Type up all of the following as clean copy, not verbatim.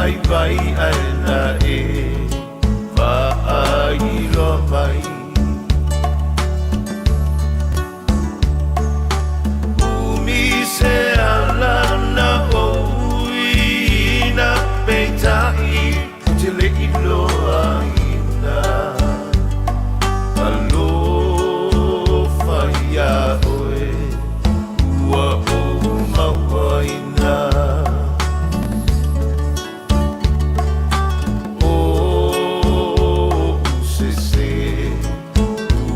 Vaivai ae na e faailoa mai. Umi se ala na ou ina, peitai ou te le iloaina. Alofa iā oe ua ou mauaina. O o'u sese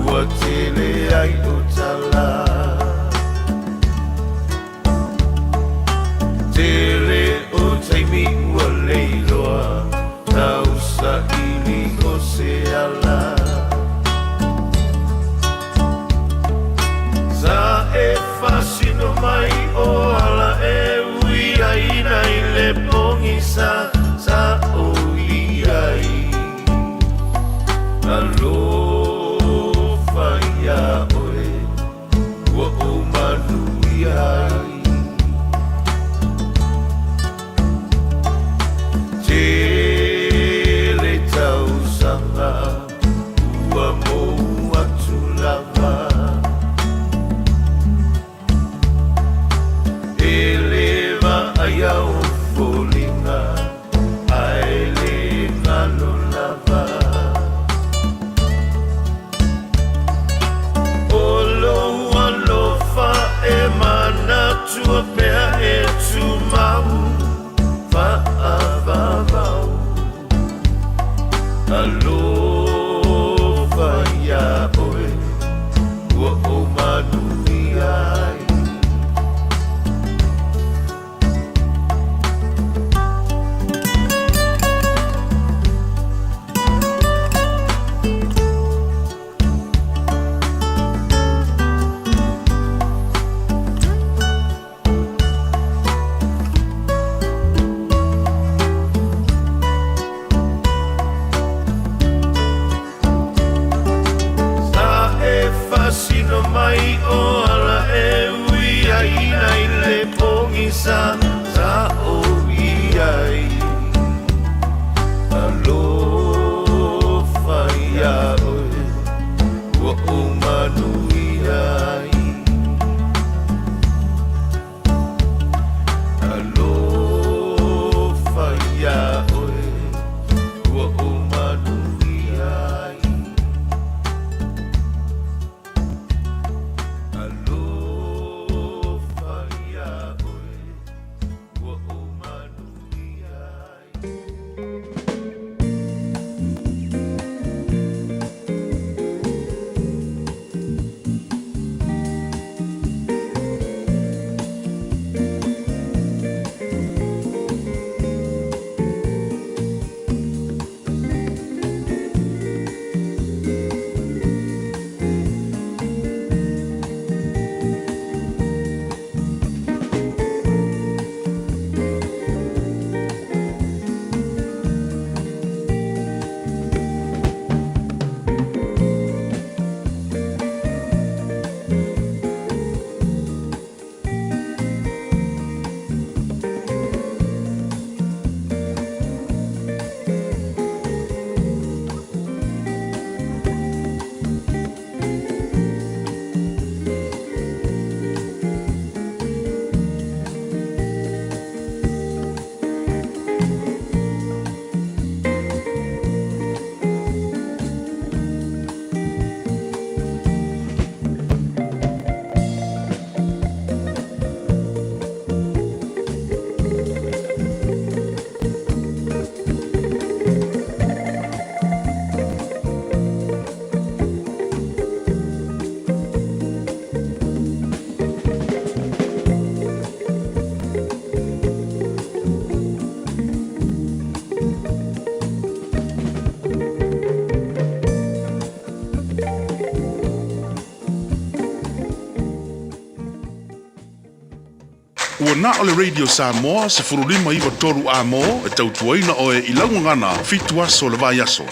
ua tele ai o tala. Tele o taimi ua leiloa tausaili o se ala. Sa e faasino mai o ala e ui ai nai le pogisa sa ou i ai. Alofa iā oe ua ou manuia ai. Tele tausaga ua mou atu lava. E le vaaia o foliga ae le galo lava. O lou alofa e manatua pea e tumau faavavau. Alofa iā oe ua ou manuia ai. Sa e faasino mai o ala e ui ai nai le pogisa sa ou i ai. Alofa iā oe ua ou manuia ai. Alofa iā oe ua ou manuia ai. Alofa iā oe ua ou manuia ai. Ua na o le Radio Samoa 15 93 A-mo e tautuaina oe i lau gagana 7 aso o le vaiaso.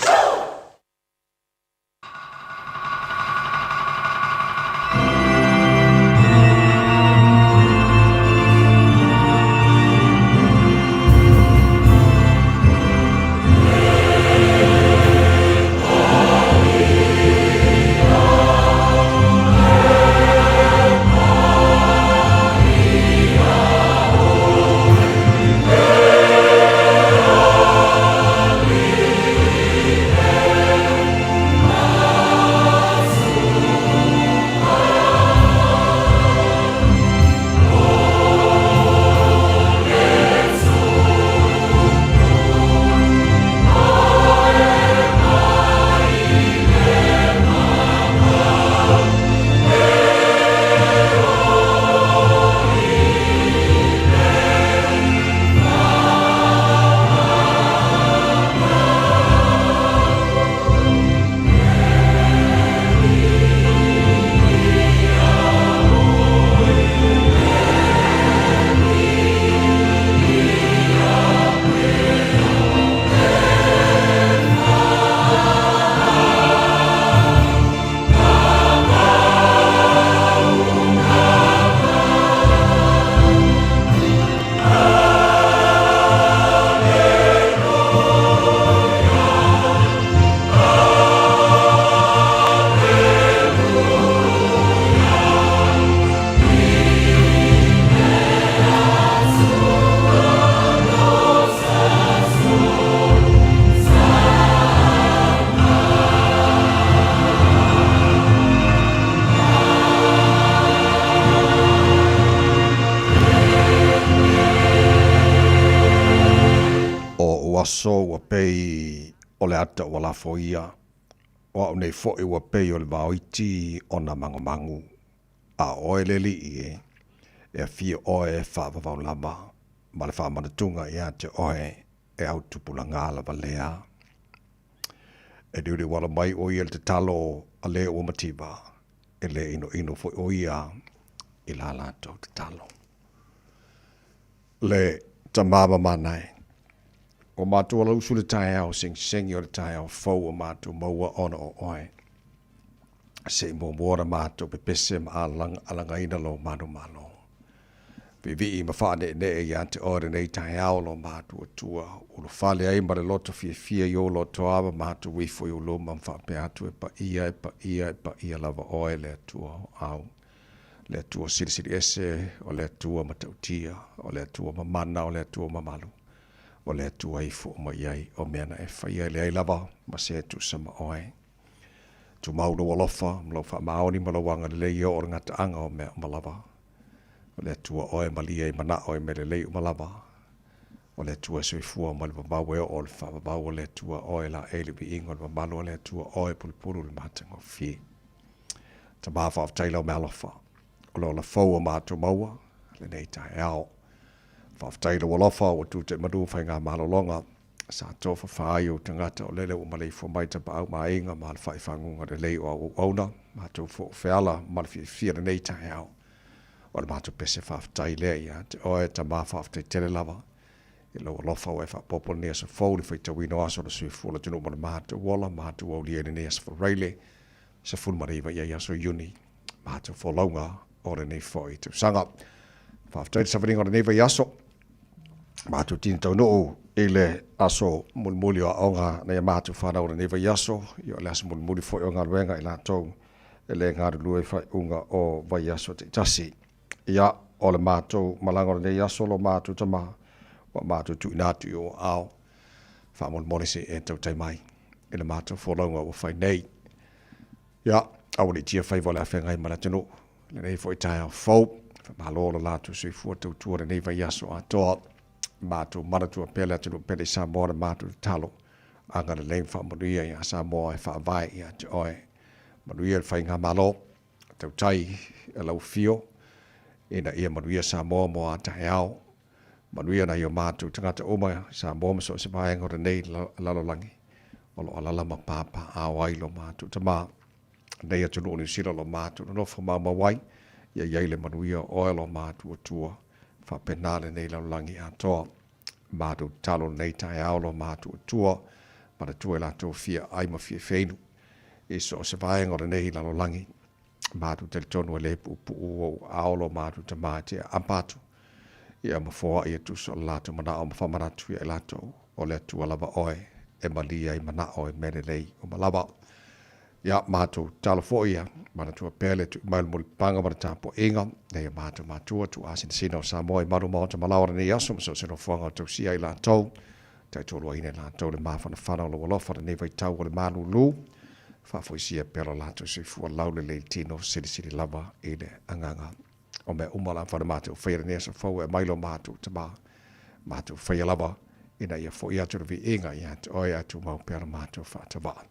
aso ua pei o le ata ua lafoia, o a'u nei fo'i ua pei o le vaoiti o na magomagu, a o oe le Alii e, e afio oe e faavavau lava, ma le faamanatuga ia te oe e au tupulaga lava lea. E liuliu ala mai ʻo ia i le tatalo a le ua mativa, e le inoino foi ʻo ia i la latou tatalo. Le tama mamana e, ua matou alausu le taeao segisegi o le taeao fou ua matou maua ona o oe. Se i muamua ona matou pepese ma alagaina lou manumalo. Viivii ma faaneenee ia te oe lenei taeao lo matou Atua, ulufale ai ma le loto fiafia i ou lotoa ma matou ifo i ou luma ma faapea atu, E paia, e paia, e paia lava oe le Atua o au, le Atua silisili ese, o le Atua matautia, o le Atua mamana, o le Atua mamalu, o le Atua ifo uma i ai o mea na e faia, e leai lava ma se e tusa ma oe. Tumau lou alofa ma lou faamaoni ma lou agalelei e oo i le gataaga o mea uma lava. O le Atua oe e malie ai manao i mea lelei uma lava. O le Atua e soifua mai le vavau e oo i le faavavau, o le Atua oe e laei le viiga o le mamalu, o le Atua oe e pulupulu le matagofie. Tama faafetai lau meaalofa, o le ola fou o matou maua lenei taeao. Faafetai i lou alofa ua tute manu faiga malologa sa tofafa ai ou tagata o lele ua maleifua mai tapaau ma aiga ma alafai faguga lelei o au auauna matou fo feala ma le fiafia lenei taeao. O le matou pese faafetai lea ia te oe tama faafetai tele lava i lou alofa ua e faaopoopo lenei aso fou le faitauina o aso o le soifua o le atunuu ma le matou ola matou aulia i lenei aso Faraile 19 i ai aso Iuni matou folauga o lenei foi tausaga. Faafetai le savaliga o lenei vaiaso. Matou tini taunuu i le aso mulimuli o aoga nai a matou fanau o lenei vaiaso, ia o le aso mulimuli foi o galuega i latou e le galulue i faaiuga o vaiaso taitasi. Ia, o le matou malaga o lenei aso lo matou tama, ua matou tuuina atu i ou aao, faamolemole se i e tautai mai i le matou folauga ua fai nei. Ia, aua ne i tia faiva o le a feagai ma le atunuu lenei foi taeao fou. Faamalo lo latou soifua tautua lenei vaiaso atoa. Matou manatua pea le atunuu pele i Samoa le matou tatalo. Agalelei ma faamanuia ia Samoa e faavae ia te oe. Manuia le faigamalo, tautai e lau afio ina ia manuia Samoa mo a taeao. Manuia nai o matou tagata uma i Samoa ma so o se vaega o lenei lalolagi o lo o alaala ma papaaao ai lo matou tama. Nei atunuu o Niu Sila o lo matou nonofo maumau ai, ia i ai le manuia o oe lo matou Atua, faapena lenei lalolagi atoa. Matou tatalo lenei taeao lo matou Atua, manatua i latou fia ai ma fia feinu i so o se vaega o lenei lalolagi. Matou talitonu e le puupuu ou aao lo matou tama e te aapa atu ia ma foai e tusa o le latou manao ma faamanatu ia i latou o le Atua lava oe e malie ai manao i mea lelei uma lava. Ia matou tatalo foi ia manatua pea le tui mai o le mulipapaga ma le tapuaiga nei o matou matua tuuasinasina o Samoa i malu maota malaoa lenei aso ma so o se nofoaga o tausia i latou taitoluaina i latou le mafanafana o lou alofa lenei vaitau o le malulu faafoisia pea lo latou soifua laulelei i le tino silisili lava i le agaga o mea uma la fale matou faia lenei aso fou e aumai lo matou tama matou faia lava ina ia fo'i atu le viiga ia te oe ae tumau pea lo matou faatavaa.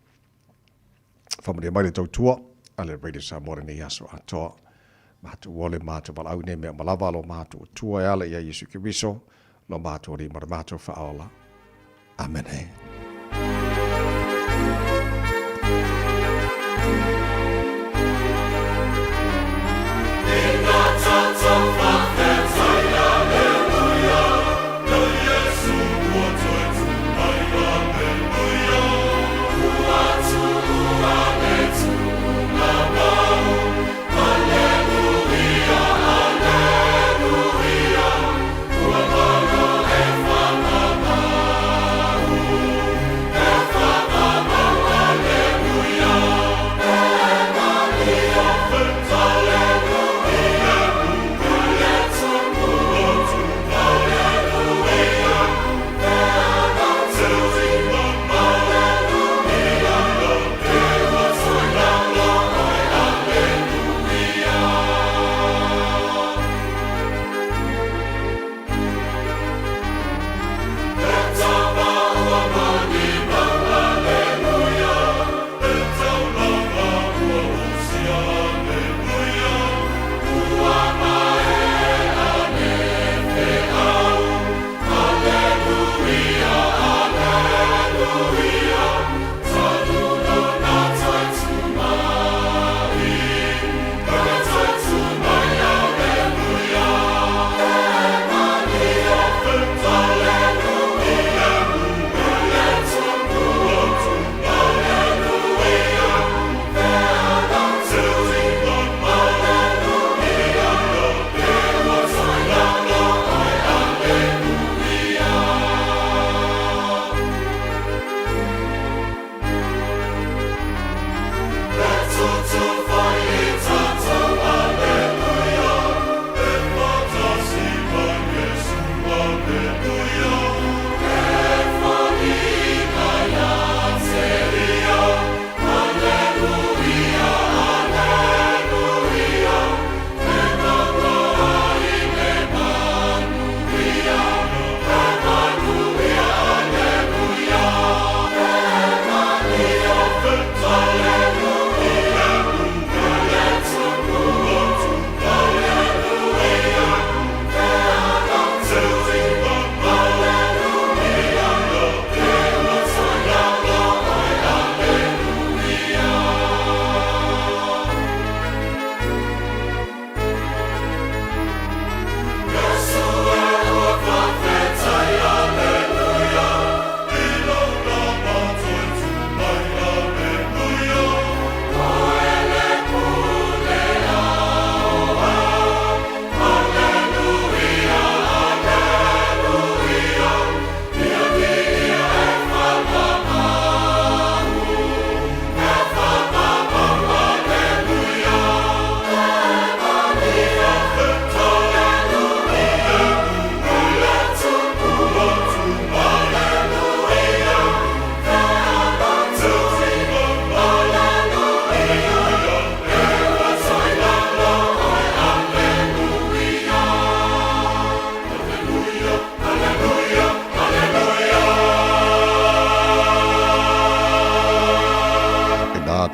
Faamanuia mai le tautua a le Radio Samoa lenei aso atoa. Matou ole matou valaau i nei mea uma lava lo matou Atua e ala ia Iesu Keriso lo matou Alii ma le matou Faaola. Amene.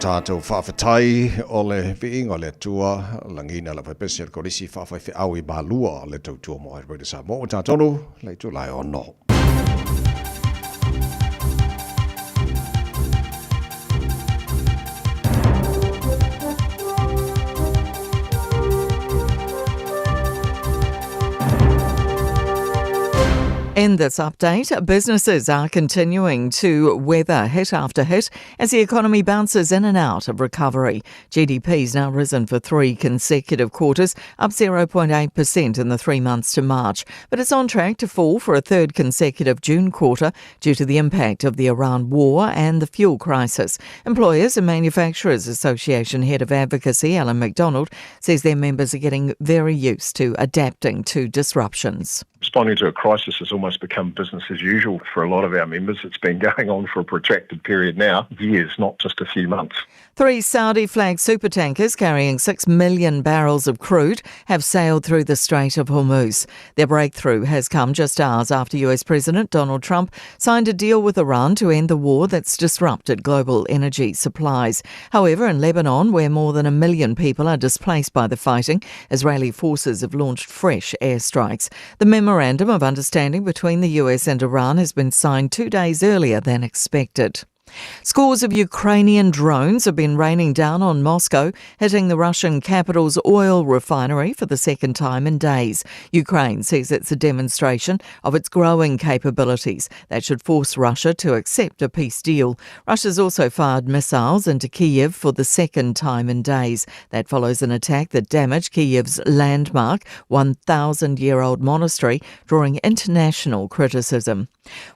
Tatou faafetai o le viiga o le Atua, lagiina lau faipese o le Kolisi faafaifeau i Malua le tautua mo ai Radio Samoa ua tatonu le itula e 6. In this update, businesses are continuing to weather hit after hit as the economy bounces in and out of recovery. GDP's now risen for three consecutive quarters, up 0.8% in the 3 months to March, but it's on track to fall for a third consecutive June quarter due to the impact of the Iran war and the fuel crisis. Employers and Manufacturers Association Head of Advocacy, Alan McDonald, says their members are getting very used to adapting to disruptions. Responding to a crisis has almost become business as usual for a lot of our members. It's been going on for a protracted period now, years, not just a few months. Three Saudi flagged supertankers carrying 6 million barrels of crude have sailed through the Strait of Hormuz. Their breakthrough has come just hours after US President Donald Trump signed a deal with Iran to end the war that's disrupted global energy supplies. However, in Lebanon, where more than a million people are displaced by the fighting, Israeli forces have launched fresh airstrikes. The memorandum of understanding between the US and Iran has been signed 2 days earlier than expected. Scores of Ukrainian drones have been raining down on Moscow, hitting the Russian capital's oil refinery for the second time in days. Ukraine says it's a demonstration of its growing capabilities that should force Russia to accept a peace deal. Russia's also fired missiles into Kiev for the second time in days. That follows an attack that damaged Kiev's landmark 1,000-year-old monastery, drawing international criticism.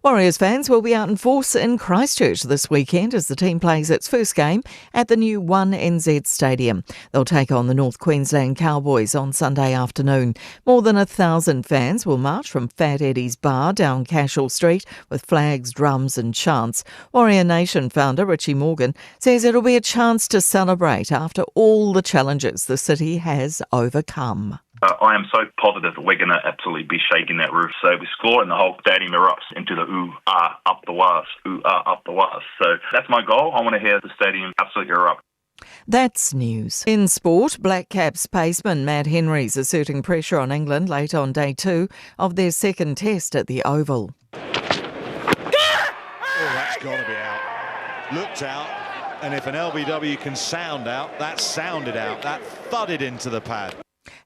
Warriors fans will be out in force in Christchurch this weekend as the team plays its first game at the new 1NZ Stadium. They'll take on the North Queensland Cowboys on Sunday afternoon. More than 1,000 fans will march from Fat Eddie's Bar down Cashel Street with flags, drums and chants. Warrior Nation founder Richie Morgan says it'll be a chance to celebrate after all the challenges the city has overcome. I am so positive that we're going to absolutely be shaking that roof. So we score and the whole stadium erupts into the ooh, ah, up the wires, ooh, ah, up the wires. So that's my goal. I want to hear the stadium absolutely erupt. That's news. In sport, Black Caps paceman Matt Henry's asserting pressure on England late on day 2 of their second test at the Oval. Oh, that's got to be out. Looked out, and if an LBW can sound out, that sounded out. That thudded into the pad.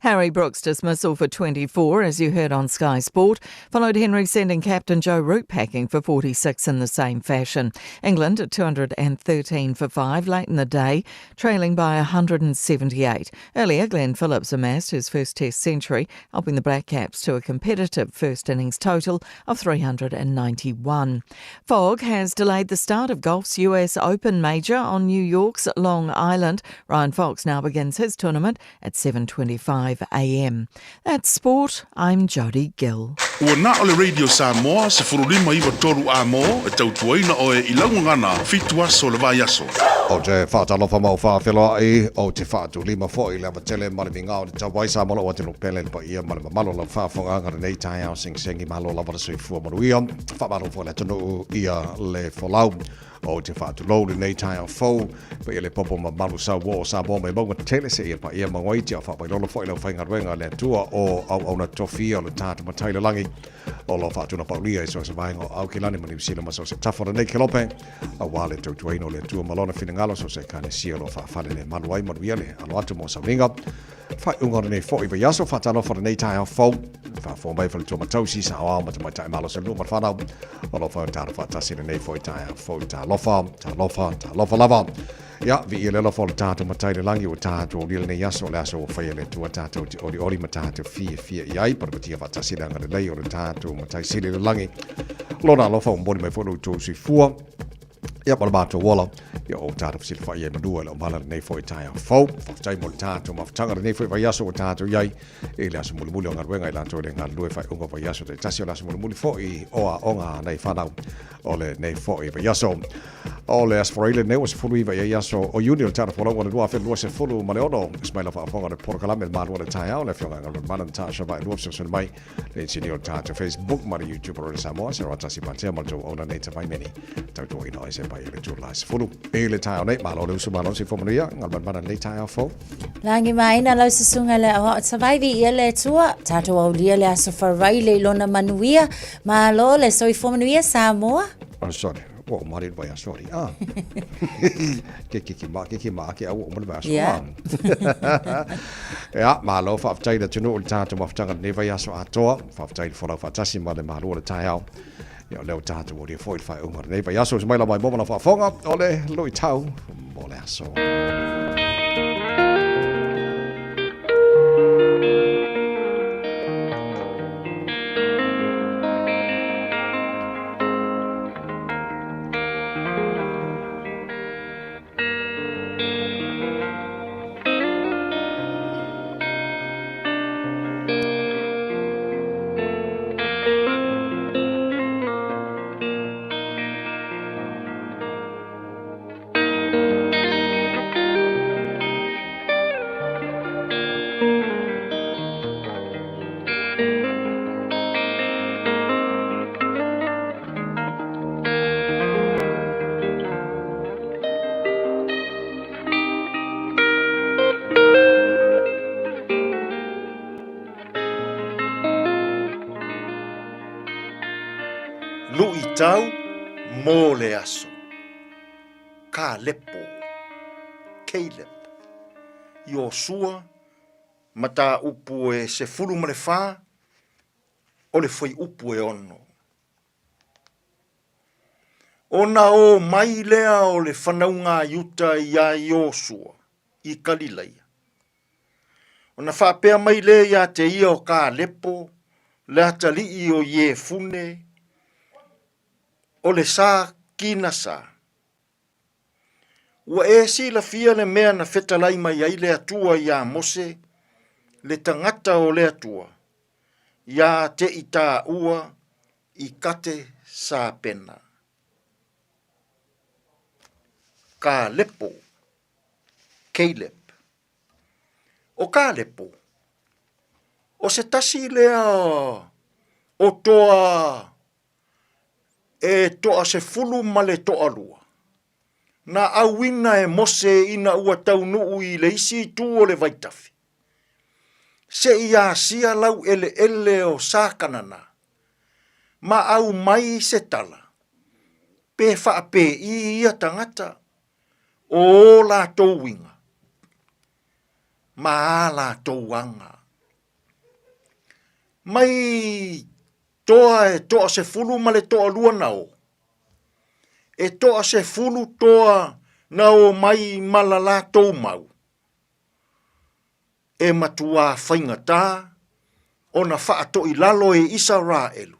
Harry Brook's dismissal for 24, as you heard on Sky Sport, followed Henry sending captain Joe Root packing for 46 in the same fashion. England at 213 for 5 late in the day, trailing by 178. Earlier, Glenn Phillips amassed his first Test century, helping the Black Caps to a competitive first innings total of 391. Fog has delayed the start of golf's US Open Major on New York's Long Island. Ryan Fox now begins his tournament at 7:25 a.m. That's sport. I'm Jodie Gill. Ua na o le Radio Samoa 1593 A mo e tautuaina oe i lau gagana 7 aso le vaiaso. Ou te faatalofa ma ou faafeloai, ou te faatulima foi i le avatele ma le migao o le tauai Samoa lou atunuu pele, le paia ma le mamalu o lau faafofogaaga i lenei taeao segisegi malo lava le soifua manuia. Faamalo foi i le atunuu ia le folau. Ou te faatulou lenei taeao fou, paia le popo mamalu sauo o Samoa mai mauga tele seia paia magoiti a o faapailolo foi le aufaigaluega a le Atua o auauna tofia o le tatou Matai i le lagi o lo o faatunapaulia i so o se vaega o Aukilani ma Niu Sila ma so o se tafa o lenei kelope auā le tautuaina o le Atua ma Lona finagalo so o se Ekalesia o lo o faafale le malu ai. Manuia le alo atu mo sauniga faaiuga o lenei foi vaiaso. Faatalofa lenei taeao fou, faafofoga mai faletua ma tausi, saoao ma tamaitai malosi o le nuu ma le fanau o lo o fai o faatasi lenei foi taeao fou. Talofa, talofa, talofa lava. Ia, viia le alofa o le tatou Matai i le lagi ua tatou aulia lenei aso, o le aso ua faia e le Atua tatou te olioli ma tatou fiafia i ai. Parapatia faatasi le agalelei o le tatou Matai Sili i le lagi. Lona alofa ua momoli mai foi lo outou soifua ia ma le matou ola, ia o tatou fesilafai ai manua i lau mala lenei foi taeao fou. Faafetai mo le tatou mafutaga lenei foi vaiaso ua tatou i ai i le aso mulimuli o galuega i latou e le galulue faaiuga o vaiaso taitasi, o le aso mulimuli foi o aoga a nai fanau o lenei foi vaiaso. O le Aso Faraile lenei ua 19 i ai aso o Iuni o le tausaga folauga o le 2026. Ismaila faafofoga o le polokalame le malu o le taeao, le afioga ia Galumalemana Natasha Vaelua fesoasoani mai le inisinia o le tatou Facebook ma le YouTube o Radio Samoa, se roa tasi patea ma le tou auna nei tavaimeni tautuaina o se pai e le tula 19. i le taeao nei. Malo le uso, malo le soifua manuia, galumalemana i lenei taeao fou. Lagi maina lau susuga le aoao Savaivi ia le Atua, tatou aulia le aso Faraile i lona manuia. Malo le soifua manuia Samoa. Oh, sorry. Ua uma le vaiaso ali. Ah. Ke ke ke ma ke ke ma ke au uma le vaiaso. Yeah. Ah. Ia, malo faafetai le atunuu i le tatou mafutaga i lenei vaiaso atoa. Faafetai le folau faatasi ma le malu o le taeao. Ia, o lea ua tatou aulia foi i le faaiuga o lenei vaiaso. Uso mai la mai mo ma lau faafofoga o le luitau mo le aso. Luitau mo le aso. Kalepo, Caleb, Iosua, mataupu e 14, o le fuaiupu e 6. Ona o mai lea o le fanauga a Iuta iā Iosua i Kalilaia. Ona faapea mai lea iā te ia o Kalepo, le atalii o Iefune, o le sa Kinasa. Ua e silafia le mea na fetalai mai ai le Atua iā Mose, le tagata o le Atua, iā te i tāua i Kate Sapena. Kalepo, Caleb. ʻO Kalepo, ʻo se tasi lea o toa e toasefulu ma le toalua, na ʻauina e Mose ina ua taunuu i le isi itu o le vaitafe, seʻi asia lauʻeleʻele o Sakanana, ma ʻau mai se tala, pe faapēʻī ia tagata o ō lātou uiga ma ā lātou aga. Mai Toa e toasefulu ma le toalua na o. E toasefulu toa na o mai ma la latou mau. E matuā faigata ona faatoʻilalo e Isaraelu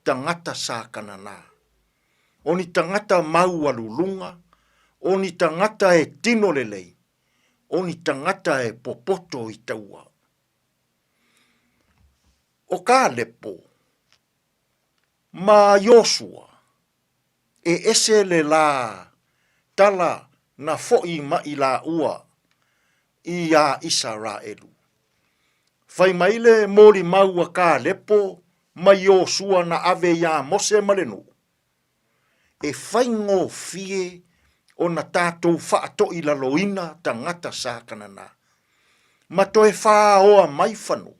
tagata sa Kanana. O ni tagata maualuluga, o ni tagata e tino lelei, o ni tagata e popoto i taua. ʻO Kalepo ma Iosua, e ese le lā tala na foʻi maʻi lāua iā ʻIsaraʻelu. Fai mai le molimau a Kalepo ma Iosua na ave iā Mose ma le nuu, e faigofie ona tatou faatoʻilaloina tagata sa Kanana, ma toe fāoa mai fanua.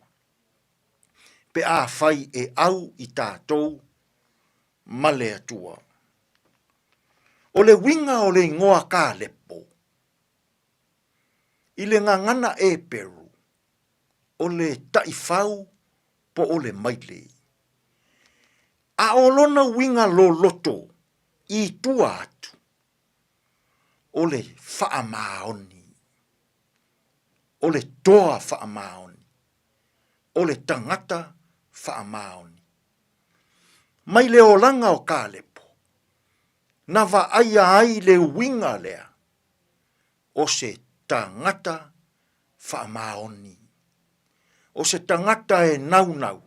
pe afai e ʻau i tatou ma le Atua. ʻO le uiga o le igoa Kalepo, i le gagana Eperu, o le taʻifau po o le maile. A ʻo lona uiga loloto i tua atu, o le faamaoni, o le toa faamaoni. o le tagata faamaoni. Mai le olaga o Kalepo, na vaaia ai le uiga lea o se tagata faamaoni, o se tagata e naunau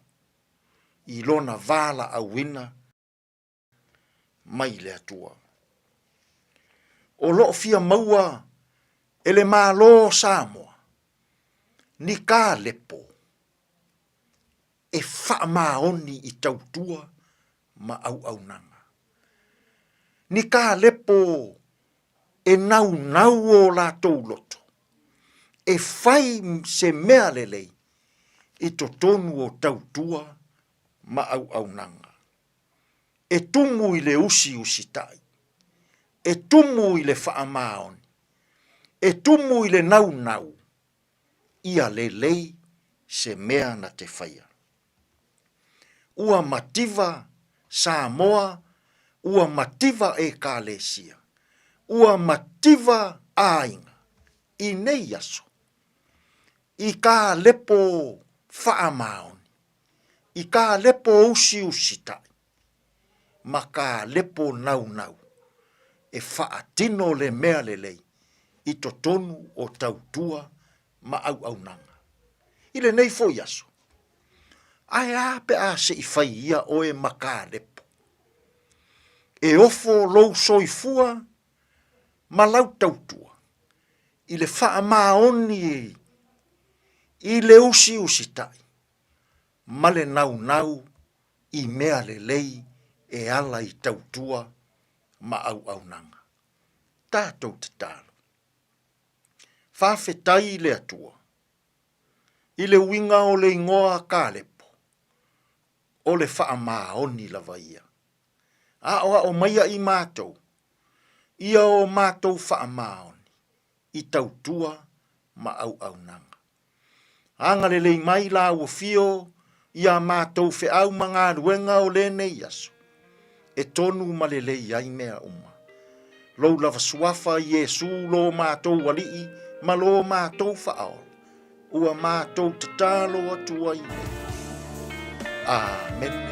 i lona valaauina mai le Atua. O loo fia maua e le Malo o Samoa ni kalepo e faamaoni i tautua ma auaunaga. Ni kalepo. E naunau o latou loto e fai se mea lelei i totonu o tautua ma auaunaga. E tumu i le usiusitai, e tumu i le faamaoni, e tumu i le naunau ia lelei se mea na te faia. Ua mativa Samoa, ua mativa Ekalesia, ua mativa aiga i nei aso, i ka lepo faamaoni, i ka lepo usiusitai, ma ka lepo naunau e faatino le mea lelei i totonu o tautua ma auaunaga. I lenei foi aso, ae a pe a se i fai ia oe ma ka lepo? E ofo lou soifua ma lau tautua i le faamaoni i le usiusitai ma le naunau i mea lelei e ala i tautua ma auaunaga. Tatou tatalo. Faafetai i le Atua i le uiga o le igoa Kalepo, o le faamaoni lava ia. Aoao maia i matou ia o matou faamaoni i tautua ma auaunaga. Agalelei mai la ua fio i a matou feau ma galuega o lenei aso, e tonu ma lelei ai mea uma. Lou lava suafa Iesu lo matou Alii ma lo matou Faaola, ua matou tatalo atu ai nei. Amene.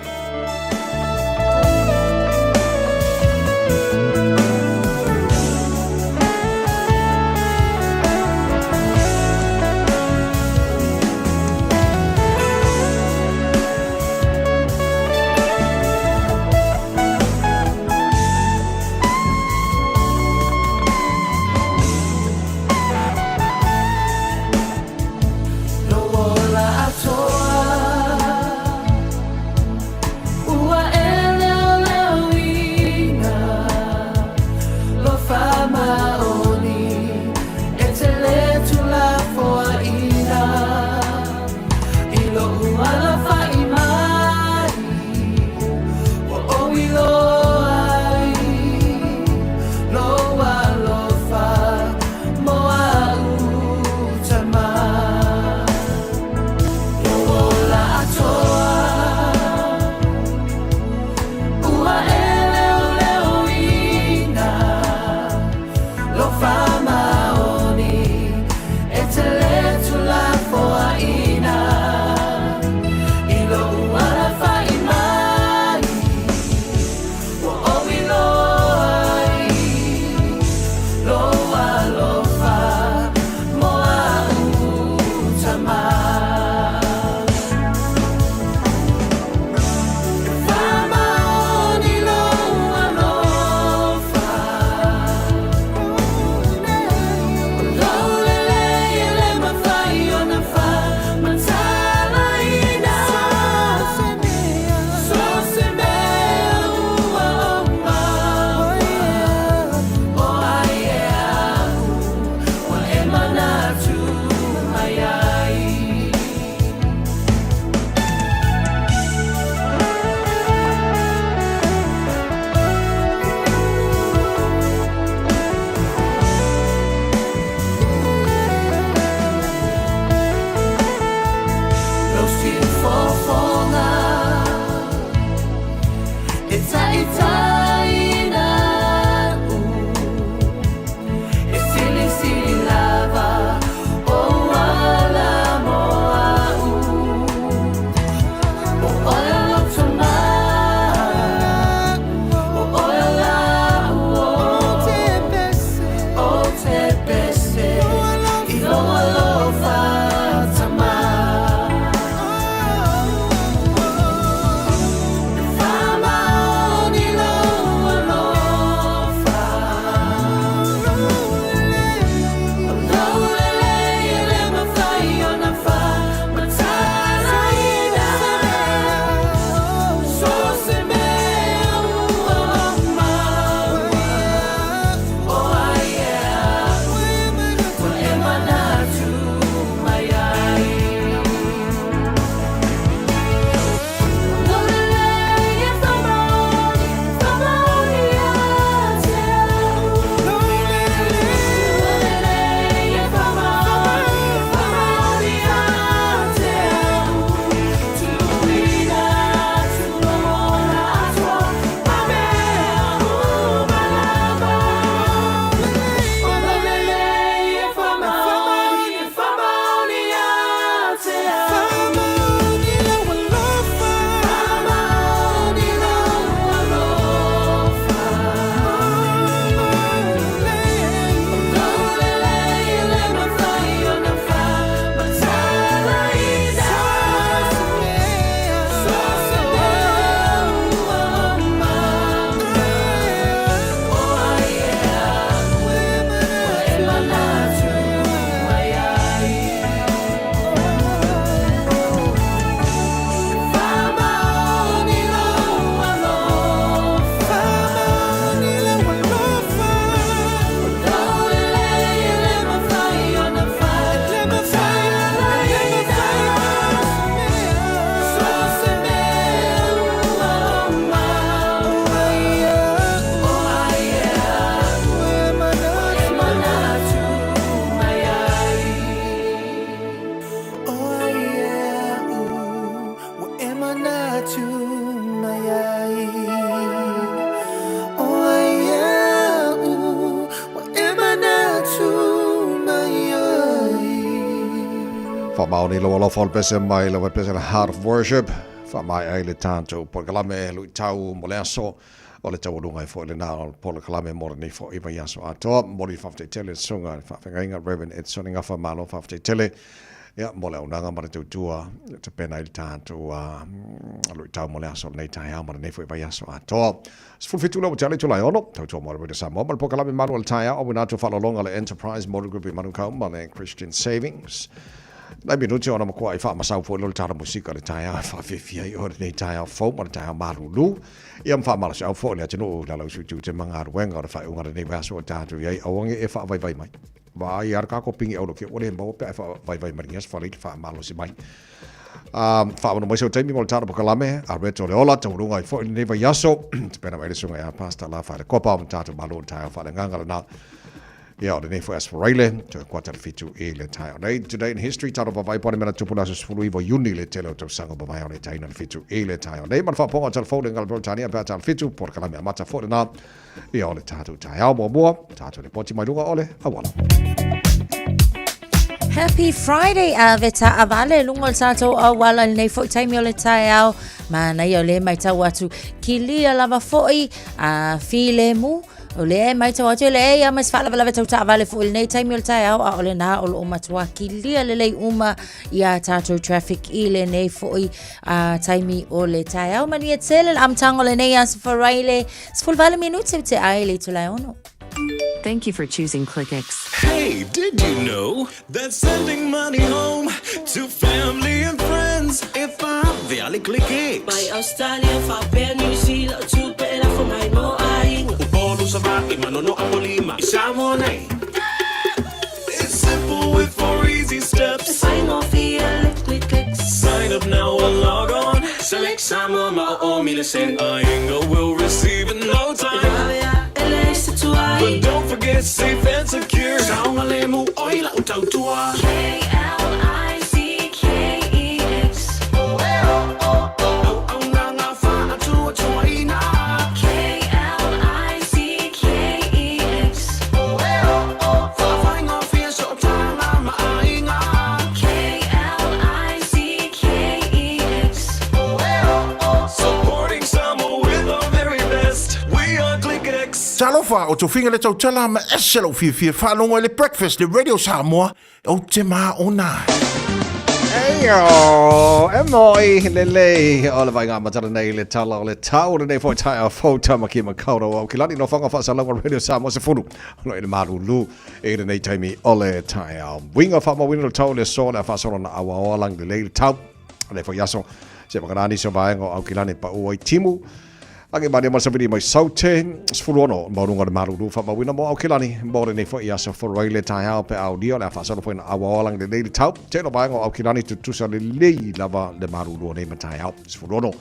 manatu mai ai ʻO ai aʻu ua e manatu mai ai. Faamaoni lou alofa o le pese mai lau pese le Heart of Worship. Faamaea ai le tatou polokalame luitau mo le aso o le taualuga ai foi lena o le polokalame mo lenei foi vaiaso atoa. Momoli faafetai tele le susuga i le faafeagaiga Rev Edson Gafa, malo faafetai tele ia mo le auaunaga ma le tautua e tapena ai le tatou luitau mo le aso o lenei taeao ma lenei foi vaiaso atoa. 17 lea ua tea le itula e ono, tautua mo le Radio Samoa ma le polokalame malu o le taeao, auina atu faaaloaloga le Enterprise Motor Group i Manukau ma le Christian Savings. Nai minuti ona matua i faamasau foi lo le tala musika le taeao e faafiafia ai oe lenei taeao fou ma le taeao malulu. Ia ma faamalosiau foi le atunuu i lalo usu te ma galuega o le faaiuga o lenei vaiaso ua tatou i ai, aua ne i e faavaivai mai. Vaai a le kākou pingi aulo ke ua le maua pe a e faavaivai mai lenei aso faalei le faamalosi mai. Faamanu mai sau taimi mo le tala polokalame a Reto le Ola, taualuga ai foi lenei vaiaso. Tapena mai le susuga ia Pastor La Falekopa ma tatou malo le taeao faaleagaga lena. Ia, o lenei foi Aso Faraile, toe kuata le 7 i le taeao nei. Today in History, tatou vaavaai po o le mea na tupu i le aso 19 Iuni le tele o tausaga ua mavae o le taina le 7 i le taeao nei. Ma le faafofoga o Telefone i Peretania pe a ta le 7, polokalame amata foi lena. Ia, o le tatou taeao muamua, tatou lipoti mai luga o le auala. Happy Friday a ve taavale luga o le tatou auala i lenei foi taimi o le taeao. Manaia o lea e matau atu kilia lava foi a filemu. O lea e matau atu e leai lava ma se faalavelave tau taavale foi i lenei taimi o le taeao, a o lena o lo o matua kilia lelei uma ia tatou traffic i lenei foi taimi o le taeao. Manuia tele le amataga o lenei aso Faraile, 18 minute o te ai le itula e ono. Thank you for choosing ClickX. Hey, did you know that sending money home to family and friends e vale ClickX? Mai Australia, faapea New Zealand, o tupe e lafo mai mo aiga. Upolu, Savaii, Manono, Apolima, i Samoa nei. It's simple with four easy steps. E faigofie le ClickX. Sign up now or log on. Select Samoa ma o o mile sen. Aiga will receive in no time. E vave a e leai se tuai. But don't forget safe and secure. Saogalemu oi lau tautua. K-L-I-C-K-E-X. Auaunaga faatuatuaina. K-L-I-C-K-E-X. Faafaigofie sootaga ma aiga. K-L-I-C-K-E-X. Supporting Samoa with our very best. We are ClickX. Talofa, o tofiga le tautala ma ese lou fiafia faalogo i le Breakfast le Radio Samoa, ou te maona ai. Eio, e moi lelei o le vaega amataga nei le tala o le tau lenei foi taeao fou Tamaki Makaurau au ki lani no whanga whaasalauga Radio Samoa se fulu o i le malulu i lenei taimi o le taeao. Winga whaamawina le tau le so le a whaasolo na awa o alang lelei le tau le foi aso se whakanani se vaega o Aukilani pa ua i timu. Ake maria ma sawili mai Saute, 16 mauruga o le malulu whaamawina mo Aukilani mo lenei foi aso Foroai le taeao pe au lia o le a whaasolo foi na awa o alang lelei le tau. Telo vaega o Aukilani tutusa lelei lava le malulu o nei mataeao. 16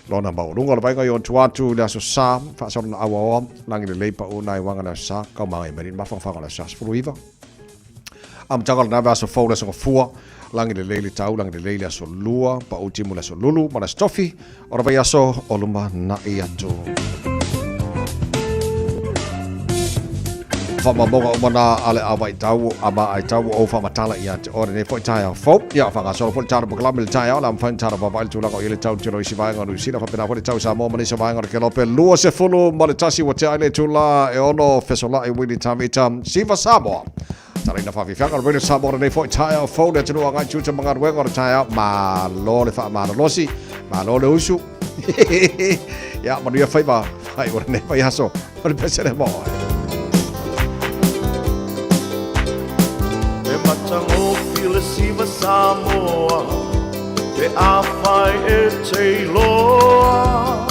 lona maualuga o le vaega i ona tua atu i le aso Sa, faasolo na auaoa, lagi lelei pau nai uaga le aso Sa, kau maga i mai le mafangafaga o le aso Sa 19. Amataga o lena vaiaso fou le aso Gafua, lagi lelei le tau, lagi lelei le aso Lua, pau timu le aso Lulu ma le aso Tofi o le vaiaso o lumanai atu. Faamaumauga uma na a le avaitau a maaitau ua ou faamatala ia te oe lenei foi taeao fou. Ia, faagasolo foi le tala polokalame i le taeao, le a mafai ona tala vaavaai le tulaga o i ai le tau tele o isi vaega o Niu Sila, faapena foi le tau i Samoa ma nisi o vaega o le Kelope. 21 ua tea ai le itula e ono fesolai Willie Tavita, Siva Samoa. Talaina faafiafiaga o le Radio Samoa lenei foi taeao fou le atunuu agai tiute ma galuega o le taeao. Malo le faamalolosi, malo le usu. Ia, manuia faiva, fai o lenei vaiaso, o le pese le moe. E matagofie le siva Samoa Pe afai e te iloa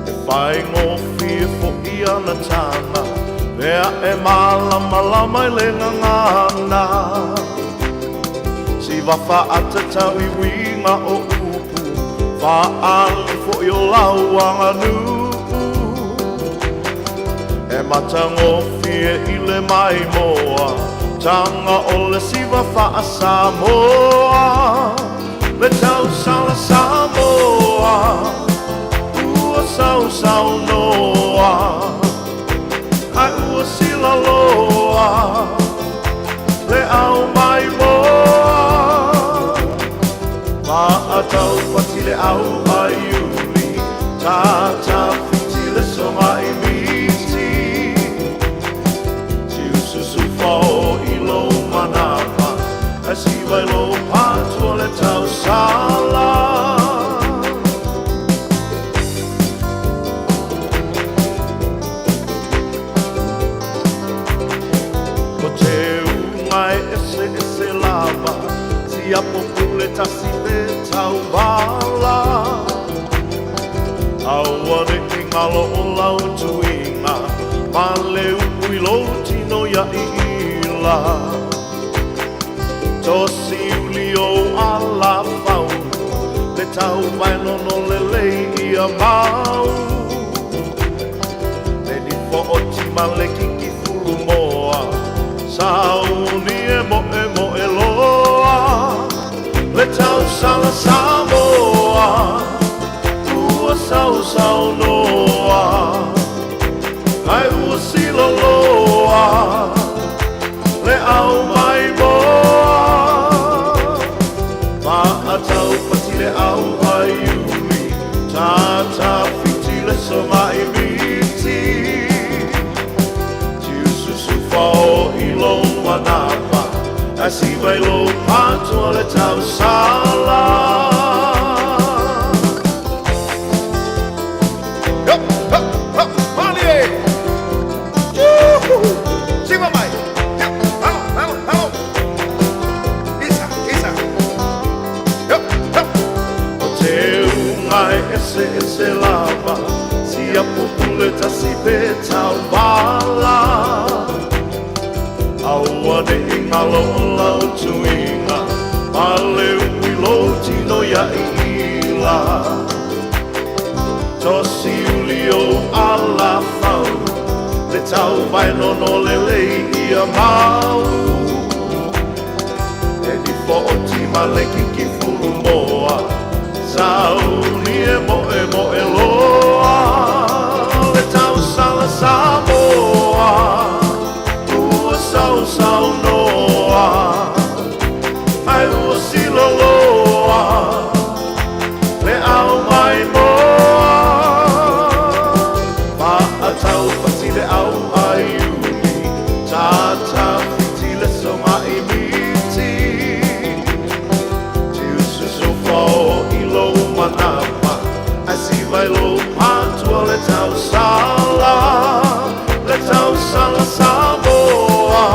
E faigofie foi ana taga Pe a e malamalama i le gagana Siva faatatau i uiga o upu Faaali foi o lau aganuu E matagofie i le maimoa Taga o le siva faa-Samoa. Le tausala Samoa Ua sausaunoa Ae ua silaloa Le au maimoa Maatau pati le au a Iuli Tatawhiti le songa i miti Tiususu fao i lou manava Ae siva i lou patua le tausala. Ko te unga e eseese lava, Siapo pule tasi te tauvala. Aua ne i ngalo o lau tuiga, Ma le upu i lou tino ia iila. Tosi uli ou ala fau, Le tauvae nono lelei ia mau. Le nifo o tima le kiki fulu moa, Sauni e moe moe loa, Le tausala Samoa, Ua sausaunoa, Ae ua siloloa, Le au maimoa. Maatau pati le au a Iuli, Tatawhiti le songa i miti. Tiususu fao i lou manava, Ae siva i lou patua le tausala. O te unga e eseese lava, Siapo pule tasi pe tauvala. Aua ne i ngalo o lau tuiga, Ma le ui lou tino ia iila. Tosi uli ou ala fau, Le tauvae nono lelei ia mau. E nifo o tima le kiki fulu moa, Sauni e moe moe loa, Le tausala Samoa, Ua sausaunoa, Ae ua siloloa, Le au maimoa. Maatau pati le au a Iuli, Tatawhiti le songa i miti. Tiususu fao i lou manava, Ae siva i lou patua le tausala, Le tausala Samoa,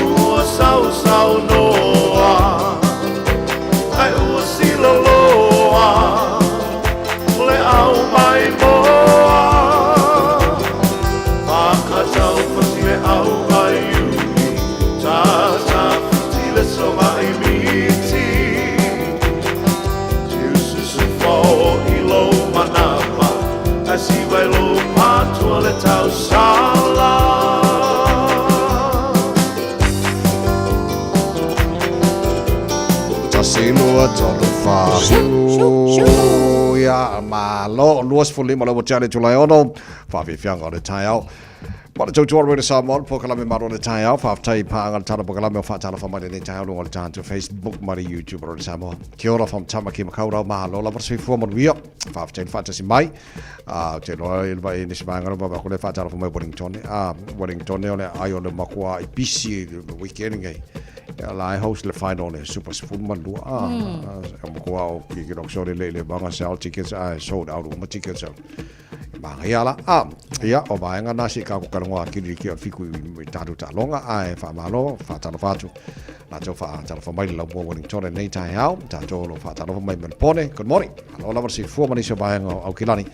Ua sausaunoa, Ae ua siloloa, Le au maimoa. Maatau pati le au a Iuli, Tatawhiti le songa i miti. Tiususu fao i lou manava, Ae siva i lou patua le tausala. Tasi, lua, tolu, fa, hiu, ia, malo, 25 le ua tea le Tulae ono, whawhiwhianga o le taeao. Ma le tautua Radio Samoa, le polokalame malo o le taeao, faafetai i paaga le tala polokalame o faatalofa mai lenei taeao luga o le tatou Facebook ma le YouTube o Radio Samoa. Kia ora from Tamaki Makaurau, mahalo lava le soifua manuia, faafetai le faatasi mai. Ou te iloa i le vai nisi vaega lava ba kule faatalofa mai Wellington. Wellington o le ai o le matua i busy i le weekend nei. Ia la e host le final le Super 12. E matua o ki ki sore le le vanga sell tickets a sold out uma tickets. Manaia la. Ia o vaega na se ka ko kalongo a kiri ki o fiku i tātou taaloga ae faamalo faatalofa atu latou faatalofa mai le laumua Wellington nei taeao tatou o lo o faatalofa mai Melbourne. Good morning. Malo lava le soifua ma nisi o vaega o Aukilani.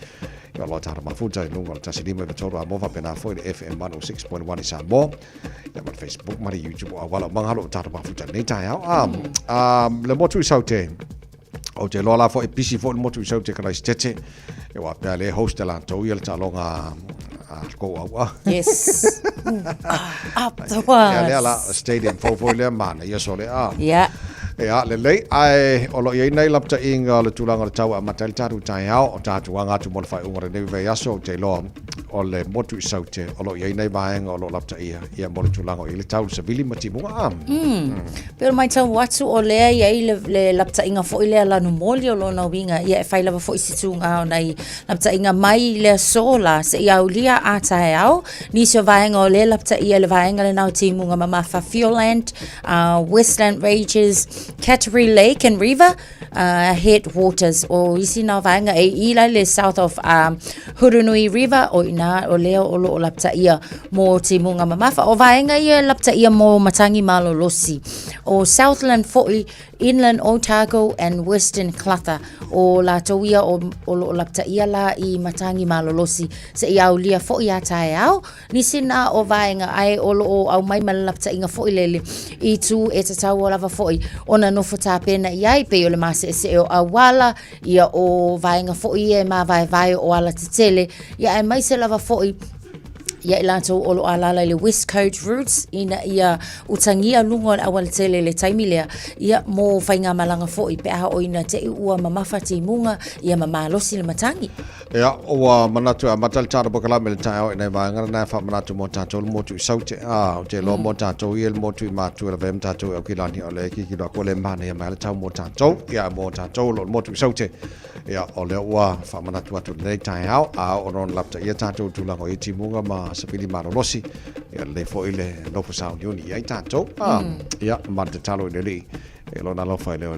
Ia o lo o tātou mafuta i luga o le 153 a mo faapena foi le FM 106.1 i Samoa. Ia ma le Facebook ma le YouTube o auala o magalo o tātou mafuta nei taeao. Le motu i Saute. Ou te iloa la foi pisi foi le motu i Saute Karaisitete. E wā pea le host e latou ia le taaloga a kou au a. Yes. Up the was. Ia lea la, stadium fou foi lea mana ia sole a. Ia. Ia, lelei, ae o lo o i ai nai lapataiga o le tulaga o le tau e amata ai le tatou taeao, o tatou aga atu mo le faaiuga o lenei vaiaso, ou te iloa o le motu i Saute o lo o i ai nai vaega o lo o lapataia, ia, mo le tulaga o i ai le tau, le savili ma timuga. A. Mm. Pei o le matau atu o lea e i ai le, le lapataiga foi lea lanumoli o lona uiga, ia e fai lava foi si tūgā o nai lapataiga mai le aso la seia aulia a taeao. Nisi o vaega o lea lapataia le vaega lena o timuga mamafa Fiordland, Westland Ranges, Cattery Lake and River, Headwaters. O isi na vaega e i la le south of Hurunui River, o ina o lea o lo o lapataia mo timuga mamafa. O vaega ia e lapataia mo matangi malolosi. O Southland foi, Inland Otago and Western Clutha. O latou ia o, o lo o lapataia la i matangi malolosi. Seia aulia foi a taeao. Nisi na o vaega ae o lo o aumai ma le lapataiga foi lele i itu e tatau lava foi ona nofo tapena i ai, pei o le maseesee o auala, ia o vaega foi ia e mavaevae o alatetele, ia aemaise lava foi ia i latou o lo o alaala i le West Coast Routes ina ia utagia luga o le aualatele i le taimi lea, ia mo faigamalaga foi pe a oo ina te i ua mamafa timuga, ia ma malosi le matagi. Ia, ua manatu e amata le tatou polokalame i le taeao i nai vaega lena e faamanatu mo tatou le motu i Saute. Ā, ou te iloa mo tatou ia le motu i Matu e lavea ma tatou i Aukilani, o lea e tilotilo atu o lea e manaia mai lava le tau mo tatou. Ia, a mo tatou o lo o le motu i Saute, ia, o lea ua faamanatu atu i lenei taeao, a oo loa ona lapataia tatou i tulaga o ia timuga ma savili malolosi, ia lelei foi le nofo sauniuni i ai tatou. Ā, ia, ma le tatalo i le Alii E lona alofa e le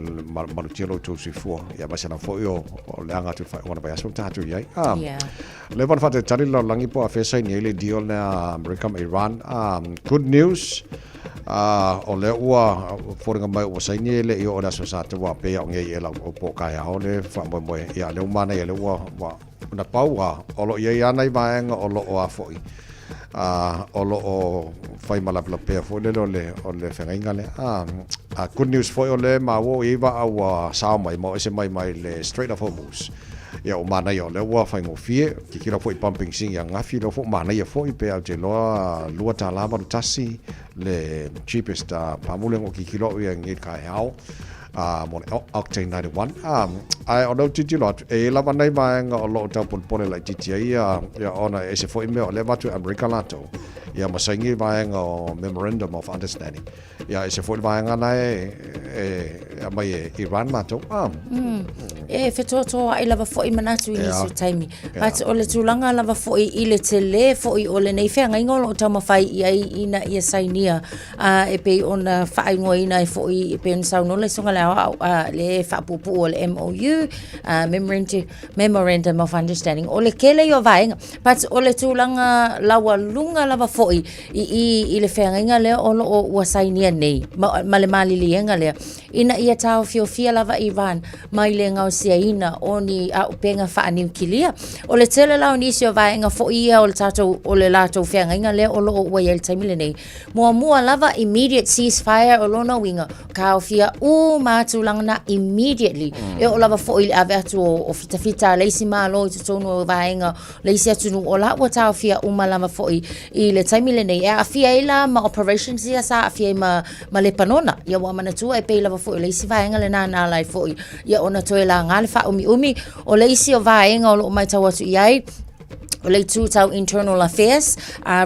malutia lo outou soifua ia aemaise lava foi o le aga atu i le faaiuga o le vaiaso ua tatou i ai. Ah, Yeah. Leva ona faatalitali le lalolagi po o afea saini ai le deal lea a Amerika ma Iran. Ah, good news, ah, o lea ua foliga mai ua saini e le i oo i le aso Sate ua pei a o ngei e lau au po o kaeao le faamoemoe. Ia, lea ua manaia lea ua, ua na pau a, o lo o i ai lava nai vaega o lo o a foi, a, o lo o fai ma lapelapea foi lele o le, o le feagaiga lea. A, a good news foi o lea e maua o i ai vaa ua sao mai ma o ese mai mai le Strait of Hormuz. Ia ua manaia o lea ua faigofie, tilotilo foi i pumping sing ia gafi lea foi ua manaia foi pe ou te iloa $2.81 le cheapest pamu lea na ou tilotilo au ia i le taeao. mo le Octane 91. Ae o lea ou tilotilo atu, e i ai lava nai vaega o lo o tau polepole laitiiti ai ia, ia ona e ese foi mea o lea e avatu e Amerika latou, ia ma saini vaega o Memorandum of Understanding. Ia ese foi le vaega na e, e, e aumai e Iran latou. E fetoatoa'i lava foi manatu i nisi o taimi. But o le tulaga lava foi i le tele foi o lenei feagaiga o lo o taumafai i ai ina ia sainia a e pei ona faaigoaina ai foi e pei ona saunoa le Susuga i le Aoao a le faapuupuu o le MOU, a Memorandum of Understanding. O le tele ia o vaega, but o le tulaga laualuga lava foi i i i le feagaiga lea o lo o ua sainia nei ma, ma le maliliega lea ina ia taofiofia lava Iran mai le gaosiaina o ni auupega faaniukilia. O le tele la o nisi o vaega foi ia o le tatou o le latou feagaiga lea o lo o ua i ai i le taimi lenei. Muamua lava immediate ceasefire o lona uiga, taofia uma lava tulaga na immediately. E oo lava foi i le ave atu o, o fitafita a le isi Malo i totonu o vaega le isi atunuu, o la ua taofia uma lava foi i le taimi lenei. E aafia ai la ma operations ia sa aafia ai ma, ma Lepanona. Ia ua manatua e pei lava foi o le isi vaega lena na ala ai foi ia ona toe laga le faaumiumi. O le isi o vaega o lo o matau atu i ai, o le itu tau internal affairs,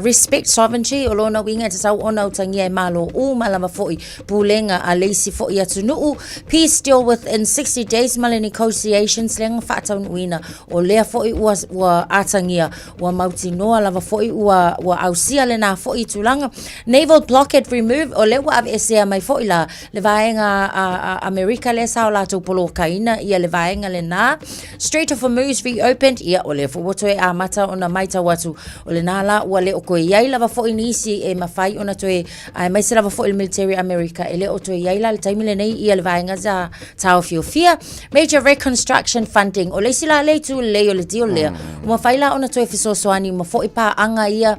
respect sovereignty, o lona uiga e tatau ona utagia e Malo uma lava foi pulega a le isi foi atunuu, peace deal within 60 days ma le negotiations lea na faataunuuina, o lea foi ua, ua atagia, ua mautinoa lava foi ua, ua ausia lena foi tulaga. Naval blockade remove, o lea ua aveesea mai foi la le vaega a, a Amerika lea sa o latou polokaina ia le vaega lena. Strait of Hormuz reopened, ia o lea foi ua toe amata ona matau atu, o lena la ua le o toe i ai lava foi nisi e mafai ona toe, aemaise lava foi le military Amerika, e le o toe i ai la le taimi lenei ia le vaega sa taofiofia. Major reconstruction funding, o le isi la lea itu lelei o le deal lea, ua mafai la ona toe fesoasoani ma foi paaga ia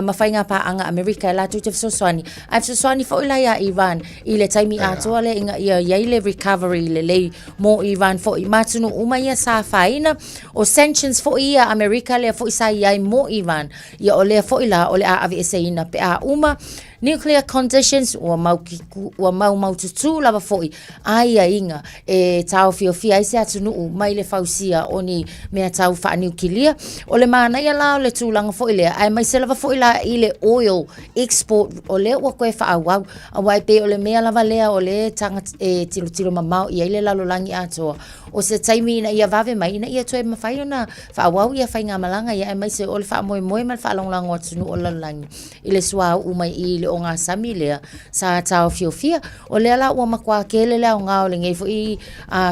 ma faiga paaga Amerika e latou te fesoasoani, ae fesoasoani foi la iā Iran i le taimi atoa lea ina ia i ai le recovery lelei mo Iran foi ma atunuu uma ia sa afaina. O sanctions foi ia a Amerika lea foi sa i ai mo Iran, ia o lea foi la o le a aveeseina pe a uma. Nuclear conditions ua mau kiku, ua maumaututu lava foi aiaiga e taofiofia ai se atunuu mai le fausia o ni mea tau faaniukilia. O le manaia la o le tulaga foi lea, aemaise lava foi la i le oil export o lea ua toe faaauau, aua e pei o le mea lava lea o lea e taga, e tilotilo mamao i ai le lalolagi atoa, o se taimi ina ia vave mai ina ia toe mafai ona faaauau ia faigamalaga ia, aemaise o le faamoemoe ma le faalagolago a atunuu o le lalolagi i le suauu mai i le ogasami lea sa taofiofia. O lea la ua matua tele le aoga o lenei foi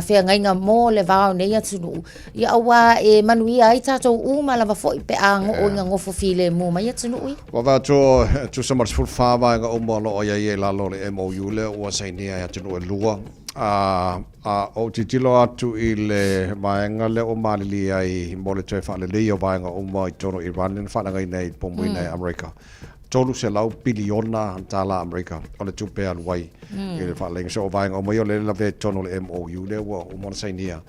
feagaiga mo le va o nei atunuu, ia aua e manuia ai tatou uma lava foi pe a oo ina nofo filemu mai atunuu ia. Ua vaai atu e tusa ma le 14 vaega uma o lo o i ai i lalo o le MOU lea ua sainia e atunuu e lua. A, a ou tilotilo atu i le vaega lea ua malilie ai mo le toe faaleleia o vaega uma i totonu o Iran lea na faaleagaina ai i le pomuina e Amerika, 300 piliona tala Amerika o le tupe e alu ai i le faaleleiga. So o vaega uma ia o lea e lavea i totonu o le MOU lea ua uma ona sainia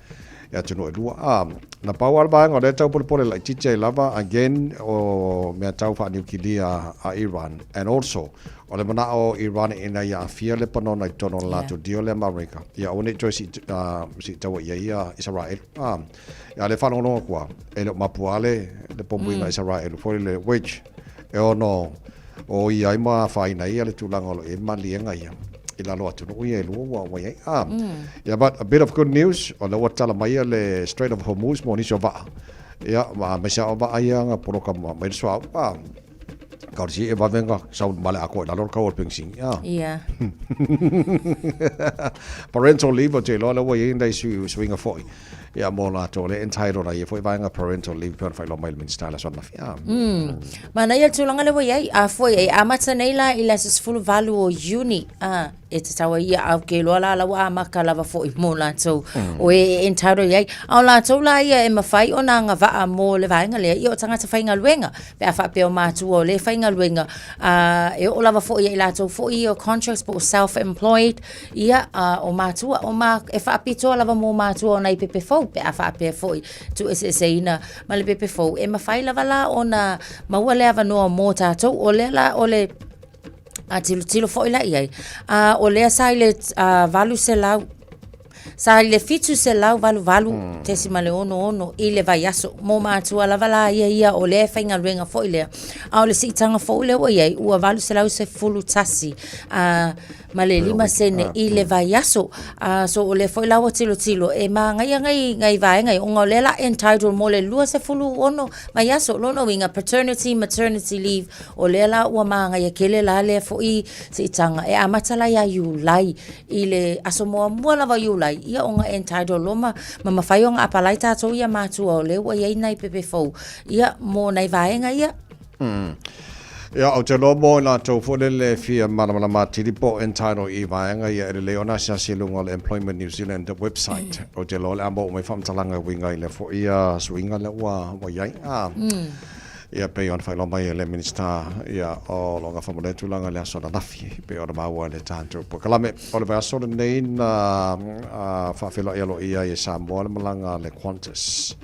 e atunuu e lua. A, na pau lava le vaega o lea e tau polepole laitiiti ai lava, again, o mea tau faaniukilia a Iran and also o le manao o Iran ina ia aafia Lepanona i totonu o le latou deal lea ma Amerika, ia aua ne i toe siitaua i ai ia Isaraelu. A, a o lea e faalogologo atu lava, e le o mapua le pomuiga Isaraelu foi lele, which e ono oia ai ma afaina ai le tulaga o lo o i ai maliega ia i lalo o atunuu ia e lua ua i ai. Ah, yeah, but a bit of good news, o lea ua tatala mai le Strait of Hormuz mo nisi o vaa. Ia, ma aemaise lava o vaa ia na poloka mai le suauu. Ah, Kau si e vave nga sau male ako i lalo o le kau o le pengsini. Ah. Yeah. Parental leave o te iloa lea ua i ai nai suiga foi. Ia mo latou le entitled ai ia foi vaega parental leave pei ona faailoa mai e le Minisita i le aso ananafi. Ah. Manaia le tulaga lea ua i ai. A foi e amata nei la i le aso 18 o Iuni, a, e tatau ai ia au ke loa la la ua amata lava foi mo latou o e e entitled i ai. A o latou la ia e mafai ona agavaa mo le vaega lea, ia o tagata faigaluega. Pe a faapea o matua o lea e faigaluega, a, e oo lava foi ia i latou foi ia o contracts po o self-employed, Ia, a, o matua, o ma, e faapitoa lava mō matua o nai pepe fou, pe a faapea foi tuueseeseina ma le pepe fou, e mafai lava la ona maua le avanoa mō tātou, o lea la o le a tilotilo foi la i ai, a, o lea sa i le a, 800, sa i le 788.66 i le vaiaso mō matua lava la ia ia o lea e faigaluega foi lea, a o le siitaga fou lea ua i ai ua 811 a, ma le 5 sene i le vaiaso. Uh, so o lea foi la ua tilotilo e māngaia ngai, ngai vaega ia, ona o lea la entitled mo le 26 vaiaso. Lona uiga paternity, maternity leave, o lea la ua māngaia tele la lea foi siitaga. E amata la ia Iulai i le aso muamua lava o Iulai, ia ona entitled loa ma, ma mafai ona apalai tātou ia mātua o lea ua i ai nai pepe fou, ia mo nai vaega ia. Mm. Ia, ou te iloa mo i latou foi lele e fia malamalama atili po o entitled i vaega ia e lelei ona asiasi i luga o le Employment New Zealand website. Mm. Ou te iloa o le a maua mai faamatalaga e uiga i lea foi uh, suiga lea ua, ua i ai. Ah. Mm. Ia, pei ona faailoa mai e le Minisita, ia, o lo o gafa ma lea tulaga i le aso ananafi, pei ona maua e le tatou polokalame. O le vaiaso lenei na uh, faafeiloai aloaia ai e Samoa le malaga a le Qantas.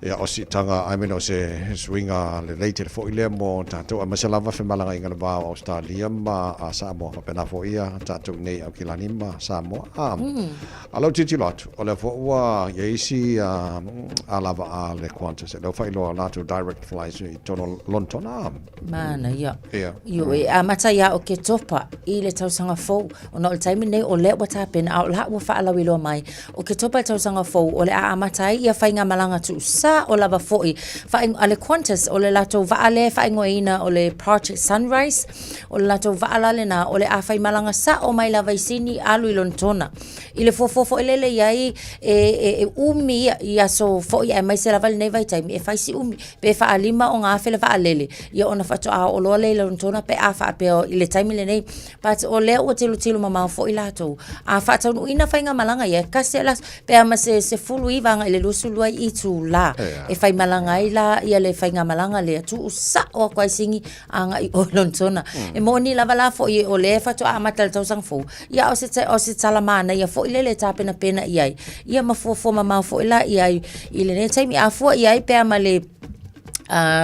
Ia, o siitaga, I mean, o se suiga lelei tele foi lea mo tatou, aemaise lava femalagaaiga i le va o Ausetalia ma Samoa, faapena foi ia tatou i nei i Aukilani ma Samoa. A, a o lau tilotilo atu, o lea foi ua i ai isi alava a le Qantas, lea ua faailoa latou direct flights i totonu o Lonetona. Manaia. Ia. Ioe, e amata ia Oketopa i le tausaga fou, ona o le taimi lenei o lea ua tapena, a o la ua faalauiloa mai, Oketopa i le tausaga fou, o le a amata ai ia faigamalaga tuusao lava foi a le Qantas, o le latou vaa lea e faaigoaina o le Project Sunrise, o le latou vaa la lena, o le a faimalaga sao mai lava i Sini alu i Lonetona. I le fuafua foi lele i ai e, e, e umi ia i aso foi aemaise lava lenei vaitaimi e fai si umi. Pe faalima ona afe le vaalele, ia ona faatoa oo loa lea i Lonetona pe a faapea i le taimi lenei. But o lea ua tilotilo mamao foi latou. A faataunuuina faigamalaga ia, e tasi lava le aso, pe a ma se 19 agai i le 22 itula e faimalaga ai la ia le faigamalaga lea, tuu sao atu ai Sini agai i o i Lonetona. E moni lava la foi o lea faatoa amata i le tausaga fou, ia o se, o se tala manaia foi lele e tapenapena i ai, ia ma fuafua mamao foi la i ai i lenei taimi. A fua i ai pe a ma le...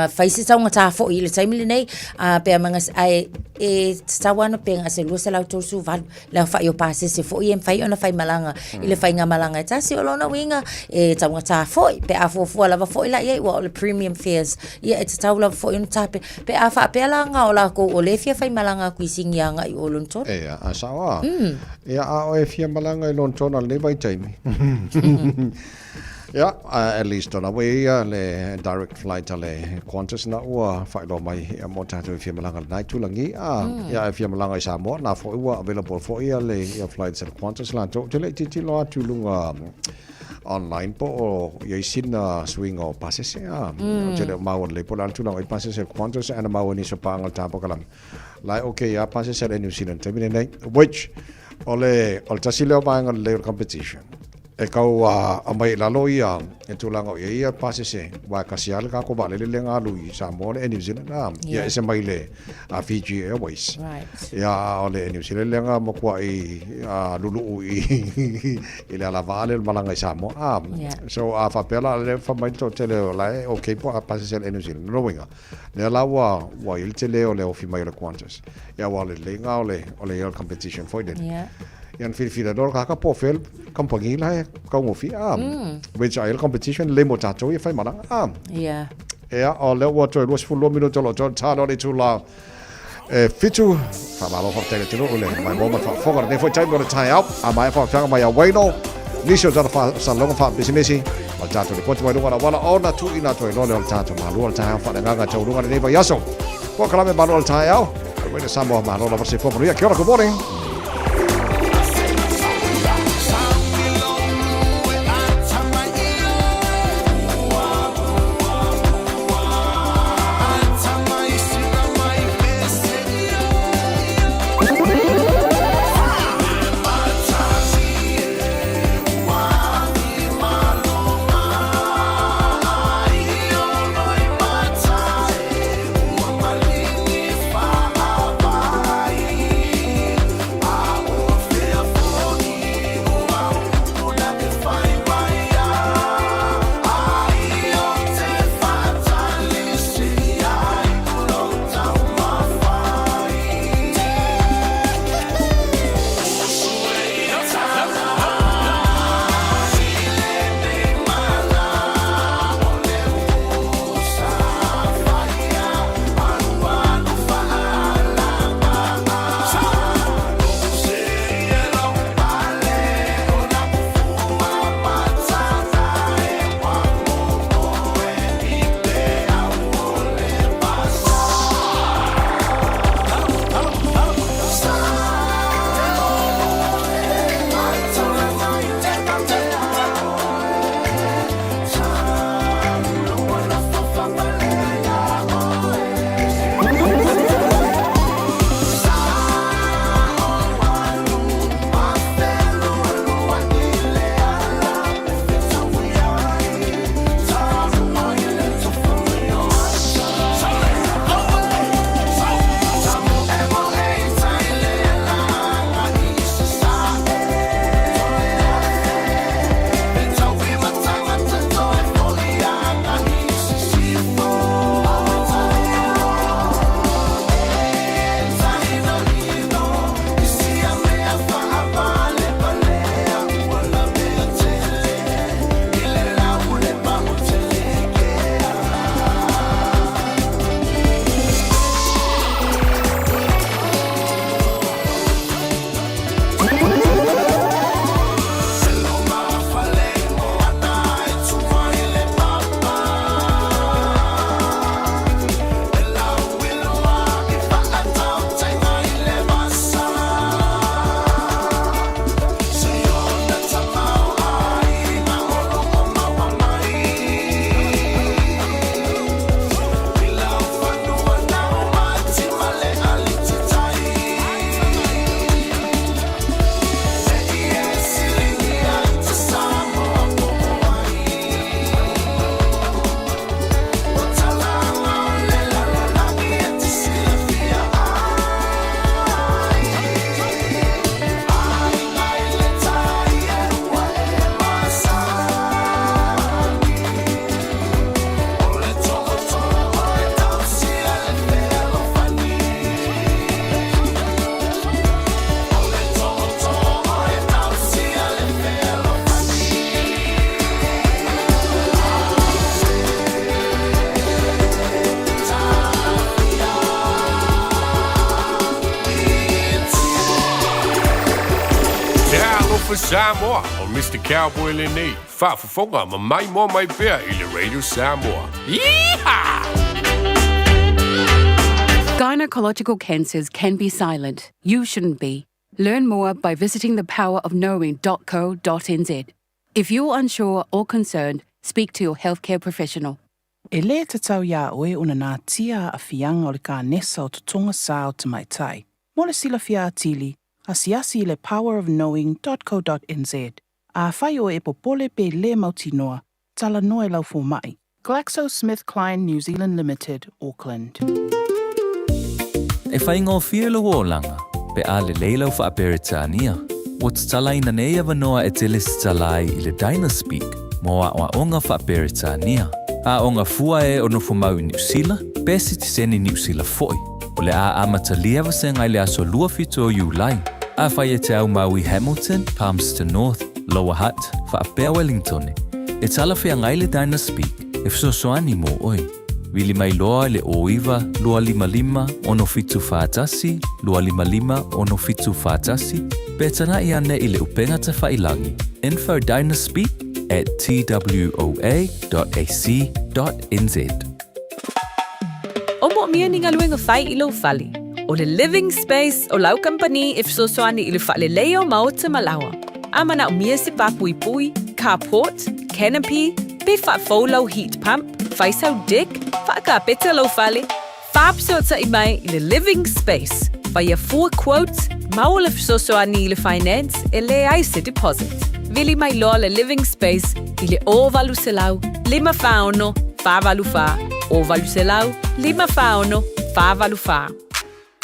Fai se taugata foi i le taimi lenei, pe a manga, ae e tatau lava ona pe na o se 238 le aofai o pasese foi e mafai ona faimalaga i le faigamalaga e tasi. O lona uiga, e taugata foi pe a fuafua lava foi la i ai, aua o le premium fares, ia e tatau lava foi ona tapena. Pe a faapea la na o latou o lea e fia faimalaga atu i Sini agai i o Lonetona. Ea, a sao lava. Ia, a oe e fia malaga i Lonetona i lenei vaitaimi. Ia, at least ona ua i ai le direct flight a le Qantas na ua faailoa mai ia mo tatou e fia malaga i lena itulagi. A, ia e fia malaga i Samoa, na foi ua available foi ia le ia flights a le Qantas latou. Ou te le i tilotilo atu i luga online po o i ai sina suiga o pasese. A, ou te le o maua lelei po o le a le tulaga o i ai pasese a le Qantas ae na maua i nisi o paaga o le ta polokalame. La e okay lava pasese a le Air New Zealand i le taimi lenei, which o le, o le tasi lea o vaega lelei o le competition. E kau aumai i lalo ia e tulaga o i ai ia pasese, aua e kasi lava le tatou vaalele lea na alu i Samoa le Air New Zealand, a, ia ese mai le Fiji Airways. Right. Ia, a o le Air New Zealand lea na matuai luluu i i le alavaa lea o le malaga i Samoa. A, so a faapea la lea fai mai le toatele o la e okay po a pasese a le Air New Zealand. Lona uiga, lea la ua ua i ai le tele o le ofi mai o le Qantas. Ia aua o le leleiga o le o le o le competition foi lele. Yeah. Ia na filifili loa le tagata po o fea le kamupani la e taugofie a. Which ai le competition lelei mo tatou ia faimalaga a. Yeah. Ia, o lea ua toe 22 minute o lo o toe ta loa le itula e fitu. Faamalo faafetai i le atunuu i le maimoa ma le faafofoga i lenei foi taimi o le taeao. A maea faafofoga mai a Wayno, nisi o tana faasalalauga faapisinisi ma le tatou lipoti mai luga o le auala ona tuuina atu ai loa lea o le tatou malu o le taeao faaleagaga taualuga i lenei vaiaso. Polokalame Malu o le taeao. Radio Samoa, malo lava le soifua manuia. Kia ora, good morning. Samoa, o Mister Cowboy lenei, faafofoga ma maimoa mai pea i le Radio Samoa. Yeehaw! Gynecological cancers can be silent. You shouldn't be. Learn more by visiting thepowerofknowing.co.nz. If you're unsure or concerned, speak to your healthcare professional. E lē tatau iā oe ona natia aafiaga o le kanesa o totoga sa o tamaitai. Mo le silafia atili, asiasi i le powerofknowing.co.nz. Afai oe e popole pe lē mautinoa, talanoa i lau fomaʻi. GlaxoSmithKline New Zealand Limited, Auckland. E faigofie lou olaga pe a lelei lau Faa-Peretania. Ua tatalaina nei avanoa e te lesitala ai i le Dynaspeak mo aoaoga Faa-Peretania. Aoga fua e o nofomau i Niu Sila pe sitiseni Niu Sila foi. O le a amatalia vasega i le aso 27 o Iulai. Afai e te aumau i Hamilton, Palmerston North, Lower Hutt, faapea Wellingtone, e talafeagai le Dynaspeak e fesoasoani mo oe. Vili mai loa i le 09 255 6741 255 6741 pe tanaʻi ane i le upega tafailangi info dynaspeak at twoa.ac.nz. O moomia ni galuega fai i lou fale. O le Living Space o lau kamupani e fesoasoani i le faaleleia o maota ma laoa. A manaomia se pā puipui, carport, canopy, pe faafou lau heat pump, fai sau deck, faakapeta lou fale, faafesootsaʻi mai i le Living Space. Faia fua quote, maua le fesoasoani i le finance e leai se deposit. Vili mai loa le Living Space i le 0800 546 484, 0800 546 484.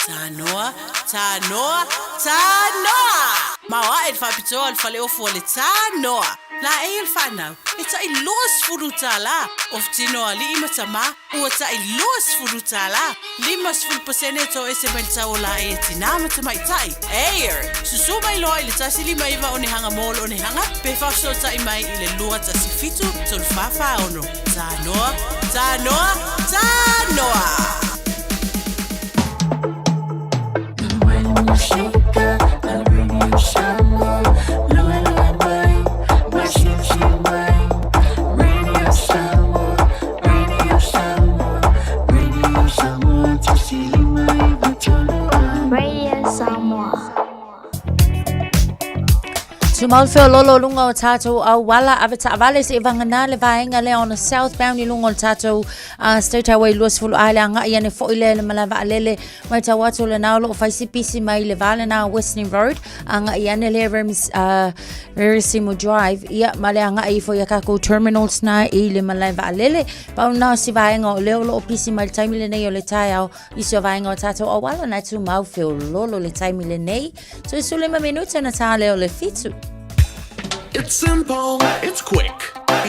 Tanoa, tanoa, tanoa! Maoaʻe le faapitoa o le faleofu o le Tanoa. Laei o le fanau, e taʻi 20 tālā, ofu tino o alii ma tamā, ua taʻi 20 tālā, 50 pasene e toese mai le tau o laei a tinā ma tamaitai. Air! Susū mai loa i le 159 onehanga mall onehanga pe faafesootai mai i le 217 346. Tanoa, Tanoa, Tanoa! Radio Samoa. Tumau le feololo i luga o tatou auala ave taavale seia vagana le vaega lea ona southbound i luga o le tatou uh, State Highway 20 A le agai ane foi lea i le malae vaalele matau atu lena o loo fai si pisi mai le va lena Western Road agai ane lea Rims, uh, Reresimu Drive ia ma le agai ifo ia kakou terminals na i le malae vaalele pau na si vaega o lea o loo pisi mai le taimi lenei o le taeao i se vaega o tatou auala na tumau feololo le taimi lenei 15 minute ona tā lea o le fitu. It's simple, it's quick.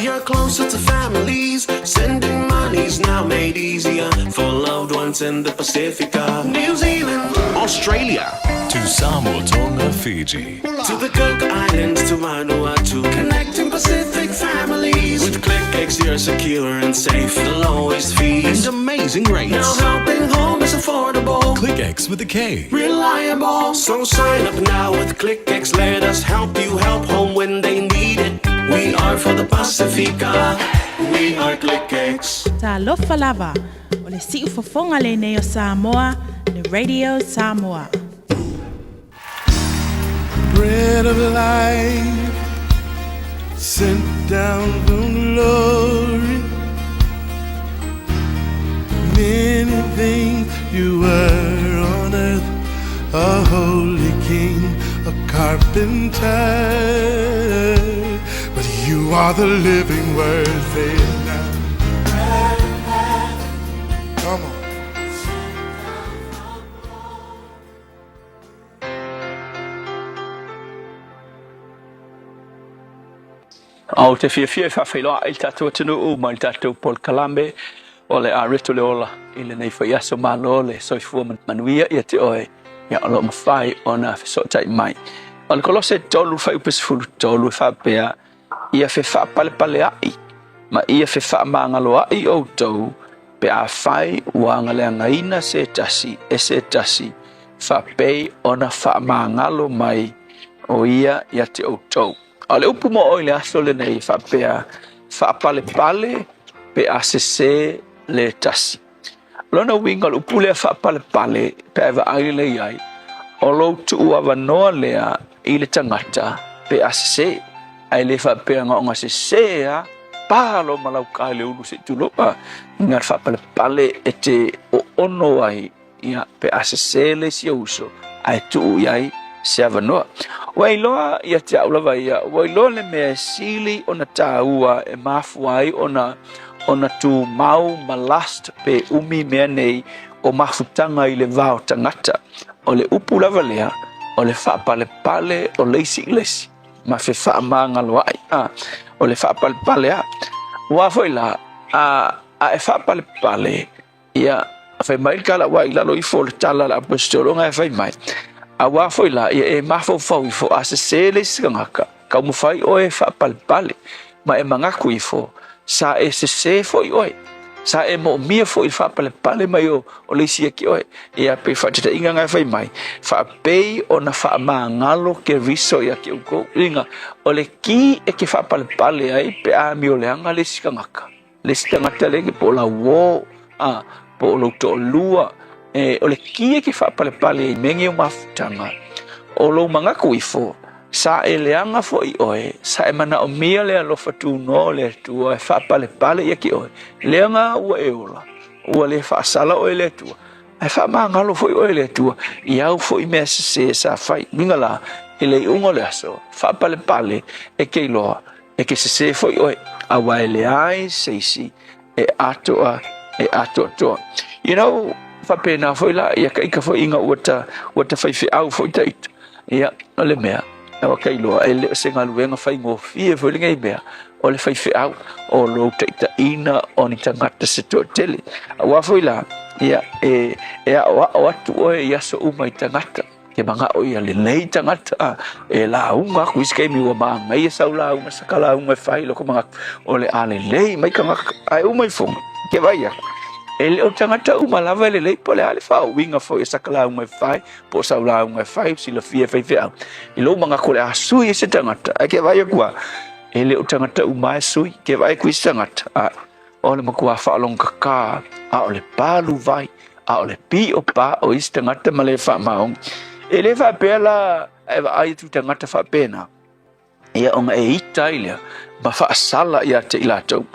You're closer to families. Sending money's now made easier for loved ones in the Pacifica, New Zealand, Australia. To Samoa, Tonga, Fiji. To the Cook Islands, to Vanuatu. Connecting Pacific families. With ClickX, you're secure and safe. The lowest fees and amazing rates. Now helping home is affordable. KlickEx with a K. Reliable. So sign up now with ClickX. Let us help you help home when they need it. We are for the Pasifika. We are ClickX. Talofa lava, o le siufofoga lenei o Samoa, le Radio Samoa. Bread of life sent down from glory. Many things you were on earth, a holy king, a carpenter. But you are the living word, say it now. Come on. Ou te fiafia e faafeiloai i le tatou atunuu ma i le tatou polokalame o le Areto le Ola i lenei foi aso. Malo le soifua manuia ia te oe, ia o lo o mafai ona fesootai mai. O le Kolose 3 fuaiupu 13 e faapea, Ia fefaapalepaleaʻi ma ia fefaamagaloaʻi ʻoutou pe afai ua agaleagaina se tasi e se tasi, faapei ona faamagalo mai o ia ia te outou. A o le upu mo oe i le aso lenei e faapea, faapalepale pe a sesē le tasi. O lona uiga o le upu lea faapalepale pe a e vaai lelei ai, o lou tuuavanoa lea i le tagata pe a sesē. Ae le faapea na ona sesē lava, pa loa ma lauka i le ulu se i tulou, a, na o le faapalepale e te oono ai Ia, pe a sesē le isi ou uso, ae tuu i ai se avanoa. Ua iloa ia te au lava ia, ua iloa le mea e sili ona tāua e mafua ai ona ona tumau ma last pe umi mea nei o mafutaga i le va o tagata. O le upu lava lea, o le faapalepale o le isi i le isi, ma fefaamagaloa'i. A, o le faapalepale a. Aua foi la, a, a e faapalepale, Ia, fai mai le tala aua i lalo ifo o le tala a le Aposetolo na e fai mai, Auā foi la, ia e mafaufau ifo, a sesē le isi tagata, taumafai oe e faapalepale, ma e manatu ifo, sa e sesē foi oe, sa e moomia foi i le faapalepale mai o le isi ia ki oe. Ia, pei faataitaiga na e fai mai, faapei ona faamagalo Keriso ia te outou. Uiga, o le ki e te faapalepale ai pe a amioleaga le isi tagata. Le isi tagata lea po o lau uō, a, po o lou toalua, e, o le ki e ke faapalepale ai mea nei o mafutaga, o lou manatu ifo, sa e leaga foi oe, sa e manaomia le alofa tunoa o le Atua e faapalepale ia te oe, leaga ua e ola, ua le faasala oe e le Atua, ae faamagalo foi oe e le Atua i au foi mea sesē sa fai. Uiga la, i le iuga o le aso, faapalepale e ke iloa E ke sesē foi oe, aua e leai se isi e atoa e atoatoa. You know, faapena foi la, ia ka ika foi ina ua ta, ua ta faifeau foi ta ita. Ia, o le mea, ua ka iloa, e le o se galuega faigofie foi lenei mea, o le faifeau, o lou taitaiina o ni tagata se toatele. Aua foi la, ia, e, e aoao atu oe i aso uma i tagata. Ke manao ia lelei tagata e lauga aku i se taimi ua manaia sau lauga sa ka lauga e fai loko manatu o le a lelei mai tagata ae uma ifoga ke vaai aku e le o tagata uma lava e lelei po o le a le faauiga foi o sa ka lauga e fai po o sau lauga e fai silafia e faifeau i lou manatu o le a sui ai se tagata ae ke vaai aku lava e le o tagata uma e sui ke vaai aku i se tagata a O le matua faalogokakā, a o le palu vai, a o le piʻo pā o isi tagata ma le faamaoni. E le faapea la e vaai atu i tagata faapena, ia ona e ita ai lea ma faasala ia te i latou.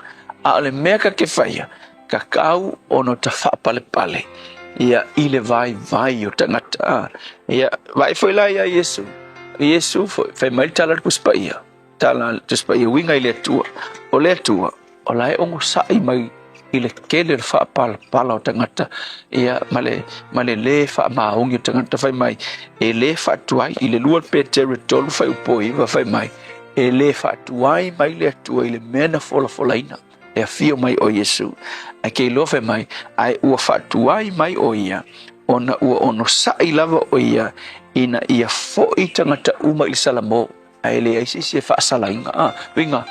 A o le mea ka te faia, tatau ona ta faapalepale ia i le vaivai o tagata. Ia, vaai foi la ia Iesu. Iesu foi, fai mai le tala a le Tusi Paia, Tala le Tusi Paia uiga i le Atua, o le Atua, o la e ogosaʻi mai i le tele o le faapalapala o tagata, ia, ma le, ma le lē faamaoni o tagata. Fai mai, e lē faatuai, i le 2 Peteru e 3 fuaiupu 9, fai mai, e lē faatuai mai le Atua i le mea na folafolaina, e afio mai o Iesu. Ae ke iloa fai mai, ae ua faatuai mai o ia, ona ua onosaʻi lava o ia ina ia foʻi tagata uma i le salamo. Ae leai se isi e faasalaina. A, uiga,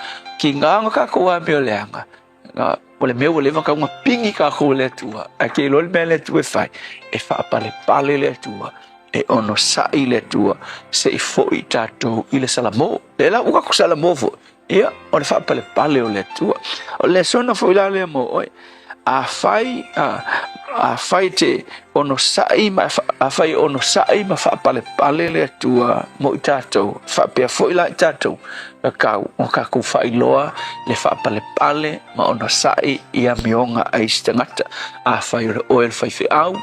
ki ngā ona kākou amioleaga, na, o le mea ua leva ona tau pigi kākou e le Atua, ae ke iloa le mea a le Atua e fai, e faapalepale le Atua, e onosaʻi le Atua, se i foʻi tatou i le salamo. Lea la ua tatou salamo foi, ia, o le faapalepale o le Atua. O le lesona foi la lea mo oe, Afai, afai e te onosai ma, afai e onosai ma faapalepale le Atua mo i tatou, faapea foi la i tatou, tatau ona tatou faailoa le faapalepale ma onosai i amioga a isi tagata. Afai o le oe o le faifeau,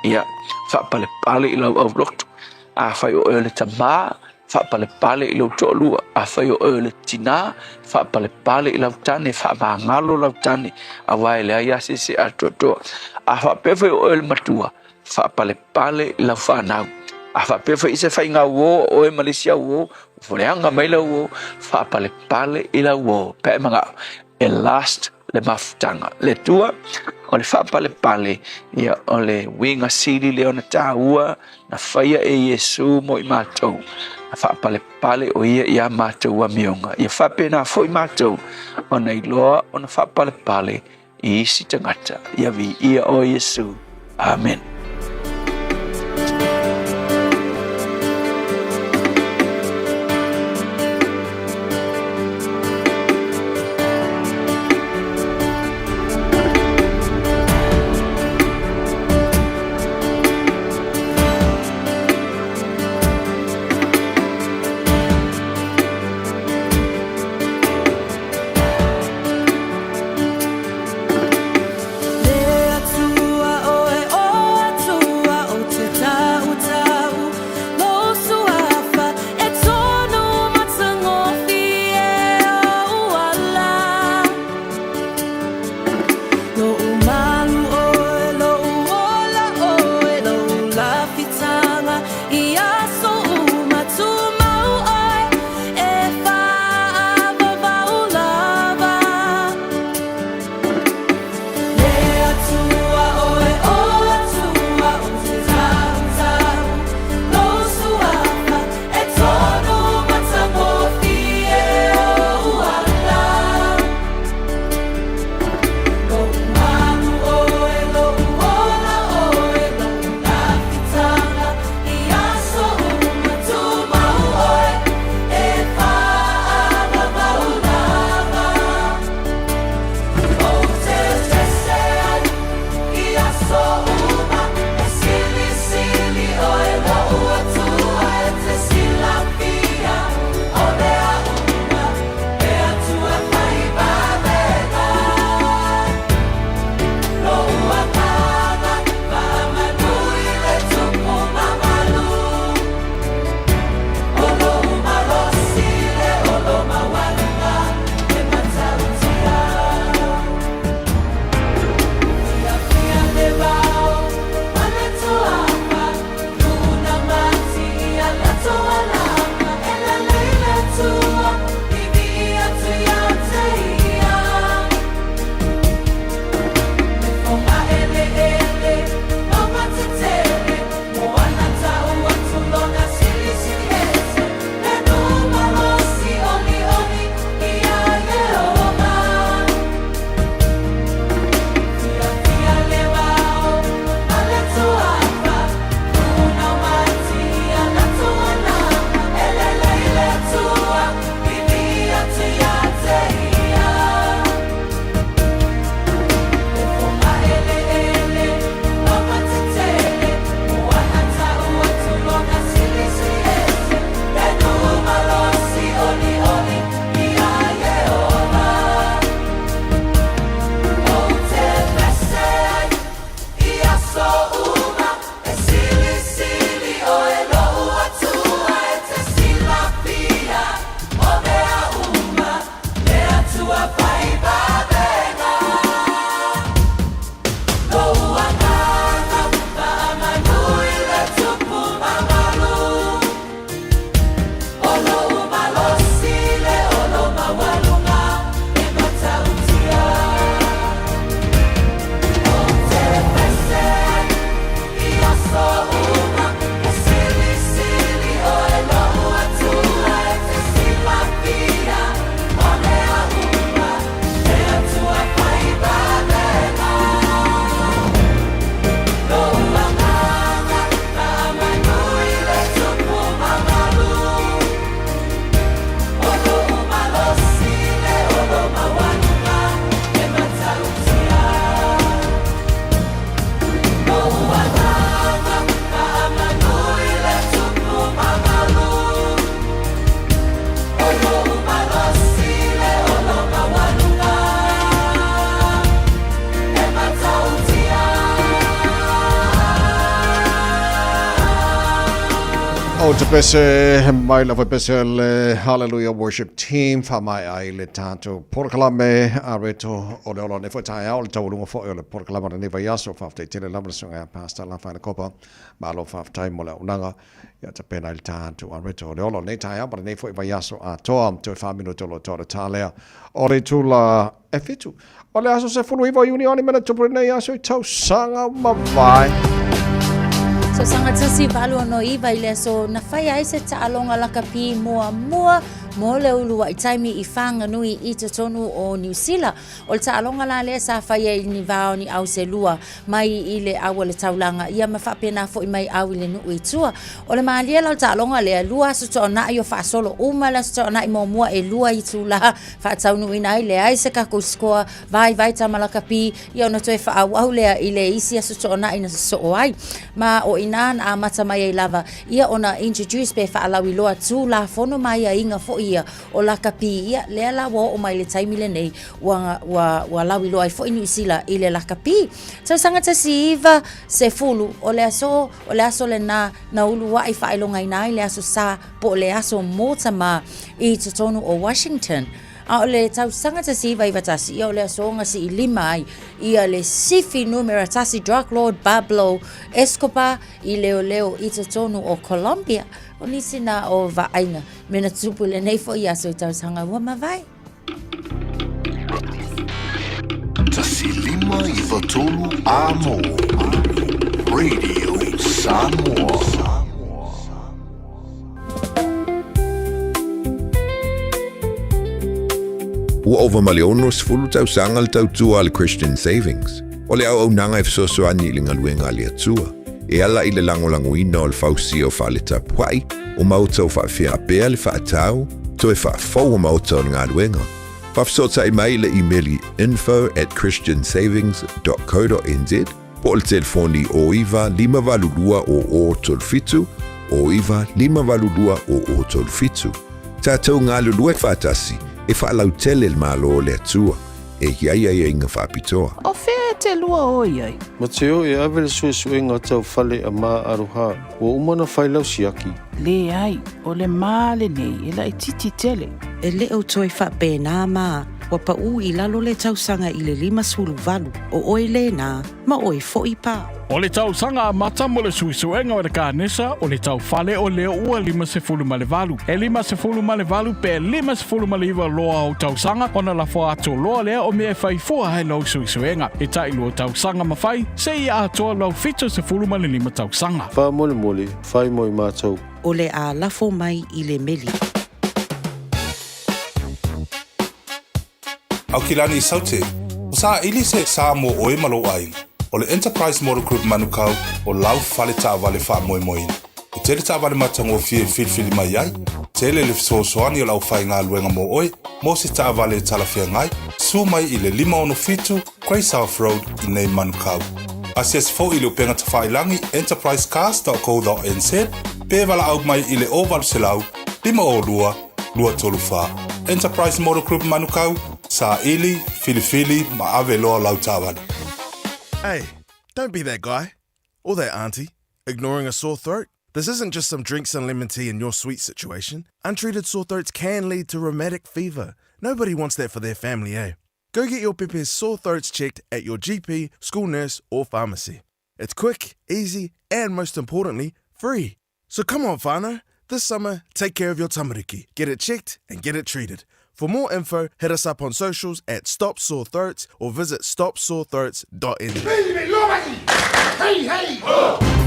ia, faapalepale i lau aulotu. Afai o oe o le tamā, Faapalepale i lou toalua. Afai o oe o le tinā, faapalepale i lau tane, faamagalo lau tane, aua e leai lava se isi e atoatoa. A faapea foi o oe o le matua, faapalepale i lau fanau. A faapea foi i se faiga uō o oe ma le isi au uō, ua leaga mai lau uō, faapalepale i lau uō, pe a e manao e last le mafutaga. Le Atua, o le faapalepale, ia, o le uiga sili lea ona taua na faia e Iesu mo i matou, na faapalepale o ia iā matou amioga. Ia faapena foi matou ona iloa ona faapalepale i isi tagata. Ia viia oe Iesu. Amen. Loʻu malu ʻoe, loʻu ola ʻoe, loʻu lafitaga i aso uma tumau ʻoe e faavavau lava. Le Atua ʻoe o Atua ou te tahutahu lou suafa e tonu matagofie ou ala. Loʻu malu ʻoe, loʻu ola ʻoe, loʻu lafitaga i aso uma tumau ʻoe e faavavau lava. Ou te pese ai i aso uma e silisili ʻoe loʻu Atua e te silafia o mea uma e Atua fai vavega. Loʻu agaga faamanu i le Tupu mamalu. O loʻu malosi le olo maualuga e matautia. Fiafia le vao ma le tuafa, luna mati ia latou alama, e lelei le Atua, vivii atu ia te ia. Le foga eleele, mauga tetele, moana tau atu lona silisili ese, le nuu malosi olioli ia Ieova. Fiafia le vao ma le tuafa, luna mati ia latou alama, e lelei le Atua, vivii atu ia te ia. Le foga eleele, mauga tetele, moana tau atu lona silisili ese, le nuu malosi olioli ia Ieova. Ou te pese ai i aso uma, e silisili ʻoe loʻu Atua e te silafia o mea uma, le Atua fai vavega. Loʻu agaga faamanu i le Tupu mamalu. O loʻu malosi le olo maualuga e matautia. Ou te pese ai i aso uma, e silisili ʻoe loʻu Atua e te silafia o mea uma, le Atua fai vavega. Loʻu agaga faamanu i le Tupu mamalu. O loʻu malosi le olo maualuga e matautia. Loʻu agaga faamanu i le Tupu mamalu. O loʻu malosi le olo maualuga e matautia. Ou te pese mai lava pese le Hallelujah Worship Team whaamaea ai le tatou polokalame a reto o le ola nei foi taeao le taualuga foi o le polokalame o lenei vaiaso. Faafetai tele lava le susuga ia Pastor Lafaele Kopa. Malo faafetai mo le auaunaga ia tapena ai le tatou a reto o le ola o lenei taeao ma lenei foi vaiaso atoa. Toe 4 minute o lo o toa le ta lea o le itula e 7 o le aso 19 o Iuni o ni mea na tupu lenei aso i tausaga ua mavae. Tausaga 1869 i le aso na faia ai se taaloga lakapi muamua mo le uluai taimi i Whanganui i totonu o Niu Sila. O le taaloga la lea sa faia i ni va o ni au se lua mai i le au o le taulaga ia ma faapena foi mai au i le nuu i tua. O le malie la o le taaloga lea, 2 aso toanai o faasolo uma le aso toanai muamua e 2 itula faataunuuina ai, leai se tatou score, vaivai tama lakapi, ia ona toe faaauau lea i le isi aso toanai na sosoo ai. Ma o i ina na amata mai ai lava ia ona introduce pe faalauiloa Tulafono ma aiaiga foi ia o lakapi, ia lea la ua oo mai i le taimi lenei ua, ua, ua lauiloa ai foi Niu Sila i le lakapi. Tausaga 1910, o le aso, o le aso lena na uluai faailogaina ai le aso Sa po o le aso mo tama i totonu o Washington. A o le tausaga 1991, ia o le aso gasi'ilima ai ia le sifi numera tasi drug lord Pablo Escobar i leoleo i totonu o Colombia. O nisi na o vaaiga mea na tutupu i lenei foi aso i tausaga ua mavae. 1593 Amo Radio Samoa. Ua ova ma le 60 tausaga le tautua a le Christian Savings. O le auaunaga e fesoasoani i le galuega a le Atua, e ala i le lagolagoina o le fausia o fale tapuai, o maota o faafeapea le faatau, toe faafou o maota o le galuega. Faafesootai mai i le imeli info at christiansavings dot co dot nz po o le telefoni 09 582 0037, 09 582 0037. Tatou galulue faatasi e faalautele le Malo o le Atua e i ai aiaiga faapitoa. O fea e te lua o i ai? Mateo e ave le suesuega tau fale a Ma Aroha, ua uma ona fai lau siaki. Leai, o le ma lenei e laitiiti tele. E le o toe faapena ma ua paʻū i lalo le tausaga i le 58, o oe lēnā, ma oe foʻi pa. O le tausaga amata mo le suesuega o le kanesa o le taufale o lea ua 58. E 58 pe 59 loa ou tausaga ona lafo atu loa lea o mea e fai fua ai lou suesuega. E tailua tausaga ma fai, seia atoa lou 75 tausaga. Faamolemole, fai mo i matou. O le a lafo mai i le meli. Aukilani Saute, ua saili se sa mo ʻoe ma lou ʻaiga. ʻO le Enterprise Motor Group Manukau o lau fale taavale faamoemoeina. E tele taavale matagofie e filifili mai ai, tele le fesoasoani o le aufaigaluega mo ʻoe mo se taavale e talafeagai, susu mai i le 567 Grey South Road i nei Manukau. Asiasi foi i le upega tafailagi enterprisecars.co.nz pe valaau mai i le 0800 502 234. Enterprise Motor Group Manukau, saili, filifili ma ave loa lau taavale. Hey, don't be that guy. Or that auntie. Ignoring a sore throat? This isn't just some drinks and lemon tea in your sweet situation. Untreated sore throats can lead to rheumatic fever. Nobody wants that for their family, eh? Go get your pepe's sore throats checked at your GP, school nurse, or pharmacy. It's quick, easy, and most importantly, free. So come on, whānau. This summer, take care of your tamariki. Get it checked and get it treated. For more info, hit us up on socials at Stop Sore Throats or visit stopsorethroats.nz. Hey, hey! Oh!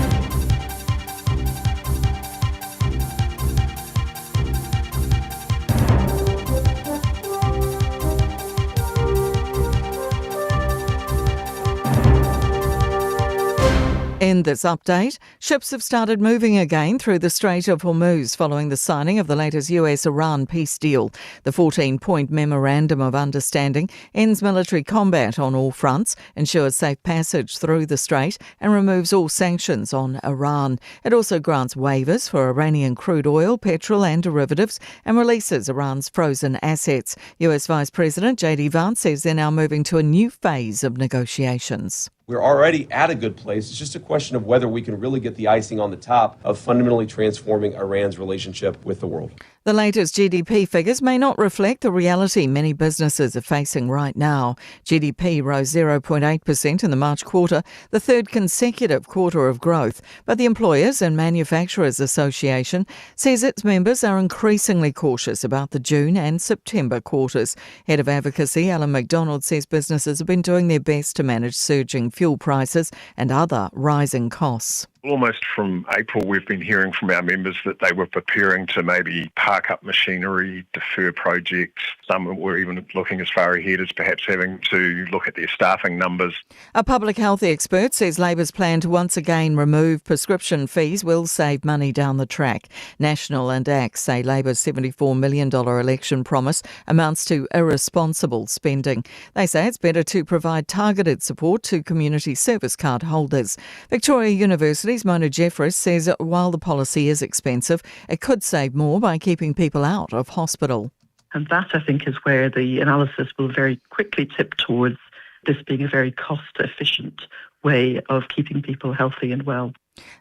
In this update, ships have started moving again through the Strait of Hormuz following the signing of the latest US Iran peace deal. The 14 point memorandum of understanding ends military combat on all fronts, ensures safe passage through the strait, and removes all sanctions on Iran. It also grants waivers for Iranian crude oil, petrol, and derivatives and releases Iran's frozen assets. US Vice President J.D. Vance says they're now moving to a new phase of negotiations. We're already at a good place. It's just a question of whether we can really get the icing on the top of fundamentally transforming Iran's relationship with the world. The latest GDP figures may not reflect the reality many businesses are facing right now. GDP rose 0.8% in the March quarter, the third consecutive quarter of growth. But the Employers and Manufacturers Association says its members are increasingly cautious about the June and September quarters. Head of Advocacy Alan McDonald says businesses have been doing their best to manage surging fuel prices and other rising costs. Almost from April, we've been hearing from our members that they were preparing to maybe park up machinery, defer projects. Some were even looking as far ahead as perhaps having to look at their staffing numbers. A public health expert says Labor's plan to once again remove prescription fees will save money down the track. National and ACT say Labor's $74 million election promise amounts to irresponsible spending. They say it's better to provide targeted support to community service card holders. Victoria University's Mona Jeffress says while the policy is expensive, it could save more by keeping people out of hospital. And that, I think, is where the analysis will very quickly tip towards this being a very cost efficient way of keeping people healthy and well.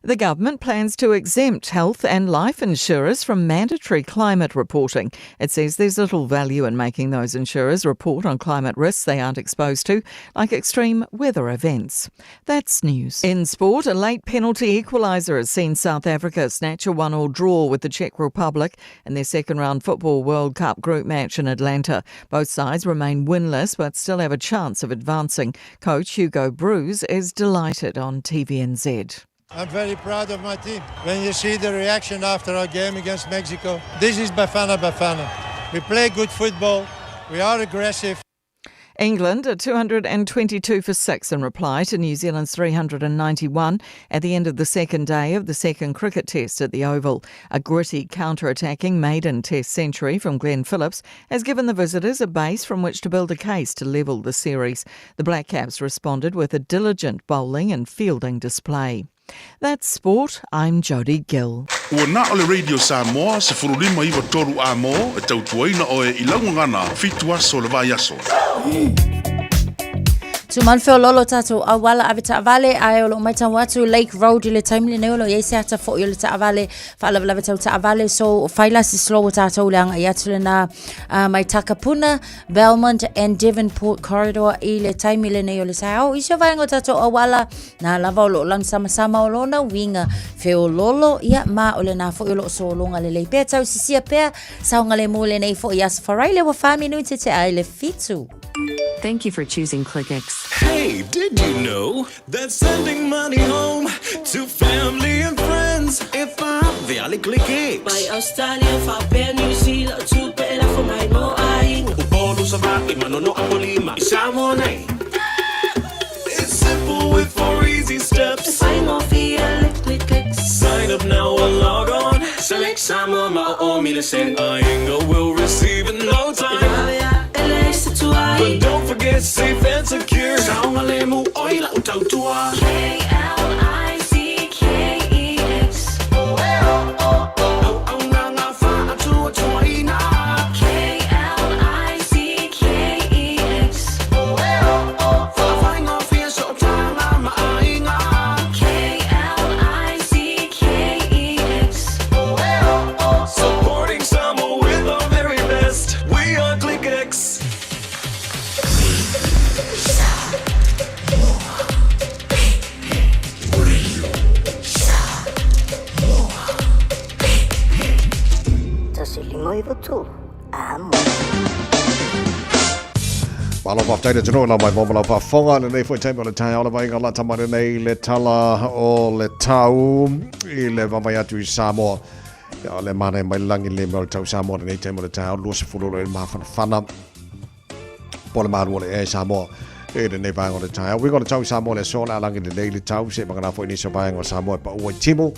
The government plans to exempt health and life insurers from mandatory climate reporting. It says there's little value in making those insurers report on climate risks they aren't exposed to, like extreme weather events. That's news. In sport, a late penalty equaliser has seen South Africa snatch a 1 all draw with the Czech Republic in their second round Football World Cup group match in Atlanta. Both sides remain winless but still have a chance of advancing. Coach Hugo Broos is delighted on TVNZ. I'm very proud of my team. When you see the reaction after our game against Mexico, this is Bafana Bafana. We play good football, we are aggressive. England are 222 for 6 in reply to New Zealand's 391 at the end of the second day of the second cricket test at the Oval. A gritty counter-attacking maiden test century from Glenn Phillips has given the visitors a base from which to build a case to level the series. The Black Caps responded with a diligent bowling and fielding display. That's sport. I'm Jodie Gill. Ua na o le Radio Samoa 1593 A-mo e tautuaina oe i lau gagana fitu aso o le vaiaso. Tumau feololo tatou auala ave taavale ae o loo matau atu Lake Road i le taimi lenei o loo iai se ata foi o le taavale faalavelave tau taavale so fai la se slow o tatou le agai atu lena uh, mai Takapuna Belmont and Devonport Corridor i le taimi lenei o le taeao i se vaega o tatou auala Nā lava o loo lanu samasama o lona uiga feololo ia ma o lenā foi o loo sologa lelei pea tausisia pea saogalemu lenei foi aso Faraile ua 4 minute te ai le fitu. Thank you for choosing ClickX. Hey, did you know that sending money home to family and friends e faavea le ClickX? Mai Australia, faapea New Zealand, tupe e lafo mai mo aiga. Upolu, Savaii, Manono, Apolima, i Samoa nei. It's simple with four easy steps. E faigofie le ClickX. Sign up now or log on. Select Samoa ma o o mile send. Aiga will receive in no time. E vave ae leai se tuai. But don't forget safe and secure. Saogalemu oi lau tautua. K-L-I-C-K-E-X. Auaunaga faatuatuaina. K-L-I-C-K-E-X. Faafaigofie sootaga ma aiga. K-L-I-C-K-E-X. Supporting Samoa with our very best. We are ClickX. Malo faafetai le atunuu lau mai mo ma lau faafofoga lenei foi taimi o le taeao lava i galata mai lenei le tala o le tau i le vaavaai atu i Samoa. Ia, o le manaia mai le lagi le mea o le tau Samoa lenei taimi o le taeao 20 o le mafanafana po le malu o le ea i Samoa i lenei vaega o le taeao. Uiga o le tau i Samoa le aso o le a lagi lelei le tau se vagana foi nisi o vaega o Samoa e paua i timu.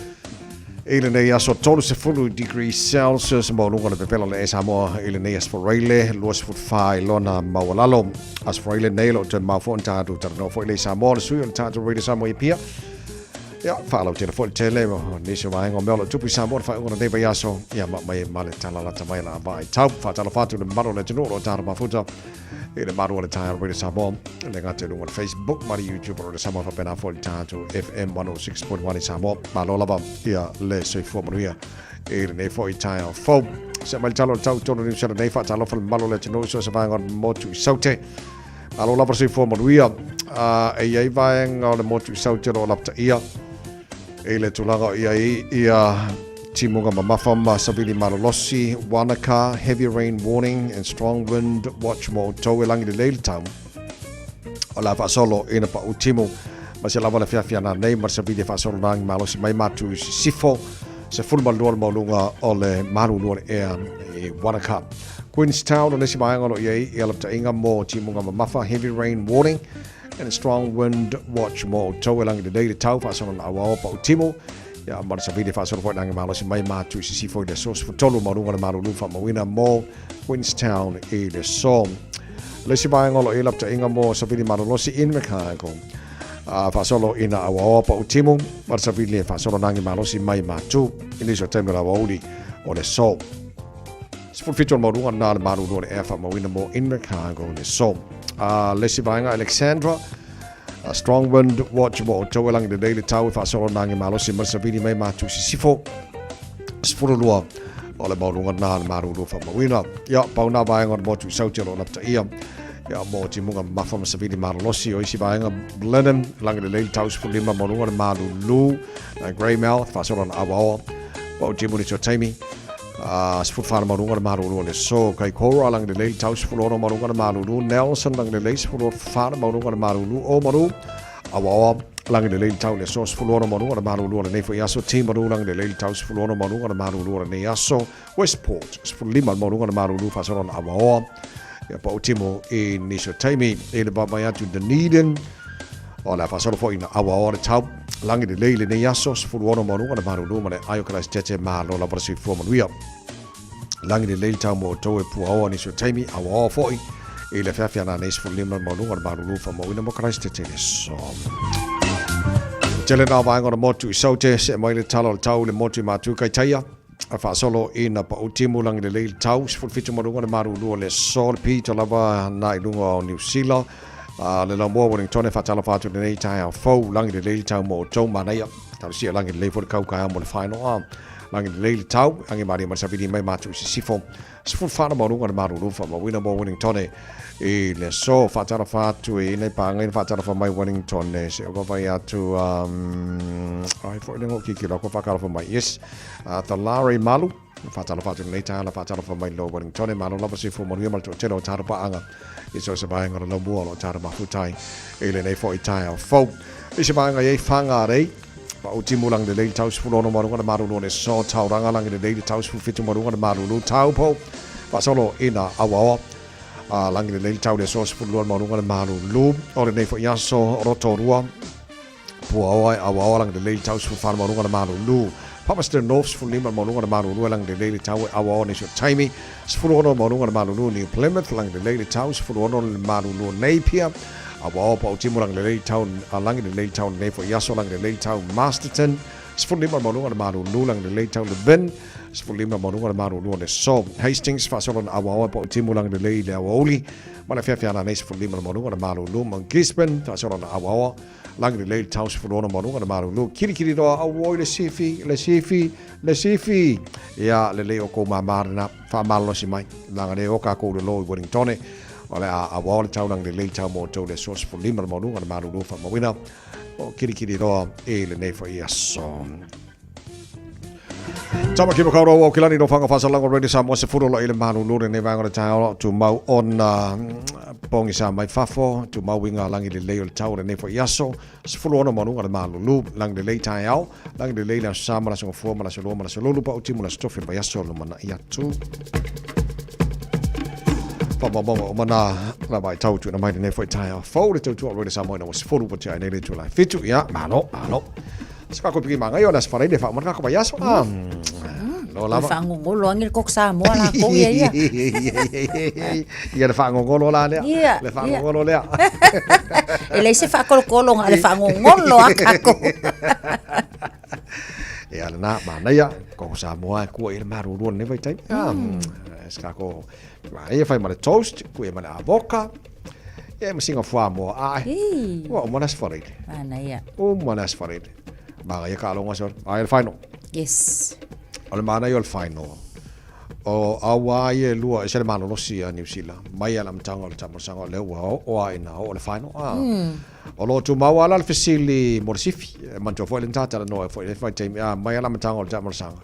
I lenei aso 30 degrees Celsius maualuga o le pepela o le ea i Samoa i lenei aso Faraile 24 i lona maualalo. Aso Faraile nei o lo o toe mamao foi ona tatou talanoa foi lea i Samoa o le sui o le tatou Radio Samoa i Apia. Ia, faalautele foi le tele o nisi o vaega o mea o lo o tupu i Samoa i le faaiuga o lenei vaiaso, ia ma mai ma le tala lata mai a la vaai tau. Faatalofa atu i le mamalu o le atunuu o lo o tala mafuta i le malu o le taeao Radio Samoa, le gata i luga o le Facebook ma le YouTube o Radio Samoa faapena foi le tatou FM 106.1 i Samoa. Malo lava ia le soifua manuia i lenei foi taeao fou. Se mai le tala o le tau tonu Niu Sela nei faatalofa le mamalu o le atunuu i so o se vaega o le motu i Saute. Malo lava le soifua manuia. E i ai vaega o le motu i Saute o lo o lapataia i le tulaga o i ai ia timuga mamafa ma savili malolosi, Wanaka, heavy rain warning and strong wind watch mo outou e lagi lelei le tau. O le a faasolo ina pau timu ma se lava le feafia nanei ma le savili e faasolo nagi malosi mai matu i sisifo 12 le maualuga o le malulu o le ea i Wanaka. Queenstown o le isi vaega o lo o i ai ia lapataiga mo timuga mamafa, heavy rain warning and a strong wind watch mo outou e lagi lelei le tau faasolo na auaoa pau timu ia ma le savili e faasolo foi nagi malosi mai matu i sisifo i le aso 13 maualuga o le malulu faamauina mo Queenstown i le aso. Le isi vaega o lo o i ai lapataiga mo savili malolosi Invercargill a faasolo ina auaoa pau timu ma le savili e faasolo nagi malosi mai matu i nisi o taimi o le aoauli o le aso. 17 o le maualuga na le malulu o le ea faamauina mo Invercargill le aso. A le isi vaega Alexandra, A strong wind watch mo outou e lagi lelei le tau e faasolo na age malosi ma le savili mai matu i sisifo. 12 o le maualuga na le malulu faamauina. Ia, pau na vaega o le motu i Saute o lo o lapataia. Ia, mo timuga mamafa ma savili malolosi o isi vaega Blenheim, lagi lelei le tau 15 maualuga le malulu. Greymouth, faasolo na awaoa. Pau timu ni taimi. 14 le maualuga le malulu o le aso. Kaikoura, lagi lelei le tau 16 maualuga le malulu. Nelson, lagi lelei 14 le maualuga le malulu. Oamaru, awaoa, lagi lelei le tau le aso 16 maualuga le malulu o lenei foi aso. Timaru, lagi lelei le tau 16 maualuga le malulu o lenei aso. Westport, 15 le maualuga le malulu faasolo na awaoa. Ia pau timu i nisi o taimi i le vaavaai atu Dunedin. O le a faasolo foi ina awaoa le tau. Lagi lelei lenei aso, 16 maualuga le malulu ma le ai o Karaisitete malo lava le soifua manuia. Lagi lelei le tau mo outou e puaoa nisi o taimi, awaoa foi i le afiafi ana nei 15 le maualuga le malulu faamauina mo Karaisitete le aso. Tele nā vaega o le motu i Saute, see mai le tala o le tau i le motu i Matu Kaitaia. A faasolo ina pau timu lagi lelei le tau, 17 maualuga le malulu o le aso, le pito lava na i luga o Niu Sila. A le laumua Wellington e faatalofa atu lenei taeao fou, lagi lelei le tau mo outou manaia. Talosia lagi lelei foi le kau kaeao mo le final a. Lagi lelei le tau, age malie ma le savili mai matou i sisifo. 14 maualuga le malulu faamauina mo Wellington i le aso. Faatalofa atu i nei pāga ina faatalofa mai Wellington se o vaavaai atu ai foi le ngō kiki la ko faatalofa mai. Yes, Thalari Malu. Faatalofa atu lenei taeao la faatalofa mai lo Wellington malo lava soifua manuia ma le toatele o tatou paaga i so o se vaega o le laumua o lo o tatou mafutai i lenei foi taeao fou. I se vaega i ai Whangarei, Pau timu lagi lelei le tau 16 maualuga le malulu o le aso, Tauranga lagi lelei le tau 17 maualuga le malulu, Taupo faasolo ina awaoa a lagi lelei le tau le aso 12 maualuga le malulu o lenei foi aso, Rotorua Puaoa e awaoa lagi lelei le tau 14 maualuga le malulu, Palmerston North 15 maualuga le malulu e lagi lelei le tau e awaoa nisi o taimi, 16 maualuga le malulu New Plymouth lagi lelei le tau 16 le malulu Napier awaoa pau timu lagi lelei le tau lagi lelei le tau lenei foi aso lagi lelei le tau Masterton 15 maualuga le malulu lagi lelei le tau Levin 15 maualuga le malulu o le aso Hastings faasolo na awaoa pau timu lagi lelei le aoauli ma le afiafi ana nei 15 maualuga le malulu Mount Gisborne faasolo na awaoa Lagi lelei le tau 16 maualuga le malulu kilikili loa auoi le sifi le sifi le sifi ia lelei o kou māmā lena faamalolosi mai leaga le o kākou le lo i Wellington o le a awao le tau lagi lelei le tau mo outou le aso 15 le maualuga le malulu faamauina o kilikili loa i lenei foi aso. Tama ki makaurau o Kilani no whanga whasalango Radio Samoa se furo lo i le malulu lenei vaega o le taeao tumau ona pongi sa mai fafo tumau i ngā langi lelei o le tau o lenei foi aso 16 maualuga le malulu langi lelei taeao langi lelei le aso sa ma le aso gafua ma le aso lua ma le aso lulu pau timu le aso tofi o le vaiaso lumanai atu. Whakamaumaunga o mana la vai tau tuina mai lenei foi taeao fou le tautua o Radio Samoa ina ua 10 ua tea ai nei le itula e 7 ia malo malo. Se ka koe piki manga i o le aso faraile whaamana ka vai aso. Ah, no lava. Whaangongolo angi le koko Samoa la kou ia ia. Ia le whaangongolo la lea. Ia, Le whaangongolo lea. E leai se whaakolokolo nga le whaangongolo a kako. Ia lena, manaia, koko Samoa e kua i le marurua lenei vaitaimi. Ah, se kako, ia whai ma le toast, kua ia ma le avoka, ia ma singa fuamoa ae. Ua uma le aso faraile. Manaia. Uma le aso faraile. Manaia ka alonga so. Ai le final. Yes. O le manaia o le final. O aua ia e lua, e se le malolosi a Niu Sila. Mai a le amataga o le taamolosaga o lea ua oo a ina oo le final. Ah. O lo o tumau lava la le fesili mo le sifi. E manatua foi le na talanoa ai foi i le vaitaimi, ah, mai lava le amataga o le taamolosaga.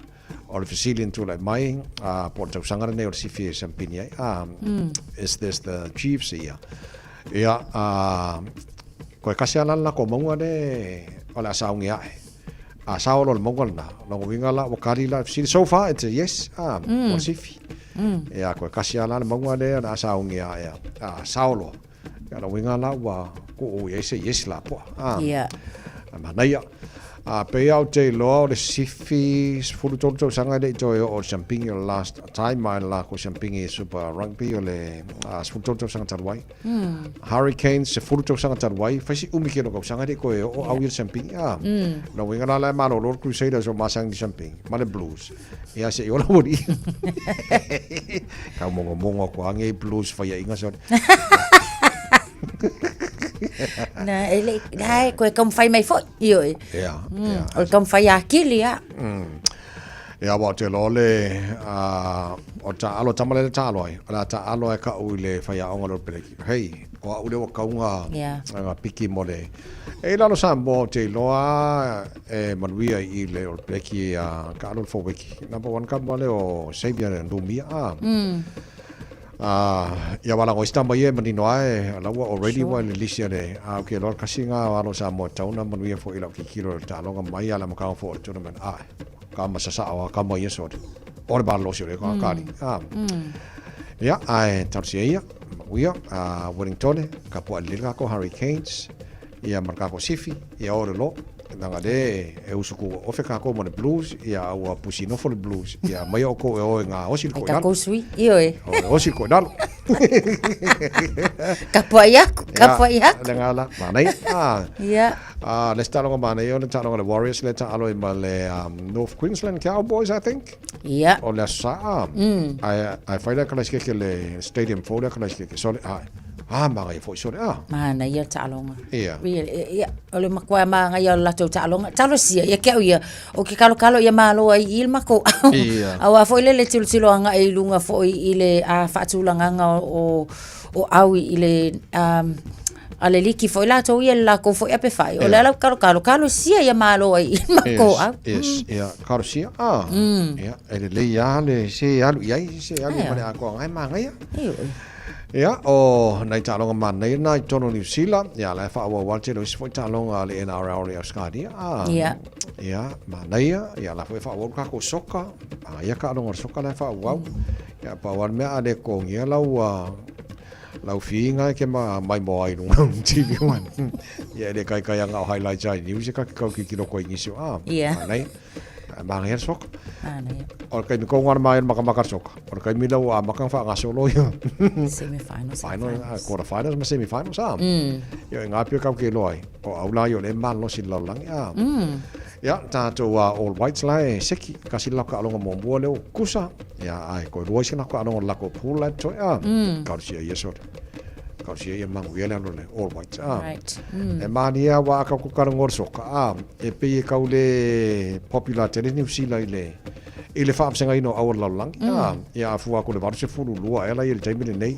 O le fesili na tulai mai, ah, po o le tausaga lenei o le sifi e siampini ai, ah, is this the Chiefs year? Ia, ah, koe kasi lava la le lako mauga le o le a saogi ae. A sao loa le mauga lena, lona uiga la ua kali la le fesili, so far it's a yes, ah, mo le sifi. Ia, koe kasi lava la le mauga lea o le a saogi ae, a sao loa. Ia, lona uiga la ua kuu i ai se yes la poa. Ah, Ia. A manaia. A pei lava ou te iloa o le sifi 13 tausaga e le i toe oo i le siampigi o le last time mai le lakou siampigi Super Rugby o le 13 tausaga talu ai. Hurricanes 10 tausaga talu ai, fai si umi kino tausaga e le i toe oo au i le siampigi. Ah, lona uiga la la e malolo le Crusaders o masani i le siampigi ma le Blues. Ia se i ola ua alii. Tau mongomongo aku ange i Blues faiaiga sone. Na, e le, na e koe taumafai mai foi, ioe. Ia, ia. O le taumafai atili lava. Ia, aua ou te iloa le, o le taaalo, tama lea le taalo ai, o le a taaalo ai ka'u i le faiaoga lea o le peleki. Hei, o a'u lea ua kau ngā, Yeah. ngā piki mo le, e i lalo Samoa ou te iloa e manuia i le o le peleki a kaalo le foweki. Number one ka mo le o Xavier Numia a. Ia wala ngoi tama ia e manino ae, la ua already ua le lisi a le, a ke loa kasi ngā alo Samoa tauna manuia fo i lau kikilo le taaloga mai ala makao fo o le tournament. A, ka masasa o ka mai ia sore. O le balo si o le ka kali. A. Ia, ae tausia ia, manuia, a Wellington, ka po le ka ko Hurricanes, ia ma ka ko Sifi, ia o le lo, nanga le e usu ku ofe ka ko mo le Blues, ia ua pusi nofo le Blues, ia mai o ko e o e ngā osi le Ai ko ka nalo. kou sui, ioe. O le osi ko nalo. Ka puai aku, ka puai aku. Le ngā la, manai. Ah. Ia. Ah, le taloga manai o le taloga le Warriors le taalo i ma le North Queensland Cowboys, I think. Ia. O le aso Sa'a. Ai, ai whai lea kalaisi le Stadium 4 lea kalaisi keke. Sole, ai. Ah, manga ia foi sole, ah. Mana ia taaloga. Ia. Really, ia, o le makuai maga ia o le latou taaloga. Talosia ia ke au ia, o ke kalokalo ia malo ai i le makou au. Ia. Auā foi le le tilotilo agaʻi i luga foi i le a faatulagaga o, o au i le a le liki foi latou ia i le lakou foi ape fai. O le ala kalokalo, talosia ia malo ai i le makou au. Yes, ia, talosia, ah. Ia, e lelei lava le se alu i ai, se alu ma le atoaga e magaia. Ioe. Ia, o nai taaloga manaia na i totonu o Niu Sila, ia la e faaauau lava le tele o isi foi taaloga a le NRL i Ausetalia. Ah, Ia. Ia, manaia, ia la foi e faaauau le tatou soka, a ia taaloga o le soka la e faaauau. Ia, pau lava le mea a le totogia lau lau fiiga e ke ma maimoa ai i luga o le TV1. Ia e le kaikai aga o highlights ai news e ka ke kau kikilo koe i nisi o, ah, Ia. manaia. Manaia le soka. Manaia. O le taimi tonu lava le makamaka le soka. O le taimi lea ua amata ona faagasolo ia. Semi-finals. Final, quarter finals ma semi-finals a. Ia i ngā pia kau ke iloa ai. O au la ia o le malosi le lalolagi a. Ia, tatou All Whites la e seki. Kasi le lakou taaloga muamua lea ua kusa. Ia, ae toe lua isi lakou taaloga o le lakou pool la e totoe a. Talosia ia sole. Talosia ia manuia le alu a le All Whites a. Right. E mālie lava a kau kukalagoa le soka a. E pei e kau le popular tele Niu Sila i le i le faavasegaina o au o le lalolagi. A, ia a fua atu i le 82 ea la ia i le taimi lenei.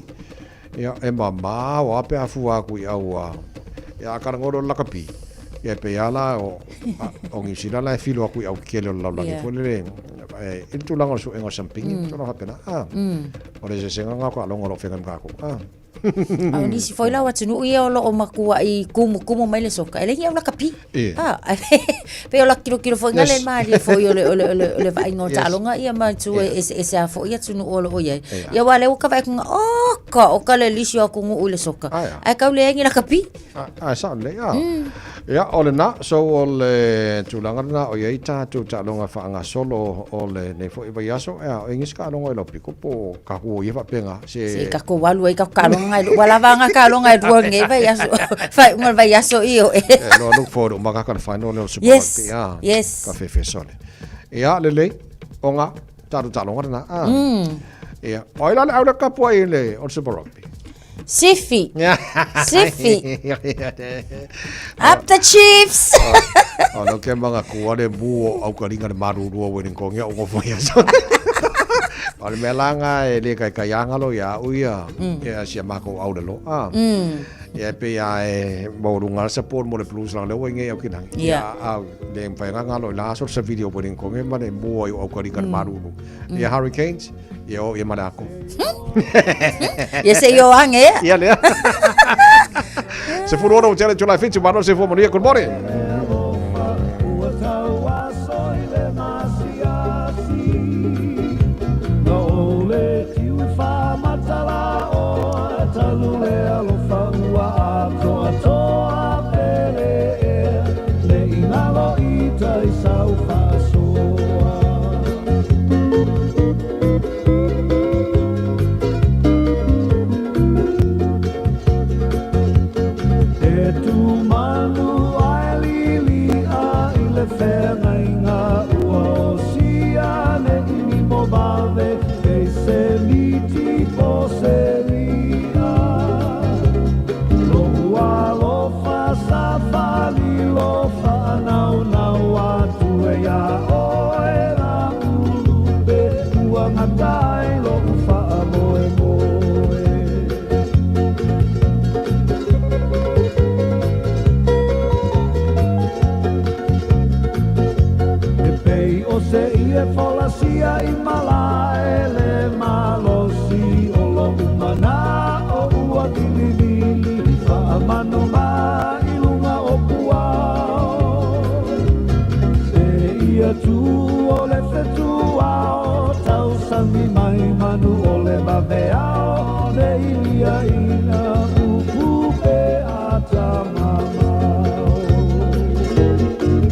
Ia, e mamao lava pe a fua atu i au a, ia a talanoa loa i le lakapi, ia e pei lava la o, o Niu Sila la e filo atu i au kele o le lalolagi foi lele, e, i le tulaga o le suega o sampingi, tulaga faapena. A, o le eseesega lena o taaloga o lo o feagai ma tatou. A. A o nisi foi la o atunuu ia o lo o matuaʻi kumukumu mai le soka, e leai ni au lakapi. Ia. A, pei o la tilotilo foi na le malie foi o le, o le, o le, o le vaaiga o taaloga ia ma itu e eseese lava foi atunuu o lo o i ai. Ia aua o lea ua ka vaai atu, oka, oka le lisi o atunuu i le soka, ae tau leai ni lakapi. A, e sao lelei, a. Ia, o lena, so o le tulaga lena o i ai tatou taaloga faagasolo o lenei foi vaiaso, ia, o i nisi taaloga i lau piko po o tatou o ia faapena, se... Se tatou alu ai tatou taaloga nai ua lava nga taaloga e lua nei vaiaso, faaiuga o le vaiaso ioe. E loa look forward uma kaka le final lea o le Super Yes, Rugby, a. yes. Ka fefe sole. Ia, lelei, o nga, tatou taaloga lena, a. Ia, o ai la le au le kapuai i le, o le Super Rugby? Sifi. Sifi. Up the Chiefs. O lo ke manga kua le mu o au ka ringa le marurua ue ringo ngia o ngofo ia so. O le mea langa e le kai kai angalo ia au ia, ia sia mako au le lo. Ah. Ia pe ia e mo runga support mo le Blues la le ue nge au kinangi. Ia. Ia au le mwhai nga ngalo i la aso sa video ue ringo ngia ma le mu o au ka ringa le maruru. Ia Hurricanes, ia o ia mare ako. Ia se i o ange ea. Ia lea. Se furu ora o tele July 7, mano se fua manuia. Good morning. e folasia i malae le malosi o loʻu manaʻo ua vilivili faamanu mai i luga o puao. E ia tū o le fetuao tausami mai manu o le vaveao ne i liaina upu pe atamamao.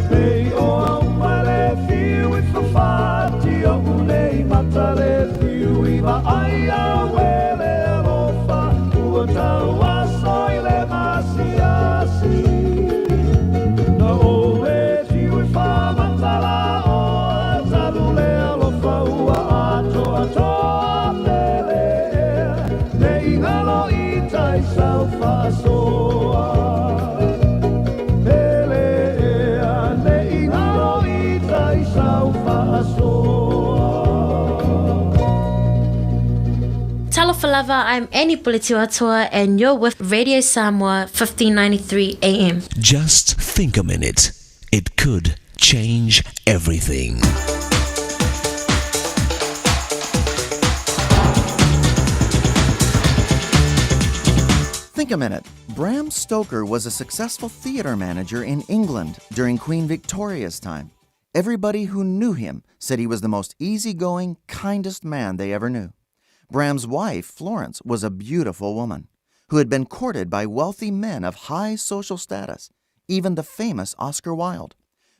Pei o au mai le fiu i fafati oʻu nei mata le fiu i vaai au e le alofa ua tauaso i le maasiasi. Na ou le tiu i faamatalaoa talu le alofa ua atoatoa pele ea ne i galo i tai sau faasoa. Pele ea ne i galo i tai sau faasoa. Talofa lava, I'm Annie Puletiuatoa and you're with Radio Samoa 1593 AM. Just think a minute. It could change everything. Think a minute. Bram Stoker was a successful theater manager in England during Queen Victoria's time. Everybody who knew him said he was the most easygoing, kindest man they ever knew. Bram's wife, Florence, was a beautiful woman who had been courted by wealthy men of high social status, even the famous Oscar Wilde.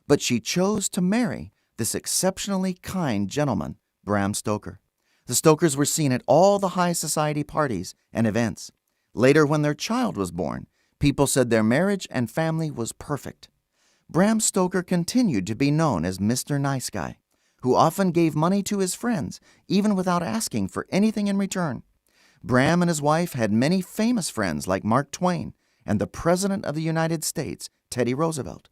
But she chose to marry this exceptionally kind gentleman, Bram Stoker. The Stokers were seen at all the high society parties and events. Later, when their child was born, people said their marriage and family was perfect. Bram Stoker continued to be known as Mr. Nice Guy, who often gave money to his friends, even without asking for anything in return. Bram and his wife had many famous friends like Mark Twain and the President of the United States, Teddy Roosevelt.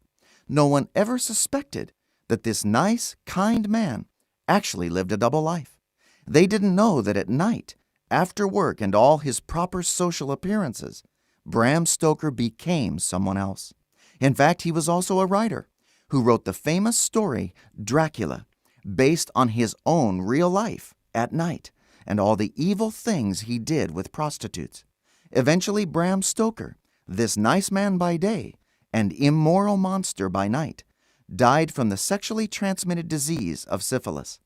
No one ever suspected that this nice, kind man actually lived a double life. They didn't know that at night, after work and all his proper social appearances, Bram Stoker became someone else. In fact, he was also a writer who wrote the famous story Dracula, based on his own real life at night and all the evil things he did with prostitutes. Eventually, Bram Stoker, this nice man by day and immoral monster by night, died from the sexually transmitted disease of syphilis.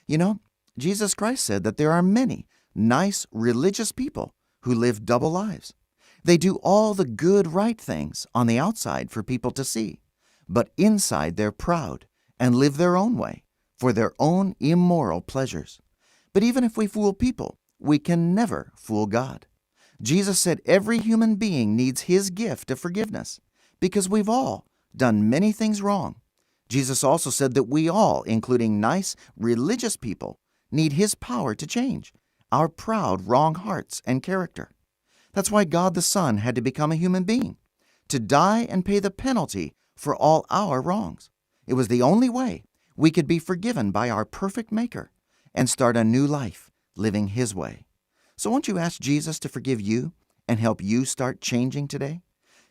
You know, Jesus Christ said that there are many nice religious people who live double lives. They do all the good, right things on the outside for people to see, but inside they're proud and live their own way for their own immoral pleasures. But even if we fool people, we can never fool God. Jesus said every human being needs his gift of forgiveness because we've all done many things wrong. Jesus also said that we all, including nice religious people, need his power to change our proud, wrong hearts and character. That's why God the Son had to become a human being, to die and pay the penalty for all our wrongs. It was the only way we could be forgiven by our perfect Maker and start a new life living His way. So, won't you ask Jesus to forgive you and help you start changing today?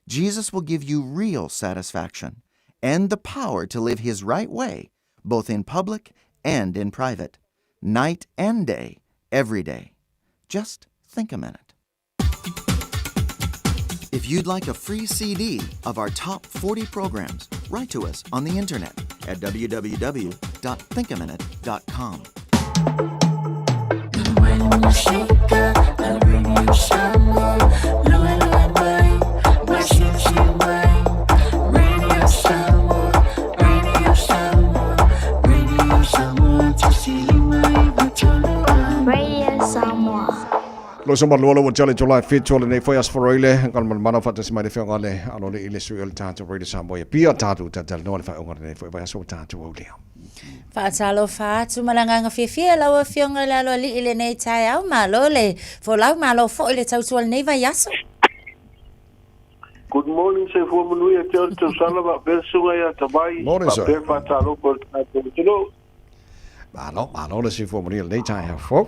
Jesus will give you real satisfaction and the power to live His right way, both in public and in private, night and day, every day. Just think a minute. If you'd like a free CD of our top 40 programs, write to us on the internet at www.thinkaminute.com. Radio Samoa. Lo so malua lo jale July 7 o lenei foi aso foroile ngal mal mana faatasi mai le afioga le alo i le sui o le tatou Radio Samoa ia pia tatou talatalanoa le faaiuga o lenei foi vaiaso ua tatou aulia. Faatalofa atu ma le agaga fiafia lau Afioga i le Aloalii i lenei taeao. Malo le folau, malo foi le tautua i lenei vaiaso. Good morning soifua manuia te ora tau sala faapea le susuga ia Tamai Morning sir. faapea le faatalofa o le tatou atunuu. Malo, malo le soifua manuia i lenei taeao fou.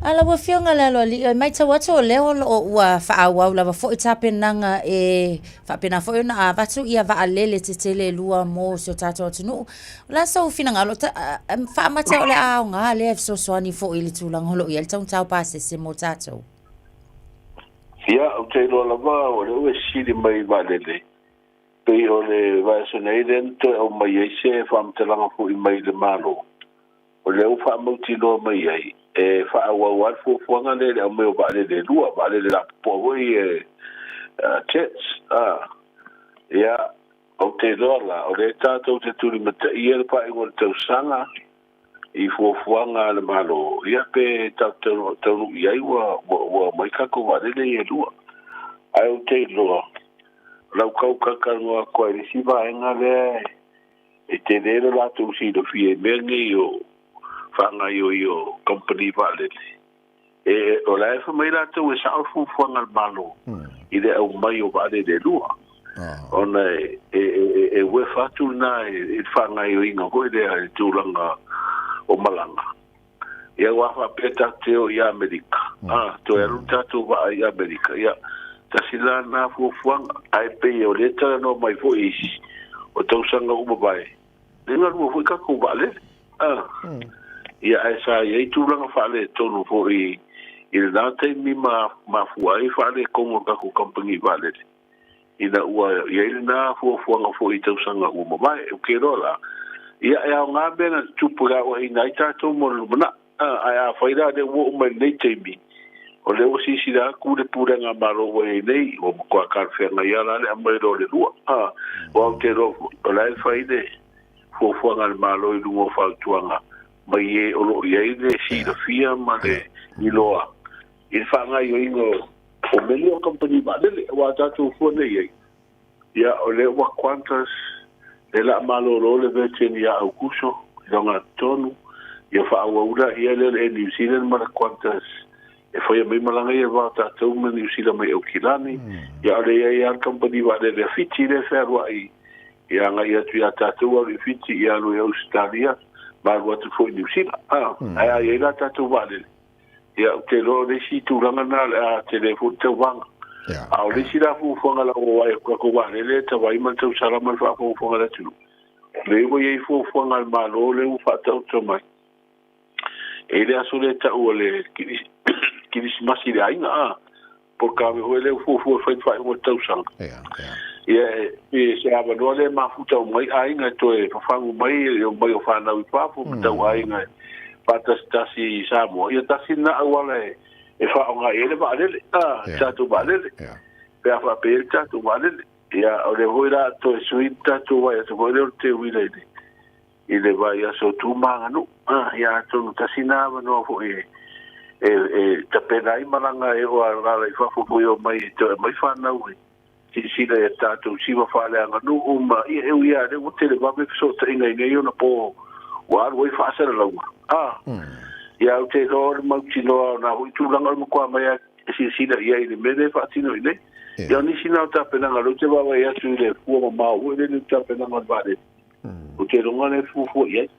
A lau Afioga i le Aloalii, e matau atu o lea o lo o ua faaauau lava foi tapenaga e faapena foi ona avatu ia vaalele tetele e lua mo si o tatou atunuu. O le a sou finagalo, faamata o le a aoga lea e fesoasoani foi i le tulaga o lo o i ai le taugata o pasese mo tatou? Ia, ou te iloa lava o lea ua e sili mai i vaalele, Pei o le vaiaso nei lea na toe aumai ai se faamatalaga foi mai le Malo, o lea ua faamautinoa mai ai, e faaauau lava le fuafuaga lea i le aumai o vaalele e lua, vaalele lapopoa foi ia, jets. Ia, ou te iloa la, o lea tatou te tulimataia le faaiuga o le tausaga i fuafuaga a le Malo, ia pe tatou te taunuu i ai ua aumai tatou vaalele ia e lua. Ae ou te iloa, lau tau talatalanoa atu ai i le isi vaega lea e tele lo latou silafia i mea nei o faagaoioi o kamupani vaalele. E, o la e fai mai latou e sao le fuafuaga a le Malo i le aumai o vaalele e lua. Ona e, e, e, e uefa atu lena i le faagaoioiga foi lea i le tulaga o malaga. Ia aua faapea tatou te o i Amerika, a, toe alu le tatou vaa i Amerika, ia, tasi la lena fuafuaga. Ae pei o lea e talanoa mai foi isi, o tausaga ua mavae, le galua foi tatou vaalele, a. Ia, ae sa i ai tulaga faaletonu foi i lena taimi ma mafua ai faaletonu o le tatou kamupani vaalele, ina ua i ai lena fuafuaga foi i tausaga ua mavae. Ou te iloa la, ia, e aoga mea na tutupu e aoaiina ai tatou mo le lumanai. Ae afai la lea ua oo mai i lenei taimi, o lea ua silasila atu le pulega a Malo ua i ai nei, ua matua talafeagai lava la le aumai loa o le lua. Aua ou te iloa foi, o la e fai le fuafuaga a le Malo i luga o fautuaga mai e o lo o i ai le silafia ma le iloa i le faagaoioiga o mea nei o kamupani vaalele, aua a tatou fua nei i ai, ia o lea ua Qantas, lea o le a malolo le Virgin ia Aukuso i le ogatotonu, ia faaauau laia lea o le Air New Zealand ma le Qantas e faia mai malaga ia i le va o tatou ma Niu Sila mai Aukilani, ia o lea e i ai lava le kamupani vaalele a Fiti lea e fealuai ia agai atu ia tatou alu i Fiti, ia alu i Ausetalia ma alu atu foi i Niu Sila. Ae a i ai la tatou vaalele, Ia, ou te iloa o le isi tulaga lena o le a tele ai foi le tauvaga. A o le isi la fuafuaga la ua vaai atu tatou vaalele e tavai ma le tausala ma le faafogafoga a le atunuu, lea ua i ai fuafuaga a le Malo lea ua faataoto mai, e i ai le aso lea e tau o le Kerisimasi i le aiga, a, po o le kave foi lea ua fuafua e fai le faaiuga o le tausaga. Ia, e se avanoa lea e mafuta uma ai aiga e toe fafagu mai e omai o fanau i fafo ma tau aiga e faatasitasi i Samoa. Ia tasi lena auala e faaaoga i ai le vaalele, a, le tatou vaalele, pe a faapea i ai le tatou vaalele. Ia, o lea foi la toe sui le tatou vaiaso foi lea o le teuila i le i le vaiaso o Tu ma Aganuu. Ia atonu tasi na avanoa foi e e tapena ai malaga e oo alaala i fafo foi e omai e toe aumai fanau e silasila i a tatou siva faaleaganuu ma ia e ui lava lea ua televave fesootaiga i nei ona po ua alu ai faasalalauga. Ia ou te iloa o le mautinoa o na foi tulaga o le matua mai lava e silasila i ai i le mea lea e faatino i nei. Ia o nisi na o tapenaga lea ou te vaavaai atu i le fua mamao foi lele i le tapenaga o le vaalele. Ou te iloga lea e fuafua i ai.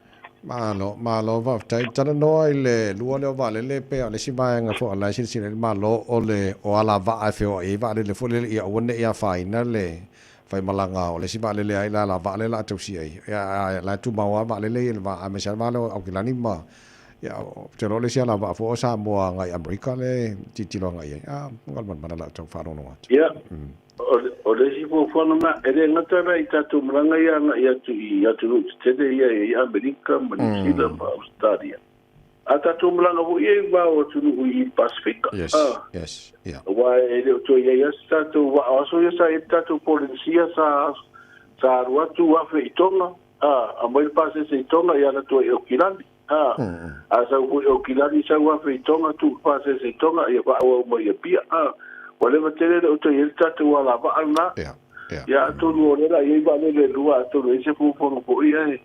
Malo, malo faafetai. Talanoa i le lua lea o vaalele pe o le isi vaega foi o la e silasila i ai le Malo o le o alavaa e feoai ai vaalele foi lele ia aua ne i afaina le faimalaga o le isi vaalele ai le alavaa lea o le a tausia ai. Ia a la e tumau lava vaalele ia i le va aemaise lava le va lea o Aukilani ma ia ou te iloa o le isi alavaa foi o Samoa agai i Amerika lea e tilotilo agai i ai. A, manamana la outou faalogologo atu. Ia, O le isi fuafuaga lena, e le gata la i tatou malaga ia agai atu i atunuu tetele ia i Amerika ma Niu Sila ma Ausetalia, a tatou malaga foi ia i va o atunuu i Pasefika. Yes, yes, yeah. Aua e le o toe i ai lava se tatou vaa o aso ia sa i ai le tatou Polenesia sa sa alu atu afe i Tonga, aumai le pasese i Tonga ia alu atu ai i Aukilani. A sau foi i Aukilani sau afe i Tonga tuu le pasese i Tonga ia faaauau mai i Apia. Ua leva tele le o toe i ai le tatou alavaa lena. Ia atonu o lea o le a i ai vaalele e lua atonu e i ai se fuafuaga foi ae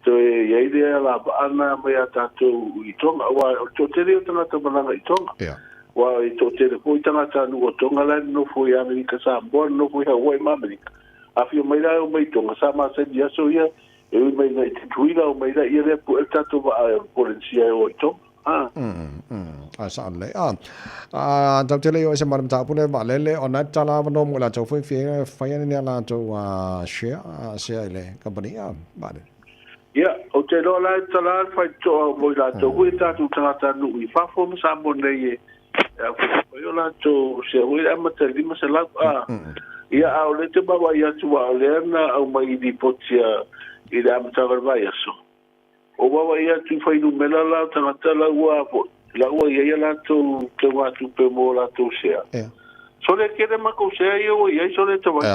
toe i ai le alavaa lena mai a tatou i Tonga aua o le toatele ia o tagata malaga i Tonga. Aua e toatele foi tagatanuu o Tonga la e nonofo i Amerika Samoa, nonofo i Hawaii ma Amerika. Afio mai la e omai i Tonga sa masani i aso ia. E ui mai nei te tuila o mai ia lea pu'e le tatou vaa e Polenisia e o i Tonga. A. A sa le a. A tau tele o se ma mataupu le vaalele ona e tala avanoa mo i latou foi fia fai ane ni a latou share sea i le company a vaalele. Ia, ou te iloa la e tala le faitotoa mo i latou foi e tatou tagatanuu i fafo ma Samoa nei e a foi o latou sea foi le amata i le 500 a. Ia, a o lea te vaavaai atu aua o lea na aumai i lipoti a i le amataga o le vaiaso. O vaavaai atu i fuainumera la o tagata la ua foi, la ua i ai a latou teugatupe mo latou sea. Sole tele matou sea ia ua i ai sole tawai.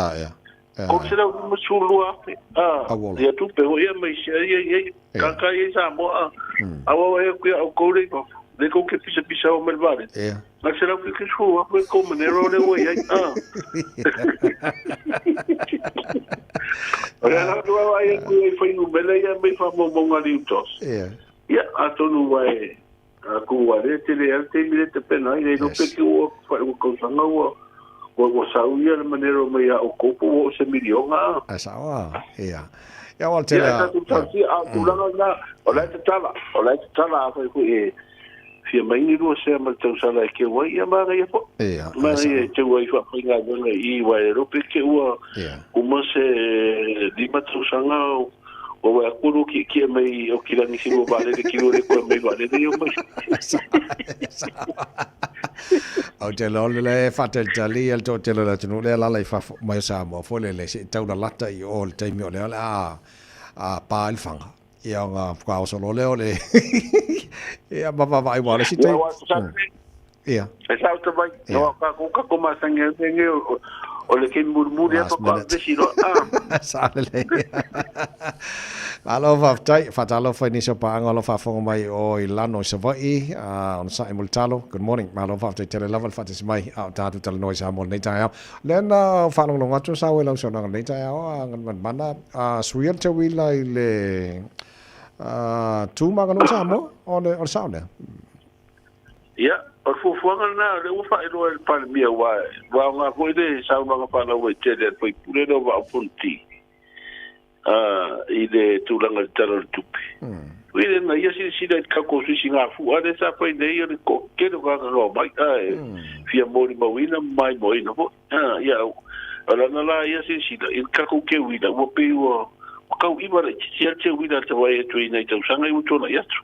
352,000 a ia tupe foi ia mai sea ia i ai. Kaka i ai Samoa a. A vaavaai atu ia outou le i fafo, le tou te pisapisa o mai le vaalele. Na 170,000 e kou manero lea ua i ai. A. O le ala atu ai atu i fuainumera ia mai faamaumauga a le UTOS. Ia, atonu ua e atu ua le tele lava le taimi lea e tapena ai, le iloa pe te ua faaiuga tausaga ua ua sau ia le manero mai ia outou po ua oo se miliona a. A sao a. Ia. Ia ua tele. Ia, tatou talosia, a o tulaga lena, o la e tatala, o la e tatala afai foi e fia mai ni lua sea ma le tausala e keu ai, ia manaia foi. Ia, Manaia e teu ai faafaigaluega i i, aua e iloa pe te ua uma se 5 tausaga o ua uae atu lua kiekie mai o kilagi si lua vaalele ki lua le koe mai vaalele ia mai. Ou te iloa o le faatalitali ia le toatele o le atunuu lea e alaala i fafo mai o Samoa foi lele se i taulalata i o i le taimi o lea o le a pa ai le fana. Ia ona faatoa oso loa lea o le ia ma vaavaai aua o le isi taimi. Ia. E sao te mai, no a kākou kako masangi au nei nei o le kei mulimuli a faatoa vesi loa. Sao lelei. Malo faafetai, faatalofa i nisi o paaga o lo o faafofoga mai o i Lano i Savaii, onosai mo le talo. Good morning. Malo faafetai tele lava le faatasi mai a o tatou talanoa i Samoa i lenei taeao. Lea na faalogologo atu o sao i lau saunoaga i lenei taeao a Galumalemana, a suia le tauila i le tu ma aganuu Samoa, o le sao lea. Ia, o le fuafuaga lena, o lea ua faailoa e le Palemia, aua ua aoga foi le saunoaga faalauaitele a le sui usufono lea o Vaa o Fonoti i le tulaga i le Tala o le Tupe. Ui le na ia silasila i le tatou sisigafua lea sa fai nei o le toatele o tagata na omai ae fia molimauina ma maimoaina foi. Ia, o lana la ia silasila i le tatou teuila ua pei ua tau iva laitiiti lava le teuila a te vaai atu i nai tausaga ia ua tuanai atu.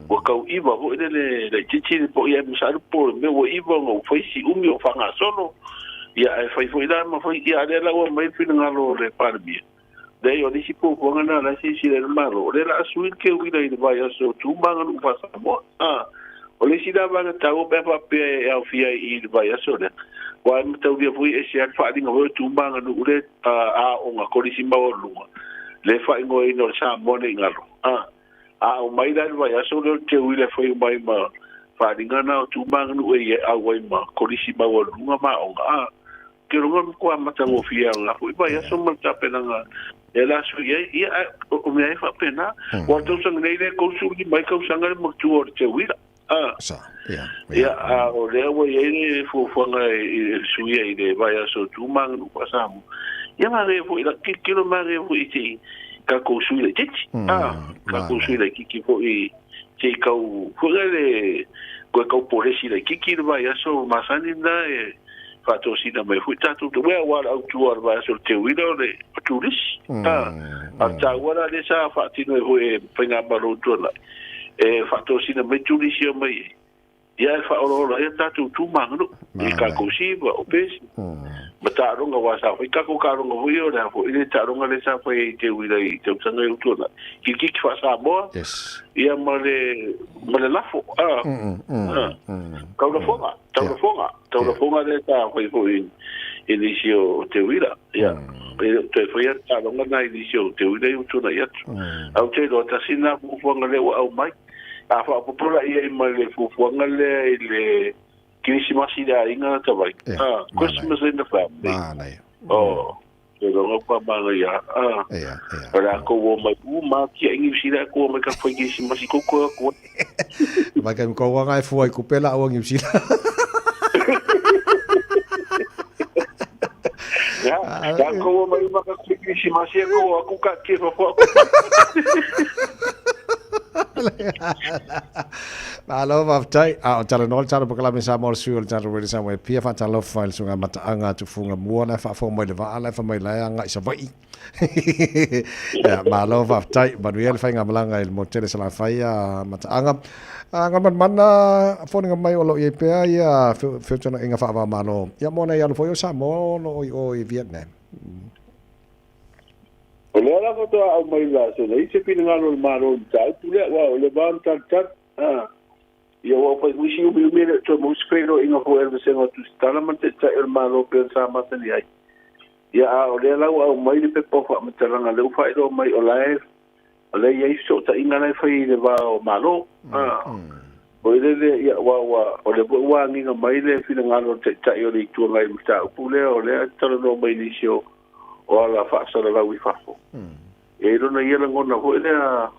Ua tau iva foi lele laitiiti le poia e masalo po o le mea ua iva ona ua fai si umi o faagasolo. Ia ae fai foi la ma fai, ia a o lea la ua aumai le finagalo o le Palemia. Leai, o le isi fuafuaga lena o la e silasila i ai le Malo, o lea o le a sui le teuila i le vaiaso o Tu ma Aganuu Faa-Samoa. A, o le isi la vaega taua pe a faapea e aofia ai i i le vaiaso lea, aua e mataulia foi e ese lava le faaaliga foi o Tu ma Aganuu le aoga kolisi maualuluga, le faaigoaina o le Samoa nei galo. A, a aumai la i le vaiaso lea o le teuila e fai uma ai ma faaaliga na o Tu ma Aganuu e auai ma kolisi maualuluga ma aoga. A, Te rongo matua matagofie o nga foi vaiaso ma le tapenaga e la sui ai, ia ae o mea e faapena. Ua o le tausaga nei lea e 35 ai tausaga le matua o le teuila. A. Sa, ia. Ia, a o lea ua i ai le fuafuaga e suia i le vaiaso o Tu ma Aganuu Faa-Samoa. Ia manaia foi la tilotilo manaia foi i se i tatou sui laitiiti. A, tatou sui laitiiti foi se i tau foi lele toe tau polesi laitiiti le vaiaso masani lena e faatosina mai foi tatou te uea aua le autu o le vaiaso o le teuila o le turisi. A, a le taua la lea sa faatino ai foi e Faigamalo tuanai e faatosina mai turisi e omai ai. Ia e faaolaola ai a tatou tu ma aganuu i tatou siva o pesi ma taaloga aua sa fai tatou taaloga foi o le a foi le taaloga lea sa fai ai i Teuila i tausaga e utu ana kirikiti faa-Samoa ia ma le ma le lafo a taulafoga taulafoga taulafoga lea sa fai foi i nisi o Teuila ia e le o toe faia le taaloga na i nisi o Teuila i utu ana i atu. Ae ou te iloa tasi lena fuafuaga lea ua aumai. A faaopoopo la i ai ma le fuafuaga lea i le Kerisimasi i le aiga na tavai. Ah, Christmas in the family. Manaia. Oh, te rongo pa manaia. Ah. Ia, ia. O la ko wo mai u ma ki ai New Zealand ko mai ka fai Kerisimasi ko ko ko. Mai kai ko wanga e fua i kupela au New Zealand. Ia, ia kou mai maka kirisimasi e kou aku ka tia fafo aku. Malo faafetai. A o talanoa le tala polokalame Samoa le sui o le tatou Radio Samoa e pia faatalofa i le susuga Mataaga Tufuga Mua la e faafofoga mai le vaa la e fai mai la e agai i Savaii. Ia, malo faafetai. Manuia le faigamalaga i le motu tele Salafai a Mataaga. A Galumalemana foliga mai o lo o i ai pea ia feutagaiga faava-o-Malo. Ia mo nai alo foi o Samoa o lo o i o i Vietnam. O lea la faatoa aumai le aso nei se finagalo o le Malo i le mataupu lea, aua o le va o le talitali. A, ia ua fai foi si umiumi e le o toe maua se feiloaiga foi a le Vasega o Tusitala ma le Taitai o le Malo pei ona sa masani ai. Ia, a o lea la ua aumai le pepa o faamatalaga lea ua faailoa mai o la e, o lea e i ai fesootaiga la e fai i le va o Malo. A, foi lele, ia, aua ua, o lea foi ua agiga mai le finagalo o le Taitai o le Itu Agai i le mataupu lea, o lea e talanoa mai nisi o o ala faasalalau i fafo. E i ai lona ia lagona foi lea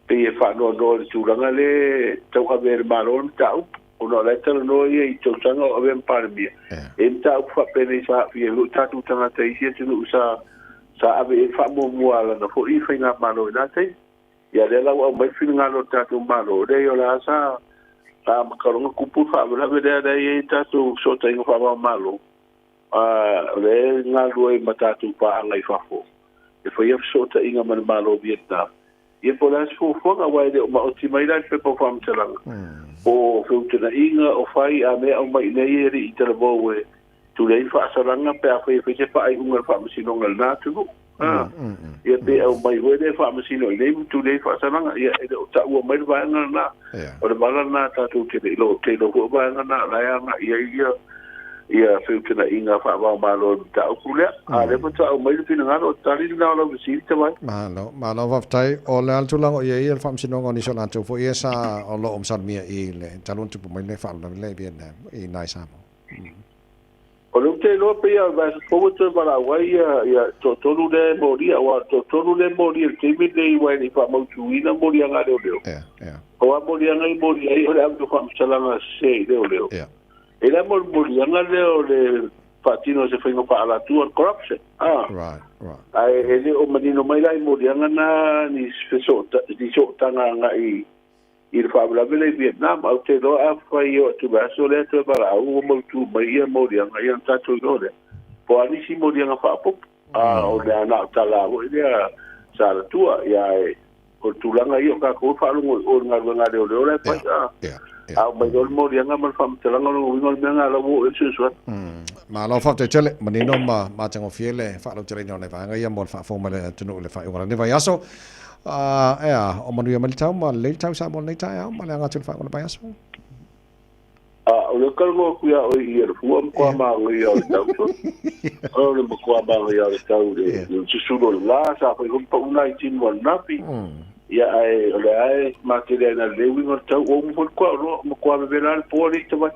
pei e faanoanoa i le tulaga lea e tauave e le Malo le mataupu, ona o la e talanoa ia i tausaga o avea ma Palemia. E i ai mataupu faapenei sa aafia ai foi o tatou tagata i isi atunuu sa sa ave i ai le faamuamua a lana foi faigamalo i na taimi. Ia lea la ua aumai le finagalo o le tatou Malo, leai o le a sa sa amata loa ona tupu le faalavelave lea lea e i ai tatou fesootaiga faava-o-Malo. A o lea e galulue ai ma tatou paaga i fafo e faia fesootaiga ma le Malo o Vietnam, ia po o le a se fuafuaga, aua e le o maoti mai la i le pepa o faamatalaga po o feutanaiga o fai a mea aumai iinei e le i talavou e tuli ai le faasalaga pe afai e fai se faaiuga a le Faamasinoga i lena atunuu. A, ia pe aumai foi lea e faamasino iinei ma tuli ai le faasalaga, ia e le o taua mai le vaega lena. O le vala lena tatou te le iloa, te iloa foi o vaega na o la e agai i ai ia ia feutanaiga faava-o-Malo i le mataupu lea. A o lea faatoa aumai le finagalo, o le tali lena o lau fesili Tavai. Malo, malo faafetai. O le a le tulaga o i ai le Faamasinoga o nisi o latou foi ia sa o lo o masalomia i le talu ona tupu mai le faalavelave lea i Vietnam i nai Samoa? O lea ou te iloa pei lava o le vaiaso fou e toe valaau ai ia, ia toatolu lea e molia, aua o le toatolu lea e molia i le taimi lenei aua e le i faamautuina moliaga a leoleo. O a moliaga i molia ai o le ave o faamatalaga sese i leoleo. E le mo le moliaga lea o le faatino o se faiga faaalatua, le corruption. Ah. Right, right. Ae e le o manino mai la i moliaga na ni fesoota, ni sootaga agai i le faalavelave lea i Vietnam, ae ou te iloa afai e oo atu i le aso lea toe valaau ua mautu mai ia moliaga, ia ona tatou iloa lea. Po o a nisi moliaga faaopoopo, a o le na o tala foi lea sa alatua, ia ae o le tulaga ia o tatou e faalogo i o i le galuega a leoleo la e fai, a a aumai loa le moliaga ma le faamatalaga, o lona uiga o le mea lena la ua oo i ai le suesuega. Malo faafetai tele, manino ma matagofie le faalauteleina o nai vaega ia mo le faafofoga mai le atunuu i le faaiuga o lenei vaiaso. A, ea, o manuia mai le tau ma lelei le tau Samoa lenei taeao ma le aga atu i le faaiuga o le vaiaso. A, o le talanoa atu ia oe i Alafua, matua manaia o le tau. O le matua manaia o le tau le le susulu o le la, sa fai foi pau nai tino ananafi. Ia ae o lea e matele ai na le uiga o le tau, ua uma foi le kua oloa, matua vevela le po alii tawai.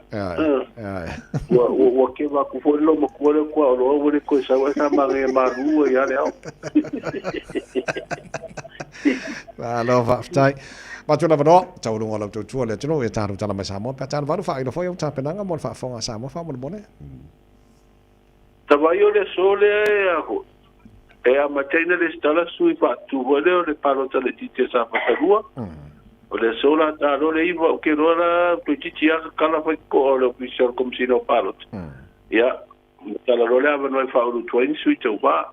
Ua ua ua keva aku foi le lou matua lea kua oloa ua le toe sau ae sa manaia malu ai lava le ao. Malo faafetai. Matua lava noa, taualuga o lau tautua le atunuu ia tatou tala mai Samoa pe a tala valu faailo foi au tapenaga mo le faafofoga a Samoa faamolemole. Tavai o le aso lea e a foi. E amataina lesitala sui faatutu foi lea o le palota laitiiti a Safata 2. O le aso la ta loa le 9 ou te iloa la toeitiiti lava tatala fai totoa o le Ofisa o le Komesina o Palota. Ia, matala loa le avanoa e faaulutu ai ni sui tauva.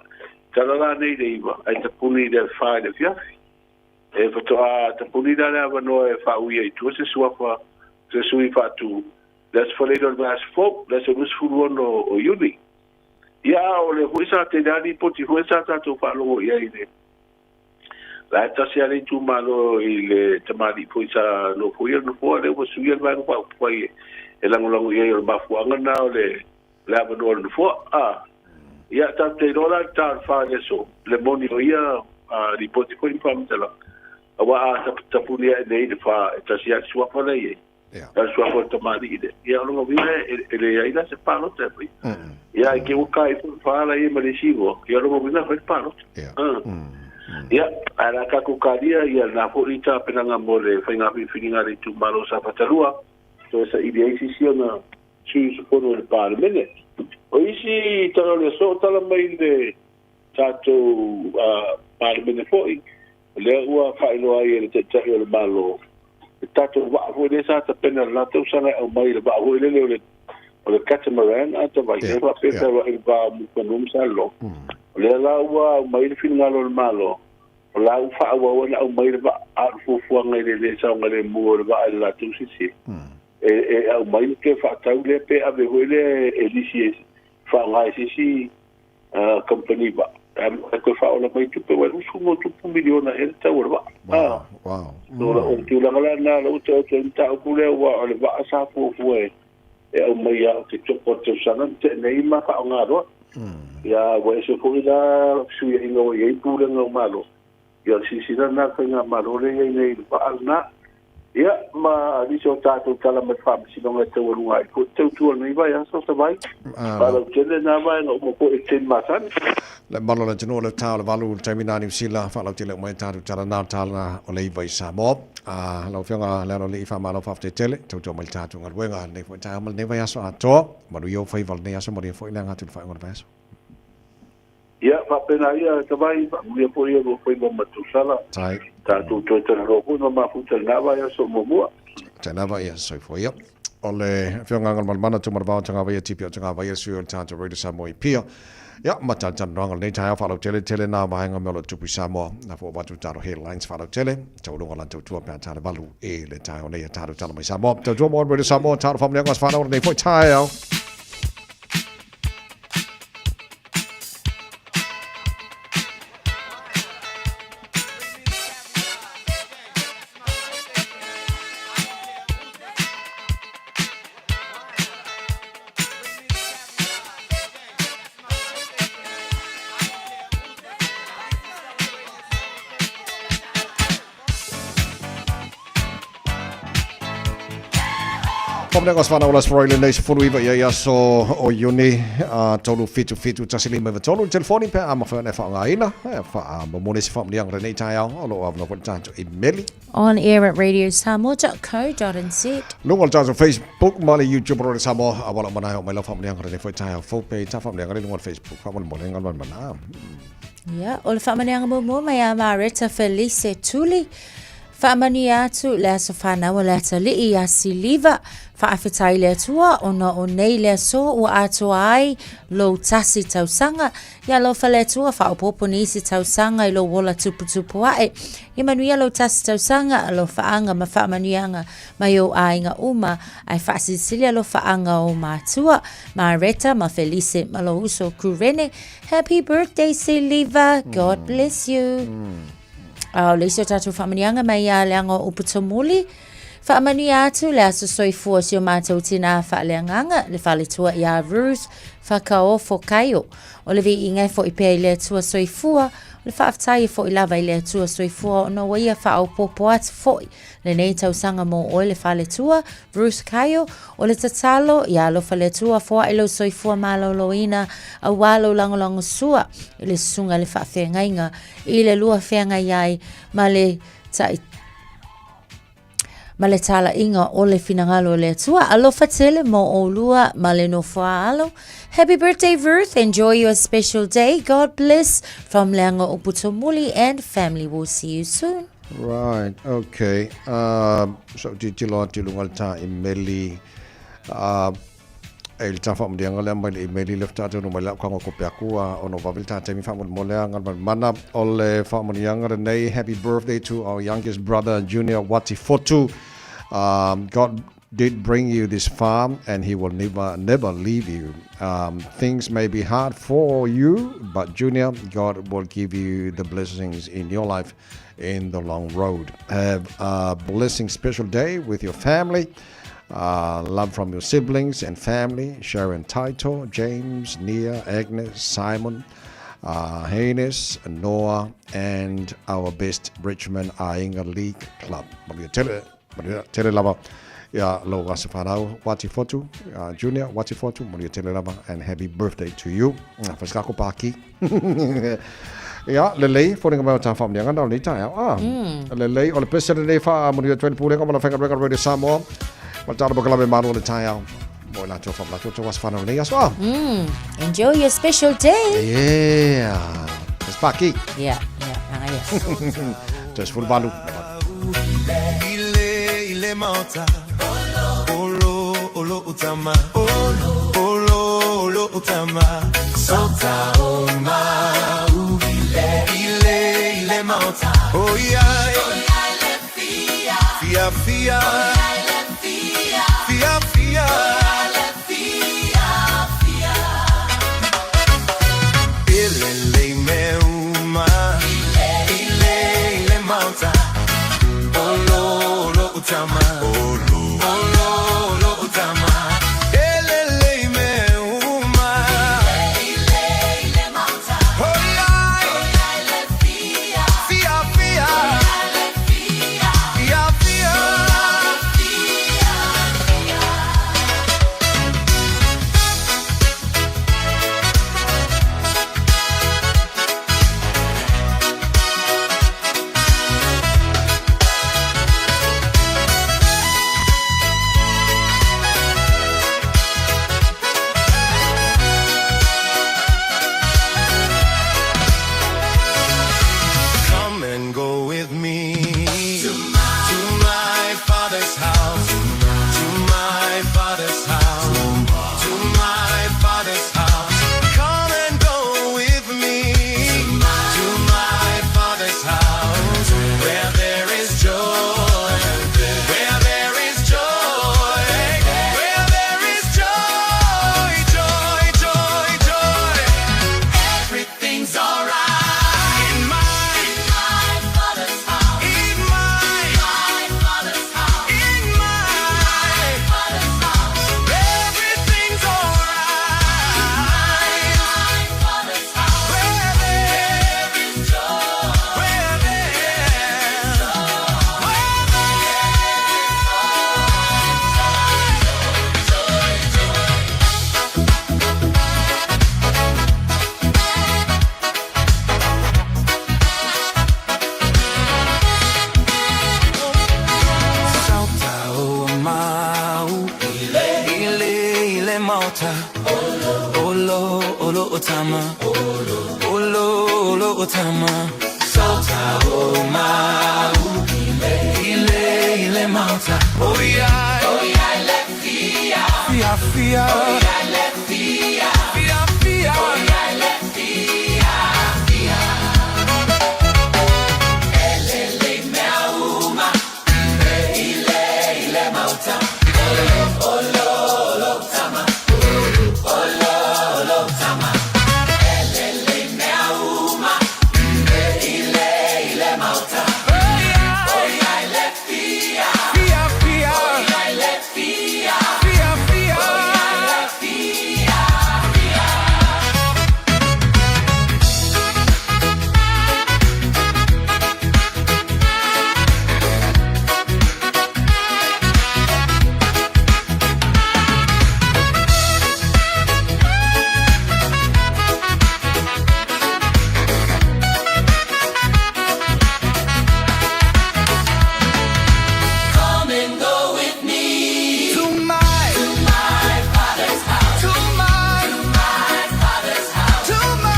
Tala la nei i le 9 ae tapuni i le 4 i le afiafi. E faatoa tapuni la le avanoa e faaui ai i tua se suafa se sui faatu le aso Faraile o le vaiaso fou, le aso 26 o Iuni. Ia, a o lea foi sa tele lava lipoti foi sa tatou faalogo i ai i le la e tasi lava le itumalo i le tamalii foi sa nofoia le nofoa, lea ua suia le Vaega Faaupufai e lagolago i ai, o le mafuaaga lena o le le avanoa o le nofoa. A, ia, tatou te iloa la i le ta o le fa i le aso, le moni o ia lipoti foi ma faamatalaga, aua a tapuni ae nei i le fa, e tasi lava le suafa la e i ai. Na o le suafa o le tamalii lea. Ia, o lona uiga e leai la se palota e faia. Ia, ai te i ua kai foi le fa la i ai ma le isi igoa, ia o lona uiga e fai le palota. Ia, ae o le a tatou talia ia lena foi tapenaga mo le faiga filifiliga a le itumalo o Safata 2, toe saili ai se isi ona sui usufono i le Palemene. O isi tala o le aso, o tala mai i le tatou Palemene foi, lea ua faailoa ai e le Taitai o le Malo le tatou vaa foi lea sa tapena i le la tausaga e aumai le vaa foi lele o le o le catamaran a tavai e faapea fealuai i le va o Mulifanua ma Salelologa. O lea la ua aumai le finagalo o le Malo, o la ua faaauau ona aumai le vaa, a o le fuafuaga i le le saogalemu o le vaa i le latou silasila, e aumai ma toe faatau lea pe ave foi lea e lisi e faaaoga e se isi kamupani vaa, e toe faaola mai tupe, ua $20+ miliona ea le tau o le vaa. Wow, wow. O le tulaga la lena, o lea ua taoto ai le mataupu lea, aua o le vaa sa fuafua e aumai ia Oketopa o le tausaga na tea nei ma faaaoga loa. Ia, ua ese foi la fesuiaiga ua i ai pulega o Malo. Ia, o le silasila lena a le Faigamalo lea e i ai nei i le vaa lena. Ia, ma nisi o tatou tala mai le Faamasinoga e taualuga ai foi le tautua o lenei vaiaso, Savai. Faalautele na vaega uma foi i le taimi masani. Le mamalu o le atunuu o le ta o le 8 i le taimi na Niu Sila, faalautele uma ai tatou tala na o le tala o le 9 i Samoa. Lau Afioga Lealolii, faamalo faafetai tele, tautua mai le tatou galuega lenei foi taeao ma lenei vaiaso atoa. Manuia ou faiva i lenei aso, manuia foi le aga atu i le faaiuga o le vaiaso. Ia, faapena ia, Tavai, faamanuia foi ia lua faiva ma tausala. Tai. Tatou toe talanoa foi ma mafuta i lena vaiaso muamua. Tai lava, ia, soifua ia. O le Afioga Galumalemana Tuumanavao Tagavaia Tipi o Tagavaia, sui o le tatou Radio Samoa i Apia. Ia, ma talatalanoaga o lenei taeao faalautele tele nā vaega mea o lo o tupu i Samoa. Na fua avatu tatou headlines faalautele, taualuga o lan tautua pe a tale 8 i le taeao nei a tatou tala mai Samoa. Tautua mo Radio Samoa, talo faamanuiaga o se whanau o lenei foi taeao. Faamanuiaga o se whanau o Las Roy lenei 19 i ai aso o Iuni a 377 153 le telefoni pe a mawhai ona e whaongaina e whaamomone se whaamanuiaga lenei taeao o lo o awanoa foi le tatou imeli. On air at radiosamoa.co.nz. Luga o le tatou Facebook ma le YouTube o Radio Samoa a wala mana e o mai lau whaamanuiaga lenei foi taeao fou pe ta whaamanuiaga le luga o le Facebook whaamolemole ngā mana mana. Ia, o le faamanuiaga muamua mai a Mareta Felice Tuli. Faamanuia atu le aso whanau o le atalii ia Siliva. Faafetai le Atua ona o nei le aso ua atoa ai lou tasi tausaga. Ia alofa le Atua faaopoopo nisi tausaga i lou ola tuputupu ae. Ia manuia lou tasi tausaga, alofaaga ma faamanuiaga mai ou aiga uma, ae faasilisili alofaaga o ou matua, Mareta ma Felice ma lou uso Kurene. Happy birthday Siliva, God bless you. A o le isi o tatou faamanuiaga mai ia Leaga o Uputomuli, Faamanuia atu le aso soifua o si o matou tinā faaleagaga, le faletua iā Ruth Whakaofo Kaio. O le viiga e foi pea i le Atua soifua, o le faafetai e foi lava i le Atua soifua ona ua ia faaopoopo atu foi lenei tausaga mo oe le faletua, Ruth Kaio. O le tatalo, ia alofa le Atua foai lou soifua maloloina aua lou lagolagosua i le susuga i le faafeagaiga i le lua feagai ai ma le tai ma le talaiga o le finagalo o le Atua. Alofa tele mo oulua ma le nofoa alo. Happy birthday Ruth, enjoy your special day. God bless from Leaga Uputomuli and family. We'll see you soon. Right, okay. So tilotilo atu i luga o le tā imeli. E le tā whaamurianga lea mai le imeli le whataatu no mai lau kanga ko peaku a ono wawe le tā taimi whaamolemole a ngā mana o le whaamurianga lenei. Happy birthday to our youngest brother Junior Wati Fotu. God did bring you this far and he will never, never leave you. Things may be hard for you, but Junior, God will give you the blessings in your life in the long road. Have a blessing special day with your family. Love from your siblings and family, Sharon Taito, James, Nia, Agnes, Simon, Haynes, Noah, and our best Richmond Ainga League Club. Manuia tele, manuia tele lava. Ia lou aso whanau, Wati Fotu, Junior, Wati Fotu, manuia tele lava, and happy birthday to you. Whaskako pāki. Ia, lelei, fōringa mai o tā whaamanianga, nā o nei taeao. Lelei, o le pese lenei wha, manuia 20 pūlenga, mana whenga Radio Samoa, ma tāna makalame mānu o le taeao. Mo i latou faamanatu o tou aso fanau lenei aso a. Enjoy your special day. Yeah. It's Paki. Yeah, yeah. Toe 18. Ile ile maota Olo olo utama Olo olo olo utama Sota o mau Ile ile maota Oh yeah Fia fia Fia fia Ile le me uma Ile ile maota Olo olo utama Olo olo olo utama Ele le me uma Ile ile maota Oh yeah Fia fia Fia fia Come and go with me to my father's house, to my father's house, to my father's house. Come and go with me to my father's house, where there is joy, where there is joy, where there is joy, joy, joy, joy. Everything's alright in my father's house. In my father's house. In my father's house. Everything's alright. In my father's house. Where there is joy. Where there is joy. Where there is joy, joy, joy. Sauta o mau Ile ile mauta Olo olo otama Olo olo otama Sauta o mau Ile ile mauta Oh yeah Oh yeah le fia Fia fia Oh yeah le fia Fia fia Oh yeah le fia fia Ele le mea uma Ile ile mauta Olo olo olo tama Olo olo tama Ele le mea uma Ile ile mauta Oh yeah le fia Fia fia Oh yeah le fia Fia fia Oh yeah le fia fia Come and go with me To my to my father's house. To my to my father's house. To my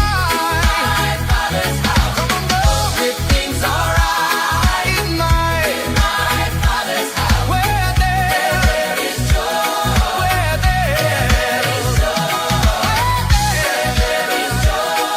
my father's house. Come on go Everything's alright In my in my father's house. Where there There is joy. Where there is joy. There is joy.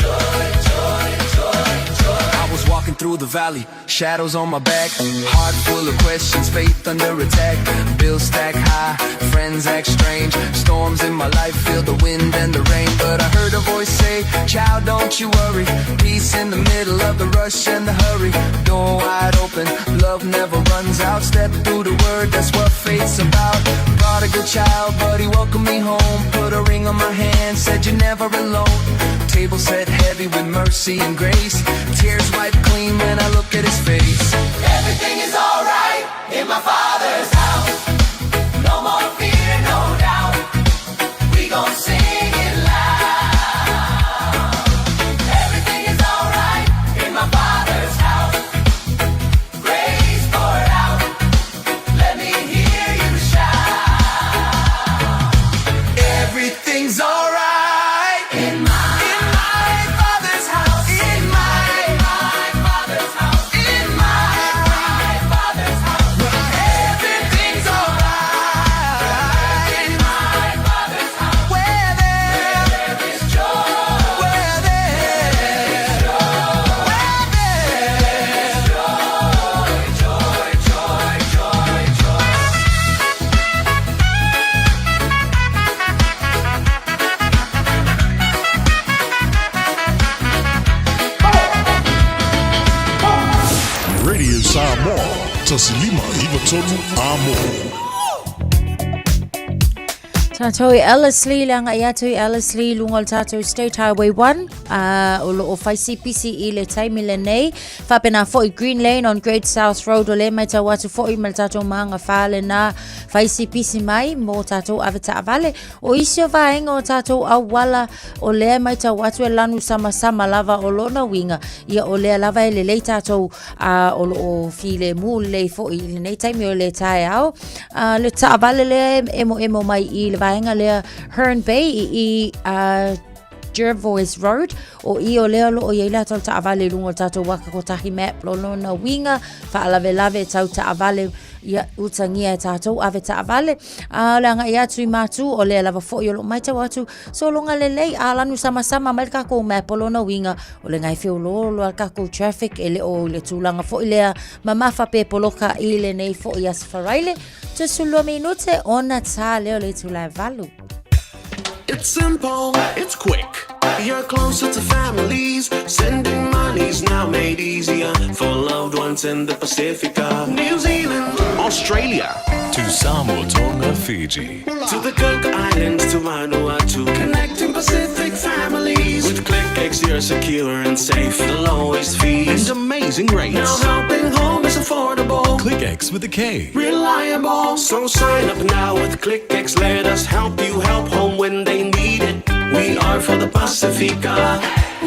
Joy, joy, joy, joy. I was walking through the valley, shadows on my back, heart full of questions, faith under attack. Bills stack high, friends act strange, storms in my life feel the wind and the rain. But I heard a voice say, Child, don't you worry. Peace in the middle of the rush and the hurry. Door wide open, love never runs out. Step through the word, that's what faith's about. Prodigal child, but he welcomed me home. Put a ring on my hand, said you're never alone. Table set heavy with mercy and grace. Tears wiped clean when I look at his face. Everything is alright in my father's house. No more fear, no doubt. We gon' sing it loud. Everything is alright in my father's house. Grace poured out. Let me hear you shout. 1593 Amo. Tātou i Ellerslie, le agai atu i Ellerslie, lunga o le tātou State Highway 1, o lo o whai CPC i le taimi le nei. Whapena foi Green Lane on Great South Road o le mai tau atu foi ma le tātou maanga whale nā whai CPC mai mō tātou ave taavale. O isi o vaenga o tātou auala o lea e matau atu e lanu samasama lava o lona uiga, ia o lea lava e lelei tātou a o lo o filemu lelei foi i lenei taimi o le taeao. A, le taavale lea e emoemo mai i le vaenga lea Herne Bay i, i a, Jervois Road, o i o lea o lo o i ai latou taavale i luga o le tatou waka kotahi map lo lona uiga, faalavelave tau taavale, ia utagia e tatou ave taavale. A o le agai atu i Matū, o lea lava foi o lo o matau atu, sologa lelei, a lanu samasama mai le takou map o lona uiga, o le gae feoloolo a le takou traffic e le o i le tulaga foi lea mamafa pe poloka i lenei foi Aso Faraile, 12 minute ona tā lea o le itula e 8. It's simple, it's quick. You're closer to families. Sending money's now made easier for loved ones in the Pacifica, New Zealand, Australia. To Samoa, Tonga, Fiji. To the Cook Islands, to Vanuatu. Connecting Pacific families. With ClickX, you're secure and safe. The lowest fees and amazing rates. Now helping home is affordable. KlickEx with a K. Reliable. So sign up now with KlickEx. Let us help you help home when they need it. We are for the Pacifica.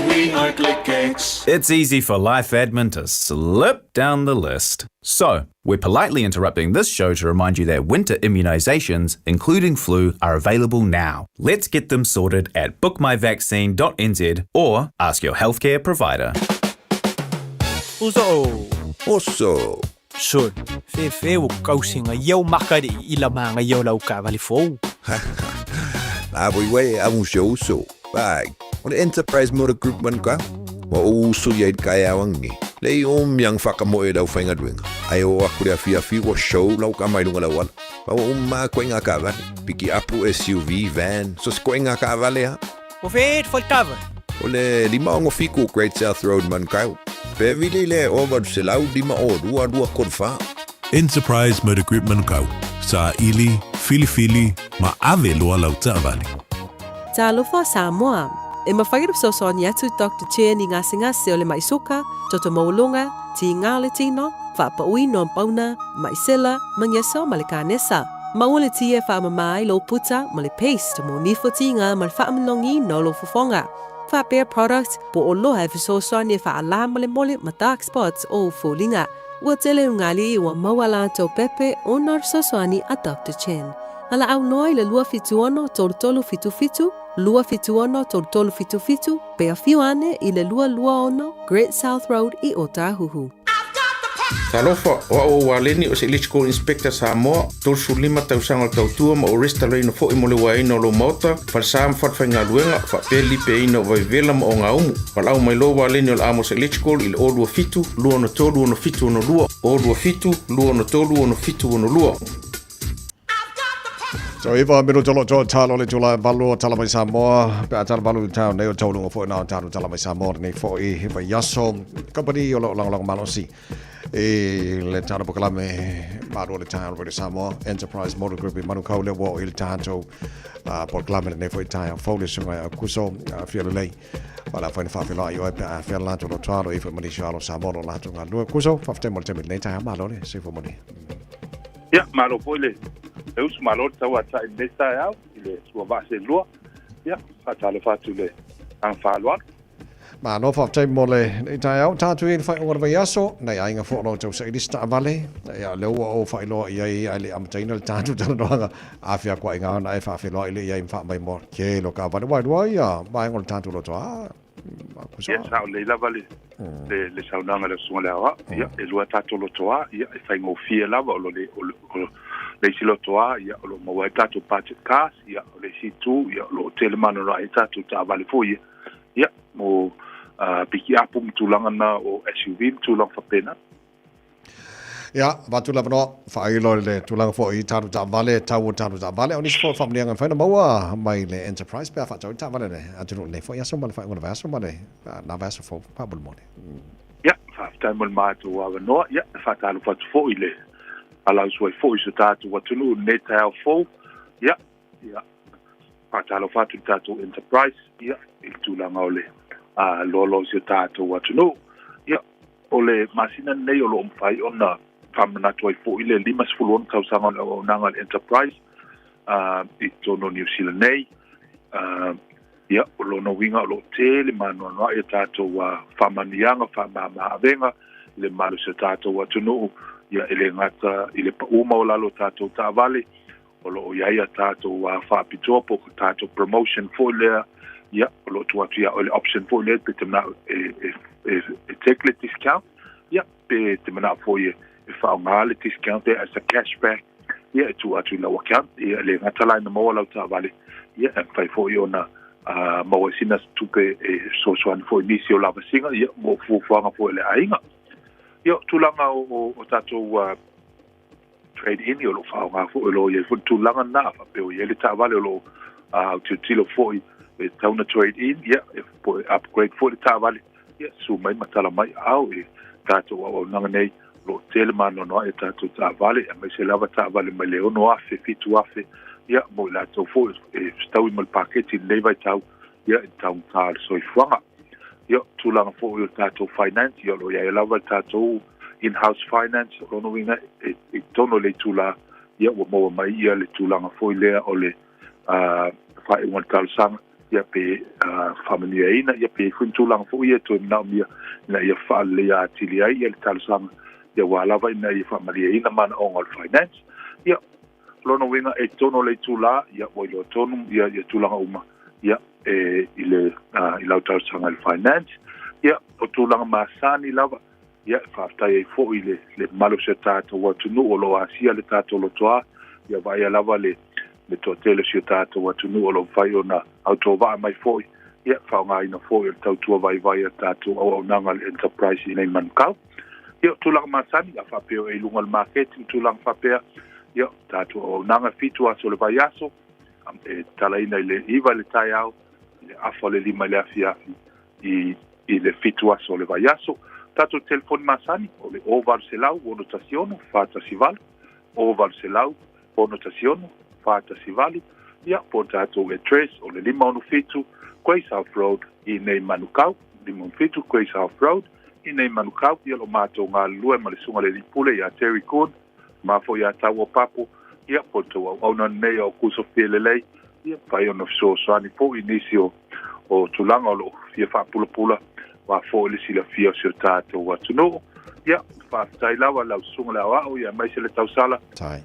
We are KlickEx. It's easy for life admin to slip down the list. So, we're politely interrupting this show to remind you that winter immunisations, including flu, are available now. Let's get them sorted at bookmyvaccine.nz or ask your healthcare provider. Uso. Oso. Sol, fefe o kausinga iau makari i la manga iau lau kavali fou. La voi wei a un show uso. Bai, o le Enterprise Motor Group man ka. Wa o uso ia i kai awangi. Le i o miang whakamoe lau whainga duenga. Ai o aku le awhi awhi wa show lau ka mai lunga lau ala. Wa o ma koe ngā kavale. Piki apu SUV, van, so se koe ngā kavale ha. O whēt whaitava. O le 567 Great South Road Manukau. Pe vili le o 852 234. Enterprise Motor Group Manukau, Saili, Filifili, ma ave loa lau taavale. Talofa Samoa! E mafai ona fesoasoani atu Doctor Chen i gasegase o le mai soka, toto maualuga, tiga o le tino, faapauina o pauna, mai sela, magesa ma le kanesa. Maua le ti e faamama ai lou puta ma le paste mo nifo tiga ma le faamalogiina o lou fofoga. Faapea product po o loa e fesoasoani e faalā molemole ma dark spots o ou foliga. Ua tele ugalii ua maua latou pepe ona o le fesoasoani a Doctor Chen. Valaau loa i le 276 3377, 276 3377, pe afio ane i le 226 Great South Road i Ōtāhuhu. Talofa, o au o Waleni o se Electrical Inspector Samoa, 35 tausaga o le tautua ma o restalaina foi mo le uaina o lou maota, falesa ma falefaigaluega, faapea le lipeaina o vaivela ma ogaumu. Valaau mai loa Waleni o le Amos Electrical i le 027 263 6762, 027 263 6762. So iwa minuta lo toa talo le tula valu o tala mai Samoa. Pe a tala valu tau nei o taulunga foi na o talo tala mai Samoa nei foi he vai aso. Company o lo lango lango malosi. E le talo pokalame maru le talo le Samoa Enterprise Motor Group i Manukau le wa i le tato pokalame nei foi tai a fole sunga a kuso a fia lelei. Wala foi na whawhila i oe pe a fia lato lo tualo i foi manisha alo Samoa lo lato ngā lua. Kuso, whawhite mo le temi nei tai a malo le, se fo moni. Ia, malo foi le le usu, malo le tauatai i lenei taeao i le sua vaa selua. Ia, faatalofa atu i le agaga faaaloalo. Malo faafetai mo le nei taeao. Tātou i le faaiuga o le vaiaso, nei aiga foi o lo outou saili se taavale, ia lea ua ou faailoa i ai ae le i amataina le tātou talanoaga, afia koa i ngā ona e faafeiloai le i ai ma faamai mo ke lo kaavale. Ua lua ia vaega o le tātou loto, a, Ia, sao lelei lava le, le, le saunoaga a le Susuga i le Aoao. Ia, e lua tatou lotoā, ia, e faigofie lava, o lo le, o le, o le isi lotoā, ia, o lo o maua ai tatou budget cars, ia, o le isi itu, ia, o lo o tele manora ai tatou taavale foi ia, ia, mo pikiapu ma tulaga na o SUV ma tulaga faapena. Ia, avatu le avanoa, faailo i le tulaga foi i tatou taavale, tau o tatou taavale, o nisi foi o faamanuiaga e mafai ona maua mai le Enterprise pe a faatau ai taavale a le atunuu lenei foi aso ma le faaiuga o le vaiaso ma le na vaiaso fou faamolemole. Ia, faafetai mo le matou avanoa. Ia, e faatalofa atu foi i le alausu ai foi i so tatou atunuu i lenei taeao fou. Ia, ia, faatalofa atu i le tatou Enterprise, ia, i le tulaga o le loaloa o si o tatou atunuu. Ia, o le masina lenei o lo o mafai ona faamanatu ai foi le 56 tausaga o le auaunaga a le Enterprise i totonu o Niu Sila nei. Ia, o lona uiga o lo o tele maanoanoa'i a tatou faamanuiaga, faamama-avega i le malosi o tatou atunuu, ia, e le gata i le pa'u maualalo o tatou taavale, o lo o i ai a tatou faapitoa po o tatou promotion foi lea, ia, o lo o tuu atu ia oe le option foi lea pe te mana'o e take le discount, ia, pe te mana'o foi e faaaoga le discount as a cashback. Ia, e tuu atu i lau account, ia, e le gata la ina maua lau taavale, ia, e mafai foi ona maua ai sina tupe e fesoasoani foi i nisi o lavasiga, ia, mo fuafuaga foi a le aiga. Ia, o tulaga o tatou trade in, ia, o lo o faaaoga foi, o lo o i ai foi le tulaga lena, a faapea o i ai le taavale o lo o autilotilo foi e tatau ona trade in, ia, e upgrade foi le taavale, Ia, susu mai ma tala mai aao i tatou auaunaga nei, o lo o tele maanoanoa'i a tatou taavale, aemaise lava taavale mai le 6,000, 7,000, ia, mo i latou foi e fetaui ma le paketi i lenei vaitau, ia, i le taugata o le soifuaga. Ia, o tulaga foi o le tatou finance, ia, o lo o i ai lava le tatou in-house finance, o lona uiga, e, i totonu o le itulā, ia, ua maua mai ia le tulaga foi lea o le faaiuga o le talosaga, ia pe faamanuiaina, ia pe i ai foi ni tulaga foi ia e toe manaomia ina ia faaleleia atili ai ia le talosaga, ia aua lava ina ia faamalieina manaoga o le finance. Ia, o lona uiga e i totonu o le itulā, ia ua iloa tonu ia ia tulaga uma, ia e i le i lau talosaga i le finance. Ia, o tulaga masani lava, ia e faafetai ai foi i le, le mamalu o si o tatou atunuu o lo o asia le tatou lotoa, ia vaaia lava le, le toatele o si o tatou atunuu o lo o mafai ona autovaa mai foi, ia faaaogaina foi o le tautua vaivai a tatou auaunaga a le Enterprise i nei Manukau. Ia, o tulaga masani, a faapea o e i luga o le maketi ma tulaga faapea, ia, o tatou auaunaga e 7 aso o le vaiaso, e tatalaina i le 9 i le taeao, i le afa o le 5 i le afiafi, i, i le 7 aso o le vaiaso. Tatou telefoni masani, o le 0800 616 418, 0800 616 418, ia, po o tatou address o le 567 Grey South Road i nei Manukau, 567 Grey South Road i nei Manukau, ia lo matou galulue ma le susuga i le alii pule ia Terry Kuhn, ma foi ia Taua Papo, ia, po o le tou auauna lenei o Aukuso Fialelei, ia, mafai ona fesoasoani foi i nisi o o tulaga o lo o fia faapulapula aua foi le silafia o si o tatou atunuu. Ia, faafetai lava lau susuga le aoao, ia aemaise le tausala,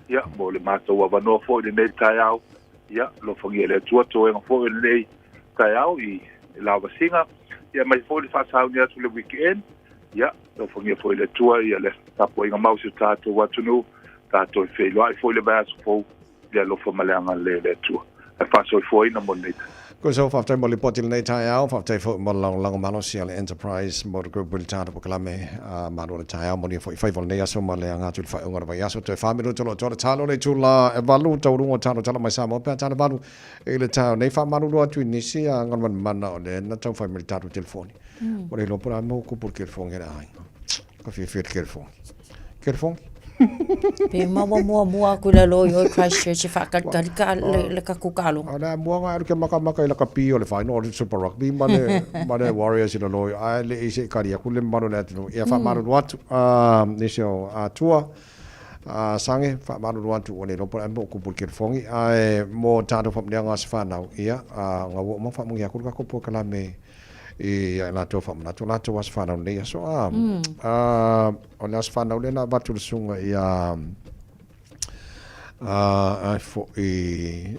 ia, mo le matou avanoa foi i lenei taeao. Ia, alofagia e le Atua toega foi o lenei taeao i lavasiga, ia aemaise foi le faasauni atu i le weekend. Ia, alofagia foi e le Atua ia le tapuaiga mau o si o tatou atunuu, tatou e feiloai foi i le vaiaso fou i le alofa ma le agalelei o le Atua. Ae faasoifuaina mo lenei taimi. Ko so faafetai mo le lipoti i lenei taeao, faafetai foi mo le lagolago malosi a le Enterprise Motor Group i le tatou polokalame a Malo o le Taeao. Manuia foi faiva o lenei aso ma le aga atu i le faaiuga o le vaiaso. Toe 4 minute o lo o toa le talo le itula e 8 taualuga o talo tala mai Samoa pe a tala 8 i le taeao nei. Faamalulu atu i nisi a galumanamana o lea na taumafai mai le tatou telefoni. Ua le iloa po o le a le mea ua kupu i le telefoni a le aiga. Ka fiafia i le telefoni. Telefoni. Pe maua muamua atu i lalo i o i Christchurch e whaakalikali ka le, le kaku kalo. O le mua nga alu ke makamaka i la kapi o le final o le Super Rugby ma le, ma le Warriors i lalo i ae le i se i kari aku le mamalu o le atunuu. Ia whaamalulu atu, nisi o atua, sange, whaamalulu atu ua le iloa po o le a le mea ua kupu i le telefoni. Ae mo tatou whaamanuiaga o se whanau, ia, nga ua uma whaamunia aku le kakou polokalame i a latou faamanatu o latou aso fanau lenei aso a o le aso fanau lea na avatu le susuga ia ai foi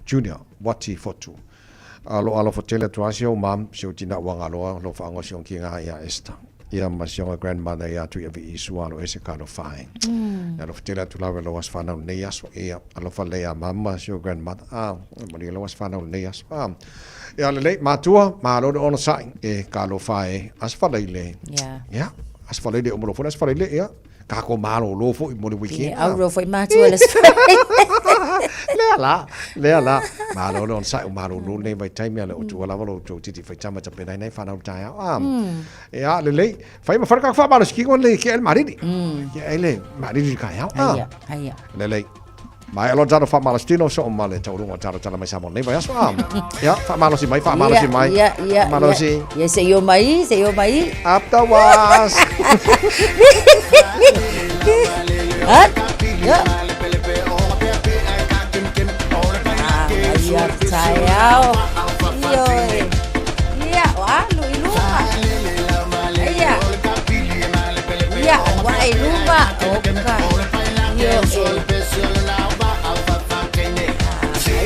Junior Wati Fotu lo alofa tele atu lava si ou mum si ou tina ua galoa lo faaago si ou kiga ia Esther ia ma si ona grandmother ia Tuiavii Sua alo ese ka alofa ai. Ia alofa tele atu lava i lou aso fanau lenei aso. Ia alofa lelei ia mama si ou grandmother. Ah, manuia lou aso fanau lenei aso. Ah, ia lelei, matua, malo le onosai e ka alofa e aso falaile. Yeah. Ia, aso falaile o mo lou foi aso falaile, ia. Kākou malōlō foi mo le weekend. Ia, auro foi matua le aso falaile. Lea la, lea la. Malo le onosai ua malolo lenei vaitaimi a le o tuua lava lo outou titi faitama e tapena ai nai fanau i le taeao. Ah, Ia, lelei. Fai ma fai le kaka faamalositino lenei e kea ai le malili. Kea ai le malili i le taeao. Ah, Aia, aia. Lelei. Maea loa le tatou faamalositino soo ma le taualuga o le tatou tala mai Samoa lenei vaiaso. Ah, ia, faamalosi mai, faamalosi mai. Ia, ia, Faamalosi. ia. Ia, se i o mai, se i o mai. Afterwards. Ah, ia. Ah, ia taeao. Ioe. Ia, o alu i luma. Ia. Ia, alu ae i luma. Oka. Ioe.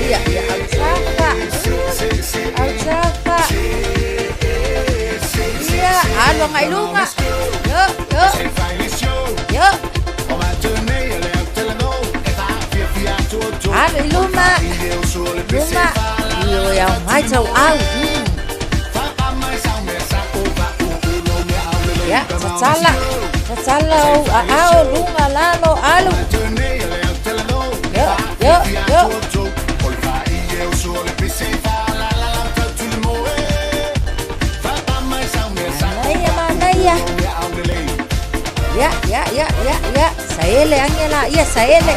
Ia, ia, autafa. Autafa. Ia, alu agai i luga. Io, io. Io. Alu i luma. Luma. Ioe, ao mai tau au. Ia, tatala. Tatala ou aao, luga, lalo, alu. Io, io, io. Manaia, manaia. Ia, ia, ia, ia, ia. Saele age la ia, saele.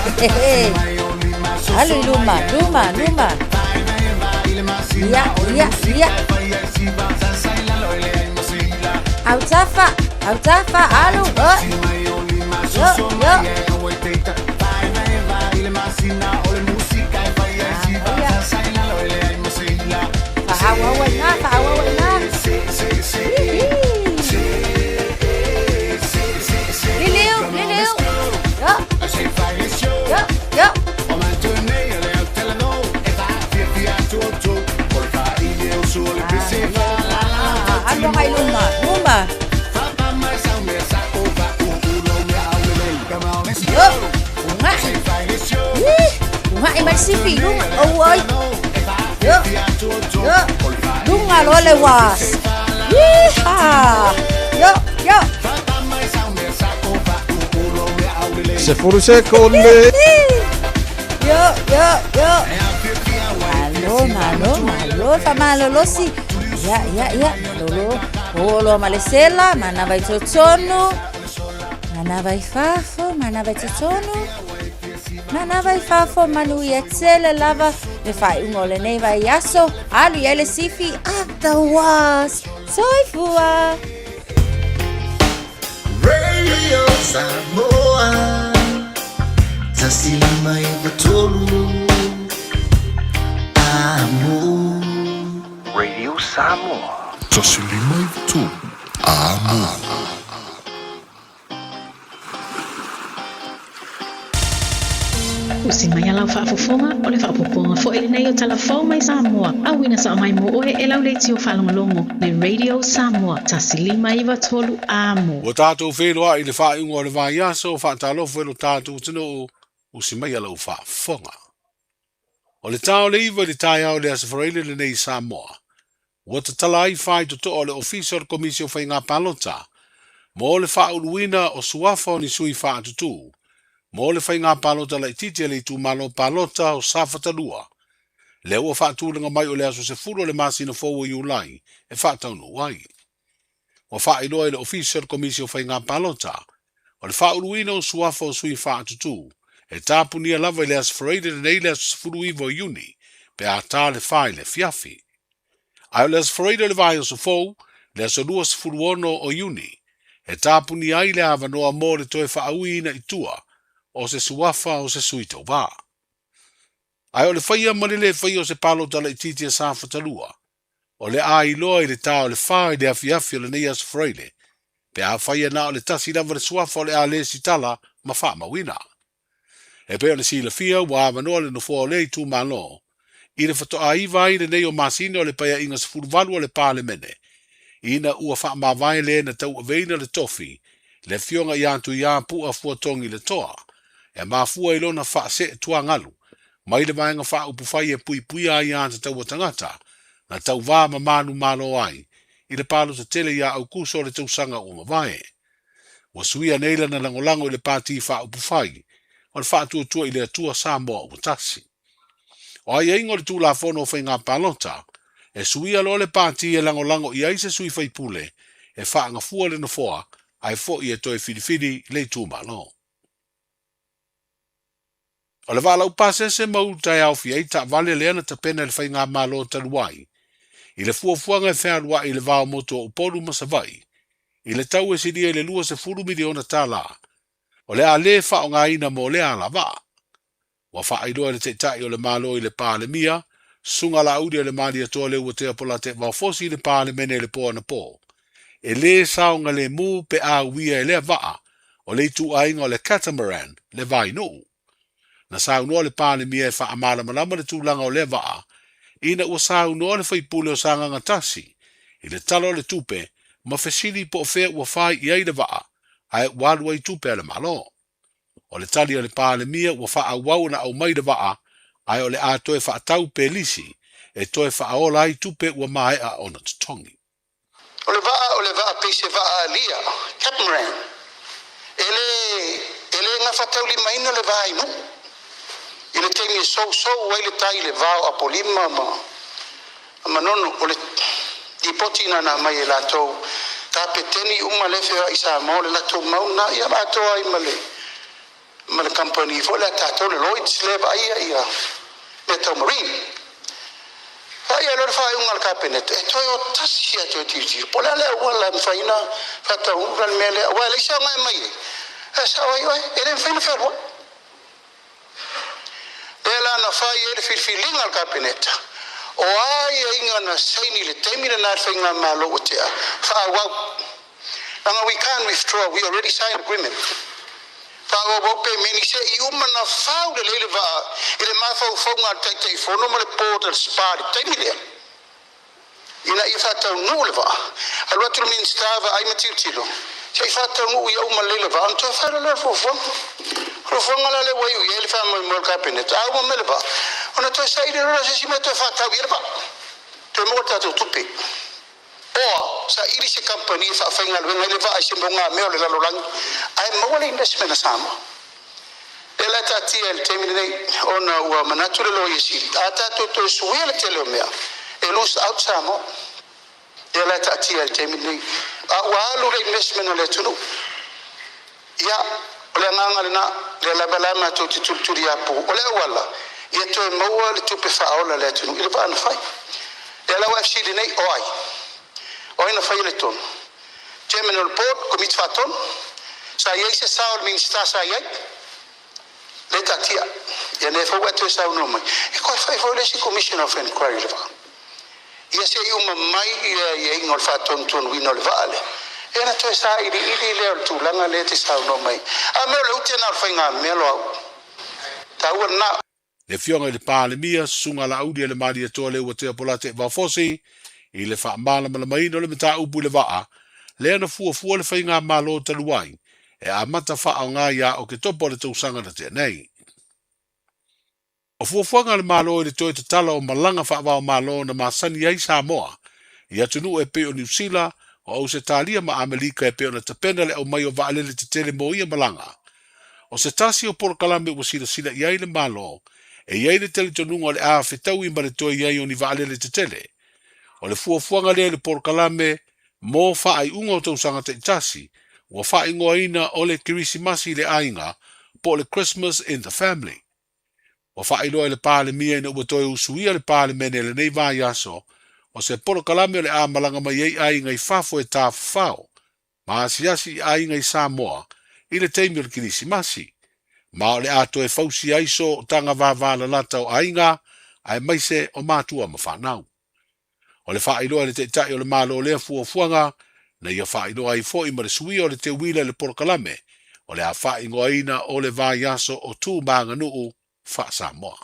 Alu i luma, luma, luma. Ia, ia, ia. Autafa, autafa, alu. Oh. Io, io. Faaauau ai ina, faaauau ai ina. Liliu, liliu. Io. Io, io. Alu agai i luma, luma. Io. Uga'i. Ih, uga'i mai le sifi i luga. Auai. Io. Io. Luga loa le uas. Iha. Io, io. 10 sekone. Io, io, io. Malo, malo, malo, faamalolosi. Ia, ia, ia, malolo. Oo loa ma le sela, manava i totonu. Manava i fafo, manava i totonu. Manava i fafo, manuia tele lava le faaiuga o lenei vaiaso. Alu i ai le sifi, afterwards. Soifua! Radio Samoa 153 Amo. Radio Samoa. 153 Amo. Usi mai a lau faafofoga, o le faaopoopoga foi lenei o Tala Fou mai Samoa, auina sao mai mo oe e lau leitio faalogologo le Radio Samoa 153 Amo. Ua tatou feiloai i le faaiuga o le vaiaso, faatalofa i lo tatou atunuu, usi mai a lau faafofoga. O le ta o le 9 i le taeao i le Aso Faraile lenei i Samoa, ua tatala ai faitotoa o le Ofisa o le Komisi o Faiga Palota mo le faauluina o suafa o ni sui faatutū mo le faiga palota laitiiti a le itumalo palota o Safata 2, lea ua faatulaga mai o le aso 10 o le masina fou o Iulai e faataunuu ai. Ua faailoa e le Ofisa o le Komisi o Faiga Palota, o le faauluina o suafa o sui faatutū e tapunia lava i le Aso Faraile lenei le aso 19 o Iuni pe a ta le 4 i le afiafi. Ae o le Aso Faraile o le vaiaso fou, le aso 26 o Iuni, e tapunia ai le avanoa mo le toe faauiina i tua o se suafa o se sui tauva. Ae o le faia ma le lē faia o se palota laitiiti a Safata 2, o le a iloa i le ta o le 4 i le afiafi o lenei Aso Faraile, pe a faia na o le tasi lava le suafa o le a lesitala ma faamauina. E pei ona silafia, ua avanoa le nofoa o lea itumalo i le faatoa 9 ai lenei o masina o le Paeaiga 18 o le Palemene, ina ua faamavae le na tauaveina le tofi le Afioga ia Tuiapu'a Fuatogi Letoa e mafua i lona faasee tuagalu mai le Vaega Faaupufai e puipuia ai atatau a tagata na tauvā ma manumalo ai i le palota tele ia Aukuso o le tausaga ua mavae. Ua suia nei lana lagolago i le Pati Faaupufai o le Faatuatua i le Atua Samoa ua Tasi. O aiaiga o le Tulafono o Faiga Palota, e suia loa le pati e lagolago i ai se sui faipule e faagafua le nofoa ae fo'i e toe filifili le itumalo. O le vaa laupasese ma uta e aofia ai taavale lea na tapena e le faigamalo talu ai i le fuafuaga e fealua'i i le va o motu o Upolu ma Savaii i le tau e silia i le $20 miliona tala, o le a lē faaaogaina mo lea alavaa. Ua faailoa e le Taitai o le Malo i le Palemia, Susuga Laaulialemalietoa Leuatea Polataivao Fosi i le Palemene i le po anapō, e lē saogalemu pe a uia e lea vaa o le ituaiga o le catamaran le vainuu. Na saunoa le Palemia e faamalamalama le tulaga o lea vaa ina ua saunoa le faipule o Sagaga 1 i le Tala o le Tupe ma fesili po o fea ua fai i ai le vaa ae ua alu ai tupe a le Malo. O le tali a le Palemia ua faaauau ona aumai le vaa ae o le a toe faatau pe lisi e toe faaola ai tupe ua maea ona totogi. O le vaa o le vaa pei se vaa alia, catamaran, e le e le gafataulimaina le va i nuu i le taimi e sousou ai le tai i le va o Apolima ma Manono. O le lipoti na na aumai e latou kapeteni uma lea e feoai i Samoa, o le latou mau lena, ia atoa ai ma le ma le kamupani foi lea a tatou le Lloyds lea e vaaia ia mea tau marine. Vaaia loa le faaiuga a le Kapeneta e toe o tasi lava e toe tilotilo po o le a le auala e mafai ona faataunuu le mea lea aua e leai se aoga e aumai ai, ae sao ai oe, e le mafai ona fealuai. Lea la na fai ai le filifiliga a le Kapeneta, o a aiaiga na saini i le taimi lena e le Faigamalo ua tea, faaauau. Leaga we can't withdraw, we already signed agreement. Faaauau pe meni se i uma na fau lelei le vaa i le mafaufauga a le Taitaifono ma le Board a le SPA i le taimi lea. Ina ia faataunuu le vaa, alu atu le Minisita vaai ma tilotilo, se i faataunuu ia uma lelei le vaa ona toe fai loa lea o le fuafuaga. O le fuafuaga la lea ua iu i ai le faamoemoe o le Kapeneta, a uma mai le vaa, ona toe saili loa lea o se isi mea toe faatau i ai le vaa, toe maua le tatou tupe. Or, saili se kamupani e faafaigaluega ai le vaa i se mogamea o le lalolagi ae maua le investment a Samoa. Lea la e taatia i le taimi lenei ona ua manatu le Loia Sili, a tatou toe suia le tele o mea, e lose out Samoa. Lea la e taatia i le taimi lenei, a ua alu le investment a le atunuu. Ia, o le agaga lena, lea lava la matou te tulituliapu, o le auala ia toe maua le tupe faaola a le atunuu i le vaa na fai. Lea la ua fesili nei, o ai? O ai na faia le tonu? Chairman o le Board, Komiti Faatonu? Sa i ai se sao o le Minisita sa i ai? Lea e taatia. Ia lea foi ua e toe saunoa mai, e toe fai foi le isi Commission of Inquiry i le vaa. Ia se i uma mai ia aiaiga o le faatonutonuina o le vaa lea, ia ona toe sailiili lea o le tulaga lea e te saunoa mai ai. A mea o le ute lena o le faigamea Loau. Taua lena. Le Afioga i le Palemia, Susuga Laaulialemalietoa Leuatea Polataivao Fosi, i le faamalamalamaina o le mataupu i le vaa lea na fuafua le faigamalo talu ai e amata faaaoga ia Oketopa o le tausaga na tea nei. O fuafuaga a le Malo i le toe tatala o malaga faava-o-Malo na masani ai Samoa i atunuu e pei o Niu Sila, o Ausetalia ma Amelika e pei ona tapena le aumai o vaalele tetele mo ia malaga. O se tasi o polokalame ua silasila i ai le Malo, e i ai le talitonuga o le a fetaui ma le toe i ai o ni vaalele tetele. O le fuafuaga lea i le polokalame mo faaiuga o tausaga taitasi ua faaigoaina o le Kerisimasi i le Aiga po o le Christmas in the Family. Ua faailoa e le Palemia ina ua toe usuia le Palemene i lenei vaiaso, o se polokalame o le a malaga mai ai aiga i fafo e tafafao ma asiasi i aiga i Samoa i le taimi o le Kerisimasi, ma o le a toe fausia ai sootaga vavalalata o aiga aemaise o matua ma fanau. O le faailoa e le Taitai o le Malo lea fuafuaga na ia faailoa ai foi ma le suia o le teuila i le polokalame o le a faaigoaina o le Vaiaso o Tu ma Aganuu Faa-Samoa.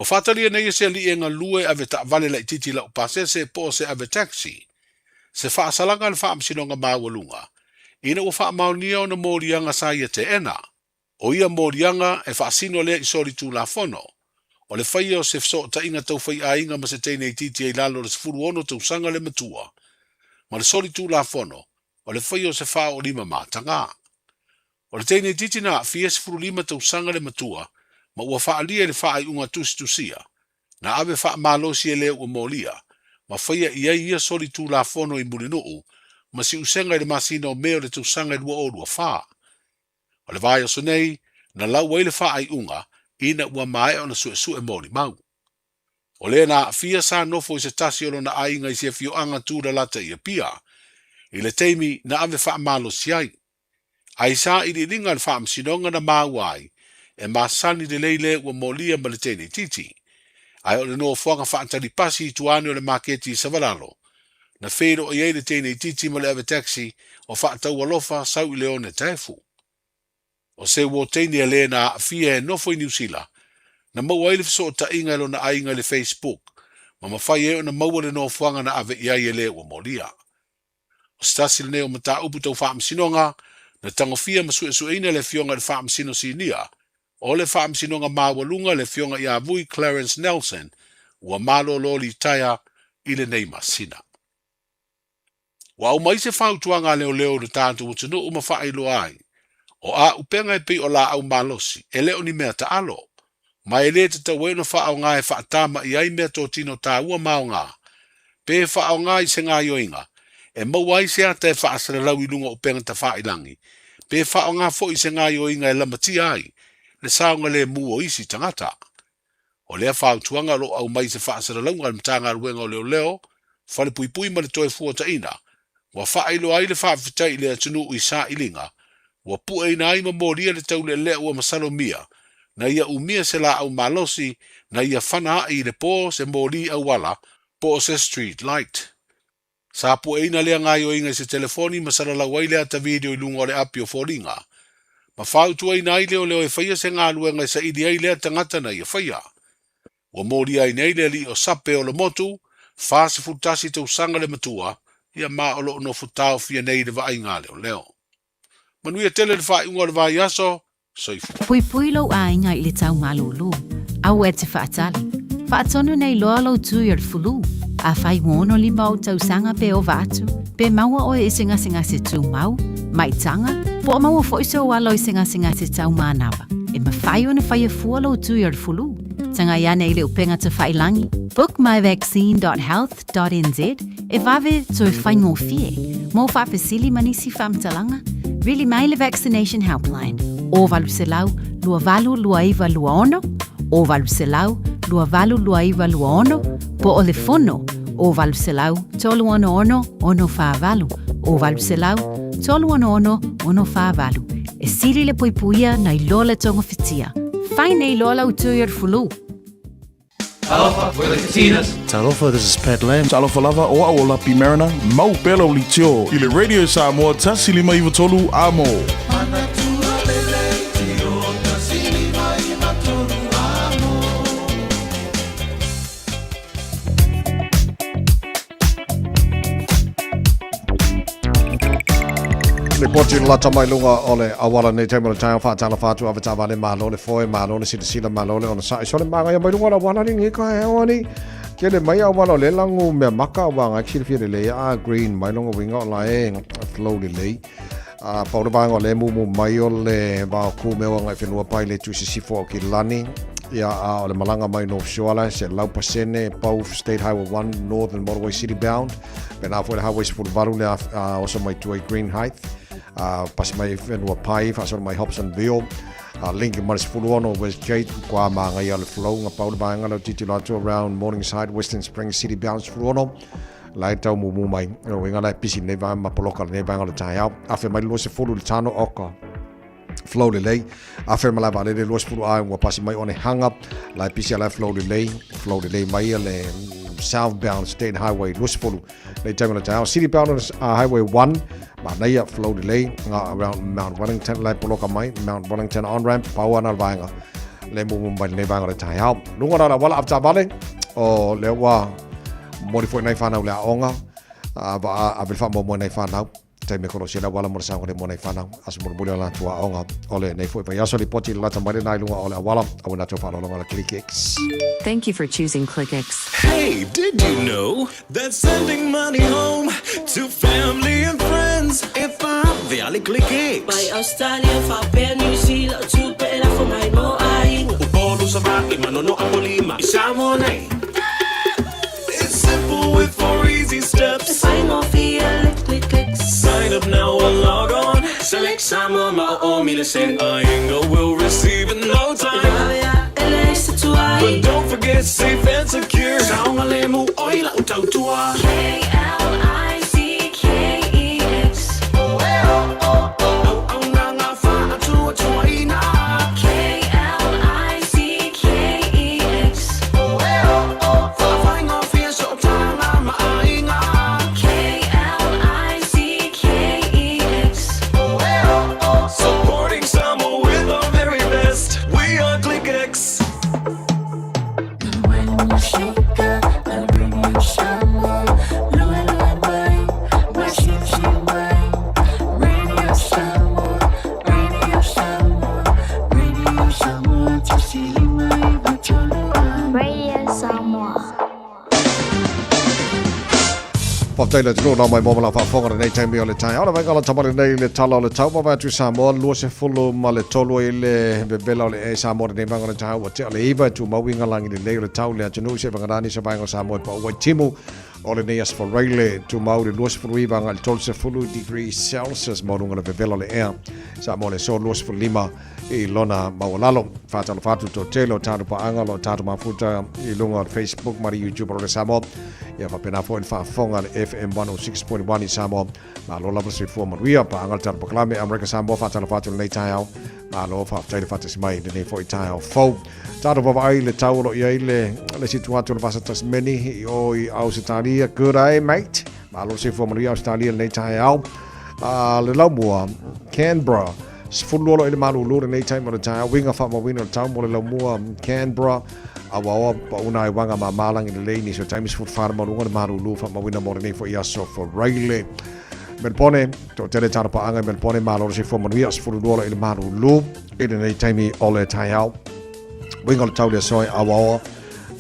O faatalia nei e se alii e galue ave taavale laitiiti laupasese po o se ave taxi, se faasalaga a le Faamasinoga Maualuga ina ua faamaonia ona moliaga sa ia teena. O ia moliaga e faasino lea i solitulafono, o le faia o se fesootaiga tau faiaiga ma se teine itiiti ai lalo o le 16 tausaga le matua, ma le solitulafono o le faia o se faaoolima matagā. O le teine itiiti na aafia e 15 tausaga le matua, ma ua faaalia i le faaiuga tusitusia, na ave faamalosi e le ua molia, ma faia i ai ia solitulafono i Mulinuu ma Siusega i le masina o Me o le tausaga e 2024. O le vaiaso nei, na lau ai le faaiuga ina ua maea ona suesue molimau. O le na aafia sa nofo i se tasi o lona aiga i se afioaga tulalata i Apia, i le taimi na ave faamalosi ai. Ai sailiiliga a le Faamasinoga na maua ai, e masani lelei le ua molia ma le teine itiiti. Ae o le nofoaga faatalipasi i tua ane o le maketi i Savalalo, na feiloai ai le teine itiiti ma le ave taxi o faataualofa sau i le one taefu. O se uo teine a le na aafia e nofo i Niu Sila, na maua ai le fesootaiga e lona aiga i le Facebook, ma mafai ai ona maua le nofoaga na ave i ai e le ua molia. O se tasi lenei o mataupu tau faamasinoga na tagofia ma suesueina le Afioga i le Faamasino Sinia o le Faamasinoga Maualuga le Afioga ia Vui Clarence Nelson ua malolo litaea i lenei masina. Ua aumai se fautuaga a leoleo i lo tatou atunuu ma faailoa ai, o āupega e pei o laau malosi e le o ni mea taalo, ma e le tatau ai ona faaaoga e faatama'i ai meatotino taua ma aoga, pe faaaoga i se gaoioiga e maua ai se ata e faasalalau i luga o upega tafāilagi, pe faaaoga foi i se gaoioiga e lamatia ai le saogalemu o isi tagata. O lea fautuaga o lo o aumai i se faasalalauga a le Matagaluega o Leoleo, Falepuipui ma le Toefuataiga, ua faailoa ai le faafetai i le atunuu i sailiga ua pueina ai ma molia le taulealea ua masalomia na ia umia se laau malosi na ia fana a'i i le po se moli auala po o se street light. Sa pueina lea gaoioiga i se telefoni ma salalau ai le ata video i luga o le api o foliga. Ma fautuaina ai leoleo e faia se galuega e saili ai lea tagata na ia faia. Ua molia ai nei le alii o Sape o le motu, 41 tausaga le matua, ia ma o lo o nofo taofia nei i le vaaiga a leoleo. Manuia tele le faaiuga o le vaiaso, soifua. Puipui lou aiga i le tau malūlū. Aua e te faatali. Faatonu nei loa lou tui o le fulu. Afai ua 65 ou tausaga pe ova atu, pe maua oe i se gasegase tumau, maitaga, po o maua foi sou alo i se gasegase tau manava, e mafai ona faia fua lou tui o le fulu. Tagai ane i le upega tafailangi, bookmyvaccine.health.nz, e vave toe faigofie. Mo faafesili ma nisi faamatalaga, vili mai le Vaccination Helpline, o 800 282926, o 800 282926, po o le fono, o 800 366 648, o 800 366 648. E sili le puipuia nai lo le togafitia. Fai nei loa lau tui o le fulu. Talofa, we're the Katinas. Talofa, this is Pat Lam. Talofa lava, o au o Lapi Mariner, mau pea lau leitio i le Radio Samoa 153 Amo. Lipoti le lata mai luga o le auala nei taimi o le taeao faatalofa atu ave taavale malo le foe malo le silasila malo le onosai sole magaia mai luga o le auala ni ka heo ani kele mai auala o le langu mea maka wanga ki silafia lelei a green mai longa winga o la e flow lelei a pau le vaega o le mumu mai o le vao ku mea wanga i whenua pai le tu sisifo o ki lani ia a o le malanga mai North Shore la se lau pasene pau State Highway 1 Northern Motorway City bound pena foi le Highway 18 le a oso mai tua i Green Heights a pasi mai whenua pai whaasoro mai Hobsonville a link mai le 16 Westgate kua māngai a le flow nga pau le vaega lau titilo atu around Morningside Western Springs City bound 16 la e tau mumu mai o winga la e pisi nei vaega ma poloka lenei vaega o le taeao afe mai le 20 le tano oka flow lelei afe malae vaalele 20 a ua pasi mai one hanga la e pisi ala e flow lelei flow lelei mai le southbound state highway 20 nei taimi o le taeao city bound highway 1 manaia flow lelei nga around Mount Wellington la e poloka mai Mount Wellington on ramp pau ana le vaega le mumu mai lenei vaega o le taeao lunga la la wala avetaavale o le ua Momoli foi nai whanau le aoga, a va ave le faamoemoe nai whanau, taimi e kolosi ai le auala mo le saogalemu o nai whanau, aso mulimuli o latou aoga o lenei foi vaiaso. Lipoti lalata mai lena i luga o le auala, auina atu faaaloaloga le ClickX. Thank you for choosing ClickX. Hey, did you know that sending money home to family and friends e vave a le ClickX? Mai Australia, faapea New Zealand, o tupe e lafo mai mo aiga. Samoa nei. It's simple with four easy steps. Sign up now or log on. Select Samoa ma o mila sen. Ainga will receive in no time. But don't forget safe and secure. Saoga le mu oi lau tautua. K-L-I-C-K-E-X. Auauna ngā whaatuatuaina. K-L-I-C-K-E-X. Whawhainga whia so tānga maaiga. K-L-I-C-K-E-X. Supporting Samoa with our very best. We are ClickX. Radio Samoa. Faafetai le atunuu nao mai mo ma lau faafofoga i lenei taimi o le taeao. Le vaega o le tama lenei i le tala o le tau ma atu i Samoa 23 i le vevela o le ea i Samoa lenei vaega o le taeao ua tea le 9 e tumau iga lagi lelei o le tau le atunuu se vaganani se vaega o Samoa e pau ai timu o lenei aso Faraile tumau le 29 agai le 30 degrees Celsius maualuga le vevela o le ea Samoa le aso 25 i lona maualalo. Faatalofa atu toatele o tatou paaga o lo o tatou mafuta i luga o le Facebook ma le YouTube o le Samoa. Ia faapena foi le faafofoga a le FM 106.1 i Samoa. Malo lava le soifua manuia. Paaga le tatou polokalame Amerika Samoa faatalofa atu i lenei taeao. Malo faafetai le faatasi mai i lenei foi taeao fou. Tatou vaavaai i le tau o lo o i ai le le isi tua atu o le Vasa Tasmeni i o i Ausetalia. Good day, mate. Malo le soifua manuia Ausetalia i lenei taeao. Le laumua, Canberra. 12 lo i le malulu lenei taimi o le taeao. Uiga faamauina o le tau mo le laumua Canberra. Auaoa pauna ai waga mamalangi lelei nisi o taimi 14 le maualuga le malulu faamauina mo lenei foi aso Faraile. Melbone, toatele talo paaga i Melbone, malo le soifua manuia, 12 lo i le malulu i lenei taimi o le taeao. Uiga o le tau le aso e auaoa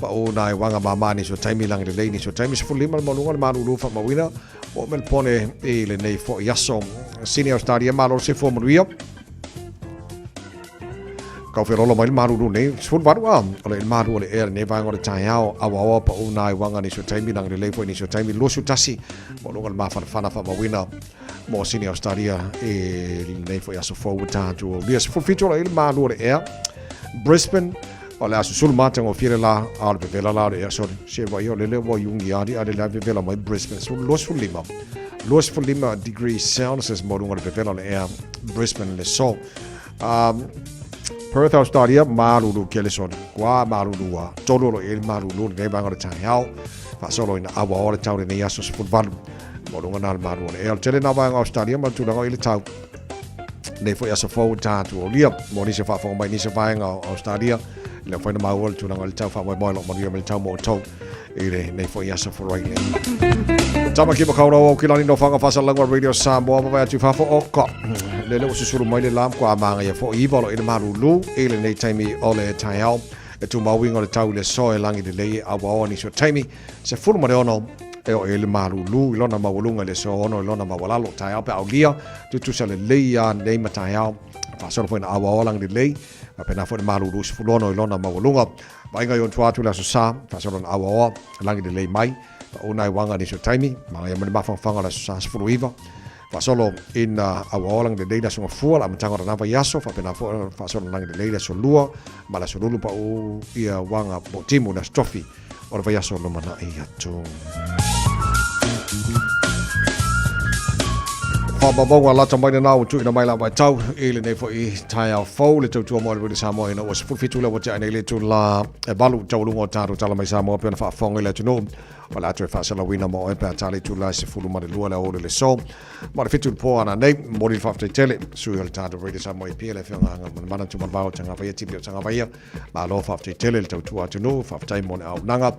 pauna ai waga mama nisi o taimi langi lelei nisi o taimi 15 le maualuga le malulu faamauina mo Melbone i lenei foi aso. Sini Australia, malo le soifua manuia. Kau wherolo mai le maruru nei, 18 a, o le maru o le ea lenei vaega o le taeao, awaoa pa u nā i wanga nisi o taimi, langi lelei foi nisi o taimi, 21, mo lunga le mawhanawhana whamawina mo Sini Australia i lenei foi aso fou ua tātu o lia. 17 o le maru o le ea, Brisbane, o le aso sulu mātanga o fiere la, a o le vevela la o le ea, sorry, se vai o lele ua iungi ari, a le la vevela mai Brisbane, so 25, 25 degrees Celsius mo lunga le vevela o le ea, Brisbane le so. Perth, Australia, malulu ke le sona. Kua malulu a. Tolu lo e malulu le nei vanga le taeao. Faasolo ina awa o le tau le nei aso 18. Mo lunga nā le malu o le ea. O le tele nā vaega Australia ma le tulaga i le tau. Nei foi aso fou tātu o lia. Mo nisi faafofoga mai nisi vaega o Australia. Le whaina maua le tulaga i le tau faamoemoe lo manuia me le tau mo tou i le nei foi aso Faraile. Tama ki makaurau au ki lani no whanga whasalanga Radio Samoa mawai atu fafo o ka. Le le o susuru mai le lam ko a maanga ia fo iwa lo i le marulu i le nei taimi o le taeao. E tu mauinga o le tau i le so e langi le lei aua o nisi o taimi. Se fulu ma le ono e o e le malulu i lona maualuga i le so ono i lona maualalo taeao pe aulia tutusa le lei a nei ma taeao. Whaasolo foi na aua o langi le lei. Faapena foi le malulu 16 i lona maualuga. Vaaiga i ona tua atu le aso sa, faasolo na auaoa, lagi lelei mai, pauna ai waga nisi o taimi, magaia mai le mafangafaga o le aso sa 19. Faasolo ina auaoa lagi lelei le aso gafua, le amataga o lena vaiaso, faapena foi ona faasolo lagi lelei le aso lua ma le aso lulu pau ia waga po timu le aso tofi o le vaiaso lumanai atu. Whamamauga lata mai nā ua tuuina mai la vaitau i lenei foi taeao fou le tautua mo le Samoa ina ua 17 le ua tea nei le itula e valu taualuga o tatou tala mai Samoa pe ona faafofoga i le atunuu o le atu e faasalauina mo oe pe a tala itula e 12 le aoauli le so ma le 7 le po ana nei moli le faafetai tele sui o le tatou Radio Samoa i pia le afioga Manamana Tumanavao Tagavaia Tipi o Tagavaia malo faafetai tele le tautua atunuu faafetai mo le auaunaga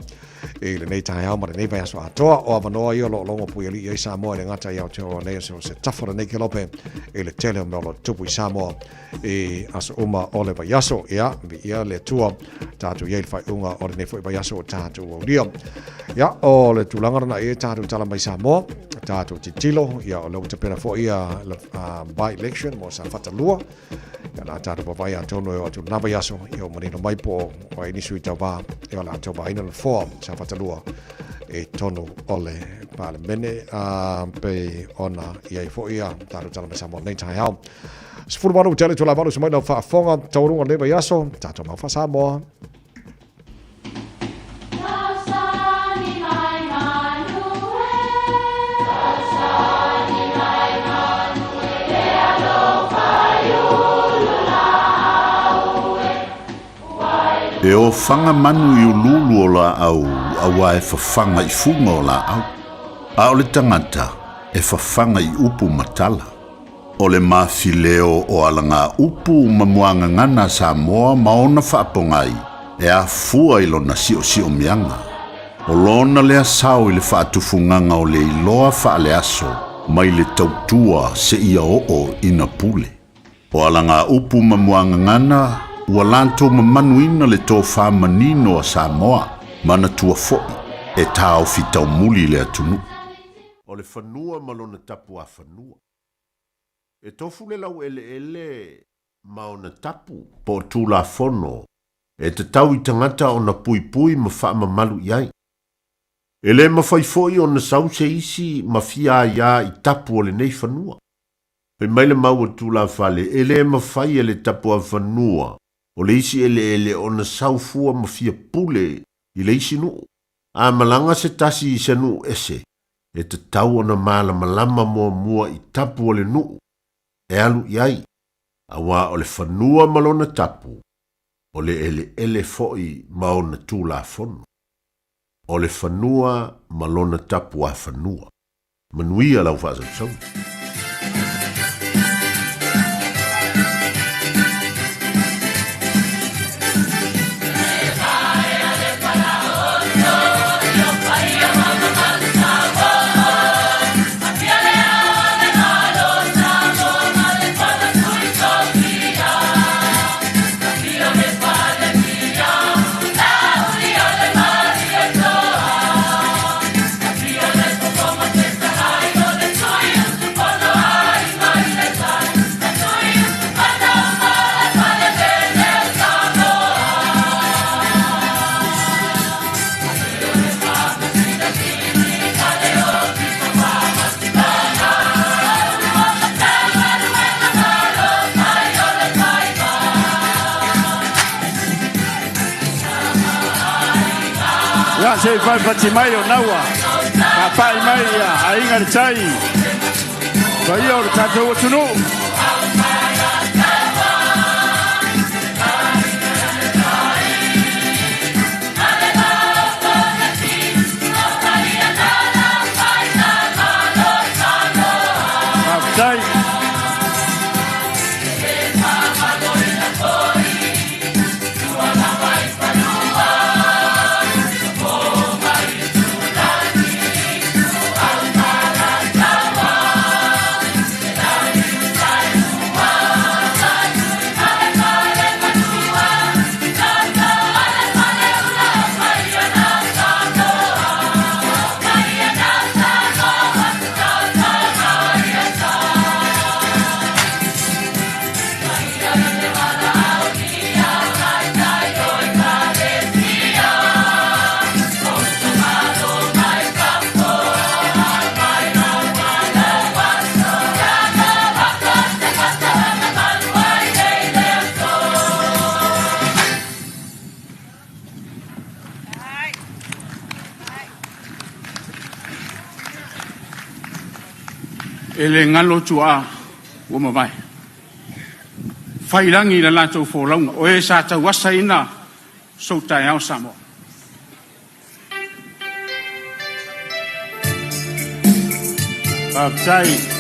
I lenei taeao ma lenei vaiaso atoa, o avanoa ia o lo o logo puialii ai Samoa i le gata i Aotearoa nei o se tafa o lenei kelope i le tele o mea o lo o tupu i Samoa i aso uma o le vaiaso. Ia, viia le Atua, tatou i ai le faaiuga o lenei foi vaiaso o tatou aulia. Ia, o le tulaga lena e tatou tala mai Samoa, tatou tilotilo, ia o lea ua tapena foi ia by election mo Safata 2. Ia la tatou vaavaai atonu e oo atu lena vaiaso, ia ua manino mai po o ai ni sui tauva ia o le a tauvaina le nofoa Safata 2 i totonu o le Palemene, pei ona i ai foi ia tatou tala mai Samoa nei taeao. 18 tele itula 8 mai lau faafofoga taualuga o lenei vaiaso, tatou mau faa-Samoa. E ofaga manu i uluulu o laau auā e fafaga i fuga o laau, a o le tagata e fafaga i upu ma tala. O le mafileo o alagaupu ma muagagana a Samoa ma ona faapogai e afua i lona siosiomiaga. O lona lea sao i le faatufugaga o le iloa faaleaso mai le tautua seia oo ina pule. O alagaupu ma muagagana ua latou mamanuina le tofa manino a Samoa, manatua foi e taofi taumuli le atunuu. O le fanua ma lona tapuafanua. E tofu le laueleele ma ona tapu po o tulafono e tatau i tagata ona puipui ma faamamalu i ai. E le mafai foi ona sau se isi ma fia aiā i tapu o lenei fanua. Fai mai le mau a tulafale, e le mafai e le tapuafanua o le isi eleele ona sau fua ma fia pule i le isi nuu. A malaga se tasi i se nuu ese, e tatau ona malamalama muamua i tapu o le nuu e alu i ai, auā o le fanua ma lona tapu, o le eleele foi ma ona tulafono. O le fanua ma lona tapuafanua. Manuia lau faasausauga. Ia se i faipati mai o naua. Papai mai ia aiga le tai. Paia o le tatou atunuu. Faafetai. E le galo tuaa ua mavae. Fai lagi i le latou folauga, o e sa tauasaina sou taeao Samoa. Faafetai.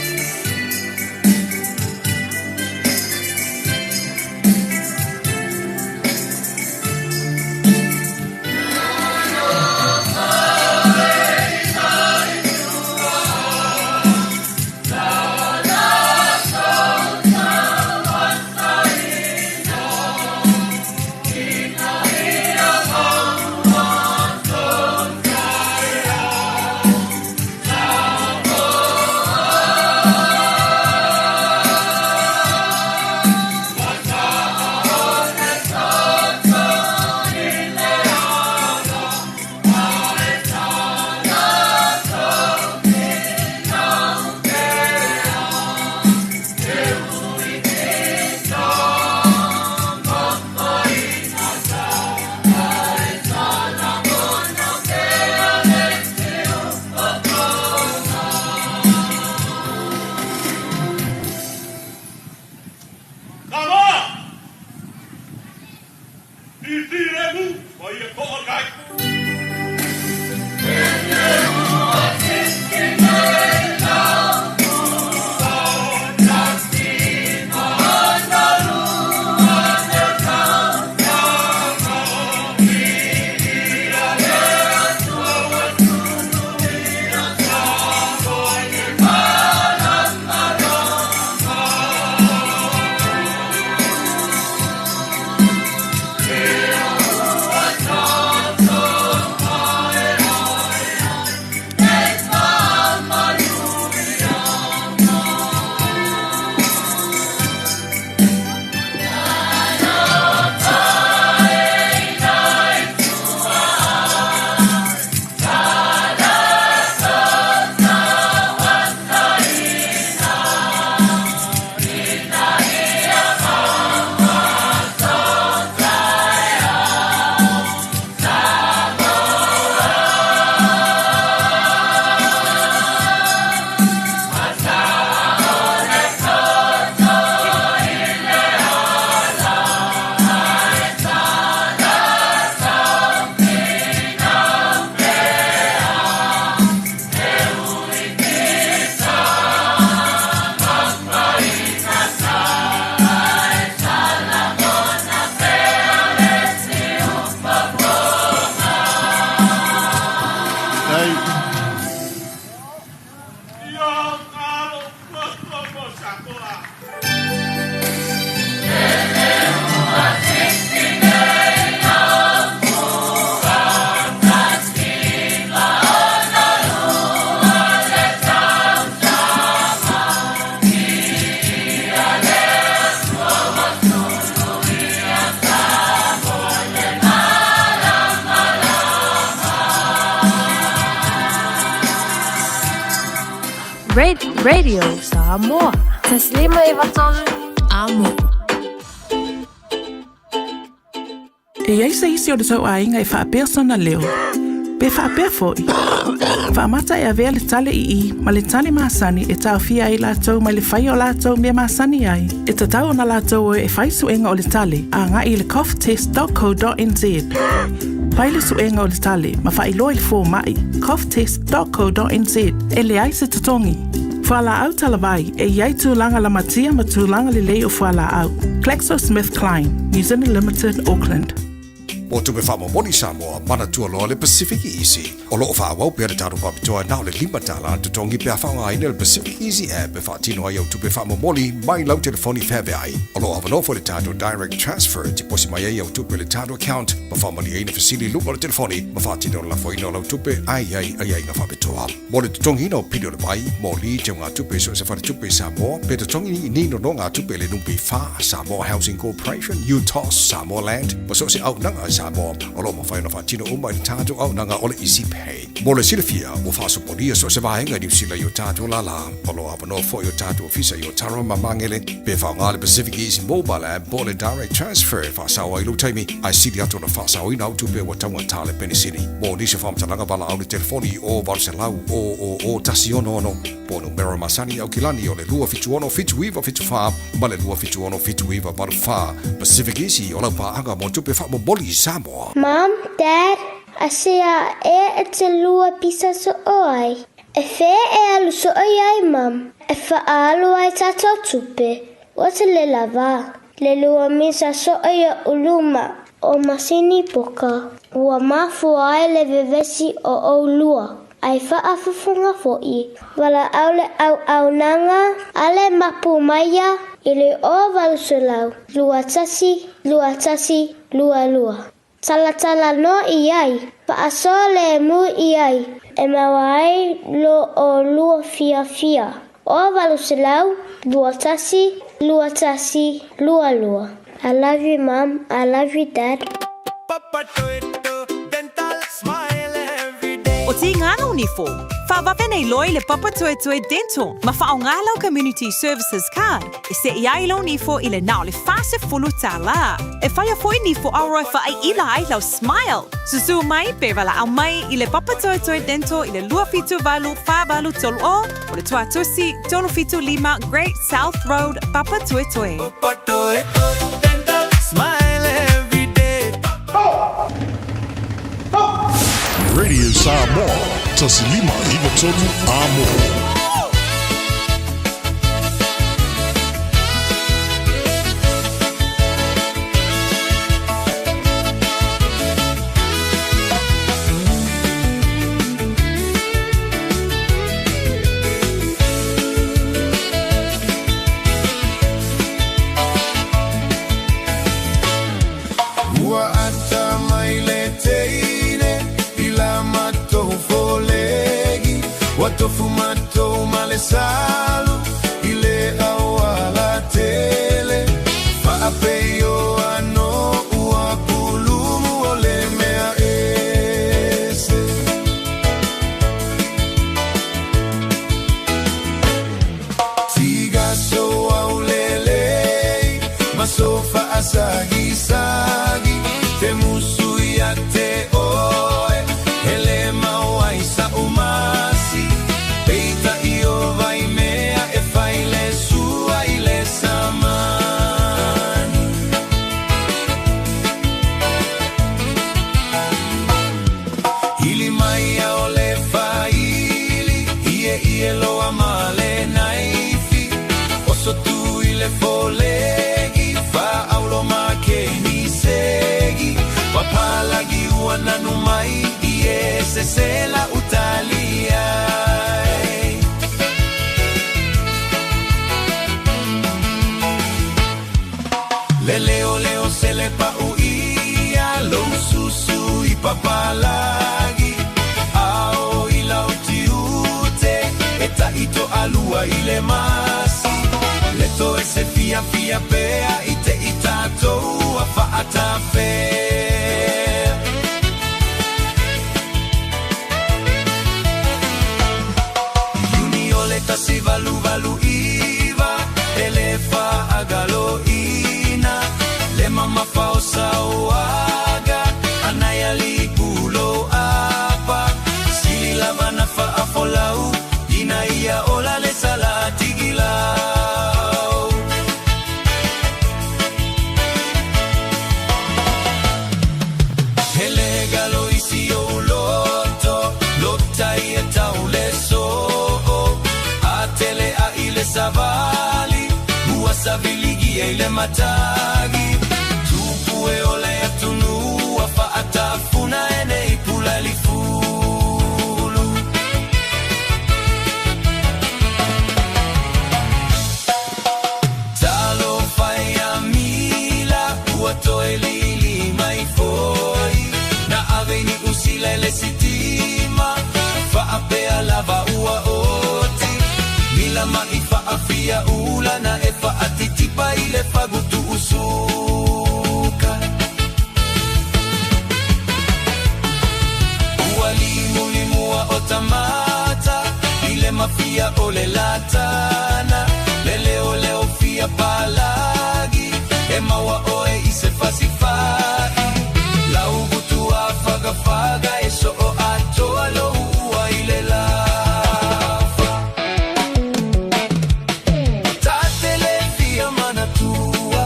Radio Samoa. 153 Amo. E i ai se isi o le tou aiga e faapea sona leo, pe faapea foi, faamata e avea le tale ii ma le tale masani e taofia ai latou mai le faia o latou mea masani ai. E tatau ona latou o e fai suega o le tale agai i le coughtest.co.nz. Fai le suega o le tale ma faailoa i le fomai, coughtest.co.nz, e leai se totogi. Fualaau talavai, e i ai tulaga lamatia ma tulaga lelei o fualaau. GlaxoSmithKline, New Zealand Limited, Auckland. Mo tupe faamomoli Samoa, manatua loa le Pacific Easy. O lo o faaauau pea le tatou faapitoa na o le $5 le totogi pe a faaaogaina le Pacific Easy app e faatino ai au tupe faamomoli mai lau telefoni feaveai. O lo o avanoa foi le tatou Direct Transfer e tiposi mai ai au tupe i le tatou account ma faamalieina fesili i luga o le telefoni ma faatino le lafoina o lau tupe a i ai aiaiga faapitoa. Mo le totogiina o pili o le vai, moli, teugatupe i so o se faletupe i Samoa, pe totogi ni nonogatupe i le NPF, Samoa Housing Corporation, UTOS, Samoa Land, ma so o se auaunaga a Samoa, o lo o mafai ona faatino uma i le tatou auaunaga o le Easy Pay. Mo le silafia, ua faasopolia so o se vaega i Niu Sila i o tatou lālā. O lo o avanoa foi o tatou ofisa i Otara ma Magele, pe faaaoga le Pacific Easy Mobile App po o le Direct Transfer e faasao ai lou taimi, ae sili atu ona faasaoina au tupe ua taugata le penisini. Mo nisi o faamatalaga valaau le telefoni i o 800 000 166 po o numera masani i Aukilani o le 276 7974 ma le 276 7984. Pacific Easy o lau paaga mo tupe faamomoli i Samoa. Mom, Dad, asia ea e te lua pisa soo ai? E fea e alu soo ai, Mom? E faaalu ai tatou tupe. Ua te le lava. Le lua misa soo ia uluma o masini poka. Ua mafua ai le vevesi o ʻolua. Ai faafofoga foi. Valaau le auaunaga a le mapu maia i le 0800 21 21 22. Talatala noa i ai, faasoa lemu i ai, e maua ai lo ʻolua fiafia. 0800 21 21 22. I love you mom, I love you dad. O Tīngana o Nifo, Whaavave nei loa i le Papatoetoe Dental ma whaonga lau Community Services Card e seʻi ai lou nifo i le na o le $40. E whaia foi nifo aroa e whaaiila ai lau smile. Susu mai pe valaau mai i le Papatoetoe Dental i le 278 4830 o le Tuatusi 375 Great South Road, Papatoetoe. Radio Samoa, 153 Amo. Ua ata mai le teine i la matou folegi, Ua tofu matou ma le salu i le auala tele, Faapeioa no ua pulumu o le mea ese. Tiga so au lelei ma so faasagisagi, Te musu ia te oe, hele mau ai sa umasi, Peita i o vai mea e fai le sua i le samani. Hili mai a o le faili, ie ie loa ma le naifi, Oso tu i le folegi, faaulo ma ke ni segi, Papalagi ua nanu mai, ie sesela utali ai. Le leo leo sele pa uia, lou susu i papalagi, Ao i lau tiute, e taito alua i le masi, Le to e se fia fia pea i te i tatou a faatafea. Iuni o le tasi valu valu iva E le faagaloina Le mamafa o sauaga Anai alii pulo apa Sili lava na faafolau Ina ia ola le sala tigilau Hele galo isi o loto Lota ia tau le soo A tele a i le savali Ua saviligi e le matagi Tupu e ole atunua Faatafuna e nei pula lifulu Talo fai a mila Ua toe lili mai foi Na ave ni usila le sitima Faapea lava ua oti Mila mai faafia ula Na e faatitipa i le fagutu usuka Ua limu limua o tamata I le mafia o le latana Le leo leo fia palagi E maua oe i se fasifai Laugutu a fagafaga E soo atoa lo ua i le lafa Tatele fia manatua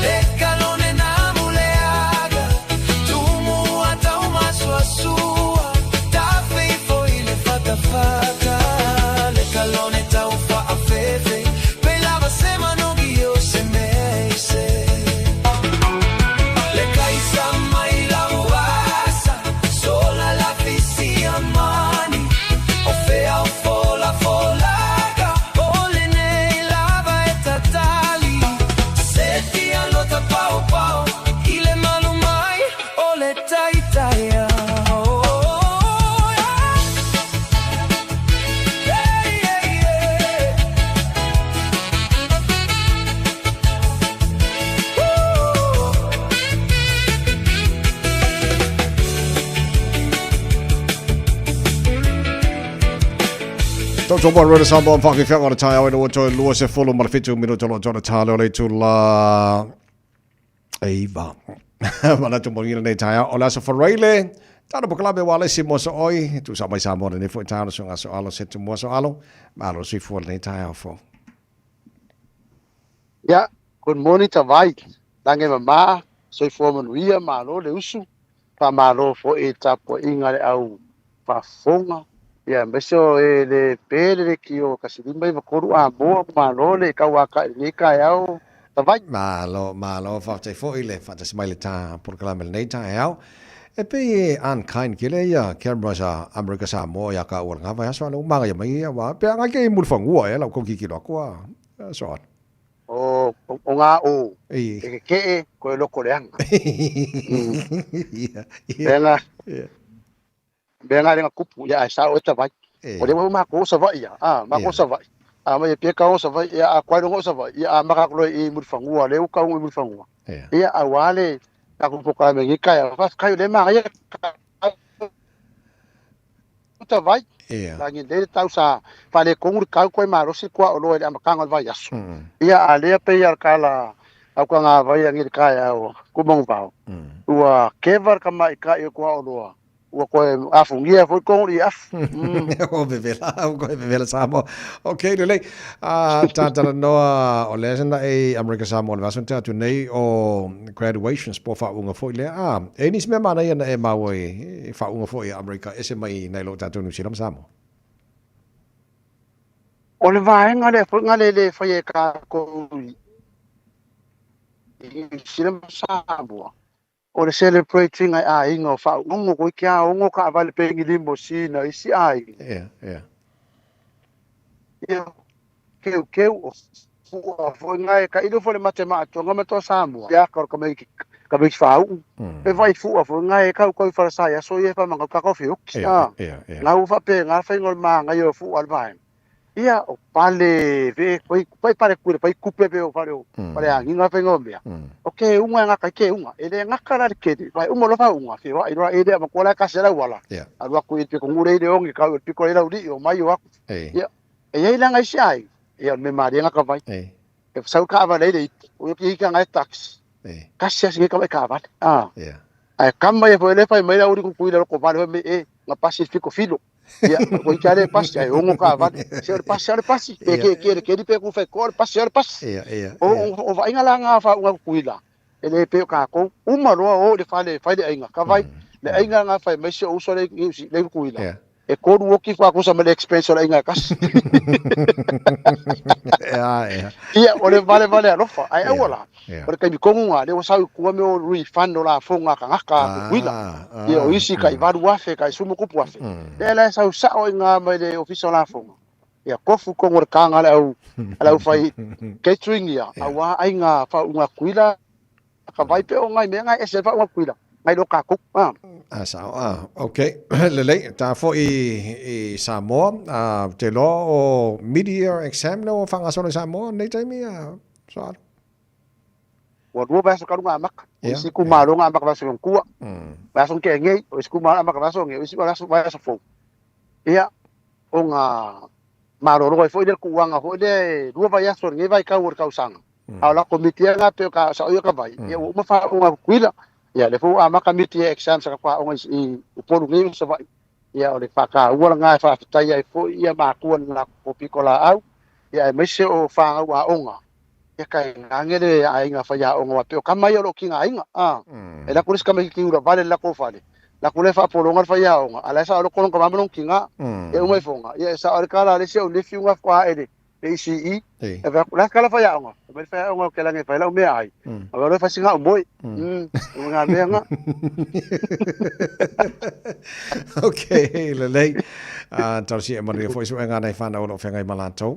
E kalone na muleaga Tumu ata umasuasua Tafeifo i le fatafata Le kalone tau faafefe Pe lava se manogi o se meise Le kaisa mai lau asa Sola la fisia mani O fea o fola folaga O lenei lava e tatali Se fia lota pao pao I le malu mai o le taitaia Oh, yeah. Yeah, yeah, yeah. Woo. Tau tau mai rona Samoa whaki whianga o le taeao e toe lua se folo ma le whitu minuta lo tona tāle o le tula eiva. Manatu mo ngina nei taeao o le aso wharaile. Tāna pokalame wa lesi mo so oi. Tu sa mai Samoa nei fo i tāna so ngaso alo se tu mo so alo. Malo si fo nei taeao fo. Yeah, good morning Tavai. Lange mama, soifua manuia, malo le usu, faamalo foi i tapuaiga le au faafofoga. Ia aemaise o e le pe le leitio 153 Amoa, malo le tauākaʻi i lenei taeao Tavai. Malo, malo, faafetai foi le faatasi mai le ta polokalame lenei taeao. E pei e unkind kele ia cameras a Amerika Samoa ia ka ua le ngava aso ana umanga ia mai ia wa pe anga ke mul fangua e lau kau kikilo aku a so on. O o ngā o e ke keʻe koe loko leaga. Ia, ia. Mea Ia. Mea ngā lenga kupu, ia ae sao e Tavai. O lea ua mākou o Savaii ia, a, mākou o Savaii. A mai e pia ka o Savaii, ia a koe longa o Savaii, ia a maka aku loa i Mulifanua, lea ua kau i Mulifanua. Ia auā le tatou polokalame nei taeao, faafetai o lea e manaia Tavai. Lagi nei le tau sa faaletonu le kau koe malosi le kuaoloa i le amataga o le vaiaso. Ia a lea pei a le kala au kagāvai agi le taeao Kumanuvao. Ua keva le tamaitai o kuaoloa ua toe afugia foi tonu i afu. O vevela, o koe vevela Samoa. Ok, lelei. A tātalanoa o lea sana e Amerika Samoa le vaso te atu nei o graduations po whaunga foi lea. A, e nisi mea mana ia na e maua i whaunga foi i Amerika ese mai nei lo tātou New Zealand Samoa. O le vaega lea foi nga le le fai e kākou i New Zealand ma Samoa. O le celebrate ina e aiga o faauuga koi ke aoga o kaavale pengi limousine a isi aiga. Ia, ia. Ia, keukeu o fua foi nga e kailo foi le mate maatoga ma toa Samoa. Ia ka o le tamaiti faau'u. Pe vai fua foi nga e kau kau i fale aso ia e faamagau ka kofi oki. Ia, ia, ia. Nga ua faapena le faiga o le magaia o fua a le vaega. Ia, o pale ve koi pai pale kure pai kupe pe o fale o fale agiga faiga o mea. O ke unga e gaka i ke unga. E le gaka la le keli, vai uma loa faauuga, feoai loa e lea matua la e kasi lau ala. Alu aku i le piko gule i le ogi kau i le piko i lau lii o mai o aku. Ia, E iai la isi aiga, ia o le mea malie ga ka vai. E sau kaavale ai le ipu, o ia ki ngai taxi. Kasi asi ngai ka vai kaavale. Ah. Ae kama ia foi le fai mai la uri kukuila loko vale foi me e nga pasi fiko filo. Ia ko i le pasi ai ongo kaavale. Se o le pasi o le pasi. Pe ke ke le ke pe ku fai ko le pasi o le pasi. Ia, ia. O o vaaiga la nga fa unga kukuila. E le pe o kākou. Uma loa o le fale fai le aiga. Ka vai le aiga nga fai mai se o uso le le kukuila. E kolu oki whakusa ma le expense o le aiga e kasi. Ia, ia. Ia, o le vale vale alofa. Ai aua la. O le taimi kongu ngā, le o sau i kua me o refund o la fo ngā kangaka a kukuila. Ia, o isi kai 8,000, kai sumu kupu afe. Lea la e sau sao i ngā mai le ofisa o la fonga. Ia, kofu kongu o le kānga le au, a le au whai catering ia, au a ai ngā whaunga kuila, ka vai pe o ngai mea ngai ese whaunga kuila. Ngai lo kākou. Ah. A sao, ah, ok. Lelei, ta fo i Samoa, ah, te loa o mid-year exam leo o whangasolo i Samoa, nei taimi, ah, so alu. Ua lua vaiaso talu ga amaka. O isi itumalo ga amaka vaiaso i ona tua. Vaiaso na tea nei, o isi itumalo amaka vaiaso nei, o isi vaiaso fou. Ia, o ga malolo ai foi lea le tuuaga foi lea e lua vaiaso o lenei vaitau o le tausaga. A o la komiti lava lena pei o ka sao ia ka vai, ia ua uma faauuga Tutuila. Ia, lea foi ua amata mid-year exams a ka aoga i Upolu nei ma Savaii. Ia, o le faataua lena e faafetai ai foi ia matua i le latou pitolaau, ia aemaise o fanau aoga. Ia tainane le aiga faiaoga aua pei o tama ia o lo o tigaina. A, e alu atu le isi tamaititi ula vale i le latou fale, alu atu lea faapologa le faiaoga, a o la e sao loto lona tama ma lona tina. Ia uma ifoga, ia e sao lava le tala a le isi au nephew na faatoa ae i le ECE, e fai atu, o le a se tala faiaoga? Fai mai le faiaoga, ou te lagi e fai lau meaai. Ae o lea fai sina au moe. O ngā mea ngā. Ok, lelei. Talosia e manuia foi suega nei whanau o lo whengai ma lātou.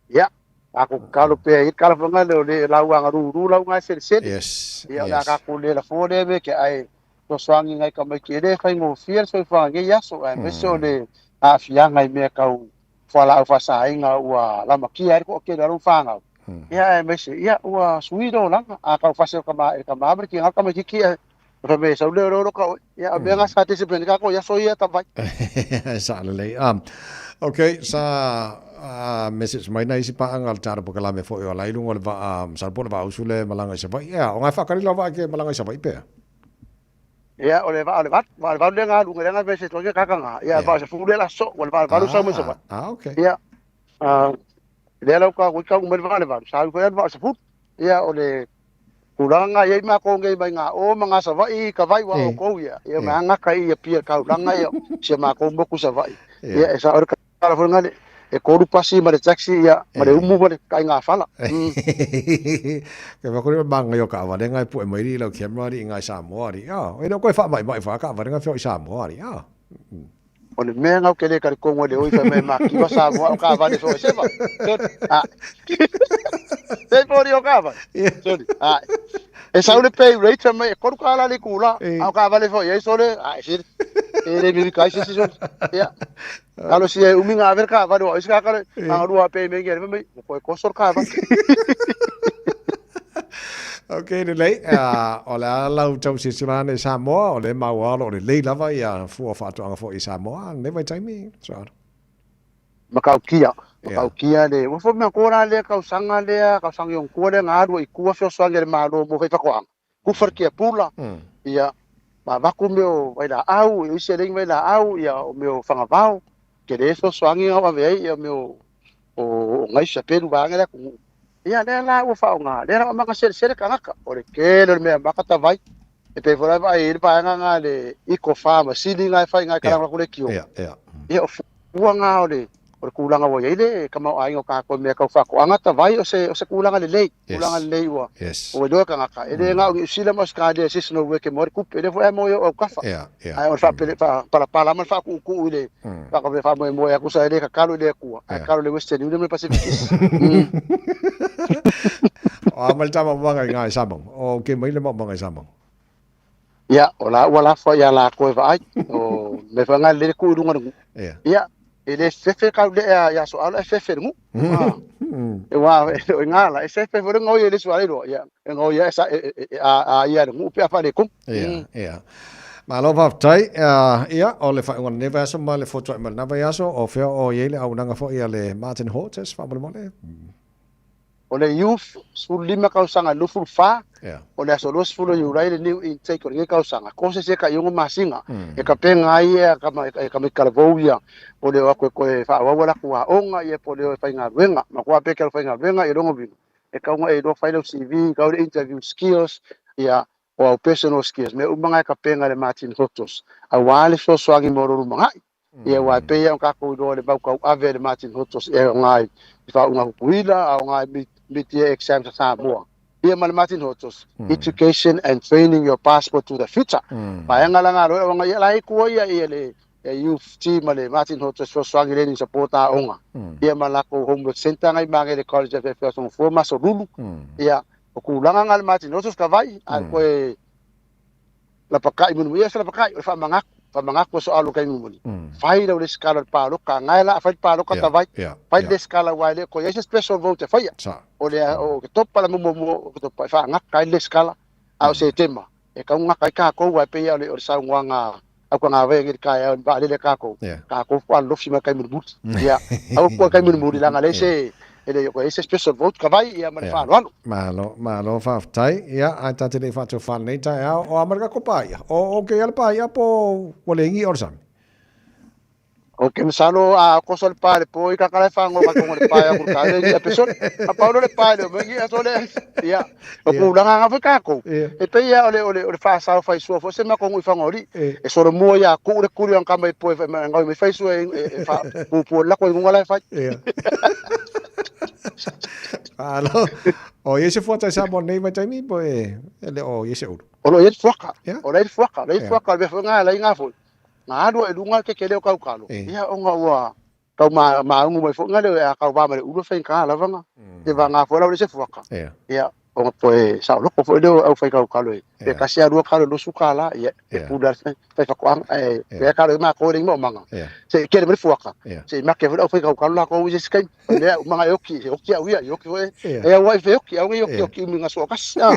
Ia, tatou tatalo pea i le tala foi lea o le lauga rūrū lauga e selesele. Yes, Ia, o le a yes. tatou le lafo lea mea ke ae fesoasoani ngai tamaiti e le faigofie le soifuaga i nei aso, aemaise o le aafiaga i mea tau fualaau faasaina ua lamatia ai le toatele o alo ma fanau. Ia, aemaise, ia, ua sui le olaga, a tau fase o tama e le tama ma le tiga o le tamaititi ae fai mai e sau le lolo ka oe. Ia, o mea na sa discipline ai tatou i aso ia tavai. Sa lelei. Ok, sa message mai nai isi paaga o le tatou polokalame foi o la i luga o le vaa, masalo po o le vaa usu lea e malaga i Savaii. Ea, o ngai faakali lau vaa ke malaga i Savaii pea? Ia, o le vaa o le valu, vaa o le valu lea na alu, lea na message mai kaka nga. Ia, vaa o se fulu lea la so, ua le vaa o le valu sau mai Savaii. Ah, ok. Ia, lea lau ka ka mai le vaa o le valu, sa alu foi le vaa o se fulu. Ia, o le tulaga na i ai matou nei mai ngā o ma ngā Savaii ka vai ua outou ia. Ia, ma gata i Apia taulaga ia, si a matou motu Savaii. Ia, e sao le tala foi lena, e tolu pasi ma le taxi ia, ma le umu ma le taigā fala. Ke whakore ma ngai o ka awale ngai pu e mai ri lau camera ri ngai Samoa ri. Ah, e no koe wha mai mai wha ka awale ngai whio i Samoa ri. Ah. O le mea ngau ke le kare kongo le oi whai mai ma kiwa Samoa o ka awale whio e sewa. Sorry. Ah. Te pori o ka awale. Sorry. Ah. E sau le pay rate whai mai e koru ka ala le kula. A o ka awale whio e sole. Ah, e siri. E le mimi kai se si sole. Ia. Kalo si e umi ngā awere ka awale o isi ka kare. Ngā rua pay me ngi mai. Ko e kosor ka awale. Ok, lelei. O le a lau tau silasila ane i Samoa, o le maua alo o lelei lava ia fua faatoaga foi i Samoa, lenei vaitaimi, Soalo. Matautia, matautia le, ua foi mea kora lea tausaga lea, tausaga i ona tua lea na alu ai i tua fesoasoani a le Malo mo faifaatoaga. Kufa le tiapula, ia, ma avatu mea o vailaau, o isi eleni vailaau, ia, o mea o fagavao, tele fesoasoani na ave ai ia mea o o gaisa pelu vaega le atunuu. Ia lea la ua faaaoga, lea la ua amata selesele tagata. O le tele o le mea maka tavai. E pei foi la e vaai ai le vaega na le eco farm sili na e fai na e kalana atu le kio. Ia o fua na o le o le tulaga ua i ai le tamaoaiga o tatou i mea tau faatoaga tavai o se o se tulaga lelei. Tulaga lelei ua ua iloa e tagata. E le na o Niu Sila ma Australia e seasonal work e maua ai le tupe. Lea foi lava e maua ai o autafa. Ae o le faapele faapalapala ma le faakuukuu i le faamoemoe atu sa e le tatalo i le Atua, ae tatalo i le Western Union ma le Pacific East. O a mai le tama maumaga i ngā i Samoa. O ke mai le maumaga i Samoa. Ia, o la ua lafo ia latou e vaai. O me foi ngai le ku i lunga le nuu. Ia, e le fefe kau le ia ia so ala e fefe le nuu. E wa e o ngā la e fefe foi le ngoi e le suale loa. Ia, e ngoi e sa e a ia le nuu pe a fa le kum. Ia, ia. Malo faafetai. Ia, o le faaiuga o lenei vaiaso ma le fotua'i mai lena vaiaso, o fea o i ai le auaunaga foi a le Martin Hortus, faamolemole? O le youth, 15 tausaga i le 24, o le aso 20 o Iulai le new intake o lenei tausaga. Courses e tai 6 masina, e tapena ai e tamaiti talavou ia, po o le o atu e toe faaauau a latou aoga, ia po o le o e faigaluega. Matua pe te alu faigaluega, ia lona uiga, e tatau ona e iloa fai lau CV, tau le interview skills, ia, o au personal skills, mea uma na e tapena e le Martin Hotos, aua le fesoasoani mo lou lumanai. Ia aua e pei lava ona tatou iloa le mau tauave a le Martin Hotos e aoga i faauuga Tutuila, aoga i mid-year exams a Samoa. Ia ma le Martin Hotos, Education and Training Your Passport to the Future. Vaega la na loe ona ia la e tua ia ia le youth team a le Martin Hotos fesoasoani learning support aoga. Ia ma latou homework centre na i Magele College e Feafea ma Asolulu. Ia o tulaga na le Martin Hotos ka vai a koe lapakai mulimuli. Ia se lapakai, o le faamanatu, faamanatu aso alo kai mulimuli. Fai lau resitala o le paloka, ngae la fai le paloka ta vai. Fai le resitala aua e le o toe i ai se special vote e faia. O le o ke topa la muamua o ke topa e faagata ai le resitala, a o Setema e tau gata ai tatou aua e pei lava o le saunoaga a Aukagavea i le taeao i le vaalele a tatou, tatou faatoa alolofi mai le taimi mulimuli. Ia, aua fua i le taimi mulimuli leaga leai se e le o toe i ai se special vote ka vai ia ma le faaaloalo. Malo, malo faafetai. Ia, ae ta te le i faatofa lenei taeao, o a ma le tatou paia? O okay a le paia po ua le igi o le sami? Ok, masalo a koso le pa le po i kakala e whango ka tonga le pa e akuru ka le ngi a pesole. A paulo le pa le o ngi a sole. Ia, o kūlanga nga foi kākou. E pei ia o le o le o le whāsao whai sua fo se ma kongu i whangori. E solo mua ia ku le kuri ang kama i po e ma ngau me whai sua e wha pupu la ko ngunga la whai. Alo. O ia se fuata sa mo nei mai taimi po e le o ia se ulu. O lo ia fuaka. O le fuaka, le fuaka le fuaka la inga foi. Na alu ai i luga le kekele o Kaukalo, ia ona ua tau maaugu mai foi nga leo a kau va ma le ulu e faigata lava nga. Te vagā foi lau le se fuaka, ia ona toe saoloko foi lea o au fai kaukalo e pe tasi a lua kalo e luasu kālā, ia e pule lava le fai faatoaga ae pea kalo e matou e leai ni maumaga. Se i kele mai le fuaka, se i make foi le au fai kaukalo latou i se isi taimi. O lea umaga e oki, e oki au ia, i oki foi e au ai fe oki, au nei oki oki umi nga soa kasi. Ah.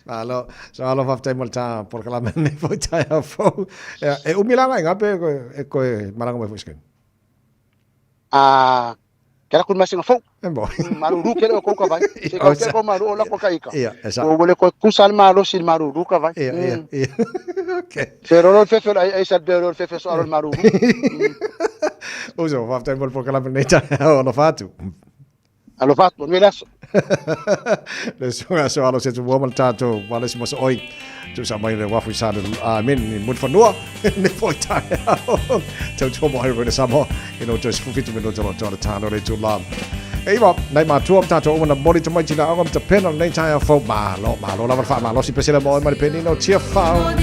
Malo, so alo faafetai mo le tā polokalame nei foi taeao fou. E umi la ngai ngape e koe malaga mai foi se kaimi. Ah, ke ala kuli masina fou. E mo. Malulu kele o kou ka vai. Se kau ke ko malu o lako ka ika. Ia, e sa. Ua le koe kusa le malosi le malulu ka vai. Ia, ia, ia. Okay. Se roro le fefe ai ai sa be roro le fefe so alo le malulu. Uso, faafetai mo le polokalame nei taeao, alofa atu. Alofa atu, manuia le aso. Le susuga aso alo se tumua ma le tātou malesi mo oi. Tusa mai le wafu i sa le amen i Mulifanua. Ne foi taeao. Tau tua mo hai Samoa. I no toe 17 minuta lo toa le tāno le tū la. E iwa, nei mātua o tātou uma na mori tamaiti la aoga ma tapena o lenei taeao fou. Malo, malo lava le faamalosi pesela mo oe ma le penina o Tiafau.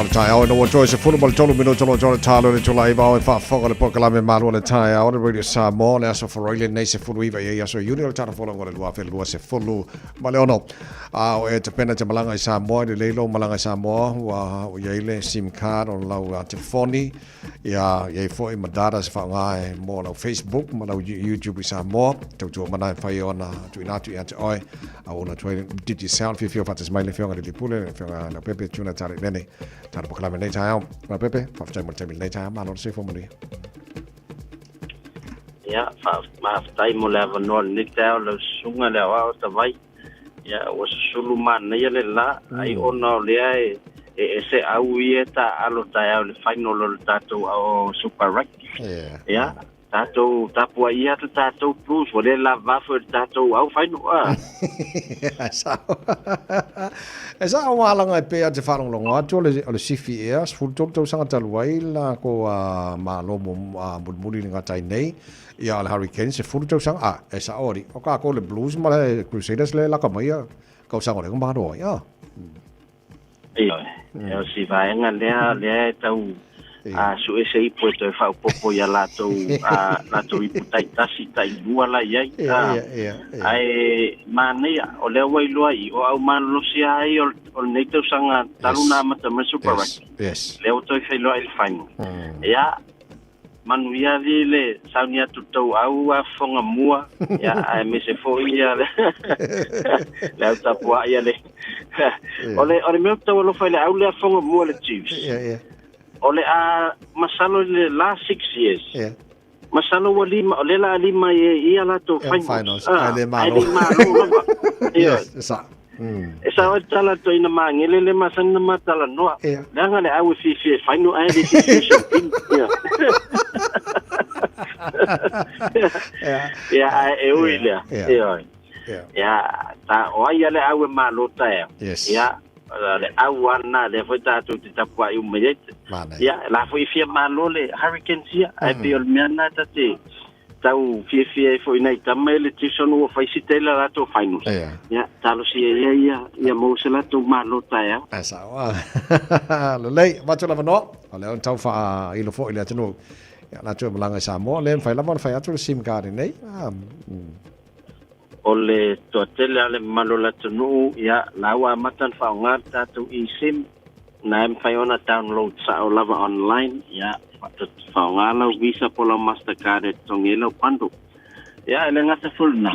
o le taeao ina ua toe 13 minuta loa toe talo le tula iva o e faafofoga le polokalame malu o le taeao le Radio Samoa le aso Faraile nei 19 i aso Iuni o le tala folauga o le 2026. A o e tapena te malaga i Samoa i lelei lou malaga i Samoa ua i ai le SIM card o lau telefoni Ia, i ai foi ma data se faaaoga e mo lau Facebook ma lau YouTube i Samoa. Tautua mana e mafai ona tuuina atu ia te oe. A ua ona atu ai Digicel, fiafia o faatasi mai le Afioga i le Pule, le Afioga Leaupepe, Tuna Tale Lene. Tala polokalame lenei taeao. Leaupepe, faafetai mo le taimi lenei taeao. Malo le soifua manuia. Ia, faafetai mo le avanoa lenei taeao lau susuga le aoao Tavai. Ia, ua susulu manaia le la, ai ona o lea e e ese au ia e taaalo taeao i le final o le tatou o Super Rugby. Ia, tatou tapuaia atu tatou Blues, ua le lava foi le tatou au final. Ah. Sao. E sao ua alaga e pei a te faalogologo atu o le, o le sifi ea, 13 tausaga talu ai la ko a malo mo a mulimuli le gatai nei. Ia, o le Hurricanes, 10 tausaga, a, e sao alii, o kākou le Blues ma le Crusaders le laka mai ia kausaga o le malo ai, a. Ioe, e o si vaega lea, lea e tau a sue se ipu e toe faaopoopo ia latou, a latou ipu taitasi, tailua la i ai. A, ae manaia, o lea ua iloa i, o au malolosi lava ia o lenei tausaga talu na amata mai Super Rugby. Lea ua toe feiloai i le final. Ia, Manuia alii le sauni atu tou au a fofoga mua ia aemaise foi ia le le au tapuai a le o le o le mea ou te tau alofa i le au lea fofoga mua le Chiefs o le a masalo i le last 6 years masalo ua lima o lea la a lima i ia latou finals ae le malo lava E sao ai le tala a le toeaina magele lea e masani ona ma talanoa. Leaga le au e fiafia e final ae le fiafia e shopping. Ia, ae e ui lea. Ioe. Ia, ta, o ai a le au e malo taeao. Ia, le au lava lena lea foi tatou te tapuai uma i ai. Ia, la foi e fia malo le Hurricanes ia, ae pei o le mea lena ta te tau fiafia ai foi nai tama e le Chiefs ona ua fai si tele a latou finals. Yeah. Ia, talosia ia ia, ia maua se latou malo taeao. Ae sao. Lelei, avatu le avanoa. O lea tau faailo foi le atunuu. Ia, latou e malaga i Samoa, lea e mafai lava ona fai atu le SIM card i nei. Ah, O le toatele a le mamalu o le atunuu, ia, la ua amata ona faaaoga le tatou eSIM, na e mafai ona download sao lava online, ia, faaaoga lau Visa po o lau Mastercard e totogi ai lau bundle. Ia, e le gata foi i lena,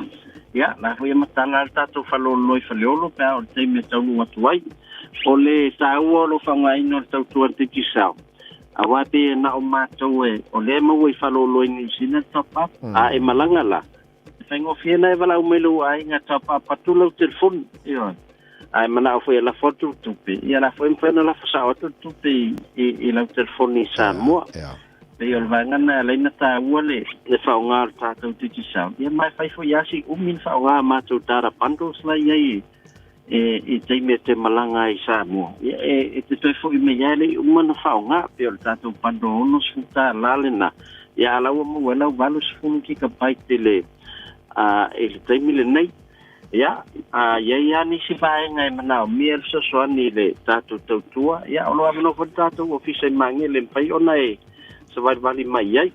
ia, la foi e matala le tatou faleoloa i Faleolo pe a oo i le taimi e taunuu atu ai. O le taua o lou faaaogaina o le tautua a le Digicel, aua pei e na o matou e, o lea e maua i faleoloa i Niu Sila le top up, a e malaga la, E faigofie na e valaau mai lou aiga top up atu lau telefoni. Ioe. A e manao foi e lafo atu le tupe, ia la foi e mafai ona lafo sao atu le tupe i, i, i lau telefoni i Samoa. Pei o le vaega lena e ala ai ona taua le, le faaaoga o le tatou Digicel. Ia ma e fai foi lava si umi le faaaoga a matou data bundles la i ai i, e, i taimi e te malaga ai i Samoa. Ia e, e te toe foi mai lava e le i uma ona faaaoga. Pei o le tatou bundle $60 lena. Ia a la ua maua ai lau 80 gigabyte i le, a, i le taimi lenei. Ia, a i ai lava nisi vaega e manaomia le fesoasoani i le tatou tautua, ia o lo o avanoa foi le tatou ofisa i Magele e mafai ona e savalivali mai ai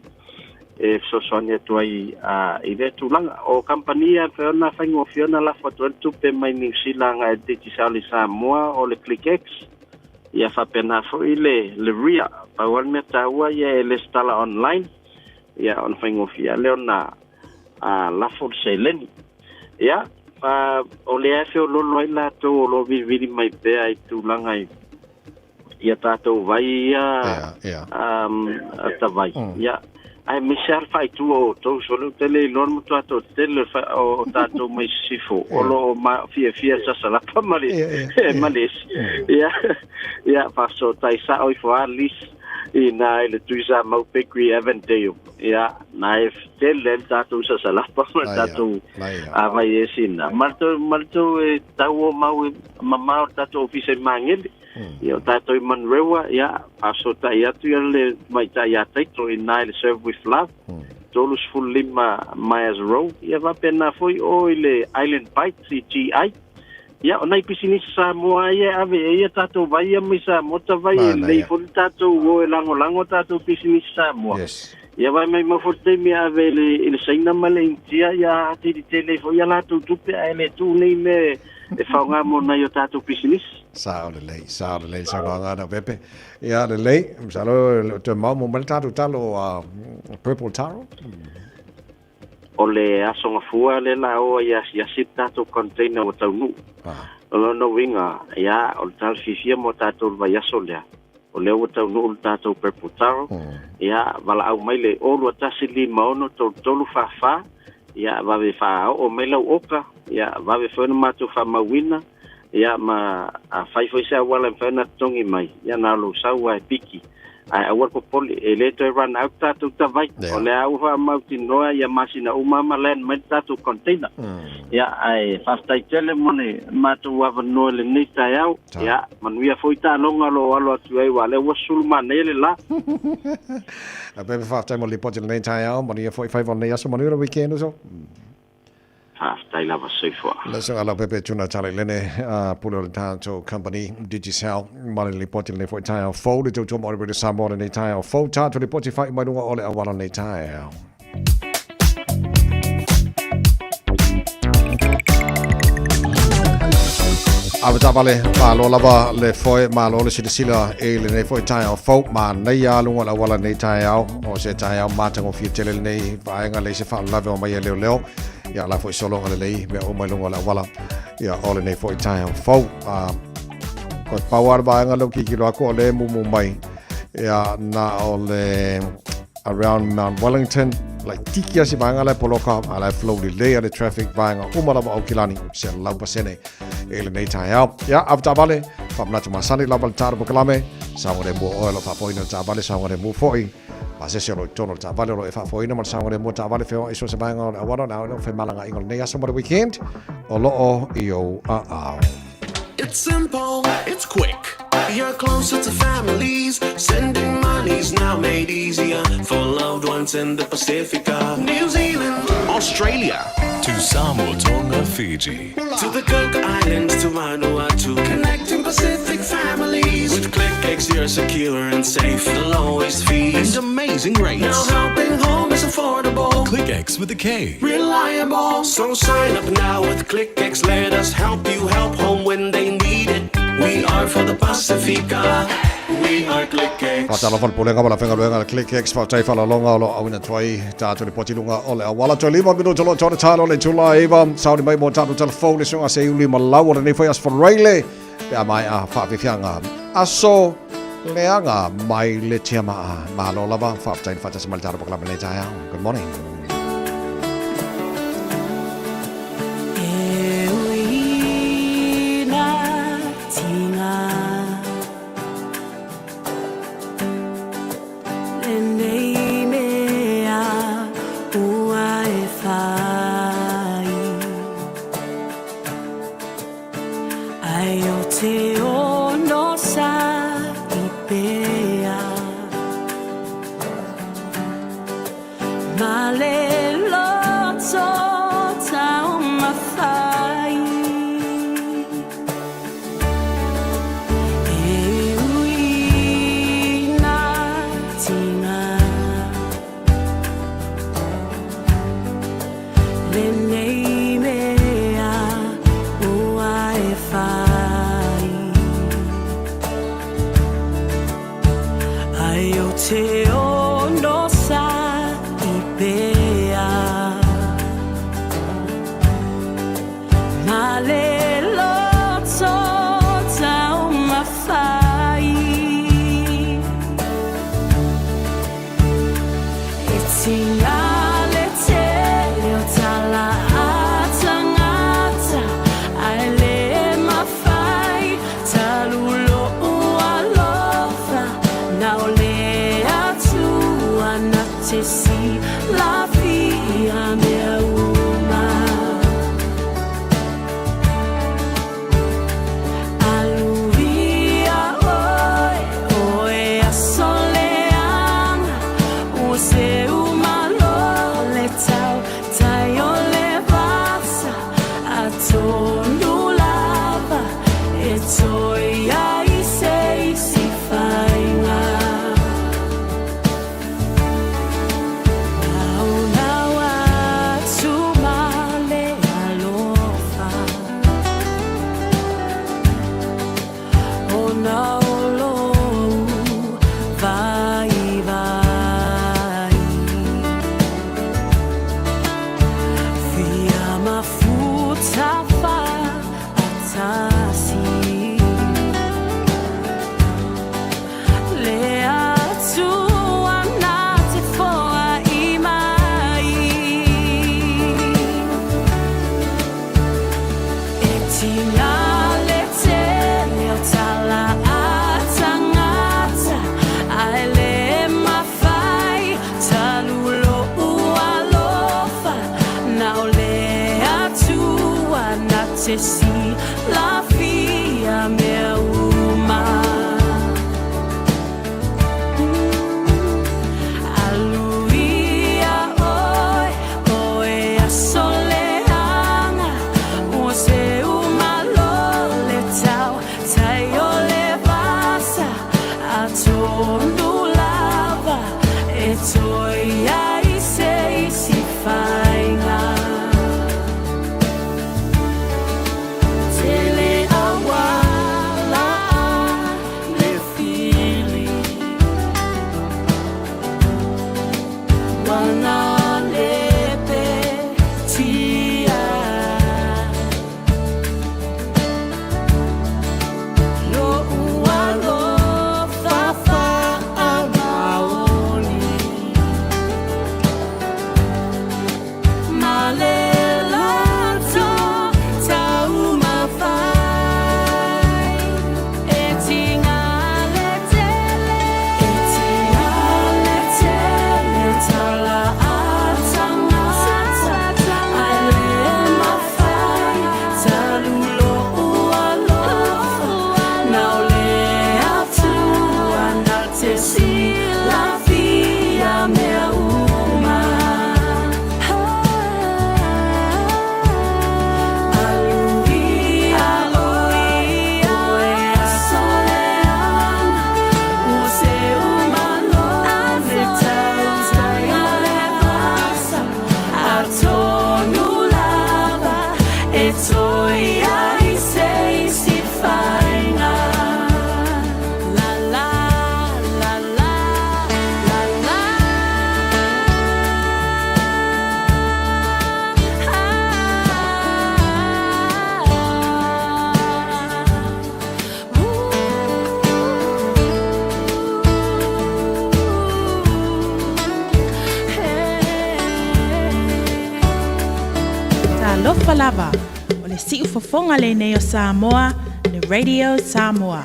e fesoasoani atu ai a, i lea tulaga. O kamupani ia e mafai ona faigofie ona lafo atu ai le tupe mai Niu Sila agai i le Digicel i Samoa, o le ClickX, ia faapena foi le, le RIA. Pau lava le mea taua ia e lesitala online, ia ona faigofie lava lea ona a, lafo le seleni. Ia, a, o lea e feoloolo ai latou o lo o vilivili mai pea i tulaga i ia tatou vai ia tavai. Ia, aemaise lava le faaitua o outou, sole ou te le iloa le matua toatele o tatou mai sisifo o lo o fiafia sasalapa ma le ma le esi. Ia, ia, faafesootai sao ifo lava Liz i na i le Tuisamau Bakery Avondale. Ia, na e tele ai le tatou sasalapa ma le tatou vai esi na. Ma le tou, ma le tou e tau o mau e mamao le tatou ofisa i Magele. Ia, o tatou i Manurewa, ia, faafesootai atu ia le tamaitai ia Taito i na i le Serve with Love, 35 Myers Road. Ia, faapena foi o i le Island Bites i GI. Ia, o nai pisinisi Samoa ia e ave i ai a tatou vai ia mai Samoa ta vai e lelei foi le tatou o e lagolago a tatou pisinisi Samoa. Yes. Ia vae maimau foi le taimi e ave i le, i le Saina ma le Initia, ia atili tele ai foi a latou tupe ae le tuu nei mea e faaaoga mo nai o tatou pisinisi. Sao lelei, sao lelei le saunoaga a Leaupepe. Ia lelei, masalo e le o toe maomo mai le tatou talo a Purple Taro. O le Aso Gafua lea la o ai e asiasi le tatou container ua taunuu. O lona uiga, ia, o le tala fiafia mo tatou i le vaiaso lea, o lea ua taunuu le tatou Purple Taro, ia, valaau mai le 021 56 33 44, ia, vave faaoo mai lau oka, ia, vave foi ona matou faamauina, ia, ma afai foi se auala e mafai ona totogi mai, ia, na o lou sau lava e piki. Ae aua le popole, e le toe run out tatou tavai. O lea ua faamautinoa ia masina uma ma land mai le tatou container. Ia, ae faafetai tele mo le matou avanoa i lenei taeao. Ia, manuia foi taaloga o lo o alo atu ai aua o lea ua sulu manaia le la. Pepe, faafetai mo le lipoti i lenei taeao. Manuia foi faiva o lenei aso. Manuia le weekend uso. Faafetai lava soifua. Le susuga Leaupepe Tuna Talelene, pule o le tatou company Digicel, ma le lipoti lenei foi taeao fou, le tautua ma o le Samoa lenei taeao fou, tatou lipoti fai mai luga o le auala lenei taeao. Ave taavale, malo lava le foe, malo le silasila i lenei foi taeao fou, manaia lava luga o le auala lenei taeao, o se taeao matagofie tele lenei vaega leai se faalavelave o mai e leoleo, ia la foi sologa lelei mea uma i luga o le auala, ia o lenei foi taeao fou. Koe pau lava le vaega lea ua tilotilo atu o lea e mumu mai, ia na o le around Mount Wellington, laititi lava si vaega la e poloka, a la e flow lelei lava le traffic vaega uma lava o Aukilani, 100% i lenei taeao. Ia, ave taavale, faamanatu masani lava le tatou polokalame, saogalemu oe o lo o faafoeina le taavale, saogalemu foi pasese o lo o i totonu o le taavale o lo o e faafoeina ma le saogalemu o taavale feoai so o se vaega o le auala, o le femalagaaiga o lenei aso ma le weekend, o lo o i ou aao. It's simple, it's quick. You're closer to families. Sending money's now made easier for loved ones in the Pacifica, New Zealand, Australia, To Samoa, Tonga, Fiji. To the Cook Islands, to Vanuatu, connecting Pacific families. With KlickEx, you're secure and safe. The lowest fees and amazing rates. Now helping home is affordable. KlickEx with a K. Reliable. So sign up now with KlickEx. Let us help you help home when they need it. We are for the Pasifika. We are KlickEx. Faatalofa le Pulega ma le Afaigaluega a le KlickEx, faafetai faaaloaloga o lo o auina atu ai tatou lipoti i luga o le auala. Toe 5 minuta o lo o toa talo le itula e 9, sauni mai mo tatou telefoni le susuga Seiuli Malau o lenei foi Aso Faraile pe a maea faafiafiaga aso leaga mai le tiamaa. Malo lava, faafetai le faatasi mai le tatou polokalame lenei taeao. Good morning. E uina tinga Lenei mea ua e whai Ai o te ono sa i pea Ma le loto taumafai E ui nā tinga Lenei mea ua e whai Ai o te ono sa i pea Ma le loto taumafai E tinga le tele o tala a tangata Ae le mafai talu lo'u alofa Na o le Atua na te silafia mea uma Aluia oe, oe aso leaga Ua seu malo le tau tai o le vasa Atonu lava. te silafia mea uma. Alu ia ʻoe, ʻoe aso leaga, ua seu malo le tau, tai o le vasa, atonu lava e toe ai se isi faiga. Tele auala le fili, wana le petia. Lo'u alofa faamaoni, ma le loto taumafai, e tiga le tele, e tiga le tele tala a tagata, ae le mafai talu lo'u alofa, na o le Atua na te silafia mea uma. Alu ia ʻoe, ʻoe aso leaga, ua seu malo le tau, tai o le vasa, atonu lava e toe ai se isi faiga. La la la la la la. Talofa lava, o le siufofoga lenei o Samoa, le Radio Samoa.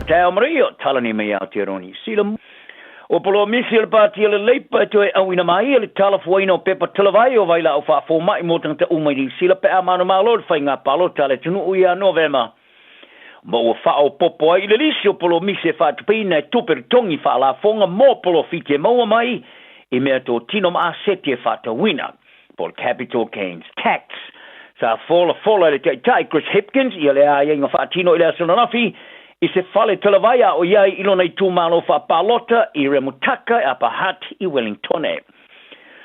Taeao maria o Talani mai Aotearoa Niu Sila. Ua polomisi le Pāti a le Leipa e toe auina mai le talafuaina o pepa talavai o vailaau faafoma'i mo tagata uma i Niu Sila pe a manumalo le faiga palota a le atunuu ia Novema. Ma ua faaopoopo ai i le lisi o polomisi e faatupeina e tupe totogi faalafoga mo polofiti e maua mai i meatotino ma aseti e faatauina, po o le capital gains tax. Sa folafola e le Taitai Chris Hipkins ia le aiaiga faatino i le aso ananafi i se fale talavai a o i ai i lona itumalo faapalota i Remutaka e Upper Hutt i Wellingtone.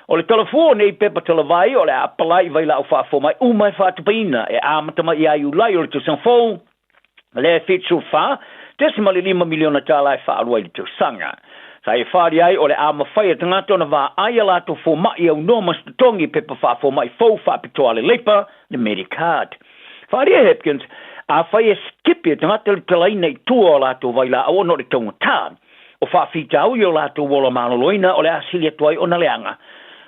O le talafua o nei pepa talavai o le a apalai i vailaau faafoma'i uma e faatupeina e amata mai ia Iulai o le tausaga fou, lea e $74.5 miliona tālā e faalua i le tausaga. Sa e faalia ai o le a mafai e tagata ona vaai a latou foma'i aunoa ma se totogi i pepa faafoma'i fou faapitoa a le Leipa, le Medicard. Faaalia e Hipkins, afai e sikipi e tagata le talaina i tua o latou vailaau ona o le taugatā o faafitauli o latou ola maloloina o le a sili atu ai ona leaga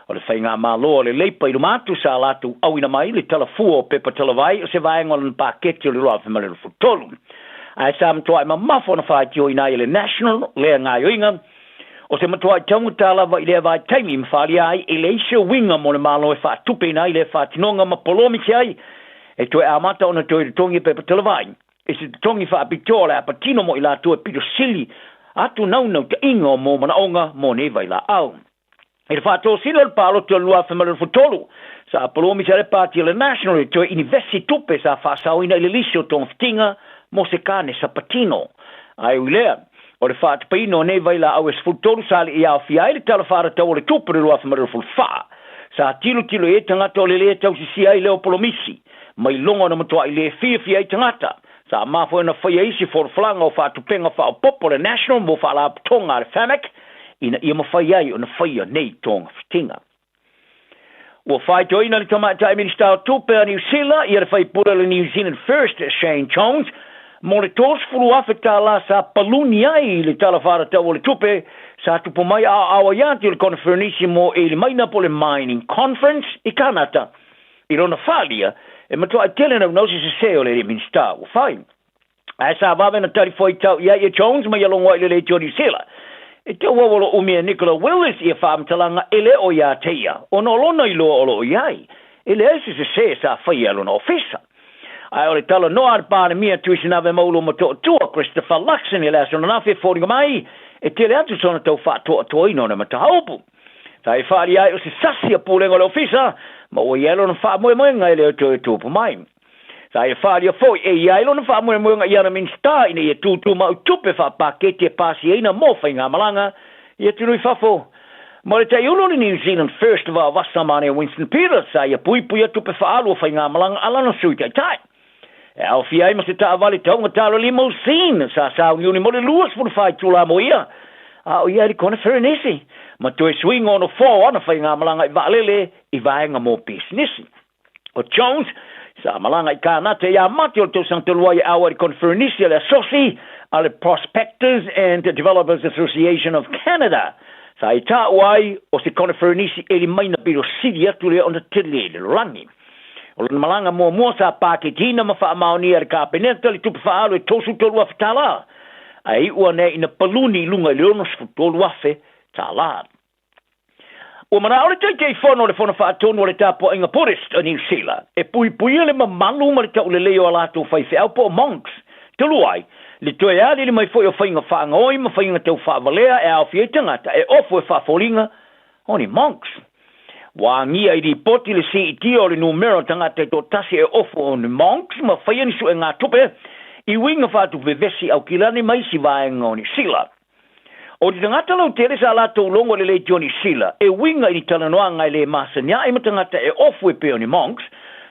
o le faigamalo a le Leipa i luma atu sa latou auina mai le talafua o pepa talavai o se vaega o lona paketi o le 2023. Ae sa matuai mamafa ona faitioina ai e le National lea gaoioiga o se matuai taugata lava i lea vaitaimi ma faaalia ai e leai se uiga mo le Malo e faatupeina ai lea faatinoga ma polomisi ai e toe amata ona toe totogi pepa talavai i se totogi faapitoa o le a patino mo i latou e pito sili atu naunautaiga o mo manaoga mo nei vailaau. I le faatosina o le palota o le 2023, sa polomisi ai le Pati o le National e toe inivesi tupe sa faasaoina i le lisi o togafitiga mo se kanesa patino. Ae ui lea, o le faatupeina o nei vailaau e 13 sa le i aofia ai le Tala Faatatau o le Tupe o le 2024, sa tilotilo i ai tagata o le lē tausisia ai lea o polomisi, mai luga ona matuai lē fiafia ai tagata. Sa mafua ona faia isi folafolaga o faatupega faaopoopo a le National mo faalapotopotoga a le FAMAC ina ia mafai ai ona faia nei togafitiga. Ua faitioina le Tamaitai Minisita o Tupe a Niu Sila ia le faipule o le New Zealand First, Shane Jones, mo le $30,000 sa paluni ai i le Tala Faatatau o le Tupe sa tupu mai aoao ai atu i le Koneferenisi mo Elimaina po o le Mining Conference i Kanata. I lona faaalia, e matuai tele naunau se sesē o le alii Minisita ua fai. Ae sa vave na tali fuaitau i ai e Jones ma ia logo ai le Leitio Niu Sila. E tau au o lo umi e Nicola Willis ia faamatalaga e le o ia te ia, ona o lona iloa o lo o i ai, e leai se sesē sa faia e lona ofisa. Ae o le talanoa a le Palemia Tuisinave Maulu Motootua Christopher Luxon i le aso ananafi e foliga mai, e tele atu sona tau faatoatoaina o le mataupu. Sa e faaalia ai o se sasi a pulega o le ofisa, ma ua i ai lona faamoemoega e le toe tupu mai. Sa ia faaalia foi e i ai lona faamoemoega i ana Minisita ina ia tūtūmau tupe faapaketi e pasiaina mo faigamalaga i atunuu i fafo. Ma le taiulu o le New Zealand First Vaovasa ma le Winston Peters, sa ia puipuia tupe faaalu o faigamalaga a lana Sui Taitai. E aofia ai ma se taavale taugata o le limousine sa sauniuni mo le 24 itula mo ia, a o ia i le koneferenisi, ma toe suiga o nofoa o ana faigamalaga i vaalele i vaega mo pisinisi. O Jones, sa malaga i Kānata ia Mati o le tausaga talu ai e ʻauā i le koneferenisi a le Asosi a le Prospectors and Developers Association of Canada. Sa i taua ai o se koneferenisi e limaina pito sili atu lea ona tele i le lalolagi. O lona malaga muamua sa paketiina ma faamaonia e le Kapeneta le tupe faaalu e $33,000 tālā, ae iu ane ai ina paluni i luga i le $63,000 tālā. Ua manao le Taitaifono o le Fono Faatonu o le Tapuaiga Buddhist o Niu Sila e puipuia le mamalu ma le taulelei o a latou faifeau po o monks, talu ai le toe aliali mai foi o faiga faagaoi ma faiga tau faavalea e aofia ai tagata e ofu e faafoliga o ni monks. Ua agia i lipoti le siitia o le numera o tagata e toatasi e ofu o ni monks ma faia ni suegatupe i uiga faatupevesi Aukilani ma isi vaega o Niu Sila. O te tagata lautele sa latou logo i le Leitioni Sila, e uiga i ni talanoaga e le masani ae ma tagata e ofu e pei o ni monks,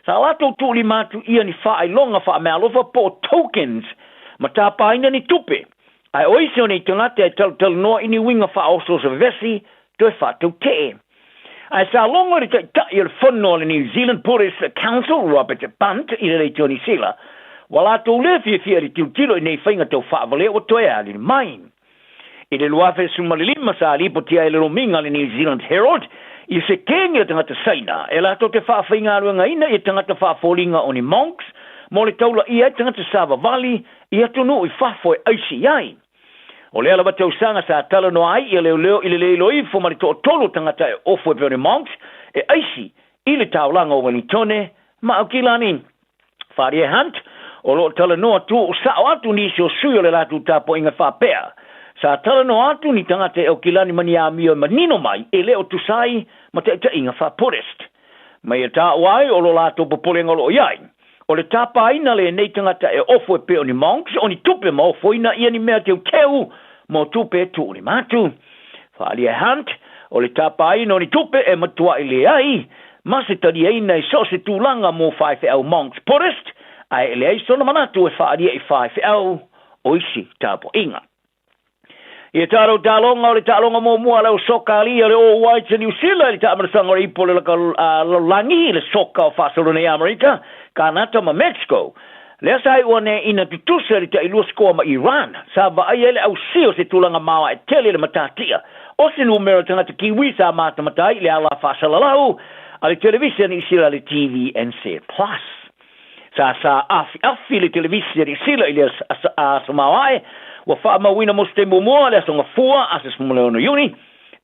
sa latou tuulima atu ia ni faailoga faameaalofa po o tokens ma tapaina ni tupe. Ae o isi o nei tagata e talatalanoa i ni uiga faaosooso vevesi toe faatautee. Ae sa logo i le taitai o le fono a le New Zealand Buddhist Council, Robert Bunt, i le Leitioni Sila, ua latou le fiafia i le tilotilo i nei faiga tau faavalea ua toe alili mai. I le 2015 sa lipotia ai le lomiga a le New Zealand Herald i se kegi o tagata Saina e latou te faafaigaluegaina i tagata faafoliga o ni monks mo le taulaia ai tagata savavali i atunuu i fafo e aisi i ai. O lea lava tausaga sa talanoa ai ia leoleo i le le iloa ifo ma le toatolu o tagata e ofu e pei o ni monks e aisi i le taulaga o Wellingtone ma Aukilani. Wharia Hunt, o lo o talanoa tuusao atu nisi o sui o le latou tapuaiga faapea, Sa talanoa atu ni tagata e Aukilani ma ni amio e manino mai e le o tusa ai ma taitaiga faa-Buddhist. Mai e taua ai o lo latou popolega o lo o i ai, o le tapaina lenei tagata e ofo e pei o ni monks o ni tupe ma ofoina ia ni mea teuteu mo tupe e tuulima atu. Wharia Hunt, o le tapaina o ni tupe e matuai leai ma se taliaina i so o se tulaga mo faifeau Monks Buddhist, ae e leai sona manatu e faaalia i faifeau o isi tapuaiga. Ia tatou taaloga o le taaloga muamua a le au soka alii a le All Whites a Niu Sila i le taamanasaga o le ipu o le lalolagi i le soka o faasolo nei Amerika, Kanata ma Mexico. Lea sa iu ane ina tutusa i le tailua sikoa ma Iran, sa vaai ai le ausia o se tulaga maoae tele i le matatia o se numera tagata Kiwi sa matamata ai i le ala faasalalau a le televise a Niu Sila le TVNZ Plus. Sa sa afiafi le televise a Niu Sila i le aso maoae ua faamauina mo se taimi muamua le aso Gafua, aso 16 Iuni,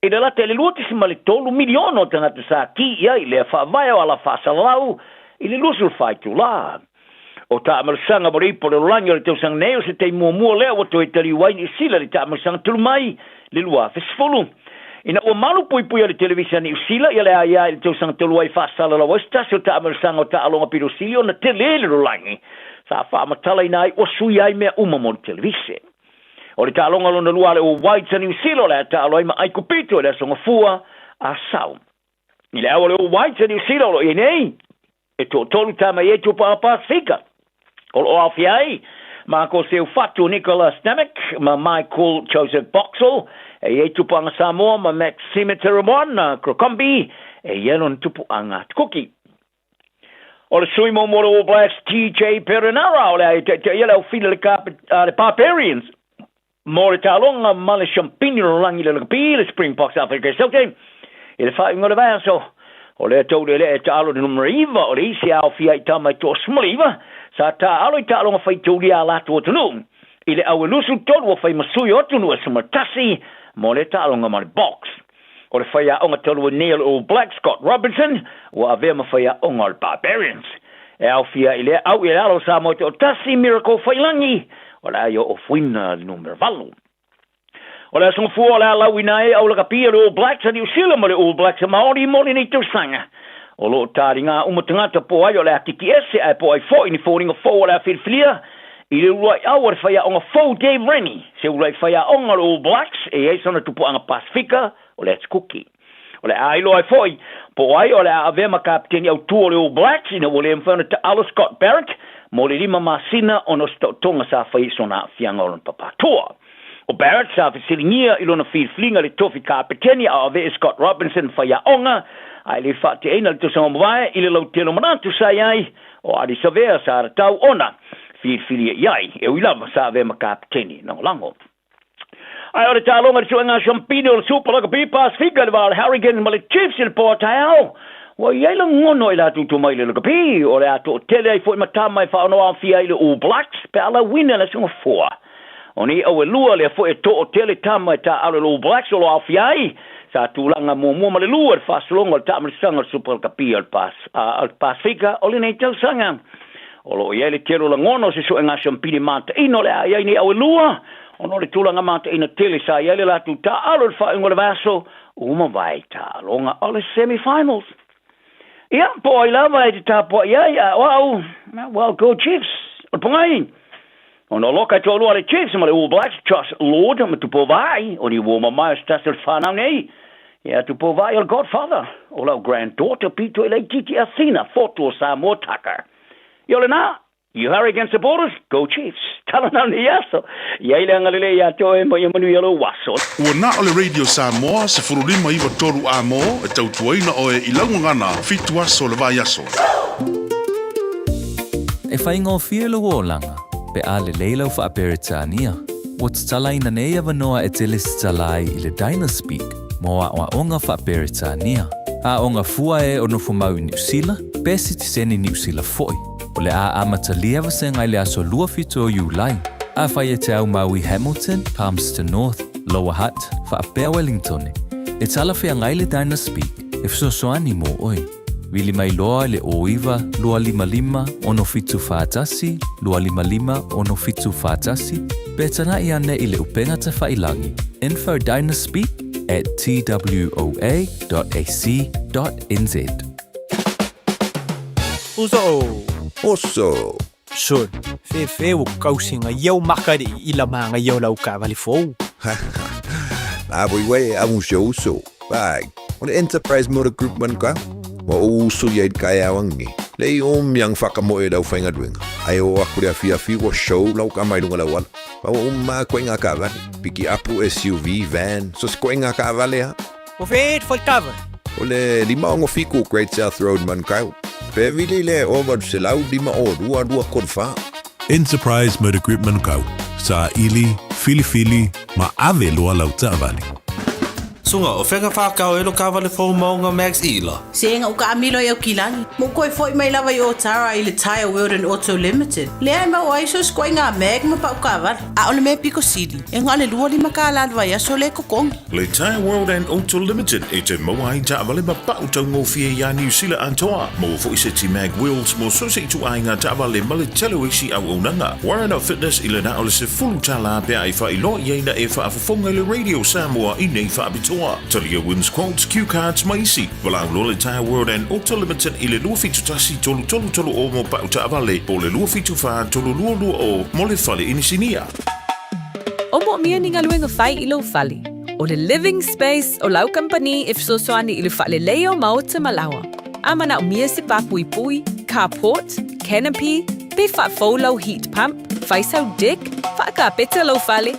i le lata i le 2.3 miliona o tagata sa ki i ai i lea faavae o ala faasalalau i le 24 itulā. O taamalosaga mo le ipu o le lalolagi o le tausaga nei o se taimi muamua lea ua toe taliu ai Niu Sila i le taamalosaga talu mai le 2010. Ina ua malu puipui a le televise a Niu Sila ia le aia i le tausaga talu ai faasalalau ai se tasi o taamalosaga o taaloga pito sili ona tele i le lalolagi, sa faamatalaina ai ua sui ai mea uma mo le televise. O le taaloga lona lua a le All Whites a Niu Sila o le a taalo ai ma Aikupito i le aso Gafua a Sau. I le ao o le All Whites a Niu Sila o lo o i ai nei, e toatolu tama i ai tupa a Pasifika. O lo o aofia ai Marco Seufatu, Nicola Stamic ma Michael Joseph Boxall, e i ai tupuaga Samoa ma Maxime Teremoana Crocombe, e i ai lona tupuaga Kuki. O le sui muamua o le All Blacks TJ Perenara o le a e taitaia le aufili a le Barbarians mo le taaloga ma le Champini lalolagi i le lakapi, le Springboks Afrika i Saute, i le faaiuga o le vaiaso. O lea taulealea e taalo i le numera 9 o le isi e aofia ai tama e 19 sa taaalo i taaloga faitaulia a latou atunuu i le au e 23 ua fai ma sui o atunuu e 11 mo lea taaloga ma le Boks. O le faiaoga talu ai nei o le All Blacks Scott Robertson ua avea ma faiaoga o le Barbarians. E aofia ai lea au i le alo o Samoa e toatasi Miracle Faiilagi o le a ia ofuina le numera 8. O le aso gafua o le a lauina ai au lakapi o le All Blacks a Niu Sila ma le All Blacks a Maori mo lenei tausaga. O lo o taligā uma tagata po o ai o le a kiki ese ae po o ai foi ni foliga fou o le a filifilia i le uluai au a le faiaoga fou Dave Rennie, se uluai faiaoga o le All Blacks e i ai sona tupuaga Pasifika o le Atu Kuki. O le a iloa ai foi po o ai o le a avea ma kapeteni autū o le All Blacks ina ua le mafai ona taalo Scott Barrett mo le 5 masina ona o se taotoga sa fai i sona aafiaga o lona papatoa. O Barrett sa fesiligia i lona filifiliga i le tofi kapeteni a o avea e Scott Robinson faiaoga ae le faateaina le tausaga mavae i le lautele o manatu sa i ai o Ardie Savea sa tatau ona filifilia i ai e ui lava sa avea ma kapeteni lagolago. Ae o le taaloga i le suega siampini o le Super Rugby Pasifika i le va o le Hurricanes ma le Chiefs i le po a taeao, ua i ai lagona i latou tumai i le rugby o le a toatele ai foi ma tama e faaonoaofia ai le All Blacks pe a lauina le aso Gafoa. O nei au e lua lea foi e toatele tama e taaalo i le All Blacks o lo o aofia ai sa tulaga muamua ma le lua i le faasologa o le taamilisaga o le Super Rugby o le Pasifika o lenei tausaga. O lo o i ai le tele o lagona o se suega siampini mataino o le a i ai nei au e lua, ona o le tulaga mataina tele sa i ai le latou taaalo i le faaiuga o le vaiaso ua mavae i taaloga o le semi-finals. Ia, po o ai lava e te tapuai ai, a o au, well, go Chiefs! O le pogai, ona o loka e toalua le Chiefs ma le All Blacks, Josh Lord ma Tupou Vaa'i, o ni uo mamae o se tasi o le whanau nei. Ia, Tupou Vaa'i o le godfather o lau granddaughter pito i laitiiti Athena, fotu o Samoa Tucker. Ia o lena, you Hurricane supporters, go Chiefs! Tala nau nei aso, i ai le agalelei ia te oe ma ia manuia lou aso. Ua na o le Radio Samoa 15 93 A-mo e tautuaina oe i lau gagana 7 aso o le vaiaso. E faigofie lou olaga pe a lelei lau Faa-Peretania. Ua tatalaina nei avanoa e te lesitala ai i le Dynaspeak mo aoaoga Faa-Peretania. Aoga fua e o nofomau i Niu Sila, pe sitiseni Niu Sila foi. O le a amatalia vasega i le aso 27 o Iulai. Afai e te aumau i Hamilton, Palmerston North, Lower Hutt, faapea Wellingtone, e talafeagai le Dynaspeak e fesoasoani mo oe. Vili mai loa i le 09 255 6741 255 6741 pe tanaʻi ane i le upega tafailangi info dynaspeak at twoa.ac.nz. Uso o. Oso. Sol, fefe ua kausiga ia o maka le i la magaia o lau taavale fou. La voi wai a uso uso. Vai, o le Enterprise Motor Group man ka. Ua ou uso ia i le kaeao angi. Le i o miang whakamoe lau whainga duenga. Ai o aku le awhi ua show lau ka mai lunga lau ala. Pa ua uma koe ngā kaavale. Piki apu SUV, van, so se koe ngā kaavale ha. O fe e kava. O le 567 Great South Road Manukau. Pe vili le o 805 o 2 2 3 4. Enterprise Motor Group Manukau. Sa ili, filifili, ma ave loa lau taavale. Suga, o fea whakao e lo kawale fou maunga Max Ila. Se nga uka amilo i au kilagi. Mo koe foi mai lava i Otara i le Tire World and Auto Limited. Lea e mau ai so skoe ngā mag ma pau kawale. A o le mea piko sili. E ngā le lua lima ka la vai aso le kokongi. Le Tire World and Auto Limited e te maua ai taavale ma pau taugofie ia Niu Sila atoa. Mo foi se ti mag wheels mo so se itu ai ngā taavale ma le tele isi au aunanga. Warren Fitness i le na o le se fulu tala pe ai wha ilo ia ina e whaafofonga i le Radio Samoa i nei whaapitoa. Talia wins quotes, cue cards ma isi. Walau lo le Tire World and Auto Limited i le 271 tolu tolu tolu o mo pau taavale po le 274 tolu lua lua o mo le fale inisinia. O mo mia ni ngaluenga fai i lou fale. O le living space o lau company e fesoasoani i le faalelei o maota ma laoa. A manaomia se papuipui, carport, canopy, pe faafou lau heat pump, fai sau deck, faakapeta lou fale,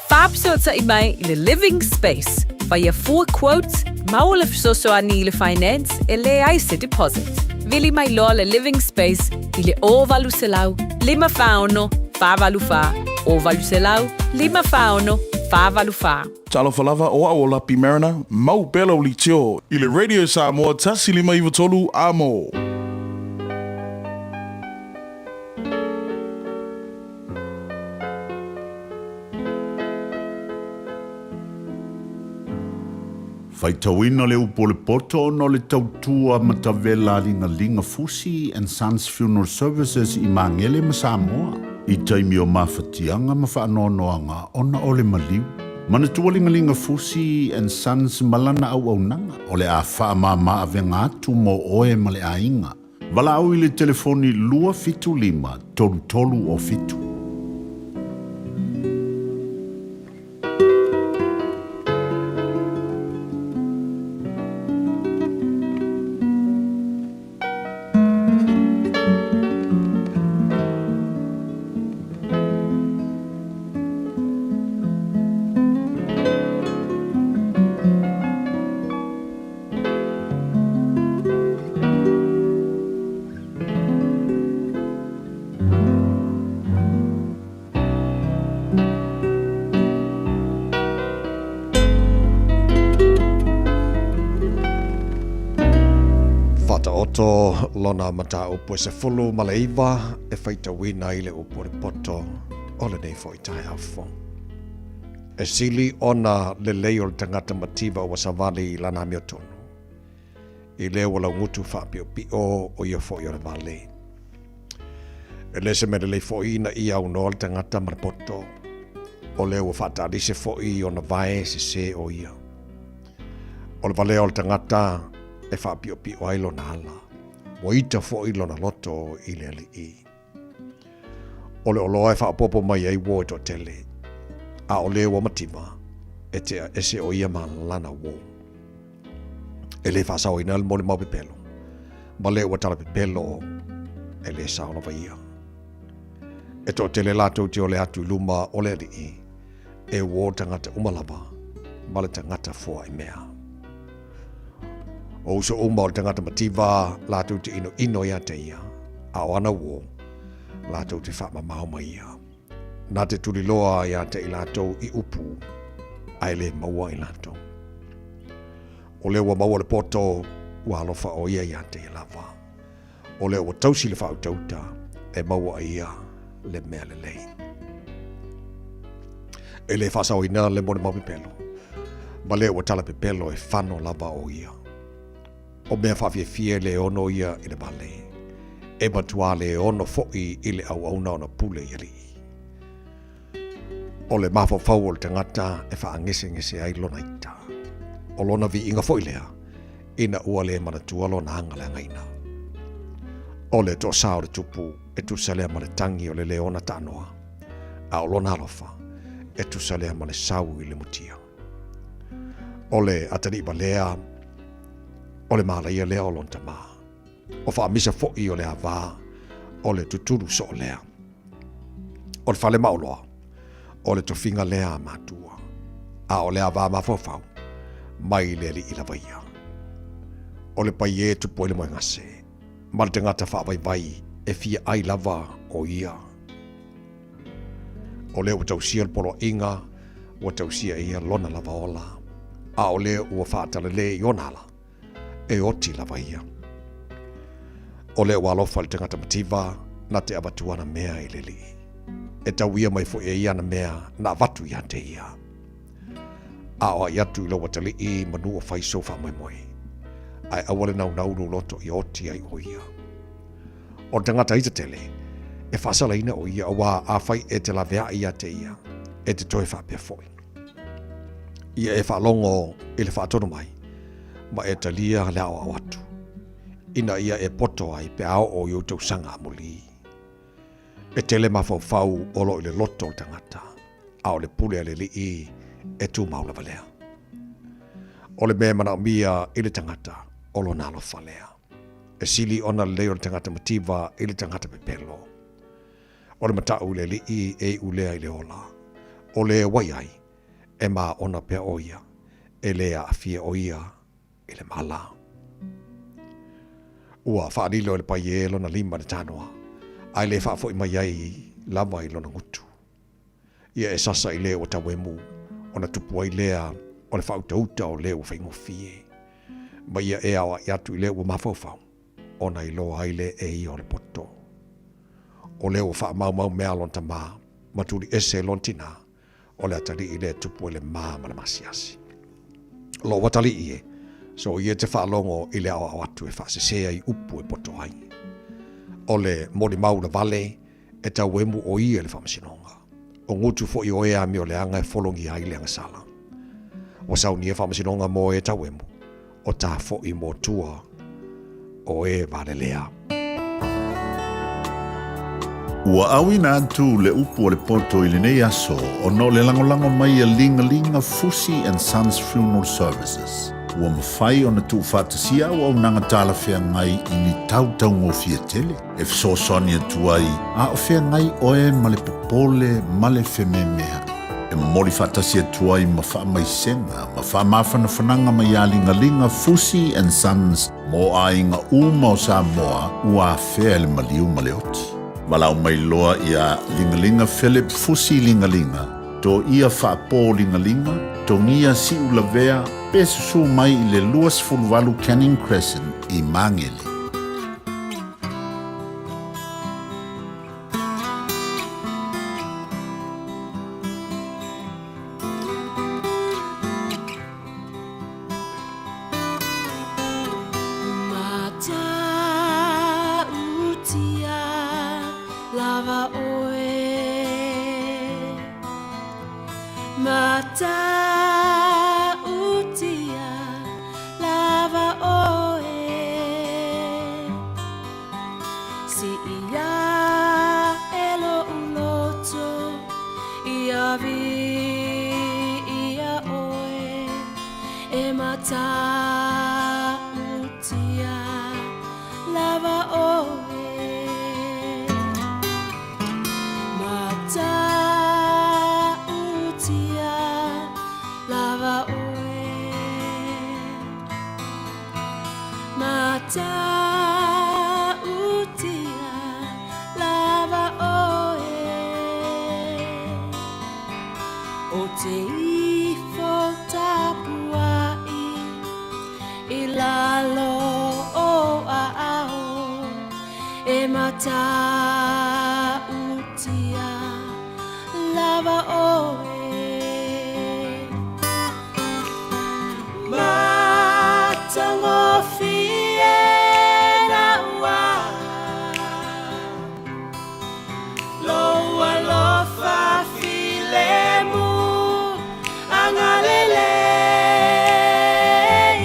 faafesootai mai i le living space. Faia fua quotes, maua le fesoasoani i le finance e leai se deposit. Vili mai loa le living space i le 0800 546 484 0800 546 484. Talofa lava, o au o Lapi Mariner, mau pea lau litio i le Radio Samoa 1593 amo. Faitauina le upu o le poto ona o le tautua matavela a Ligalinga Fusi and Sons Funeral Services i Magele ma Samoa i taimi o mafatiaga ma faanoanoaga ona o le maliu. Manatua Ligalinga Fusi and Sons ma lana auaunaga o le a faamama avega atu mo oe ma le aiga. Valaau i le telefoni 275 33 o 7. Faataoto lona mataupu e 19 e faitauina ai le upu o le poto o lenei foi taeao fou. E sili ona lelei o le tagata mativa ua savali i lana amiotonu, i lea ua laugutu faapiopio o ia foi o le vale. E le se mea lelei foi ina ia aunoa le tagata ma le poto, o lea ua faatalise foi ona vae sese o ia. O le valea o le tagata e faapiopio ai lona ala, ua ita foi lona loto i le Alii. O le oloa e faaopoopo mai ai uo e toatele, a o le ua mativa, e tea ese o ia ma lana uo. E le faasaoina le molimau pepelo, ma le ua tala pepelo, e le sao lava ia. E toatele latou te ole atu i luma o le Alii, e uo tagata uma lava, ma le tagata foai mea. O uso uma o le tagata mativa latou te inoino ia te ia, a o ana uo, latou te faamamao mai ia. Na te tuliloa ia te i latou i upu, a e le maua i latou. O lea ua maua le poto, ua alofa o ia ia te ia lava. O lea ua tausi le faautauta, e maua ai ia le mea lelei. E le faasaoina le molimau pepelo, ma lea ua tala pepelo e fano lava o ia. O mea faafiafia e le ono ia i le vale, e matuā le ono foi i le auauna ona pule i alii. O le mafaufau o le tagata e faagesegese ai lona ita. O lona viiga foi lea, ina ua le manatua lona aga leagaina. O le toasā o le tupu e tusa lea ma le tagi o le leona taanoa, a o lona alofa e tusa lea ma le sau i le mutia. O le atalii valea, o le malaia lea o lona tamā. O faamisa foi o le avā, o le tutulu soo lea. O le fale maoloa, o le tofiga lea a matua, a o le avā mafaufau, mai le alii lava ia. O le paie e tupu ai le moegase, ma le tagata faavaivai e fia ai lava o ia. O lea ua tausia le poloaiga, ua tausia e ia lona lava ola, a o lea ua faatalale i ona ala, e oti lava ia. O lea ua alofa le tagata mativa na te avatu ana mea i le alii. E tau ia mai foi e ia ana mea na avatu ia te ia. A o ai atu i lou atalii manu o fai sou faamoemoe, ae aua le naunau lou loto ia oti ai o ia. O le tagata ita tele, e faasalaina o ia, auā afai e te laveai ia te ia, e te toe faapea foi. Ia e faalogo i le faatonu mai, ma e talia le aoao atu, ina ia e poto ai pe a oo i ou tausaga amuli. E tele mafaufau o lo o i le loto o le tagata, a o le pule a le Alii e tumau lava lea. O le mea e manaomia i le tagata, o lona alofa lea. E sili ona lelei o le tagata mativa i le tagata pepelo. O le mataʻu i le Alii e iʻu lea i le ola. O le ua i ai, e māʻona pea ʻo ia, e lē aafia ʻo ia i le mālā. Ua faalilo e le paie lona lima i le tanoa, a e le faafoʻi mai ai lava i lona gutu. Ia e sasa i le ua tauemu, Ona tupu ai lea o le faautauta o le ua faigofie. Ma ia e aoai atu i le ua mafaufau, ona iloa ai lea e ia o le poto. O lea ua faamaumau mea lona tamā, ma tuli ese lona tinā, o le atalii lea e tupu ai le ma ma le masiasi. Lou atalii e, so ia e te faalogo i le aoao atu e faasese ai upu e poto ai. O le molimau lavale e tauemu o ia i le faamasinoga. O gutu foi o e amioleaga e fologia ai le agasala. Ua saunia faamasinoga mo e tauemu, o ta foi mo tua o e valelea. Ua auina atu le upu a le poto i lenei aso ona o le lagolago mai a Ligalinga Fusi and Sons Funeral Services. Ua mafai ona tuufaatasia auaunaga talafeagai i ni tau taugofie tele e fesoasoani atu ai a o feagai oe ma le popole ma le fememea'i. E momoli faatasi atu ai ma faamaisega ma faamafanafanaga mai ia Ligaliga Fusi and Sons mo aiga uma o Samoa ua afea e le maliu ma le oti. Valaau mai loa ia Ligaliga Philip Fusi Ligaliga, to ia Faapo Ligaliga, togia Siulavea pe susu mai i le 28 Canning Crescent i Magele. Matautia lava oe Matautia lava oe Siia e lo'u loto ia viia oe e matautia lava oe Matautia lava oe Matautia lava oe O te ifo tapuai i lalo o aao e matautia lava oe Matagofie naua Lou alofa filemu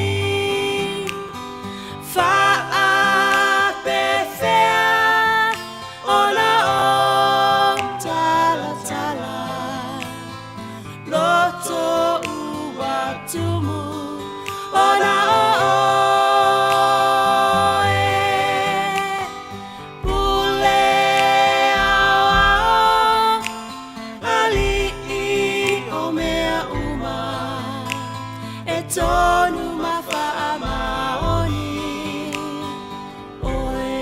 agalelei Faapefea ona ou talatala Loto ua tumu ona o oe Pule aoao ali'i o mea uma E tonu ma faamaoni oe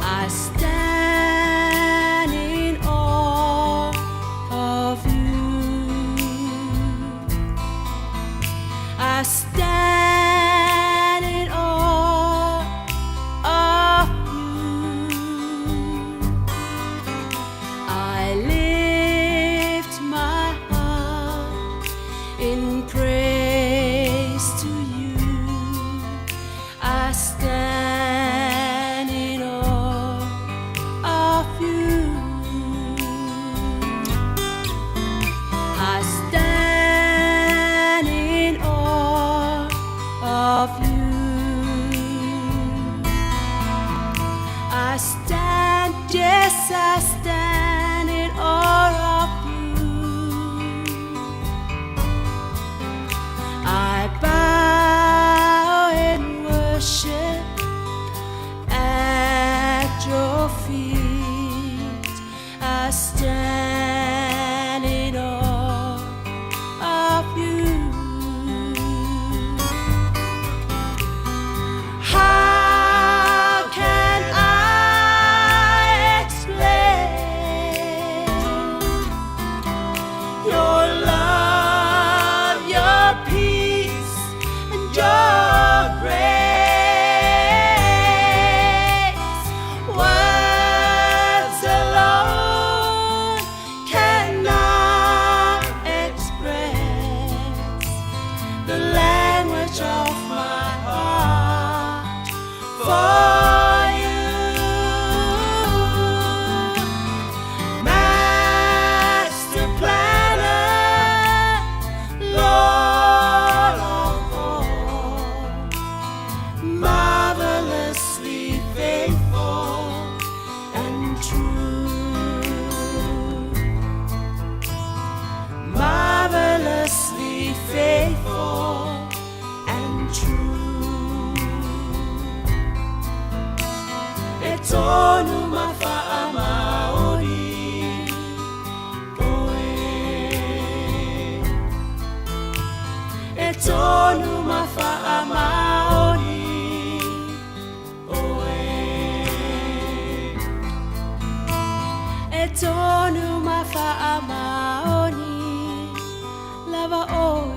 I stand in awe of you I stand in awe of you I lift my heart in praise to you I stand in awe of you I stand in awe of you I stand, yes, I stand in awe of you I bow in worship at your feet. I stand in awe of you. How can I explain tonu ma faamaoni oe. E tonu ma faamaoni oe. E tonu ma faamaoni lava oe.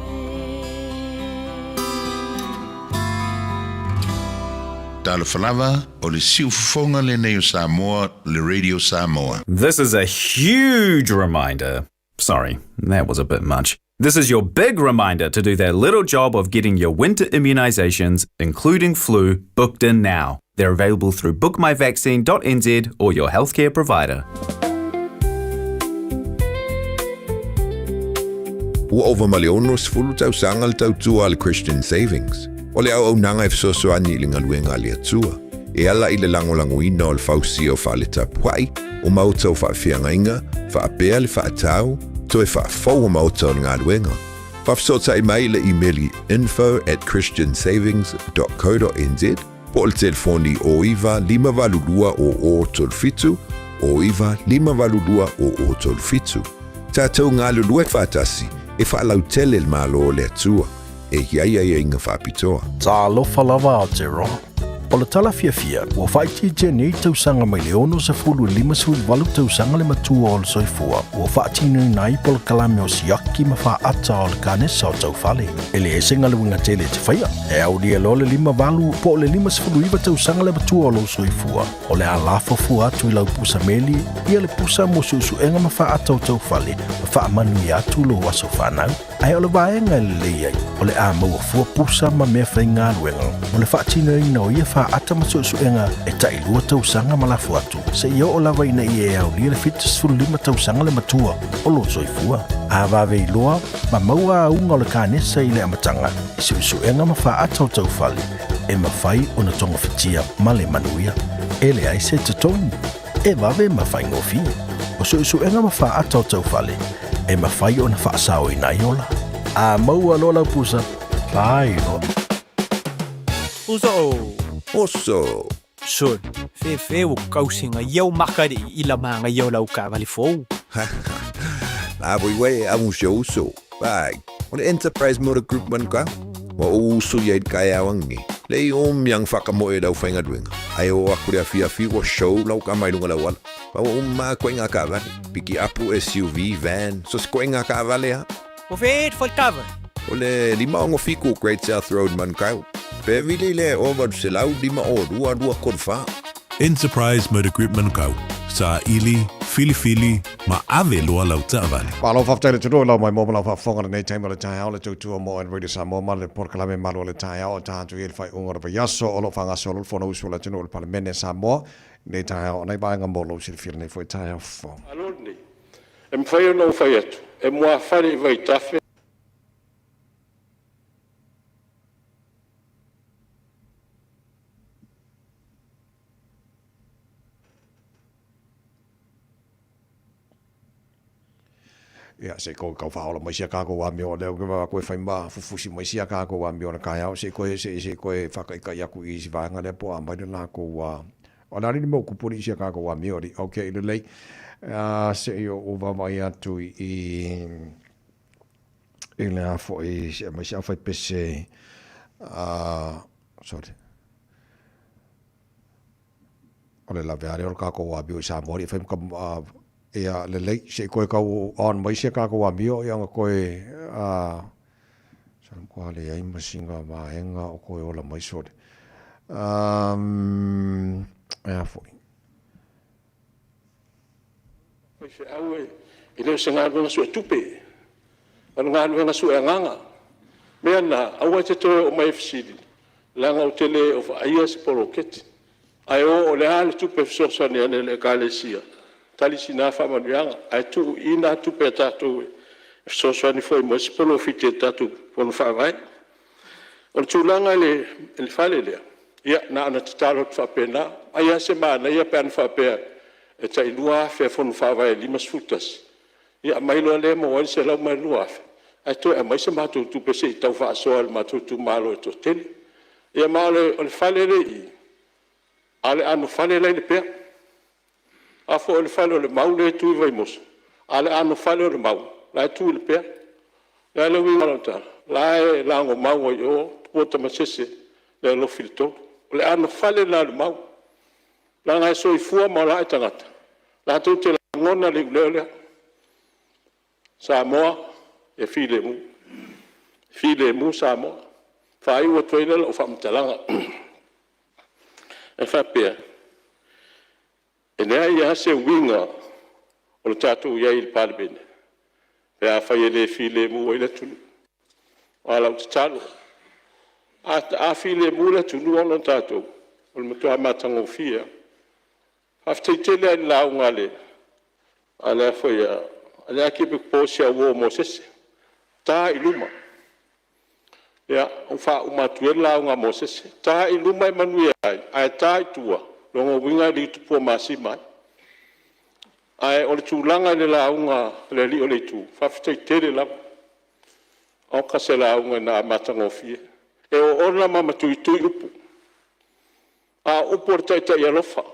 Talofa lava, o le siufofoga lenei o Samoa, le Radio Samoa. This is a huge reminder. Sorry, that was a bit much. This is your big reminder to do that little job of getting your winter immunisations, including flu, booked in now. They're available through bookmyvaccine.nz or your healthcare provider. Ua ova ma le 60 tausaga le tautua a le Christian Savings. O le auaunaga e fesoasoani i le galuega a le Atua, e ala i le lagolagoina o le fausia o fale tapuai, o maota o faafeagaiga, faapea le faatau, toe faafou o maota o le galuega. Faafesootai mai i le imeli info@christiansavings.co.nz po o le telefoni 09 582 0037, 09 582 0037. Tatou galulue faatasi e faalautele le Malo o le Atua e i ai aiaiga faapitoa. Talofa lava Aotearoa. O le tala fiafia, ua faaitiitia nei tausaga mai le 60 i le 58 tausaga le matua o le soifua, ua faatinoina ai polokalame o siaki ma faata o le kanesa o taufale. E leai se galuega tele e te faia, e aulia loa le 58 po o le 59 tausaga le matua o lou soifua, o le a lafo fua atu i lau pusa meli, ia le pusa mo suesuega ma faata o taufale ma faamanuia atu lou aso fanau. Ae o le vaega e lelei ai, o le a maua fua pusa ma mea faigaluega mo le faatinoina o ia faata ma suesuega e tailua tausaga ma lafo atu, seia oo lava ina ia e aulia le 75 tausaga le matua o lou soifua. A vave iloa ma maua auga o le kanesa i le amataga i suesuega ma faata o taufale, e mafai ona togafitia ma le manuia. E leai se totogi, e vave ma faigofie. O suesuega ma faata o taufale, e mafai ona faasaoina ai ola. A maua loa lau pusa, fai loa. Uso! Oso! Sol, fefe ua kausiga ia o makali'i i lamaga ia o lau taavale fou. La voi uē amu si ou uso. Ai, o le Enterprise Motor Group Manukau. Ua ou uso i ai i le taeao ananei. Lei o miang whakamoe lau whaingaluenga. Ai o aku le afiafi ua show lau ka mai lunga lau ala. Pa ua uma koe ngā kaavale. Piki apu SUV, van, so se koe ngā kaavale ha. O fe e whaitava. O le 567 Great South Road Manukau. Pe vili le o 852 234. Enterprise Motor Group Manukau, saili, filifili ma ave loa lau taavale. Malo faafetai le atunuu i lau maimoa ma lau faafofoga i lenei taimi o le taeao le tautua mo and Radio Samoa ma le polokalame malu o le taeao o taha atu i ai le faaiuga o le vaiaso o lo o faagasolo le Fonousu a le atunuu o le Palemene Samoa i lenei taeao o nai vaega mo lou silafia i lenei foi taeao fou. Malo lenei. E mafai ona ou fai atu, e muafale i vaitafe. Ia, se i koe kau whaola mai sia kākou amio o leo ke wā koe whai mā fufusi mai sia kākou amio na kāiao, se i koe, se, se i koe whakaikai aku i isi vaenga lea po a mai le lākou a, o le alini mau kupuni i sia kākou amio ri, ok, i lelei, se i o vaavaai atu i, i le a foi, se mai se au whai pese, sorry. O le lawe ale o le kākou amio i Samoa i whai ka ia lelei se i koe kau on mai sia kākou amio ia nga koe a sa ko ale ai masinga vaenga o koe ola mai sore. Ea foi. Faifeau e le o se galuega suetupe, o le galuega sue agaga. Mea na, aua e te toe oo mai e fesili, leaga ou te le o vaaia se poloketi. Ae o o le a le tupe e fesoasoani ane i le Ekalesia, tali sina faamanuiaga, ae tuu i i na tupe a tatou e fesoasoani foi mo isi polofiti a le tatou Fono Faavae. O le tulaga i le fale lea, ia na ona tatalo atu faapena, ai lava se manaia pe ana faapea e tai $2,000 a Fono Faavae e 51, ia aumai loa lea e maua ai le $102,000, ae toe aumai se matou tupe se i tau faasoa e le matou itumalo e toatele. Ia ma o le fale lea e i i, a o le anofale la e i Lepea. A foi o le fale o le Mau lea e tu i Vaimoso a o le anofale o le Mau la e tu i Lepea. O le a le uiga o lau tala? O la e lagomau ai i o Tupua Tamasese le alofi i le 3. O le anofale lena a le Mau, leaga e soifua ma ola ae tagata latou te lagona le iuleo lea, Samoa ia filemu, filemu Samoa. E faaiu atu ai lea o lau faamatalaga e faapea, e leai lava se uiga o le tatou i ai i le Palemene pe afai e le filemu ai le atunuu. A o lau tatalo, a filemu le atunuu ona o tatou, o le matua matagofie lava. Faafetai tele lava i le lauga a le Akiepikopo o si au uo o Mosese, ta i luma. Ia ua faauma atu ia le lauga a Mosese, ta i luma e manuia ai, ae ta i tua, o lona uiga e liutupuamasima ai. Ae o le tulaga i le lauga a le Alii o le Itu, faafetai tele lava. Oka se lauga na matagofie. E oona ma matuitui upu, a o upu a le taitai alofa,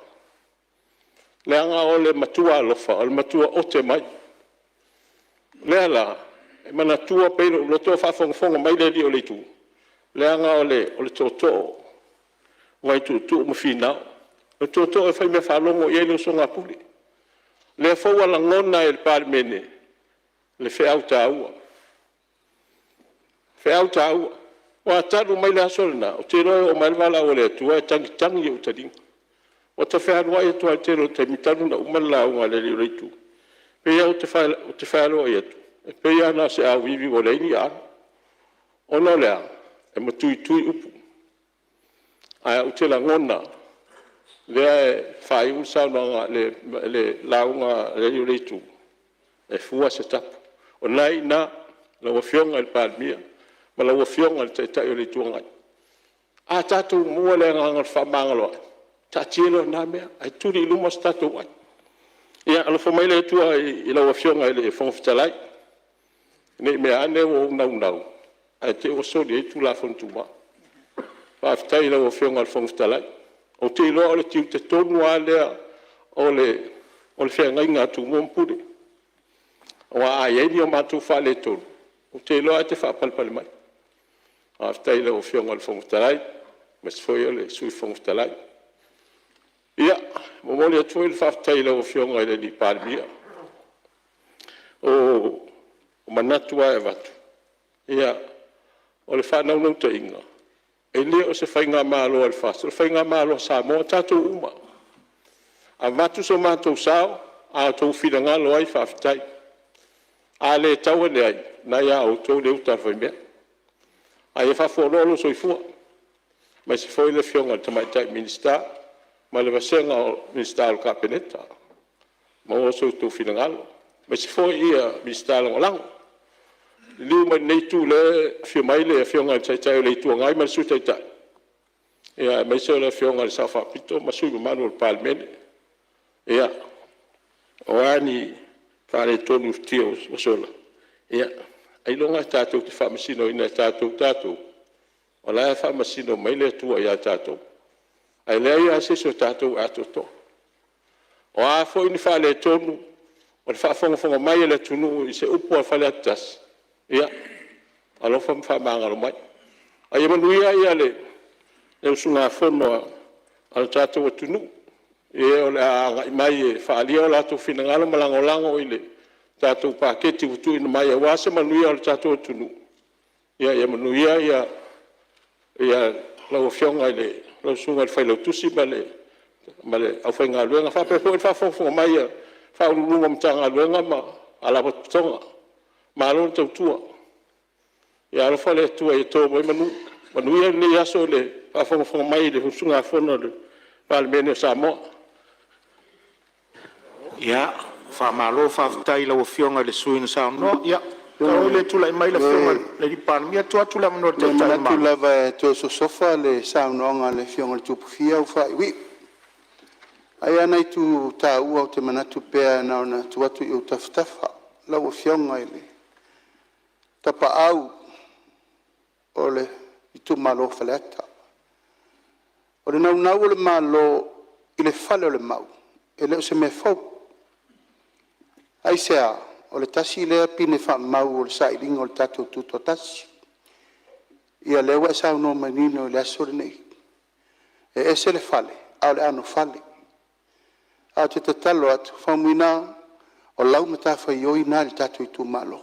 leaga o le matua alofa, o le matua ote mai. O lea la, e manatua pea i lou loto a o faafogafoga mai le Alii o le Itu, leaga o le tootoo o Vaituutuu ma Finao. O le tootoo e faimeafaalogo i ai le usoga a Pule. O lea foi ua lagona e le Palemene le feau taua, feau taua. Aua talu mai le aso lena, ou te iloa e oo mai lava le valaau a le Atua e tagitagi i ou taliga. Ua ta fealuai atu lava i le tele o taimi talu ona uma le lauga a le Alii o le Itu, e pei lava ou te fealuai atu, e pei lava na o se auivi ua leai ni aano. Ona o le a? E matuitui upu, ae ou te lagona, lea e faaiu le saunoaga le lauga a le Alii o le Itu, e fua se tapu. O lena e i ina lau Afioga i le Palemia ma lau Afioga i le Taitai o le Itu Agai. A tatou maua le agaga o le fefaamagaloai, taatia lea o lena mea ae tuli i luma so tatou ai. Ia alofa mai le Atua i lau Afioga i le Fofoga Fetalai, ne i meaane ua ou naunau ae te i ua soli ai le Tulafono Tumau. Faafetai i lau Afioga i le Fofoga Fetalai. Ou te iloa o le tiute tonu lava lea o le feagaiga a Tumua ma Pule, aua a i ai ni o matou faaletonu, ou te iloa e te faapalepale mai. Faafetai i lau Afioga i le Fofoga Fetalai aemaise foi o le Sui Fofoga Fetalai. Ia, e momoli atu foi le faafetai i lau Afioga i le Palemia. O manatu lava e avatu, ia, o le faanaunautaiga, e le o se faigamalo a le FAST, o le faigamalo a Samoa, o tatou uma. Avatu so matou sao, a outou finagalo ai, faafetai. A le tau ane ai, o lena e ia outou le uta a le faimea. Ae ia faafualoa lou soifua, aemaise foi le Afioga i le Tamaitai Minisita ma le vasega o Minisita o le Kapeneta, maua so outou finagalo, aemaise foi Minisita Lagolago. Liliu mai lenei itu o lea e afio mai le Afioga i le Taitai o le Itu Agai ma le Sui Taitai, aemaise o le Afioga i le Sao Faapito ma sui usufono mamalu o le Palemene. Ia, o a ni faaletonu i le futia ua sola, ia, ailoga tatou te faamasinoina e tatou tatou, o la e faamasino mai le Atua ia tatou. Ae leai lava se isi o tatou e atoatoa. O a foi ni faaletonu o le faafogafoga mai a le atunuu i se upu a Faleata 1, ia alofa ma faamagalo mai. A ia manuia le usugafono a le tatou atunuu i e o le a agai mai e faaalia o latou finagalo ma lagolago i le tatou Paketi ua tuuina mai aua se manuia o le tatou atunuu. Ia manuia lau Afioga i lau Susuga i le Failautusi ma le aufaigaluega, faapea foi le faafogafoga mai a Ofisa Sili o Pulega o Matagaluega ma Faalapotopotoga. Malo le tautua. Ia alofa le Atua ia to mai manu. Manuia lenei aso i le faafogafoga mai i le usugafono a le Palemene o Samoa. Ia, faamalo faafetai i lau Afioga i le sui usufono na saunoa. Ia, talu ai o lea e tulai mai le Afioga i le Palemia, tuu atu le avanoa i le Taitai o le Malo. E manatu lava e toe sosofa le saunoaga a le Afioga i le Tupufia ua faaiuiu. Ae i ai lava nai itu taua ou te manatu pea na ona tuu atu i ou tafatafa, lau Afioga i le Tapaau o le itumalo o Faleata. O le naunau o le Malo i le fale o le Mau, E le o se mea fou. Aisea? O le tasi lea pine faamau o le sailiga o le tatou Tutoatasi. Ia lea ua e saunoa manino i le aso lenei, e ese le fale a o le anofale. Ae ou te tatalo atu Faumuina, o lau matafaioi lena i le tatou itumalo.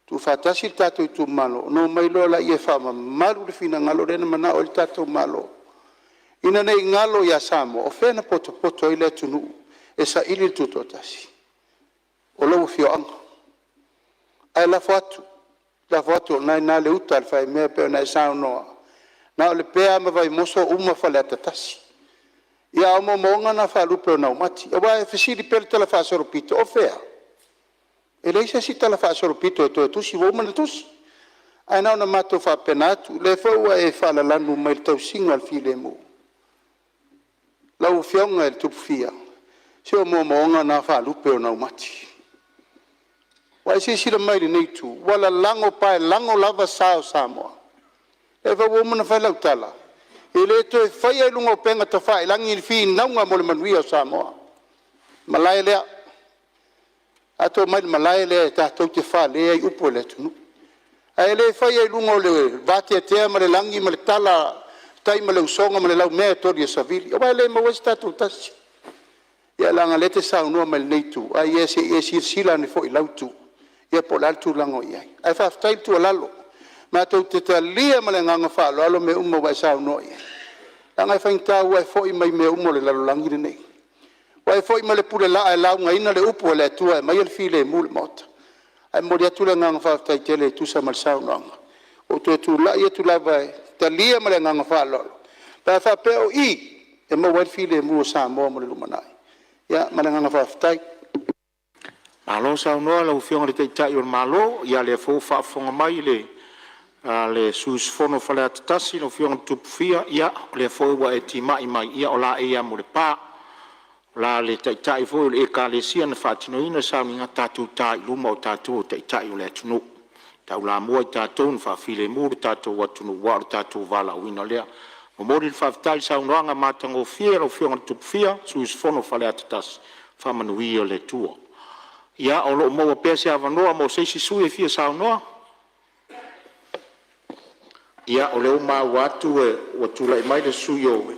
Tuufaatasi le tatou itumalo ona omai loa lea e faamamalu le finagalo lea na manao ai le tatou Malo, ina ne i galo ia Samoa o fea na potopoto ai le atunuu e saili le tutoatasi? O lou afioaga. Ae lafo atu, lafo atu o lena e i ina le uta a le faimea e pei ona e saunoa, na o Lepea lava ma Vaimoso uma Faleata 1. Ia a o moomooga na faalupe o naumati. Aua e fesili pea le talafaasolopito, o fea? E leai se isi talafaasolopito e toe tusi, ua uma ona tusi. Ae na ona matou faapena atu, o lea foi ua e faalalanu mai i le tausiga o le filemu. Lau Afioga i le Tupufia, se o moomooga na faalupe o naumati. Ua e silasila mai i lenei itu, ua lalago paelago lava sa o Samoa. O lea foi ua uma ona fai lau tala, e le toe faia i luga o upega tafailagi ni finauga mo le manuia o Samoa. O le malae lea, tatou omai i le malae lea tatou te fale ai upu o le atunuu. Ae le faia i luga o le vateatea ma le lagi ma le tala a le tai ma le usoga ma le laumea e toli e savili, aua e le maua ai so tatou tasi. Ia leaga o lea e te saunoa mai i lenei itu, ae se i e silasila ane foi i lau itu po o le a le tulaga o i ai. Ae faafetai le tuualalo, matou te talia ma le agaga faaaloalo mea uma ua e saunoa i ai, leaga e faigata ua e foi mai mea uma o le lalolagi lenei, ua e foi ma le pulelaa e laugaina le upu a le Atua e aumaia le filemu i le Maota. Ae momoli atu le agaga faafetai tele e tusa ma le saunoaga. Ua ou toe tulai atu lava e talia ma le agaga faaaloalo pe a faapea o i e maua ai le filemu o Samoa mo le lumanai. Ia ma le agaga faafetai. Malo saunoa i lau Afioga i le Taitai o le Malo, o lea foi ua faafofoga mai le sui usufono mo Faleata 1, lau Afioga i le Tupufia, ia o lea foi ua e timai mai, ia o laei lava mo le pa. O le Taitai foi o le Ekalesia na faatinoina le sauniga, tatou ta i luma o tatou o Taitai o le atunuu, e taulamua i tatou ona faafilemu le tatou atunuu aua o le tatou valaauina lea. E momoli le faafetai i le saunoaga matagofie a lau Afioga i le Tupufia, le sui usufono mo Faleata 1, faamanuia le Atua. Ia o lo o maua pea se avanoa mo se isi sui usufono e fia saunoa. Ia, o lea ua maua atu ua tulai mai le sui usufono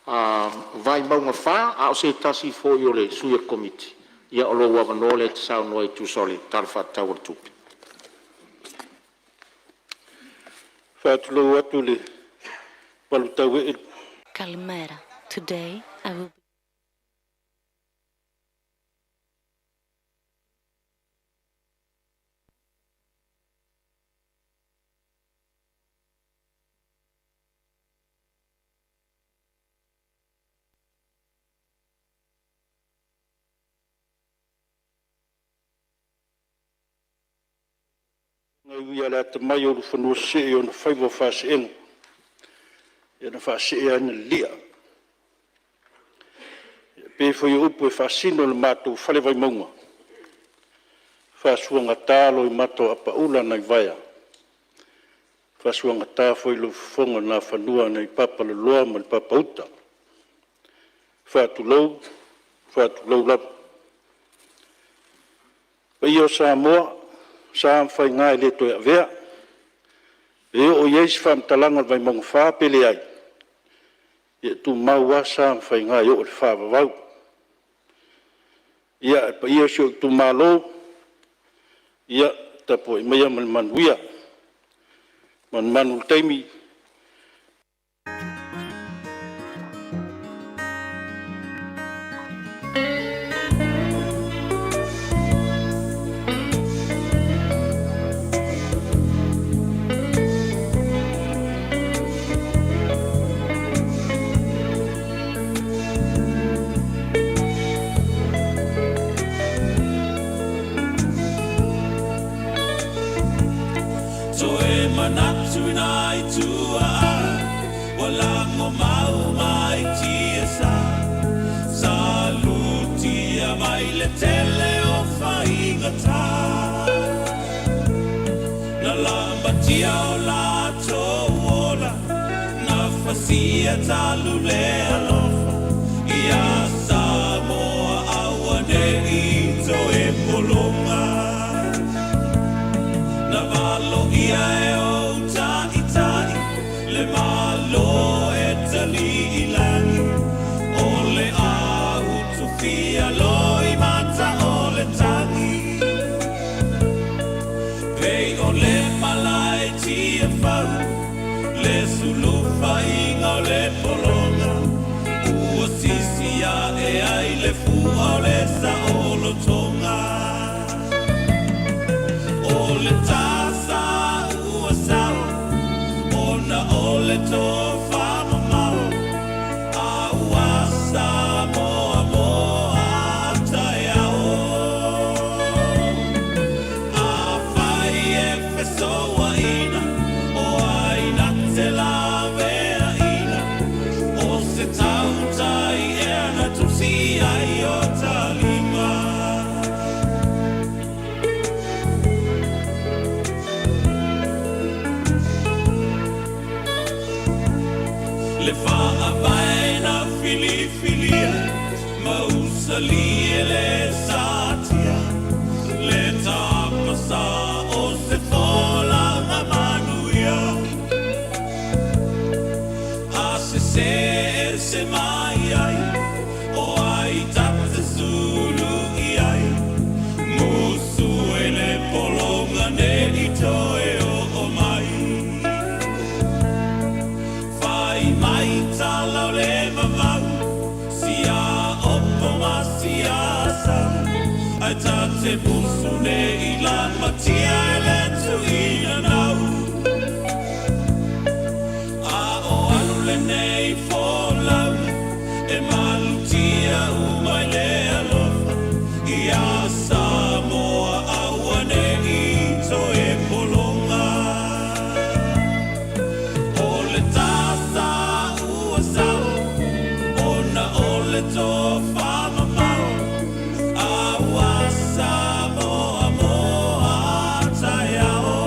mo Vaimauga 4, a o se tasi foi o sui o le Komiti. Ia o lou avanoa lea e te saunoa ai e tusa o le Tala Faatatau o le Tupe. Faatulou atu i le malutauee Kalimera. Today I will E ui lava i le atamai o ulufanua sisee i ona faiva o faasee, ia na faasee lava na lilia. E pei foi o upu e faasino i le matou fale Vaimauga, faasuagata loimata o apaula nai vaea, faasuagata foi i lou fofoga o Nafanua nai Papalaloa ma le Papauta. Faatulou, faatulou lava. O paia o Samoa, o sa ma faiga e le toe avea, pe oo i ai se faamatalaga a le Vaimauga 4 pe leai, ia e tumau lava sa ma faiga e oo i le faavavau. Ia, le paia o si ou itumalo, ia tapuai maia ma le manuia. Manumanu i le taimi Toe manatu i nai tuaa ua lago mau mai tiasa Salutia mai le tele o faigata Na lamatia o latou ola Na fasia talu le alofa ia sa. ai le fua o le saolotoga. O le tasa ua sao, ona o le tofamamao, a ua Samoa moa taeao. Afai e fesoaina, o ai na te laveaina, o se tautai ea na tusi ai o talima. Le faavae na filifilia, ma usalia e le satia, le tapasā o se folaga manuia. A sesē ese mai ai, o ai ta te sulu i ai, musu e le pologa ne i toe oo mai. Fai mai tala o le vavau, sia opo ma sia sau, ae ta te musu ne i lamatia e le tuuina nau. A o alu lenei folau, e malutia uma i le alofa, ia Samoa auane'i toe pologa. O le tasa ua sao, ona o le tofamamao, a ua Samoa moa taeao.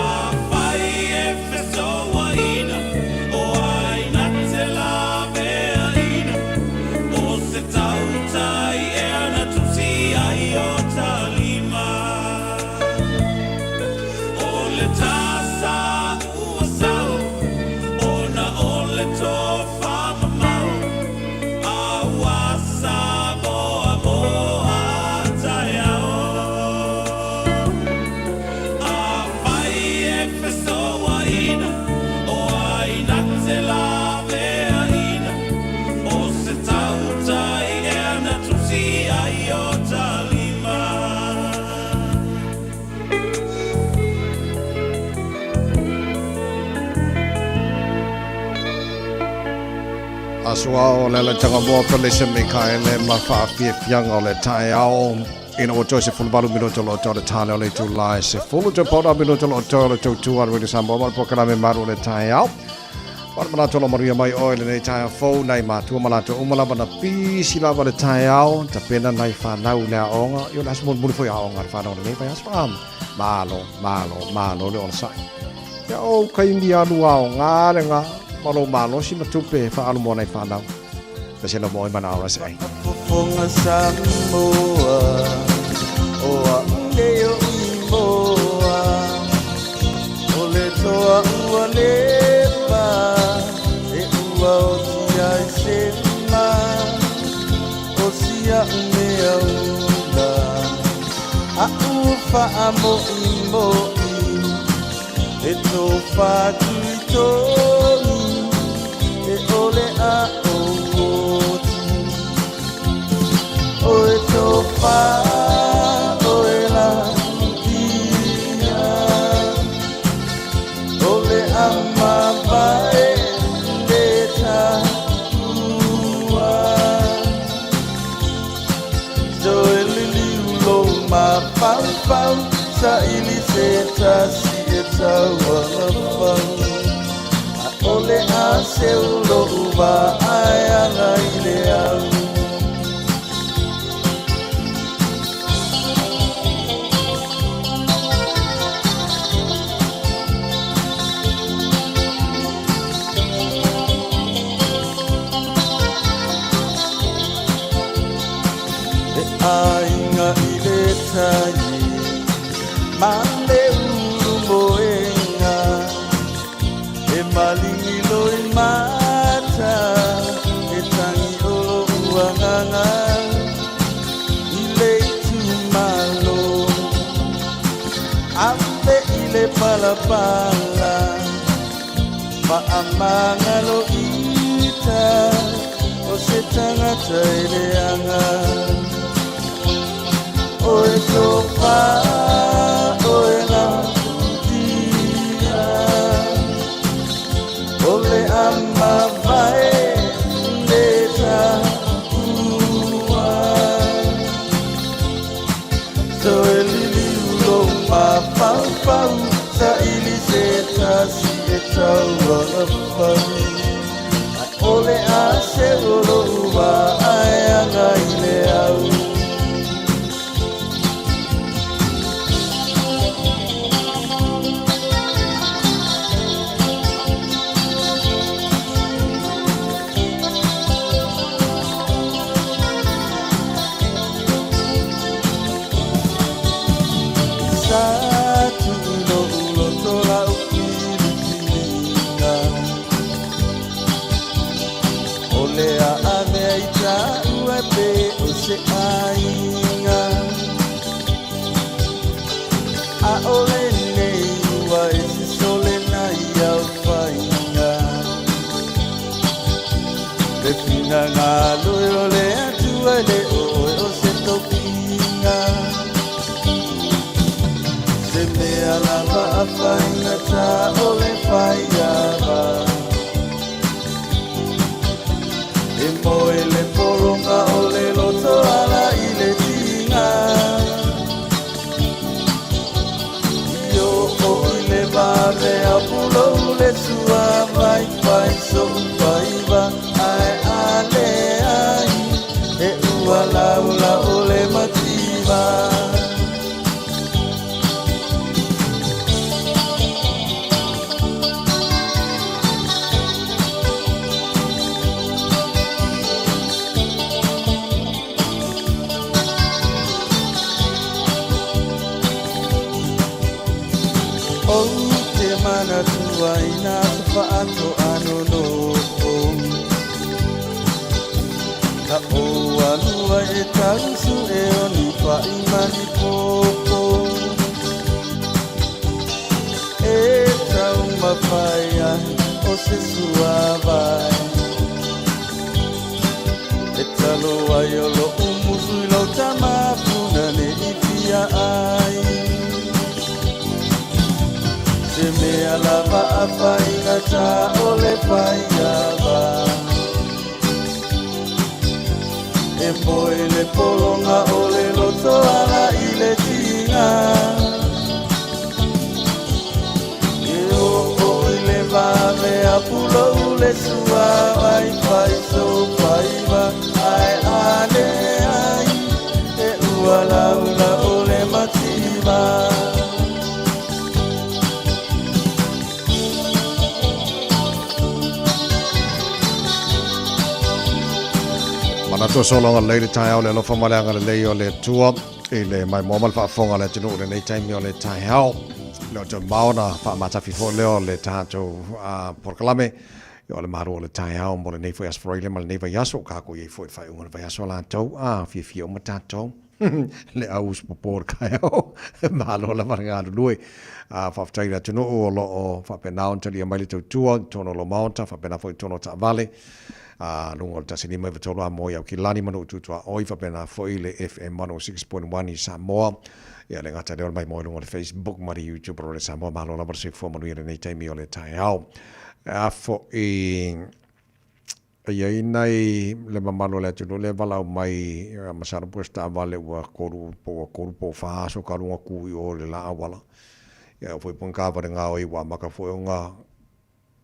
Afai e fesoaina, o ai na te laveaina, o se tautai ea na tusi ai o talima. O le tasa ua sao, ona o le tofamamao, a ua Samoa moa taeao. Afai e fesoaina, o ai na te laveaina, o se tautai ea na tusi ai o talima. Aso ao le ala taga moa Pelesa Mikaele ma faafiafiaga o le taeao ina ua toe 18 minuto o loo toe le tale o le itulā e 10 toe pauna minuto o loo toe o le tautua a le Radio Samoa ma le polokalame malu o le taeao. Ma le manatu o lo manuia mai oe i lenei taeao fou nai matua ma latou uma lava na pisi lava le taeao tapena nai fanau i le aoga i o le aso mulimuli foi aoga a le fanau lenei vaiaso. A malo malo malo le onosai ia ou kaimi alu aoga le ga ma lou malosi ma tupe e faaalu mo nai fanau. Pese lo mo i mana RSA. Fofoga Samoa, o a'u nei o Imoa, o le toa ua leva, e ua oti ai se ma, o si a'u mea ula, a'u faamo'imo'i, e tofa tuitogi, e ole a ou oti. O e tofa o e la ia, o le amavae le taua. Toe liliu lou mafaufau, saili se tasi e tauagafau. A'ole a seu lo'u vaai aga i le au. E aiga i le tai ma le ulu moenga, e maligi loi mata, e tagi o lo'u agaga i le itumalo. Ave i le palapala, faamagalo ita. tai leaga. Oe tofa, oe lautia, o le amavae le taua. Toe liliu lou mafaufau, saili se tasi e tauagafau. Ae o le a seu o lou vaa e aga i le au. Sa tuu i lou loto lau filifiliga, O le a avea i taua e pei o se aiga. ʻAʻole nei ua e sisole nai au faiga. Le finagalo e o le Atua e le o oe o se tofiga. Se mea lava a faigata o le faiava. E moe le pologa o le loto ala i le tiga. I oo i le vave a pulou le sua vai fai so'u faiva ae a leai e ua laula o le mativa. Ou te manatua i nā aso whaatoa nonofo. Na ou alu ai e tausu e o ni whai mani popo. E taumawhai ai o se suavai. E talo ai o lo'u musu i lou tama puna ne i fia ai. Se mea lava a faigata o le faiava. E moe le pologa o le loto ala i le tiga. E oo i le vave a pulou le sua vai fai sou faiva ae a leai e ua laula o le mativa. Manatu o sologa lelei le taeao le alofa ma le agalelei o le Atua i le maimoa ma le faafofoga a le atunuu i lenei taimi o le taeao. Le o toe mao na faamatafi foi lea o le tatou polokalame o le malu o le taeao mo lenei foi Aso Faraile ma lenei vaiaso. Ua kākou i ai foi i le faaiuga o le vaiaso latou. A fiafia uma tatou. Le au usu popo o le taeao. Malo lava le galulue. Faafetai i le atunuu o lo o faapena ona talia mai le tautua i totonu o lo Maota, faapena foi i totonu o taavale. Luga o le 153 a moe i Aukilani ma Nuu Tutuaoi, faapena foi le FM 106.1 i Samoa. Ia le gata lea o le maimoa i luga o le Facebook ma le YouTube o le Samoa. Malo lava le soifua manuia i lenei taimi o le taeao. A foi e i ai nai le mamalu o le atunuu lea e valaau mai, masalo po o se taavale ua kolu po ua kolu po o fa aso talu ona ku i o i le la auala. Ia foi po o ni taavale gaoi ua amata foi ona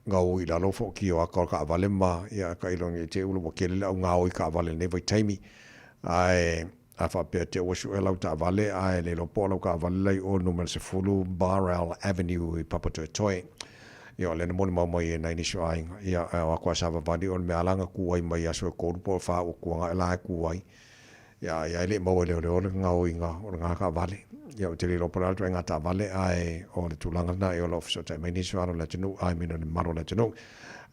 gaoi i lalo fo kio aka o le taavale ma ia tailo nei te ua tele le au gaoi taavale i lenei vaitaimi. Ae a faapea te ua sue lau taavale ae le iloa po o lau taavale la i o numera 10 Barrel Avenue i Papatoetoe. Ia o lea na molimau mai e nai nisi o aiga. Ia ae o atu a savavali o le mea la na ku ai mai aso e 3 po o 4 ua tuanai la e ku ai. Ia ia e le i maua e leoleo le gaoiga o lena taavale. Ia ou te le iloa po o le a le ituaiga taavale ae o le tulaga lena ia o lo o fesootai mai nisi o alo o le atunuu ae mino le mamalu o le atunuu.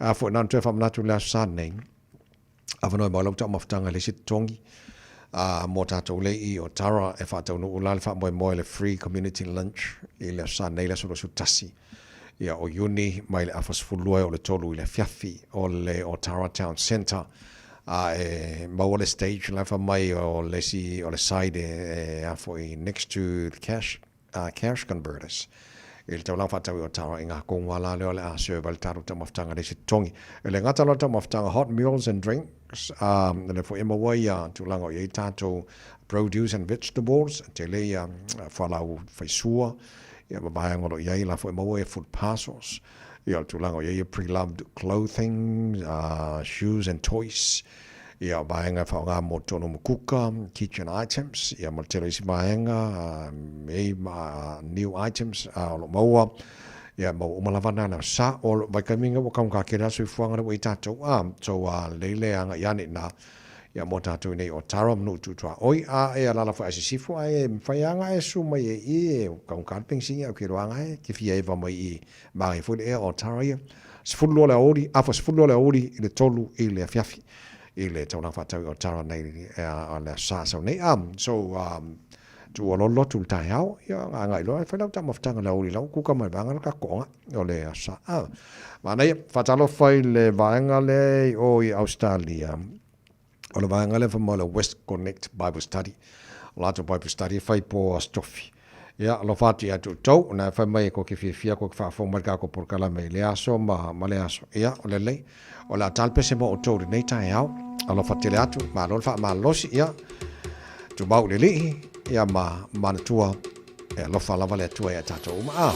A foi na ona toe faamanatu i le Aso Sa nei, avanoa e mau lau taumafataga i le isi totogi a mo tatou le i o Tara e faataunuu la le faamoemoe le free community lunch i le Aso Sa nei le aso 21 ia o Iuni mai le afa 12 e oo i le 3 i le afiafi o le Otara Town Centre. A e maua le stage la fai mai o le isi o le side e a foi next to the cash cash converters i le taulaga faatau i Otawa i ngā kongua la lea o le a serve ai le tatou taumafataga le isi totogi. E le gata loa le taumafataga hot meals and drinks, lea foi e maua ia tulaga o i ai tatou produce and vegetables, tele ia fualaau faisua, ia ma vaega o lo o i ai la foi e maua ia food parcels, ia o le tulaga o i ai ia pre-loved clothing, shoes and toys, ia o vaega e faaaoga mo totonu ma kuka, kitchen items, ia ma le tele o isi vaega, mei ma new items o lo o maua, ia maua uma lava na sa o le vaitaimi ua taugata tele lava le soifuaga lea ua i ai tatou, so lelei le agai ane i ina ia mo tatou i inei o Tara ma nuu tutuaoi, a e alaala foi i sisifo ae mafai lava ona e susu mai e i e taugata le penisini ae ou te iloa lava e te fia eva mai i Manaia foi le ea o Tara ia. 12 le aoauli, afa 12 le aoauli i le 3 i le afiafi i le taulaga faatau i Otara nei o le aso Sa sau nei. So, tuua loa le lotu i le taeao, ia agai loa e fai lau taumafataga i le aoauli lau kuka mai le vaega lea tatou toaga o le aso Sa. Manaia, faatalofa i le vaega lea i o i Ausetalia. O le vaega lea fai mai o le West Connect Bible Study. O latou Bible Study e fai po Aso Tofi. Ia, alofa atu ia te outou, na e fai mai e koe ke fiafia koe ke faafofoga mai i le tatou polokalame i lea aso ma, ma lea aso. Ia, o lelei, o le a tali pese mo outou i lenei taeao. Alofa tele atu, malo le faamalosi, ia, tumau i le Alii, ia ma manatua e alofa lava le Atua ia tatou uma. A.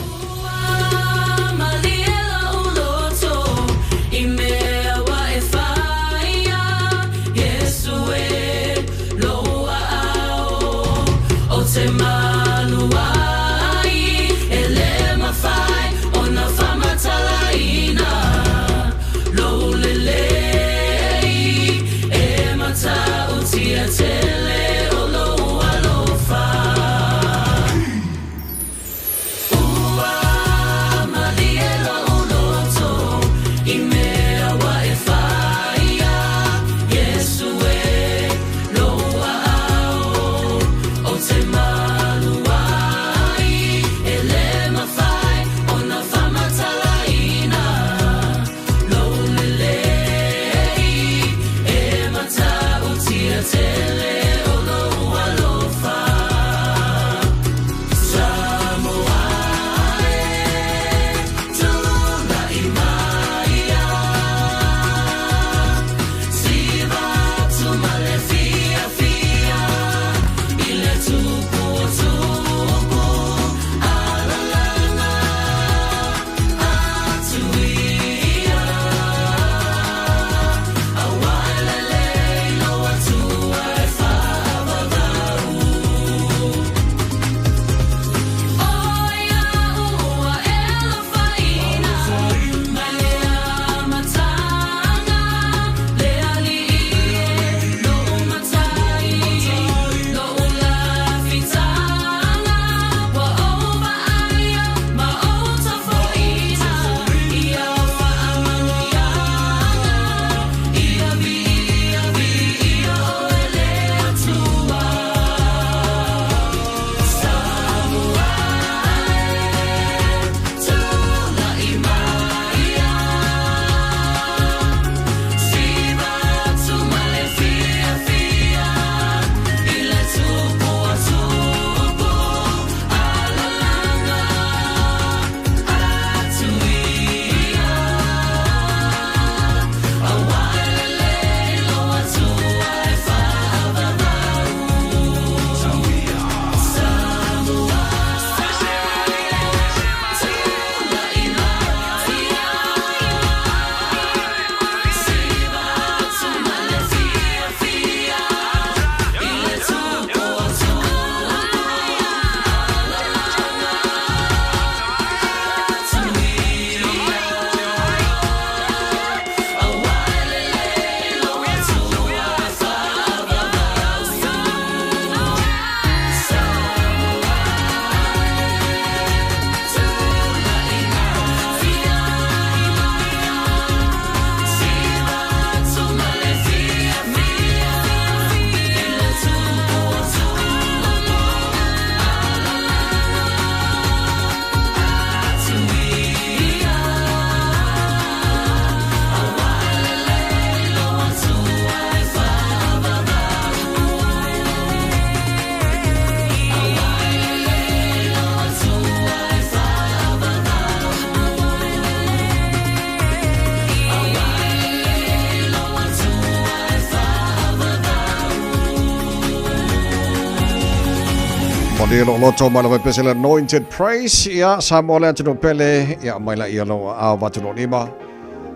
Manuia lou loto ma le vaipese le Anointed Praise. Ia, Samoa le atunuu pele, ia aumai laia lou aao vatu lou lima.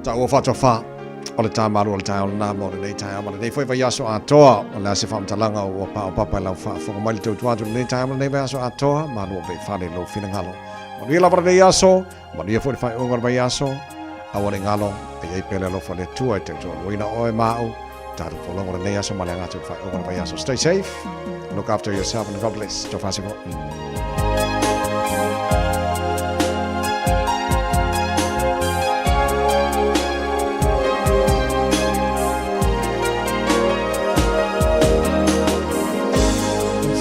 Taua faatofa o le ta malu o le taeao lena mo lenei taeao ma lenei foi vaiaso atoa. O le a se faamatalaga ua paopapa i lau faafofoga mai le tautua atu i lenei taeao ma lenei vaiaso atoa, malu ave i fale i lou finagalo. Manuia lava lenei aso, manuia foi le faaiuga o le vaiaso. Aua ne i galo, e i ai pea le alofa o le Atua e tautualuaina oe ma au. Tatou folauga lenei aso ma le aga atu i le faaiuga o le vaiaso. Stay safe, look after yourself and God bless. Tofa se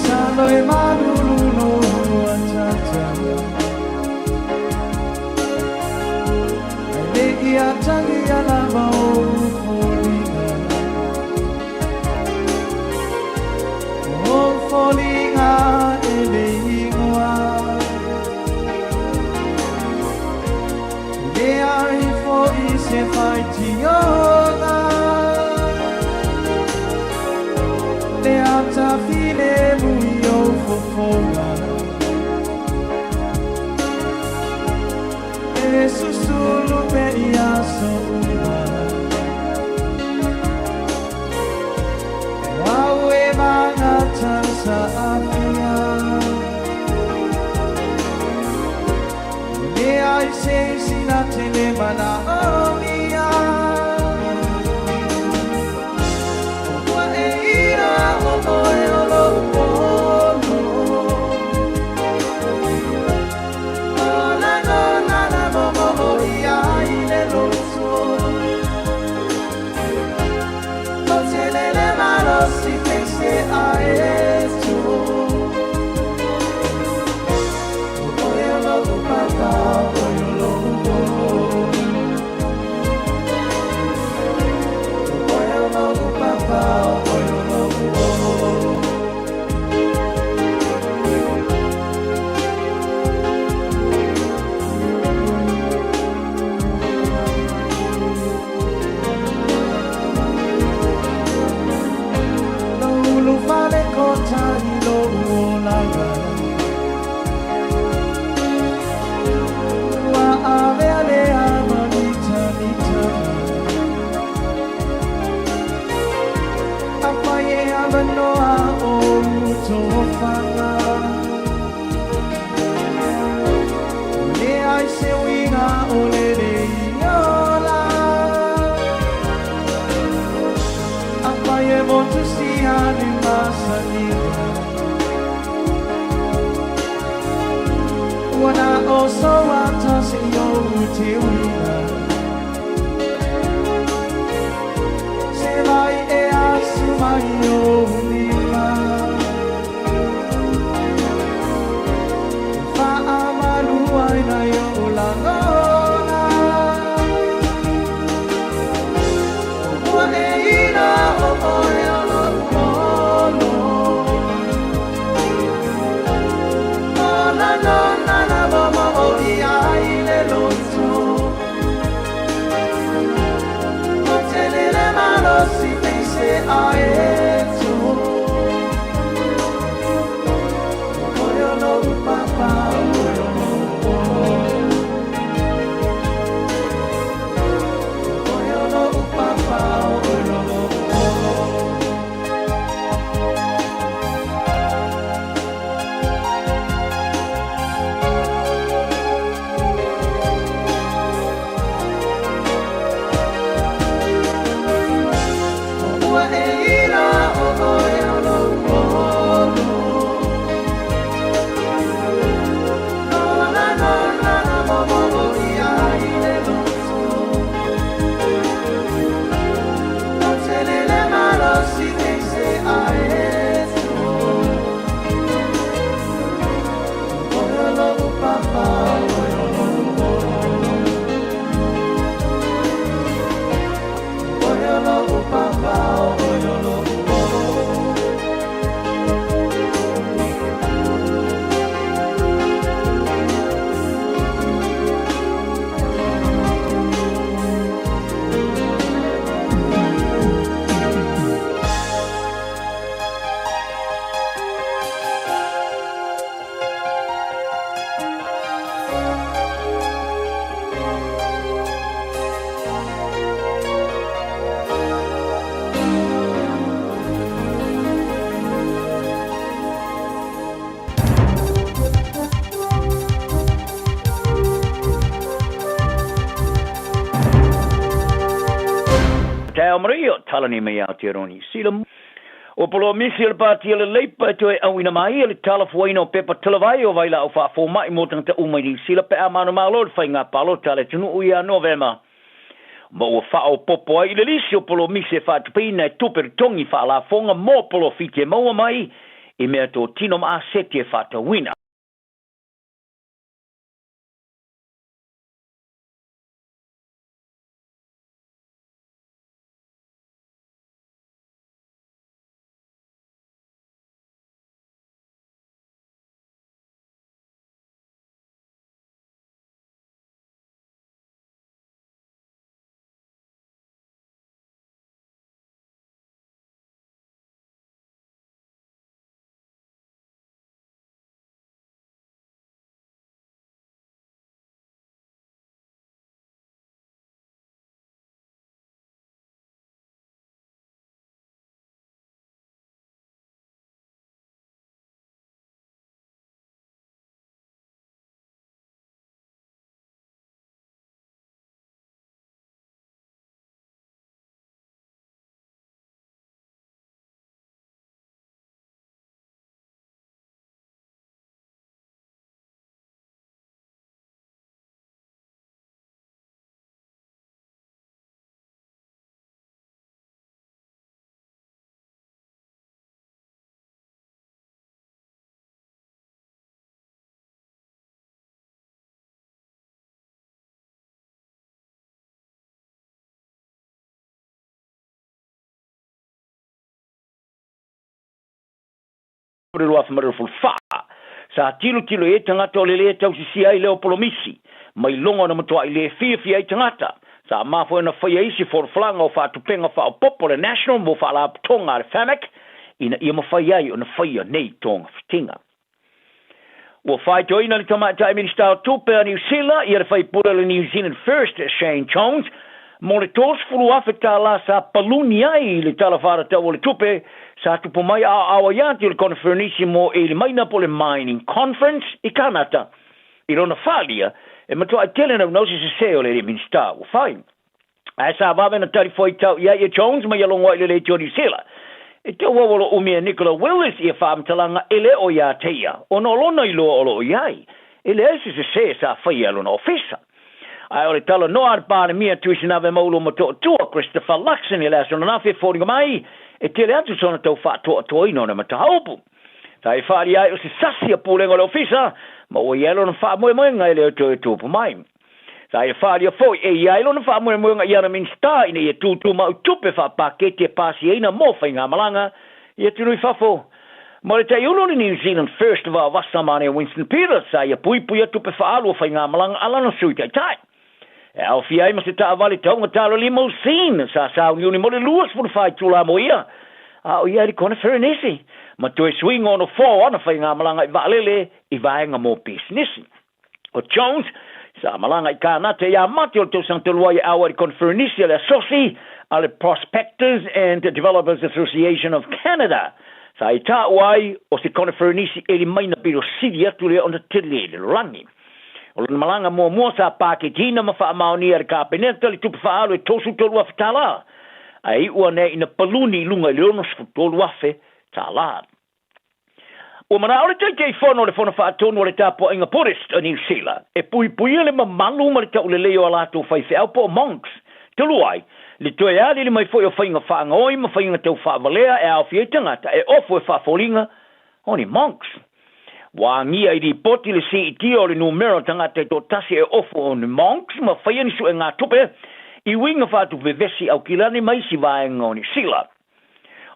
Salo e malulu lo atata Le ia tangi ala o foliga O foliga e le ingoa Le ai fo i se faitioga Le ata file mui o fofoga E susulu pe ia so uma Wau e manga tausa apia Le ai se sina tele mana omia Ua e ira o oe o lo olo O la no na na mo mo o ia i le loto O te lele malo si te se a eto Oe o lo papa, oe o lo olo Oe o lo papa, oe o lo olo. Ulu fale kota i lo uolaga Ua ave ale ama mita mita A pai e avanoa o utofanga Le ai se uiga o le le iola A pai e motu si ane masaniga Ua na o so ata se i o te uiga Se vai e asu mai o lima Whaamalua i nai o langona Ua e ina o oe o lo olo O la no na na mo mo o ia i le loto O te lele malo si te se a eto Oe o lo papa, oe o lo olo Oe o lo papa, oe o lo olo. Ua e ira o oe o lo olo O la no na na mo mo mo ia i le loto O te lele malo si te se a eto Oe o lo papa, oe o lo olo Oe o lo papa, oe o lo olo. faamanuia o tala nei mai Aotearoa Niu Sila. Ua polomisi o le Pāti a le Leipa e toe auina mai ia le talafuaina o pepa talavai o vailaau faafoma'i mo tagata uma i Niu Sila pe a manumalo le faiga palota a le atunuu ia Novema. Ma ua faaopoopo ai i le lisi o polomisi e faatupeina e tupe totogi faalafoga mo polofiti e maua mai i meatotino ma aseti e faatauina. 2024, sa tilotilo i ai tagata o le lē tausisia ai lea o polomisi, mai loga ona matua'i lē fiafia ai tagata. Sa mafua ai ona faia isi folafolaga o faatupega faaopoopo a le National mo faalapotoga a le FAMIC ina ia mafai ai ona faia nei togafitiga. Ua faitoina le Tamaitai Minisita o Tupe a Niu Sila ia le faipule o le New Zealand First, Shane Jones, mo le $30,000 sa paluni ai i le Tala Faatatau o le Tupe sa tupu mai aoao ai atu i le Koneferenisi mo Elimaina po o le Mining Conference i Kanata. I lona faaalia, e matuai tele naunau se sese o le alii Minisita ua fai. Ae sa vave na tali fuaitau i ai ia Jones ma ia logo ai le Leitio Niu Sila. E tau au o lo umi e Nicola Willis ia faamatalaga e le o ia te ia, ona o lona iloa o lo o i ai, e leai se sese sa faia e lona ofisa. Ae o le talanoa a le Palemia Tuisinave Maulu Motootua, Christopher Luxon i le aso ananafi e foliga mai, e tele atu sona tau faatoatoaina o le mataupu. Sa e faaalia ai o se sasi a pulega o le ofisa, ma ua i ai lona faamoemoega e le o toe tupu mai. Sa ia faaalia foi e i ai lona faamoemoega i ana Minisita ina ia tūtūmau tupe faapaketi e pasiaina mo faigamalaga i atunuu i fafo. Ma le taiulu o le New Zealand First Vaovasa ma Winston Peters, sa ia puipuia tupe faaalu o faigamalaga a lana Sui Taitai. E aofia ai ma se taavale taugata o le limousine sa sauniuni mo le 24 itula mo ia, a o ia i le koneferenisi, ma toe suiga o nofoa o ana faigamalaga i vaalele i vaega mo pisinisi. O Jones, sa malaga i Kānata ia Mati o le tausaga talu ai e ʻauā i le koneferenisi a le Asosi a le Prospectors and Developers Association of Canada. Sa i taua ai o se koneferenisi elimaina pito sili atu lea ona tele i le lalolagi. O lona malaga muamua sa paketiina ma faamaonia e le Kapeneta le tupe faaalu e $33,000, ae iu ane ai ina paluni i luga i le $63,000. Ua manao le Taitaifono o le Fono Faatonu o le Tapuaiga Buddhist o Niu Sila e puipuia le mamalu ma le taulelei o a latou faifeau po o monks, talu ai le toe aliali mai foi o faiga faagaoi ma faiga tau faavalea e aofia ai tagata e ofo e faafoliga o ni monks. Ua agia i lipoti le siitia o le numera o tagata e toatasi e ofo o ni monks ma faia ni suegatupe i uiga faatuvevesi Aukilani ma isi vaega o Niu Sila.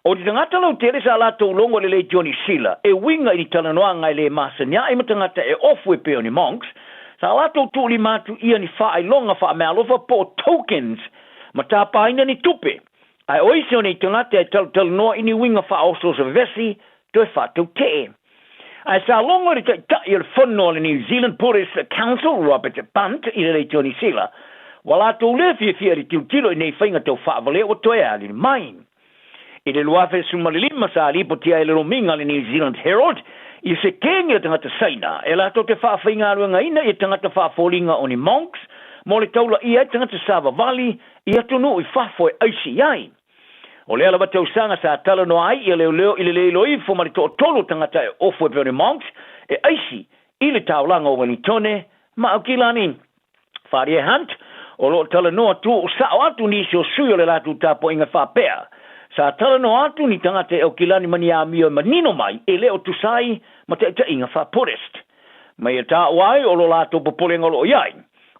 O te tagata lautele sa latou logo i le Leitioni Sila, e uiga i ni talanoaga e le masani ae ma tagata e ofu e pei o ni monks, sa latou tuulima atu ia ni faailoga faameaalofa po o tokens ma tapaina ni tupe. Ae o isi o nei tagata e talutalanoa i ni uiga faaosooso vevesi toe faatautee. Ae sa logo i le taitai o le fono a le New Zealand Buddhist Council, Robert Bunt, i le Leitioni Sila, ua latou le fiafia i le tilotilo i nei faiga tau faavalea ua toe alili mai. I le 2015 sa lipotia ai le lomiga a le New Zealand Herald i se kegi o tagata Saina e latou te faafaigaluegaina i tagata faafoliga o ni monks mo le taulaia ai tagata savavali i atunuu i fafo e aisi i ai. O lea lava tausaga sa talanoa ai ia leoleo i le le iloa ifo ma le toatolu o tagata e ofu e pei o ni monks e aisi i le taulaga o Welingtone ma Aukilani. Wharia Hunt, o lo o talanoa tuusao atu nisi o sui o le latou tapuaiga faapea, Sa talanoa atu ni tagata e Aukilani ma ni amio e manino mai e le o tusa ai ma taitaiga faa-Buddhist. Mai e taua ai o lo latou popolega o lo o i ai.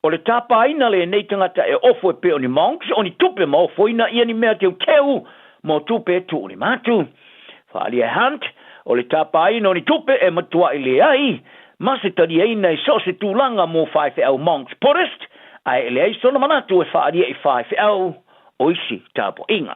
O le tapaina lenei tagata e ofo e pei o ni monks o ni tupe ma ofoina ia ni mea teuteu mo tupe e tuulima atu. Whaalia Hunt, o le tapaina o ni tupe e matuai leai ma se taliaina i so o se tulaga mo faifeau monks Buddhist, ae e leai sona manatu e faaalia i faifeau o isi tapuaiga.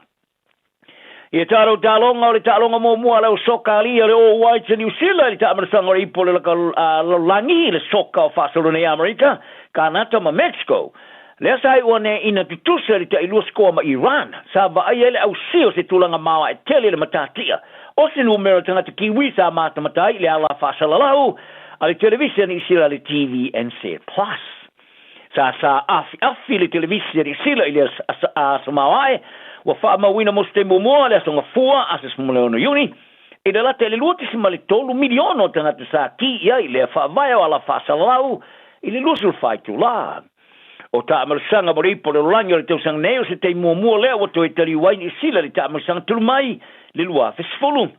Ia tatou taaloga o le taaloga muamua a le au soka alii a le All Whites a Niu Sila i le taamanasaga o le ipu o le lalolagi i le soka o faasolo nei Amerika, Kanata ma Mexico. Lea sa iu ane ina tutusa i le tailua sikoa ma Iran, sa vaai ai le ausia o se tulaga maoae tele i le matatia o se numera tagata Kiwi sa matamata ai i le ala faasalalau a le televise a Niu Sila le TVNZ Plus. Sa sa afiafi le televise a Niu Sila i le aso maoae ua faamauina mo se taimi muamua le aso Gafua, aso 16 Iuni, i le lata i le 2.3 miliona o tagata sa ki i ai i lea faavae o ala faasalalau i le 24 itulā. O taamalosaga mo le ipu o le lalolagi o le tausaga nei o se taimi muamua lea ua toe taliu ai Niu Sila i le taamalosaga talu mai le 2010.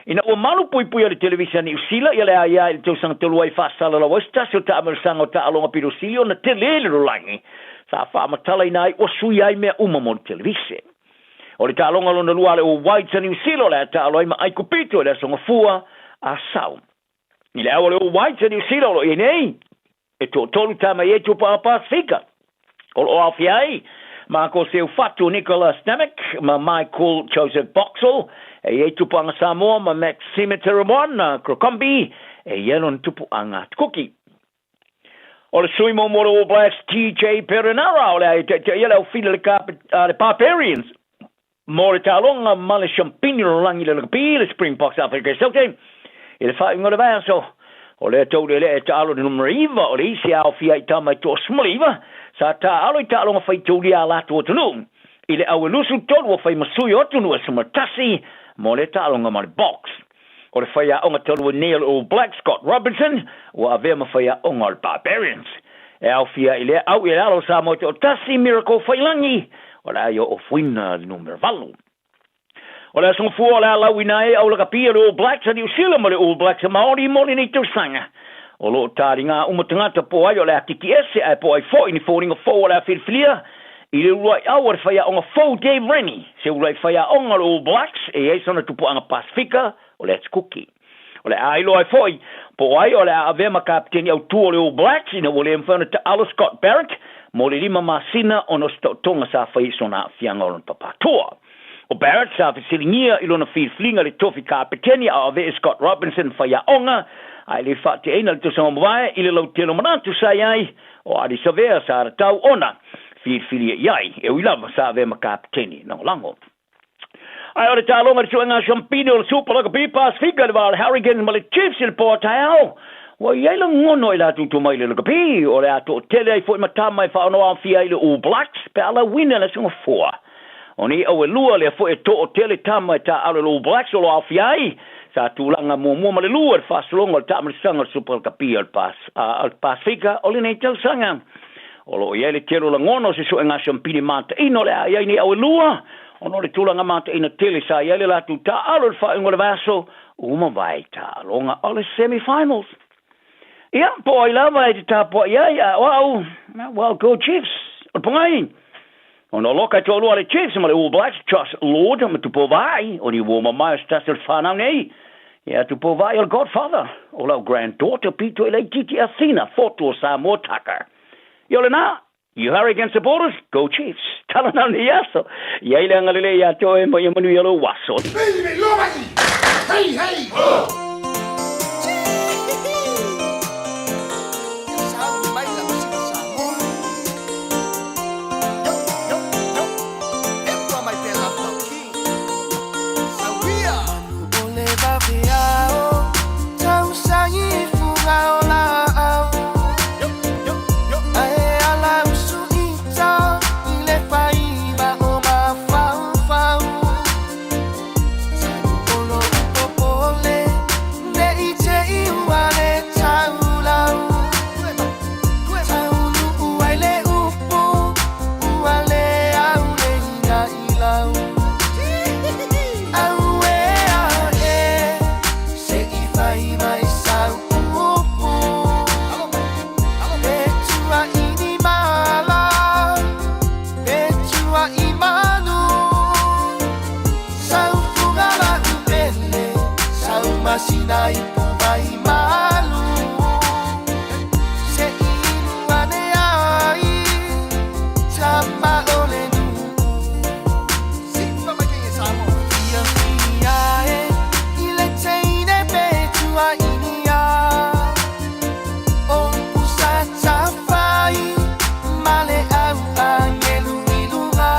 Ina ua malu puipui a le televise a Niu Sila ia le aia i le tausaga talu ai faasalalau ai se tasi o taamalosaga o taaloga pito sili ona tele i le lalolagi, sa faamatalaina ai ua sui ai mea uma mo le televise. O le taaloga lona lua a le All Whites a Niu Sila o le a taalo ai ma Aikupito i le aso Gafua a Sau. I le ao o le All Whites a Niu Sila o lo o i ai nei, e toatolu tama i ai tupa a Pasifika. O lo o aofia ai Marco Seufatu, Nicola Stamic ma Michael Joseph Boxall, e i ai tupuaga Samoa ma Maxime Teremoana Crocombe, e i ai lona tupuaga Kuki. O le sui muamua o le All Blacks TJ Perenara o le a e taitaia le aufili a le Barbarians mo le taaloga ma le Siampini o le Lalolagi i le Lakapi, le Springboks Afrika i Saute, i le faaiuga o le vaiaso. O lea taulealea e taalo i le numera 9 o le isi a aofia ai tama i toasefuluiva sa taaalo i taaloga faitaulia a latou atunuu i le au e 23 ua fai ma sui o atunuu e 11 mo lea taaloga ma le Boks. O le faiaoga talu ai nei o le All Blacks Scott Robertson ua avea ma faiaoga o le Barbarians. E aofia i lea au i le alo o Samoa e toatasi, Miracle Faiilagi, o le a ia ofoina le numera 8. O le aso Gafua o le a lauina ai au lakapi a le All Blacks a Niu Sila ma le All Blacks a Maori mo lenei tausaga. O lo o taligā uma tagata po o ai o le a kiki ese ae po o ai foi ni foliga fou o le a filifilia i le uluai au a le faiaoga fou Dave Rennie, se uluai faiaoga o le All Blacks e i ai sona tupuaga Pasifika o le Ati Kuki. O le a iloa ai foi po o ai o le a avea ma kapeteni autū o le All Blacks ina ua le mafai ona taalo Scott Barrett mo le lima masina ona o se taotoga sa fai i sona aafiaga o lona papatoa. O Barrett sa fesiligia i lona filifiliga i le tofi kapeteni a o avea e Scott Robinson faiaoga ae le faateaina le tausaga mavae i le lautele o manatu sa i ai o Ardie Savea sa tatau ona filifilia i ai e ui lava sa avea ma kapeteni lagolago. Ae o le taaloga i le suega siampini o le Super Rugby Pasifika i le va o le Hurricanes ma le Chiefs i le po a taeao, ua i ai lagona i latou tomai i le rugby, o le a toatele ai foi ma tama e faaonoaofia ai le All Blacks pe a lauina le aso Gafoa. O nei au e lua lea foi e toatele tama e taaalo i le All Blacks o lo o aofia ai sa tulaga muamua ma le lua i le faasologa o le taamilisaga o le Super Rugby o le Pasifika o lenei tausaga. O lo o i ai le tele o lagona o se suega siampini mataino o le a i ai nei au e lua, ona o le tulaga mataina tele sa i ai le latou taaalo i le faaiuga o le vaiaso ua mavae i taaloga o le semi-finals. Ia, po o ai lava e te tapuai ai, a o au, well, go Chiefs, o le pogai. Ona o loka e toalua le Chiefs ma le All Blacks, Josh Lord ma Tupou Vaa'i, o ni uo mamae o se tasi o le whanau nei. Ia Tupou Vaa'i o le godfather o lau granddaughter pito i laitiiti Athena, fotu o Samoa Tucker. Ia o lena, you Hurricane supporters, go Chiefs. Tala nau nei aso. I ai le agalelei ia te oe ma ia manuia lou aso. Hey, hey, ho! Saumasina i puvai malu Se inu ane ai Tama o le nuu Sipa mai ke Samoa Fia fia e I le teine pe tua inia O pusa tafai Ma le au angelu i luga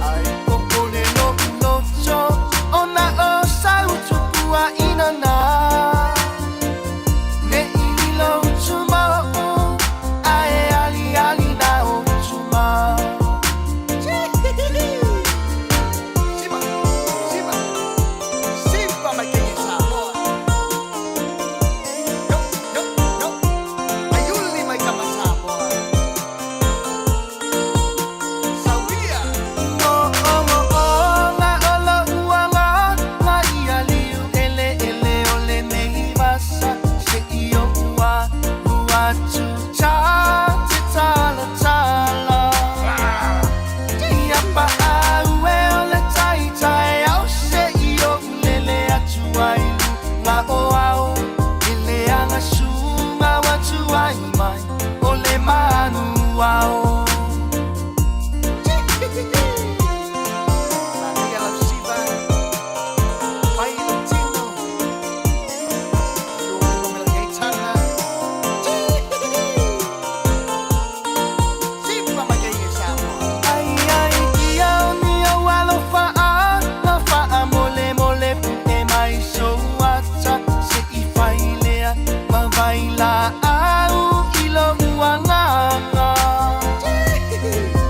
Ai popole lo'u loto Ona o sau tupua ina na Ne i lilo utumo'u Ae ali ali na o tuma Sipa, sipa, sipa mai ke Samoa Yo, yo, yo Ayuli mai kama Samoa Sauia O o o o nga o lo uanga Nga ia liu ele ele o le nei masa Se i o ua ua tu ta te tala tala Ia pa au e o le tai tai au se i o lele atu ai Nga o au ele anga sunga watu ai mai O le manu ao Manaia lau siva, fai lou tino, lou lima mai le tana. Sipa mai ke Samoa. Ai ai ia o ni au alofa a, na faa mole mole pu'e mai sou ata se i fai lea ma vai la au i lou agaga.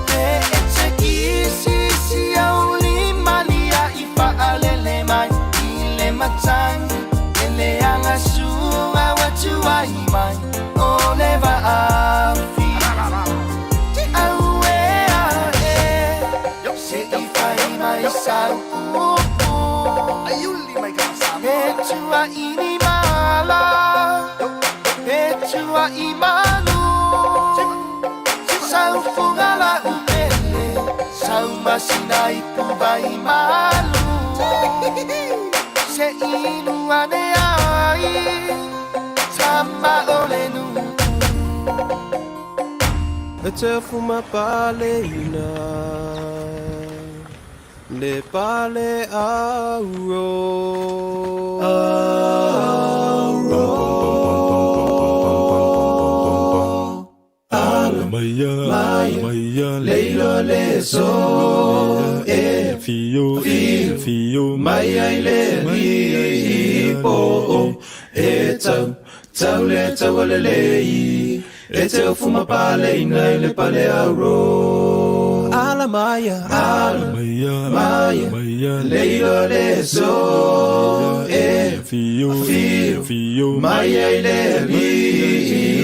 Pe e te kisi si au lima lia i faalele mai i le matagi e leaga suga ua tuai mai o le vaafi. Auē ae se i fai mai sau upu E tuaʻini mala E tuaʻi malu Saufuga la'u pele Saumasina i puvai malu Se inu ane ai Tama o le nuu E te fuma paleina Le pale auro Auro Ala Maia, Maia maia, Leilo le so E fio, Fio fio, Mai ai le lipo E tau Tau le tau le lei E te fuma paleina i le pale auro Ala maia Ala maia, Maia maia, Leilo le so E fio, Fio fio, Mai ai le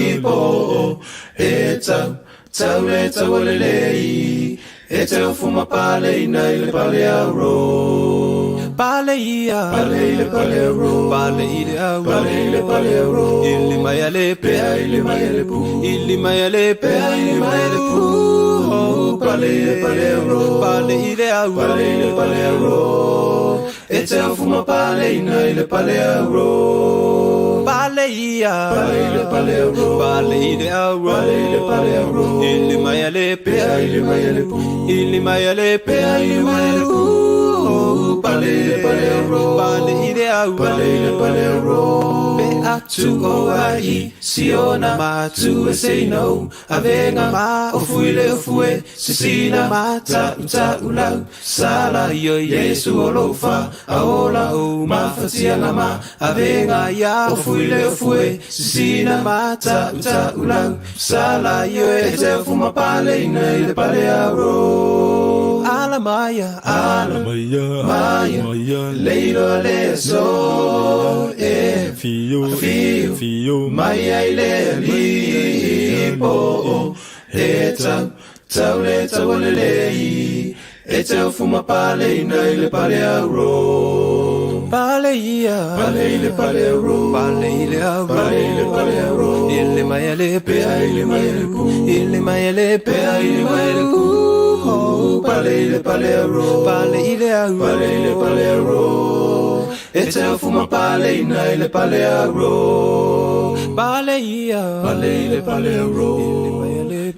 lipo E tau Tau le tau le lei E te fuma paleina i le pale auro Pale ia Pale i le pale auro Pale i le auro Pale i le pale auro Ili mai ale pea ili mai ale pu Ili mai ale pea ili mai ale pu Pale i le pale auro Pale i le auro Pale i le pale auro E te fuma paleina i le pale auro Pale ia Pale i le pale auro Pale i le auro Pale i le pale auro Ili mai ale pea ili mai ale pu Ili mai ale pea ili mai ale pu Pale i le pale auro Pale i le auro Pale i le pale auro Pe atu o ai Siona ma tu e say no Avenga ma o fuile o fue Sisina ma ta uta ulau Sala io Yesu o lofa Aola o ma fatianga ma Avenga ia o fuile o fue Sisina ma ta uta ulau Sala io e te fuma paleina i le pale auro Ala maia Ala maia, Maia maia, Leilo le so E fio, Fio fio, Mai ai le lipo E tau Tau le tau le lei E te fuma paleina i le pale auro Pale ia Pale i le pale auro Pale i le auro Pale i le pale auro Ili mai ale pea ili mai ale pu Ili mai ale pea ili mai ale pu Pale i le pale auro Pale i le auro Pale i le pale auro E te ofu pale ina i le pale auro. Pale ia. Pale i le pale auro.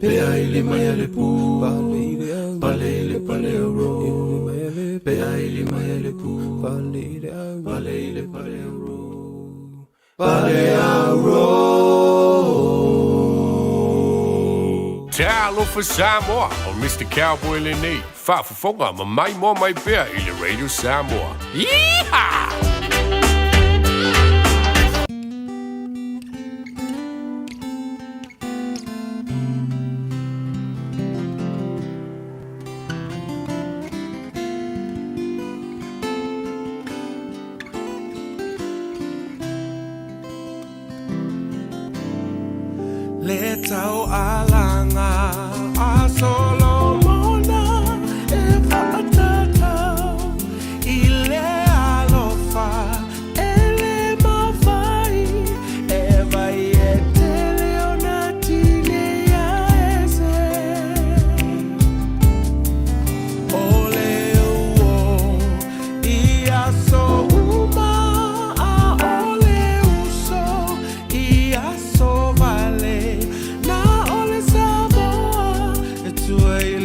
Pea i le mai le pu. Pale i le pale auro. Pea i le mai le pu. Pale i le Pale i le pale auro. Pale auro. Talofa Samoa, o Mr. Cowboy lenei, faafofoga ma mai moa mai pea i le Radio Samoa. Yeehaw! Le tau alanga a Solomona e whaatatau i le alofa e le mawhai e vai e te leo na tine ia ese. O le uo i aso uma a o le uso i aso vale na o le Samoa e tua i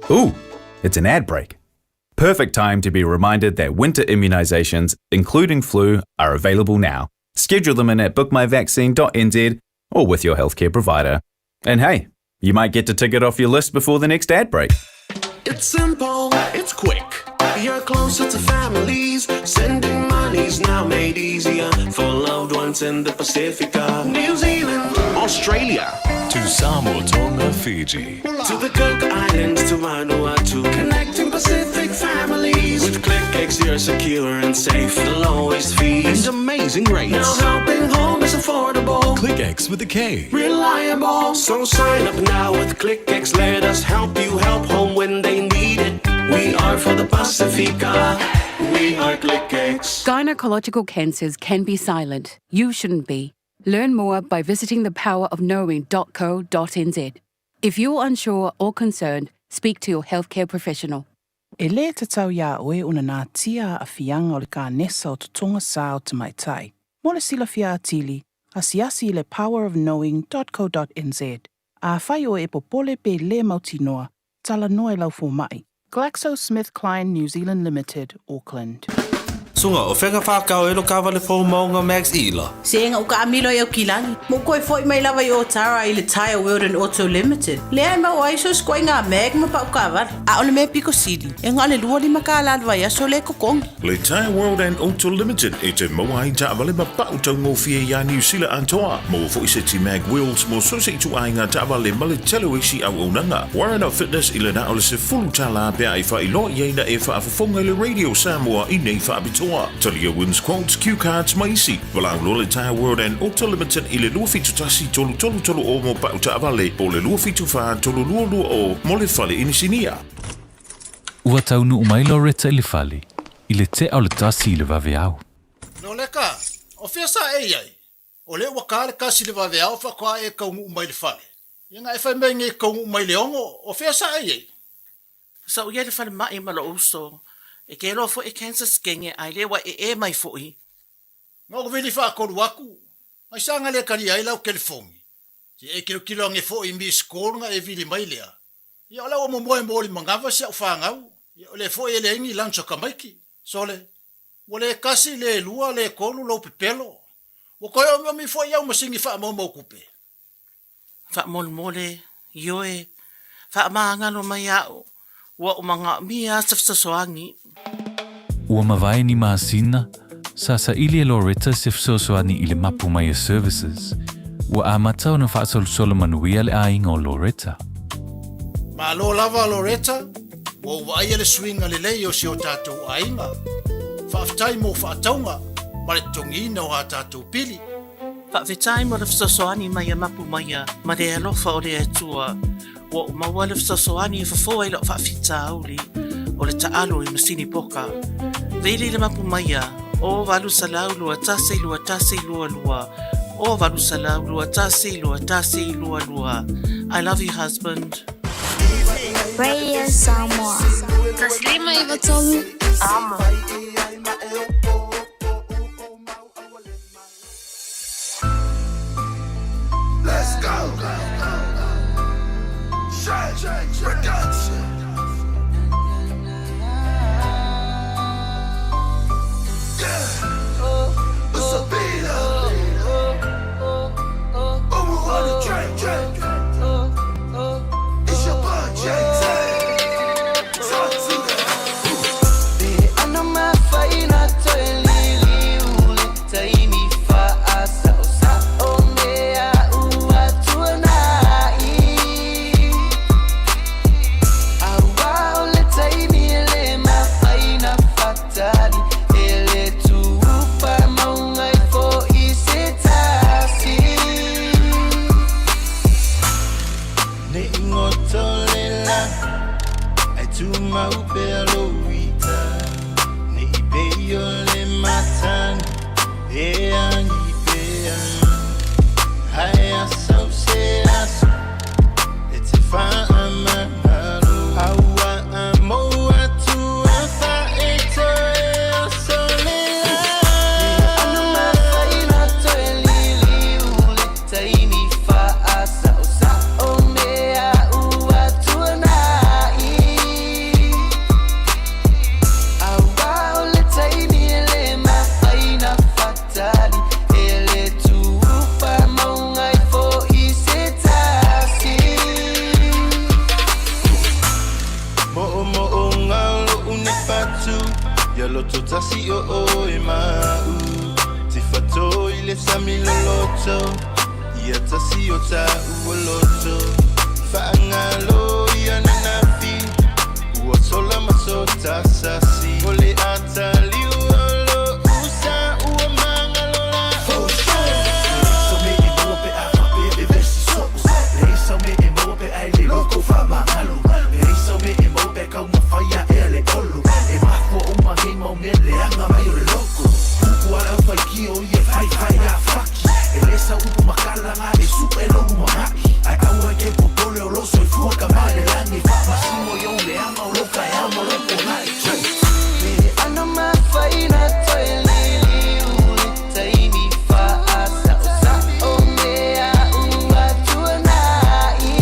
Ooh, it's an ad break. Perfect time to be reminded that winter immunisations, including flu, are available now. Schedule them in at bookmyvaccine.nz or with your healthcare provider. And hey, you might get to tick it off your list before the next ad break. It's simple, it's quick. You're closer to families. Sending money's now made easier for loved ones in the Pacifica, New Zealand, Australia, To Samoa, Tonga, Fiji. To the Cook Islands, to Vanuatu, connecting Pacific families. With ClickX, you're secure and safe. The lowest fees and amazing rates. Now helping home is affordable. ClickX with a K. Reliable. So sign up now with ClickX. Let us help you help home when they need it. We are for the Pacifica. We are ClickX. Gynecological cancers can be silent. You shouldn't be. Learn more by visiting thepowerofknowing.co.nz. If you're unsure or concerned, speak to your healthcare professional. E lē tatau iā oe ona natia aafiaga o le kanesa o totoga sā o tamaitai. Mo le silafia atili, asiasi i le powerofknowing.co.nz. Afai oe e popole pe lē mautinoa, talanoa i lau fomaʻi. GlaxoSmithKline New Zealand Limited, Auckland. Suga, o fea na whākau e lo kāwale fō maunga Max Ila? Se ua kaamilo i Aukilani. Ma ou toe foi mai lava i Otara i le Tyre World and Auto Limited. Lea e maua ai so isi ituaiga mag ma pau taavale. A o le mea pito sili, e na o le $25 le vaiaso lea e totogi. Le Tyre World and Auto Limited e te maua ai taavale ma pau taugofie iā Niu Sila atoa. Maua foi seti mag wheels mo so se ituaiga taavale ma le tele o isi auaunaga. Warren of Fitness i le na o le $10 pe a e faailoa i ai na e faafofoga i le Radio Samoa i nei faapitoa. Talia wins quotes, cue cards ma isi. Valaau loa le Tyre World and Auto Limited i le 271 333 o mo pau taavale po o le 274 322 mo le fale inisinia. Ua taunuu mai Loretta i le fale i le tea o le 1 i le vaveao. Loleka, o fea sa e i ai? O lea ua ka le 1 i le vaveao faatoa e taunuu mai i le fale. Ia na e fai mai nei e taunuu mai i le 6, o fea sa e i ai? Sa ou i ai i le falemai ma lou uso, e te iloa foi e cancer sekege ae le ua ee mai foi. Na ou vili faatolu atu, aisea na le talia ai lau telefoni? Se i e tilotilo ane foi i missed call ona e vili mai lea. Ia o la ua momoe mo le manava si au fanau, ia o lea foi e leai ni lunch a tamaiti. Sole, ua le tasi, le lua, le tolu lou pepelo. Ua toe omiomi foi au masini faamaumau tupe. Faamolemole, ioe, faamagalo mai au, ua ou manaomia se fesoasoani. Ua mavae ni masina, sa saili e Loretta se fesoasoani i le Mapu Maia Services, ua amata ona faasolosolo manuia le aiga o Loretta. Malo lava Loretta, ua ou vaaia le suiga lelei o si o tatou aiga. Faafetai mo faatauga ma le totogiina o a tatou pili. Faafetai mo le fesoasoani mai a Mapu Maia ma le alofa o le Atua. Ua ou maua le fesoasoani e fofo ai lau faafitauli o le taalo i masini poka. Vili le Mapu Maia, o 800 21 21 22, o 800 21 21 22. I love you husband. Radio Samoa. 153 Amo. Let's go! Shake Production. Yeah. What's up, Peter? Umu on the track, track. It's your boy, JT. Talk to them. Ana mafai na toe liliu le taimi faasaosao mea ua tuanai. Auā o le taimi e lē mafai na faatali e le tuupa mauga ai foʻi se tasi. Ne i goto le lagi ae tumau pea lou ita. Ne i pei o le matagi e agi pea. Ae a sau se aso e te faamagalo. Auā a mou atu afa e toe oso le Ana mafai na toe liliu le taimi faasaosao mea ua tuanai. Ia loto tasi o oe ma'u Tifato i le sami loloto Ia tasi o ta'u o loto Fa'agalo ia nanafi Ua sola ma so tasasi O le ataliu o lo'u sa ua magalo Ana mafaina toe liliu le taimi fa'asa'osa'o mea ua tuana'i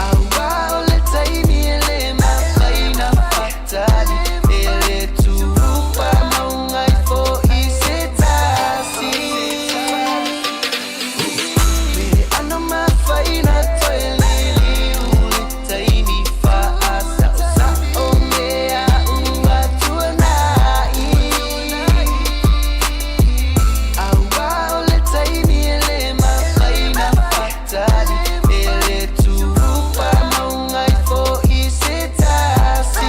Auā o le taimi e lē mafaina fatali E lē tu'u mauga ai fo'i se tasi Me ana mafaina toe liliu le taimi fa'asa'osa'o mea ua tuana'i Auā o le taimi e lē mafaina fatali E lē tu'u mauga ai fo'i se tasi.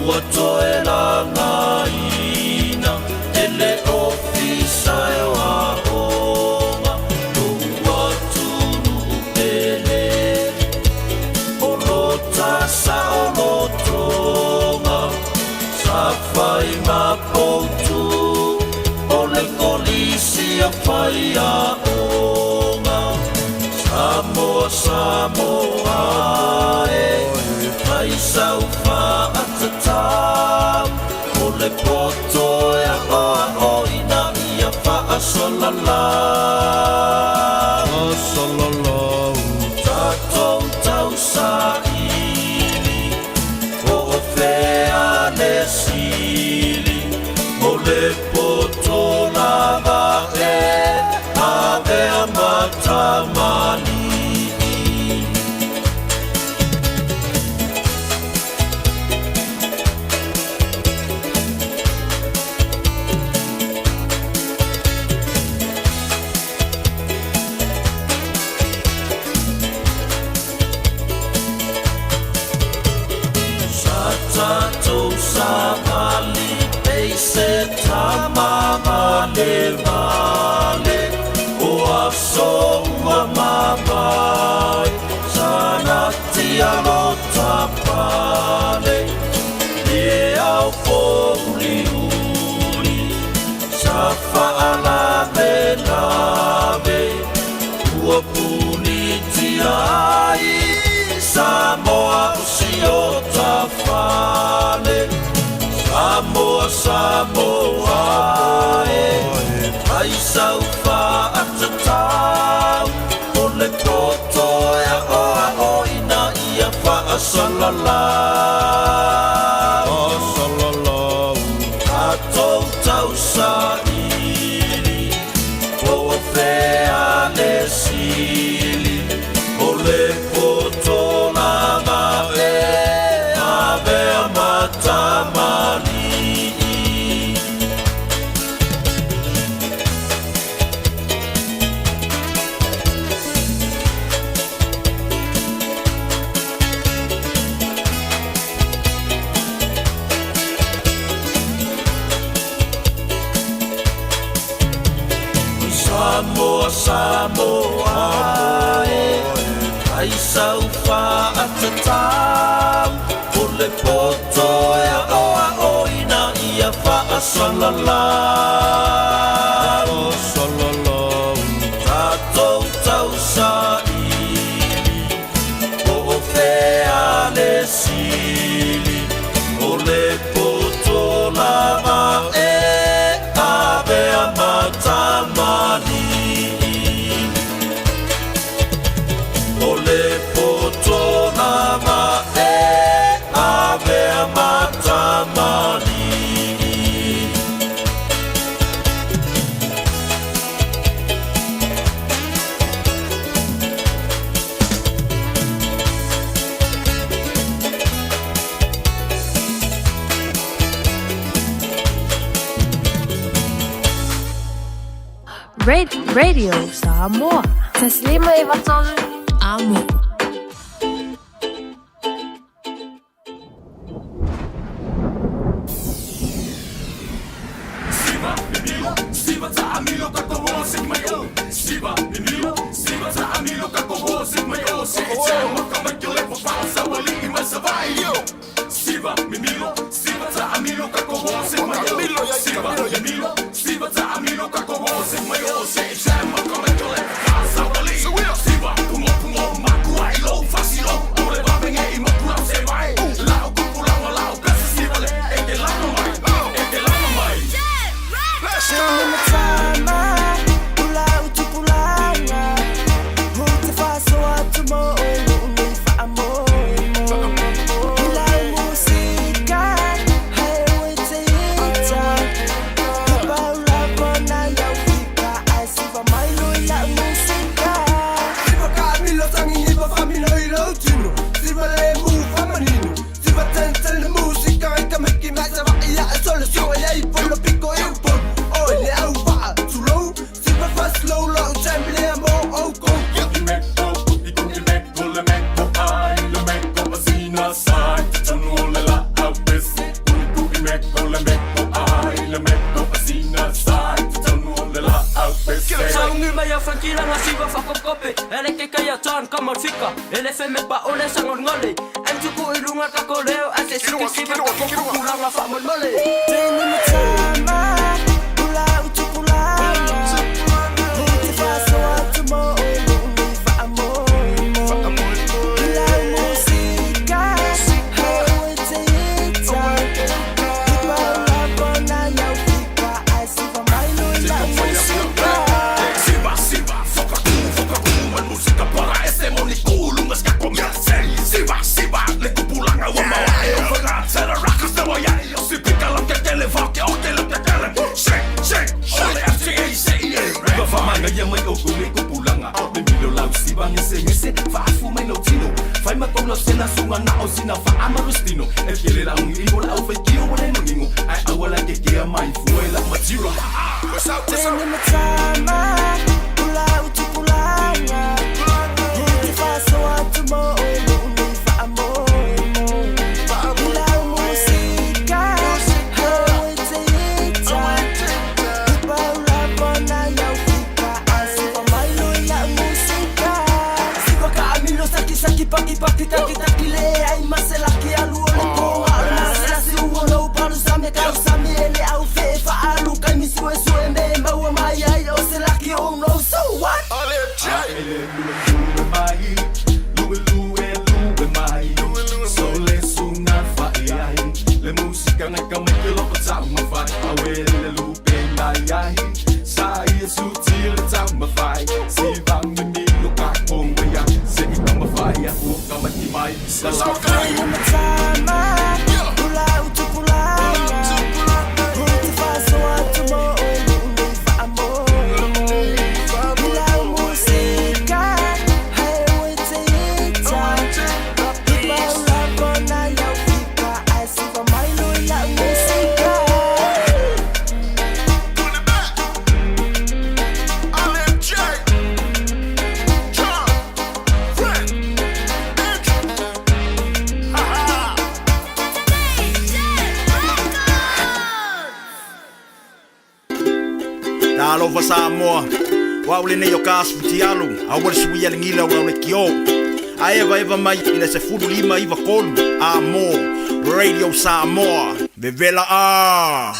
Ua toe lagaina e le Ofisa o Aoga Lou atunuu pele O lota saolotoga Sa fai mapoutu O le kolisi o faiaoga Samoa, Samoa e Fai sau faatatau O le poto e aoaoina ia faasalalau Tatou tausaili Po o fea le sili O le poto lava e Avea ma tamalii. Sa tatou savali pei se tama valevale O aso ua mavae Sa natia lo tapale E ao pouliuli Sa faalavelave Ua punitia ai Samoa o si o tafale Samoa, Samoa e Ai sau faatatau O le poto e aoaoina ia faasalalau Tatou tausaili Po o fea le sili O le poto lava e Avea ma tamalii. Samoa, Samoa e Ai sau faatatau O le poto e aoaoina ia faasalalau Tatou tausaili Po o fea le poto lava e avea ma tamalii. O le poto lava e avea ma tamalii. Radio Samoa. Taslima Ivatolu. Amo. Siva, mimilo, siva ta amilo ka ko wo sik mai o. Siva, mimilo, siva ta amilo ka ko wo sik mai o. Se e te maka mai ke lepo fa sa wali i mai sa vai yo. Siva, mimilo, siva ta amilo ka ko wo sik mai o. Siva, mimilo, siva ta amilo ka ko wo sik mai o. Se e te maka mai ke lepo fa sa wali. Siva, pungo pungo maku ai lo fasilo. Ole va venge i maku lau se vai. Lau kupu lau lau pesa siva le. E te lama mai, e te lama mai. Let's go. Saungi mai a whankiranga siwa whakokope Ele ke kaya tan kamarfika Ele wheme pa ole sangolngole Em tuku i runga kako leo Ase siki siwa kako kukulanga whamolmole Tēnei matama, ula utupulanga. He te whasoa atu mō o lou nei whaamoemoe. I lau musika, he oe te ita. He pau lava na iau fika, ai siva mai lo i lau musika. Siva, siva, fokaku, fokaku, mal música para ese moniku, lungas ka comerse. Siva, siva, le kupulanga wa mawa e o fanga, sera raka se wa ya e o si pika la ke kele va ke o ke le ke kele. Shake, shake, ole F T A C E A. Ba fa manga ia mai o ku le kupulanga. Me milo lau siva ngese ngese, fa afu mai no tino. Fai ma kau lau sena sunga na o sina fa amarustino. E kele la ungi ingo la au fai kio wa le mangingo. Ai awa la ke kea mai fue la matira. What's up, what's up? Tēnei matama, ula utupulanga. He te whasoa atu mō o lou nei whaamoemoe. I lau musika, he oe te ita. He pau lava na iau fika, ai siva mai lo i lau musika. Siva ka amilo saki saki paki paki taki taki le ai maselaki alu o le ponga o le maselasi ua lou palu same kau same ele au fe fa alu kai mi sue sue me maua mai ai o selaki oh no so what? Ele lue lue mai, lue lue lue mai. Sole sunga fa e ai, le musika ngai ka mai ke loko tau mawhai. Awe le lupe nai ai, sa i e suti le tau mawhai. Si vang me mi lo ka konga ya, se i ka mawhai a ua ka mai ki mai. Sa sa kai. Tēnei matama, ula utupulanga. He te whasoa atu mō o lou nei whaamoemoe. I lau musika, he oe te ita. He pau lava na iau fika, ai siva mai lo i lau musika. Put it back. LMJ. John. Fred. Andrew. Ha ha. Talofa Samoa, wa o lenei o ka aso futialu, aua le suia le gila o lau le kio. Ae eva mai i le 15 93 a mo Radio Samoa. Vevela a.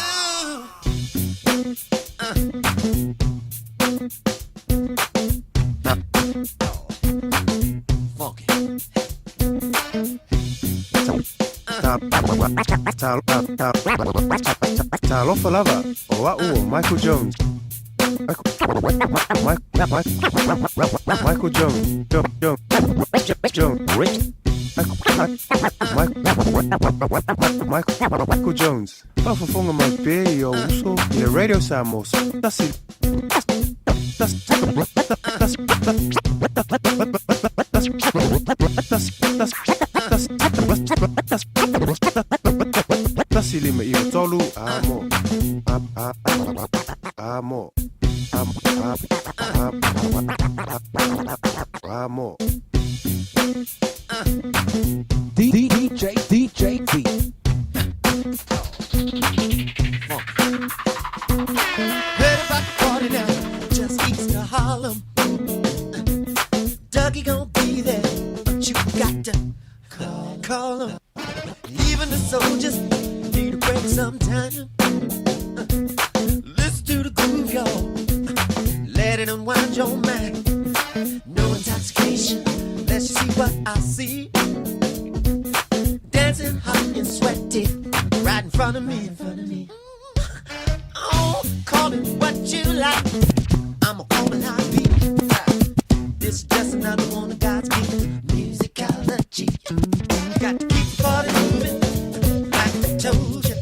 Ta ta ta Talofa lava o a'u o Michael Jones. Michael Jones. Jones. Jones. Michael Jones. Faafofoga mai pea i ou uso i le Radio Samoa. Tasi tasi tasi tasi tasi tasi tasi tasi lima iva tolu amo a a amo a a amo. DJ DJ D. Heard about the party now, just east of Harlem. Dougie gonna be there, but you got to call him. Even the soldiers need a break sometime. Listen to the groove, y'all. Let it unwind your mind. No intoxication, unless you see what I see. Dancing hot and sweaty, right in front of me. In front of me. Oh, call it what you like. I'ma call it how it be. This is just another one of God's gifts. Musicology. Got to keep the party moving, like I told you.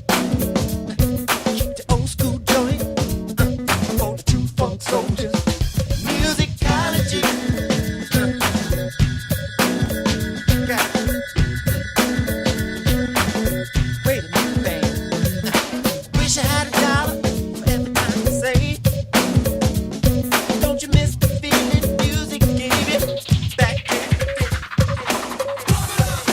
Keep the old school joint for the true funk soldiers. Musicology. Got Wait a minute, babe. Wish I had a dollar for every time you say. Don't you miss the feeling music gave you back in the day?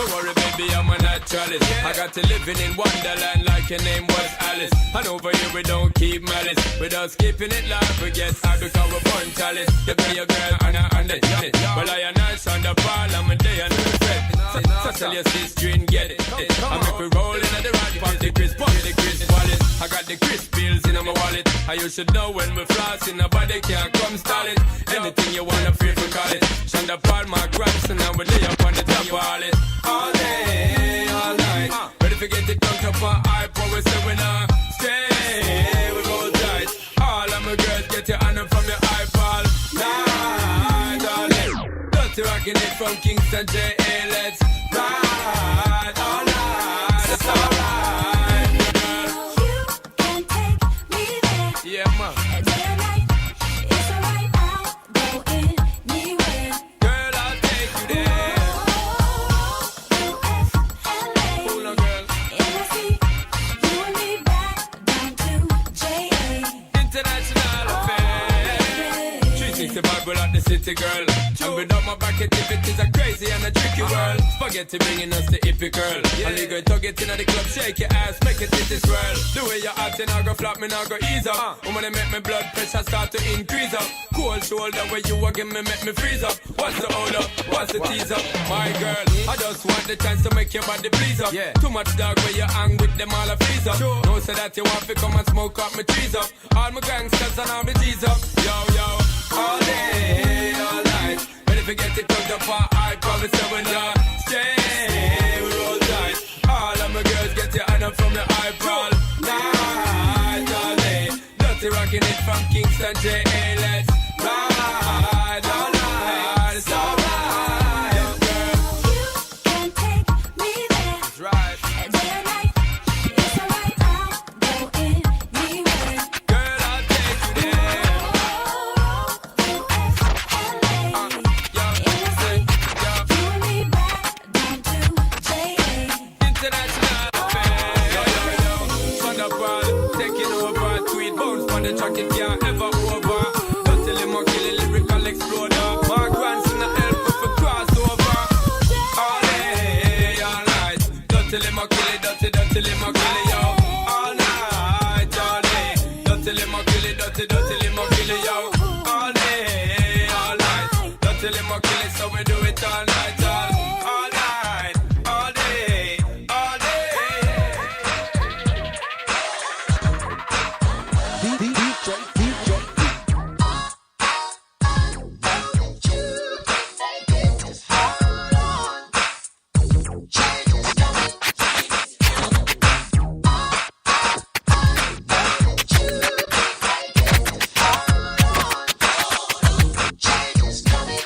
Don't worry, baby, I'm a naturalist. I got to living in Wonderland like your name was Alice. And over here we don't keep malice. We just keeping it live. We get high because we're born chalice. You be your girl and I and it. Well, I and I on the ball, I'm a day and a fret. So tell your sister and get it. I make we roll in at the right pop the crisp, pop the crisp wallet. I got the crisp bills in my wallet. I you should know when we floss in nobody can come stall it. Anything you wanna feel for call it. Shonda Paul, my grandson, and we lay up on the top of all it. All day, all night. Ready to get it dunked up on iPod, we say we not stay. We roll tight. All of my girls get your honor from your iPod. Night, all day. Dirty rocking it from Kingston J.A. Let's ride all night. It's alright, girl. You can take me there. Yeah, man. Day or night, it's alright. I'll go anywhere. Girl, I'll take you there. U-F-L-A. Hold on, girl. N-I-C. You and me back down to J-A. International affair. 365 we like the city girl. And without my back it if it is a crazy and a tricky world. Spaghetti bringing us the hippie girl. And you go to get inna the club, shake your ass, make it titty swirl. The way you acting, I go flop me, now go ease up. Woman, they make me blood pressure start to increase up. Cold shoulder where you walking me, make me freeze up. What's the hold up? What's the tease up? My girl, I just want the chance to make your body please up. Too much dog where you hang with them all a freeze up. No say that you want to come and smoke up my trees up. All my gangsters and all my G's up. Yo, yo, all day, all night. Ready to get it plugged up for I promise you will not stay. We roll tight. All of my girls get your honor from the eyeball. Night, all day. Dirty rocking it from Kingston J.A. Let's ride all night. It's alright, girl. You can take me there. That's right. Day or night, it's alright. I'll go anywhere. Girl, I'll take you there. U-F-L-A. N-I-C. You and me back down to J-A. International affair. Yo, yo, yo. Thunderball, taking over. Tweet bounce on the track, it can't ever over. Dirty limo, kill it, lyrical exploder. Mark Ranson, I help with a crossover. All day, all night. Dirty limo, kill it, dirty, dirty limo, kill it, yo. All night, all day. Dirty limo, kill it, dirty, dirty limo, kill it, yo. All day, all night. Dirty limo, kill it, so we do it all night, all night, all day, all day. DJ DJ Change is coming.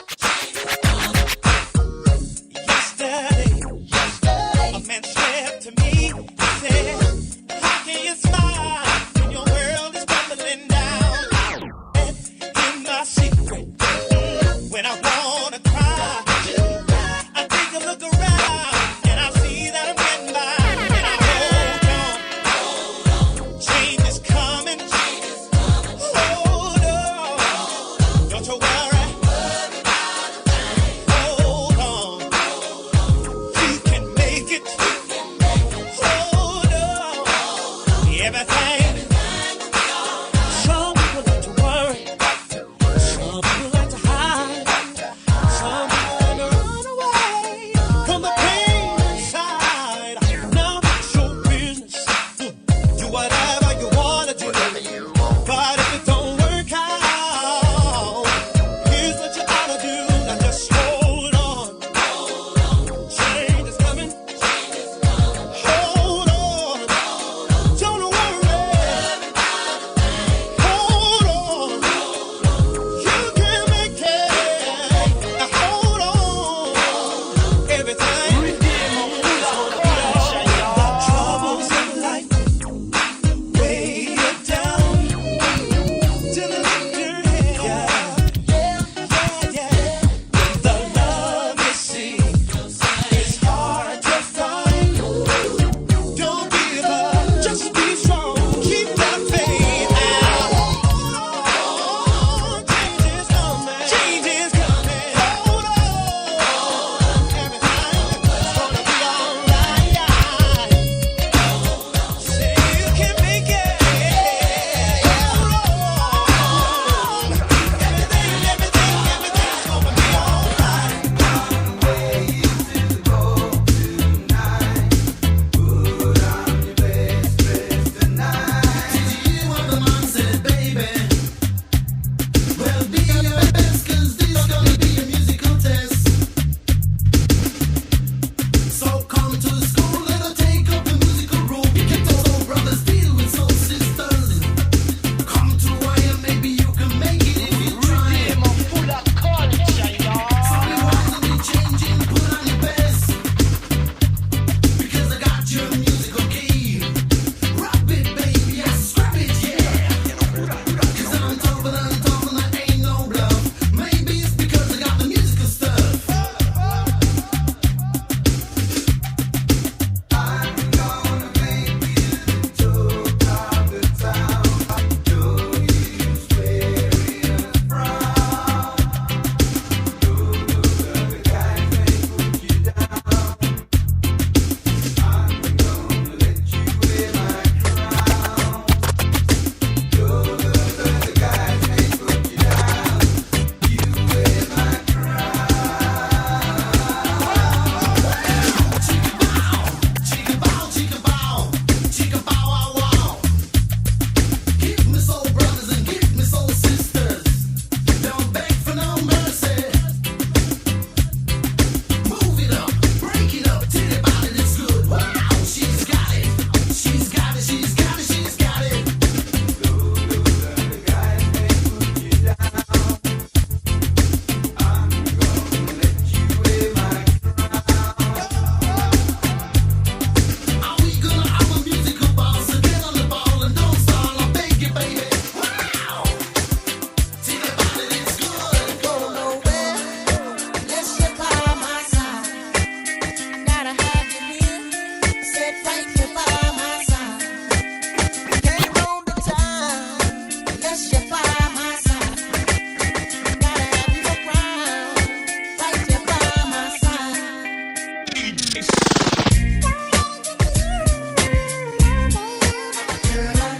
Girl, I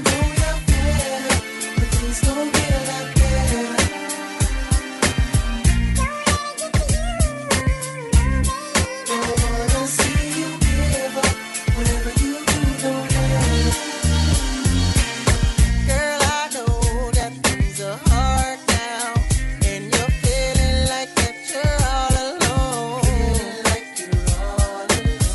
know you're better, but things gon' get a lot better. Don't wanna see you give up. Whatever you do, don't let up. Girl, I know that things are hard now, and you're feeling like that you're all alone. Like you're all alone.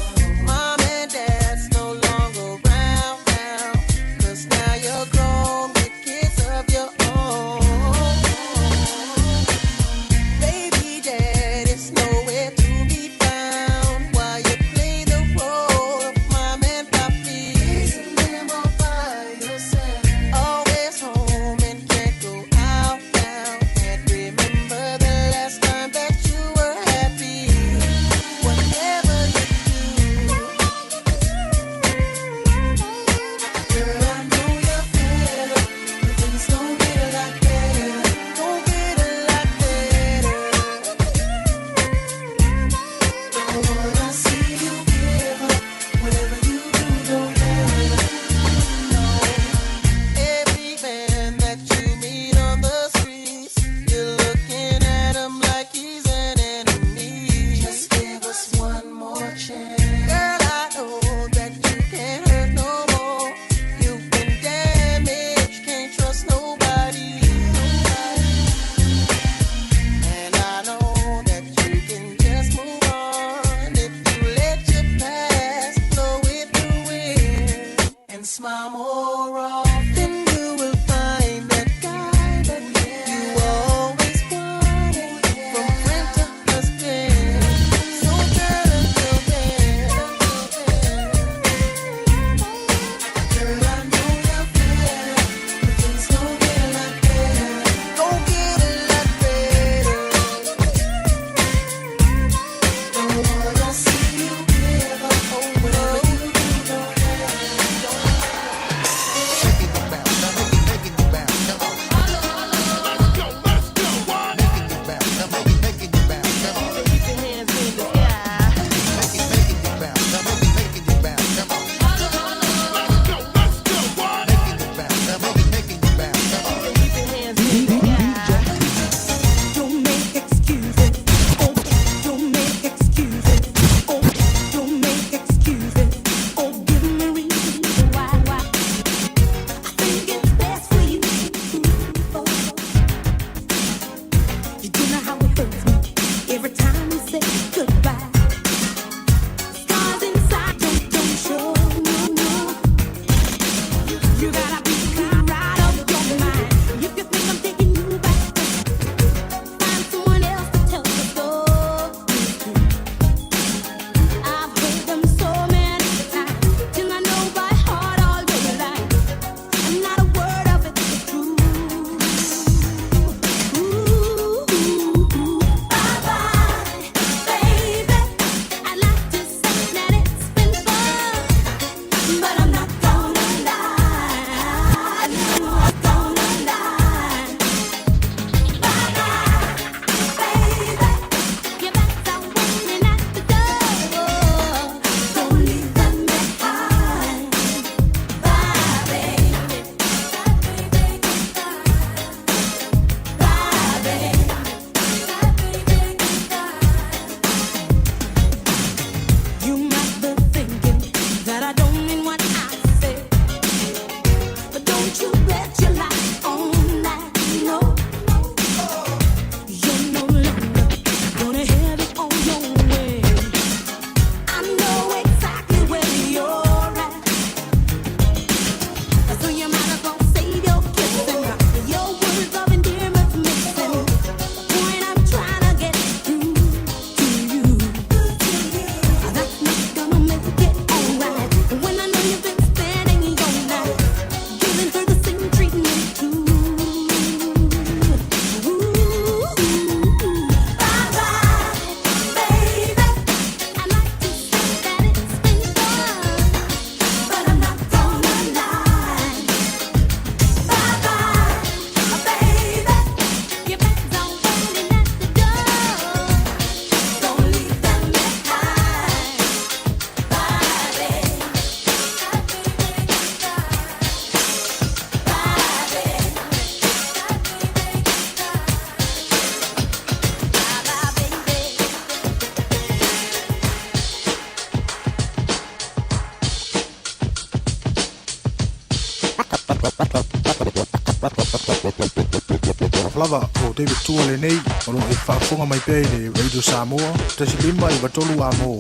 Lava o David Tua lenei o lo e faafofoga mai pea i le Radio Samoa 1.5 93 amo.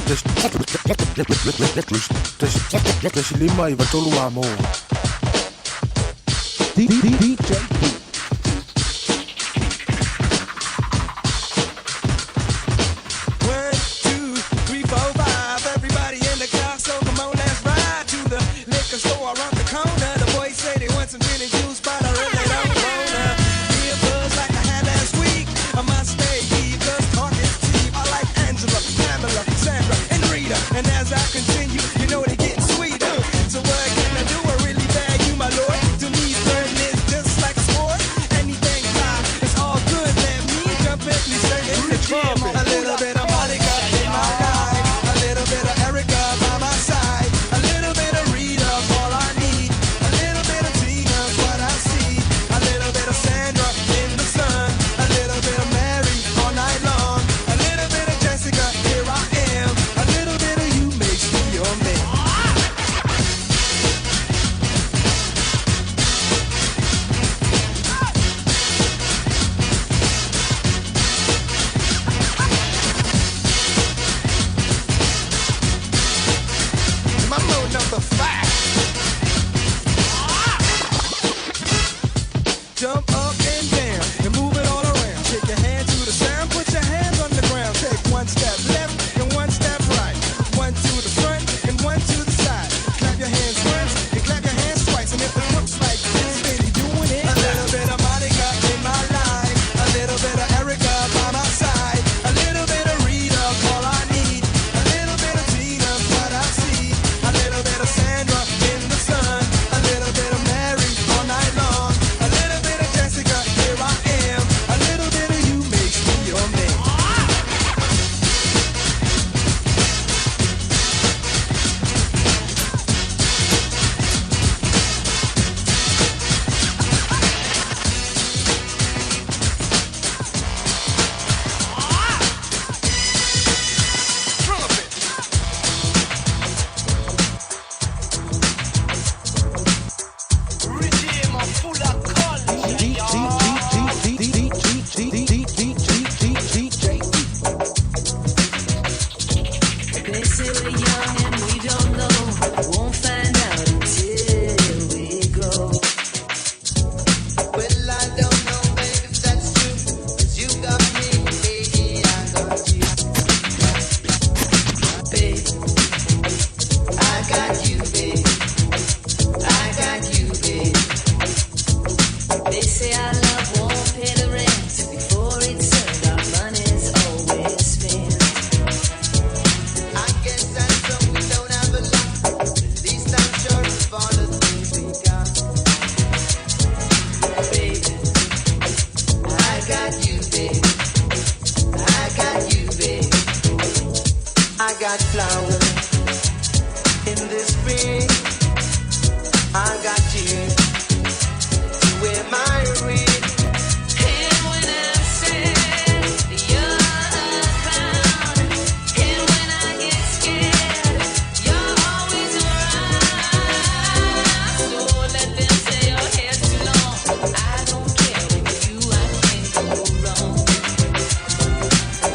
1.5 93 amo. DJ One, two, three, four, five. Everybody in the car, so come on, let's ride to the liquor store around the corner. The boys say they want some gin and juice, but I really don't wanna be a buzz like I had last week. I must stay deep, 'cause talk is cheap. I like Angela, Pamela, Sandra, and Rita. And as I continue, you know they're getting sweeter. So what can I do? I really value my lord. To me, flirting is just like a sport. Anything fly, it's all good. Let me jump in, please turn in the gym. A little bit of Monica in my life, a little bit of Erica by my side, a little bit of Rita, all I need. A little bit of Tina's what I see, a little bit of Sandra in the sun, a little bit of Mary all night long, a little bit of Jessica, here I am, a little bit of you makes me your man. Mambo number five. Jump up and down and move it all around. Shake your hand to the sound, put your hands on the ground. Take one step left and one step right. One to the front and one to the side. Clap your hands once and clap your hands twice. And if it looks like this, then you're doing it. A little bit of Monica in my life, a little bit of Erica by my side, a little bit of Rita, all I need. A little bit of Tina, what I see. A little bit of Sandra in the sun, a little bit of Mary all night long, a little bit of Jessica, here I am. A little bit of you makes me your man. They say we're young and we don't know. Won't find out until we grow. Well, I don't know, babe, if that's true. 'Cause you got me, baby, I got you. Babe, I got you, babe. I got you, babe. They say our love won't pay the rent. Before it's earned, our money's always spent. I guess that's so we don't have a lot. At least I'm sure of all the things we got. Baby, I got you, babe. I got you, babe. I got flowers in the spring. I got you to wear my ring. And when I'm sad, you're a clown. And when I get scared, you're always around. So let them say your hair's too long. I don't care with you, I can't go wrong.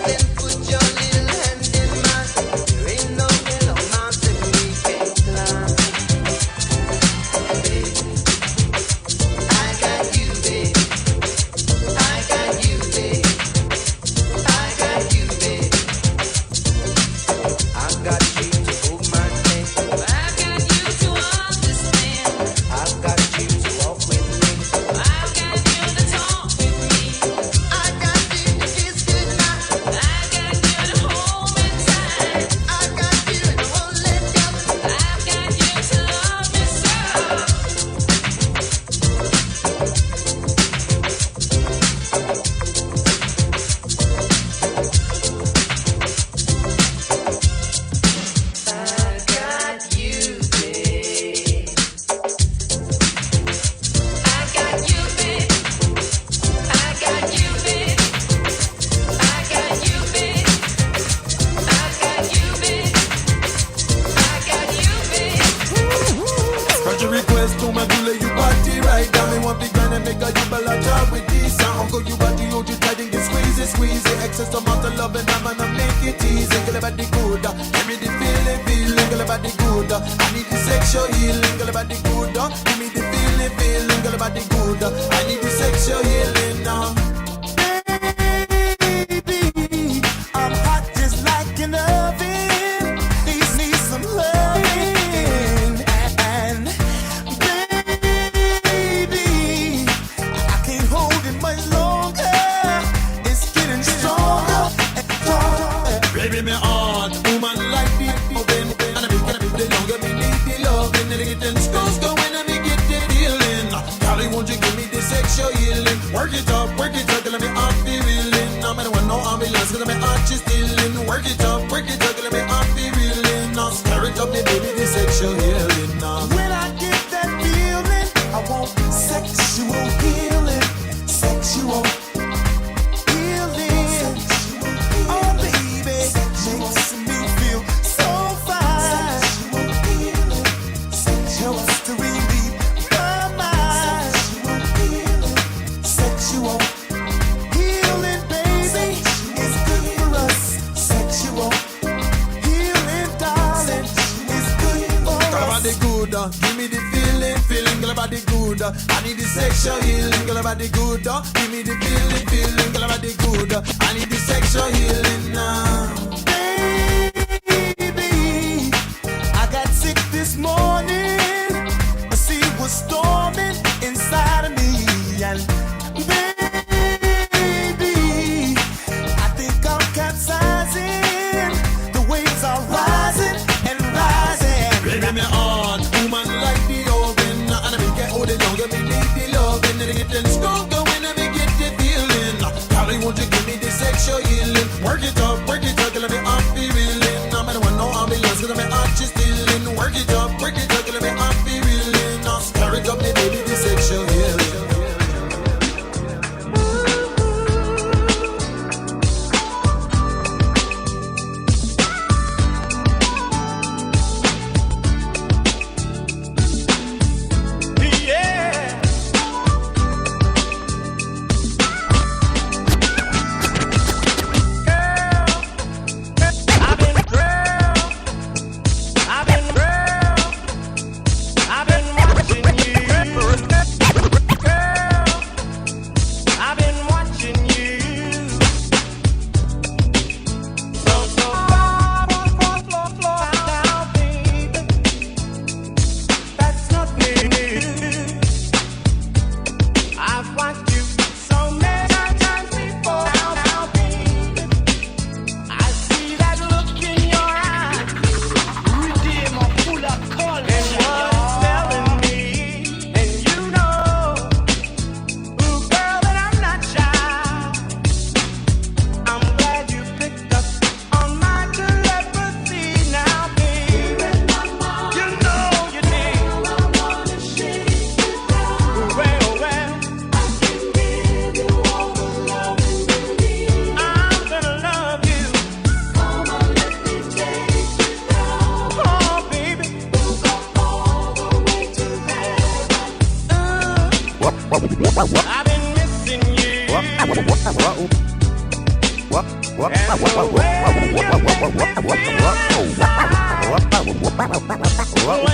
Then put your little hand in mine. There ain't no body good. Give me the feeling, feeling, girl, body good. I need the sexual healing, girl, body good. Give me the feeling, feeling, girl, body good. I need the sexual healing now. Baby, I'm hot just like an oven. Need some loving. And baby, I can't hold it much longer. It's getting stronger and stronger. Baby, me heart, woman like the oven. And I be gonna be the longer me need the love. And then it getting stronger when I me get the feeling. Golly, won't you give me the sexual healing? Work it up, till me heart be reeling. I'm in one no ambulance, 'cause my heart is stealing. Work it up, till me heart be reeling. Now stir it up, me baby, the sexual healing. Now. When I get that feeling, I want sexual healing, sexual healing. Oh baby, makes me feel so fine. Helps to relieve my mind. Sexual healing, baby, is good for us. Sexual healing, darling, is good for Girl, us. body good, give me the feeling, feeling, girl, body good. I need the sexual healing, girl, body good. Give me the feeling, feeling, girl, body good. I need the sexual healing now. Baby, I got sick this morning. I see what's storming inside of me. And baby, I think I'm capsizing. The waves are rising and rising. Baby, me heart, woman like the oven. And I me get older, longer, me need the love. And then it getting stronger when I me get the feeling. Golly, won't you give me the sexual healing? Work it up, till me heart be reeling. I'm in one no ambulance, 'cause my heart is stealing. Work it up, till me heart be reeling. Now stir it up, me baby, the sexual healing. Yeah. I've been watching you. Girl, I've been watching you. So, so far, far, far, far now, baby. That's not new. I've watched you so many times before now, baby. I see that look in your eyes. Rhythm are full of culture. And what it's telling me, and you know, ooh, girl, that I'm not shy. I'm glad you picked up on my telepathy now, baby. You know you did. Well, well, I'm gonna love you. Oh, baby. I've been missing you. And the way you make me feel inside. What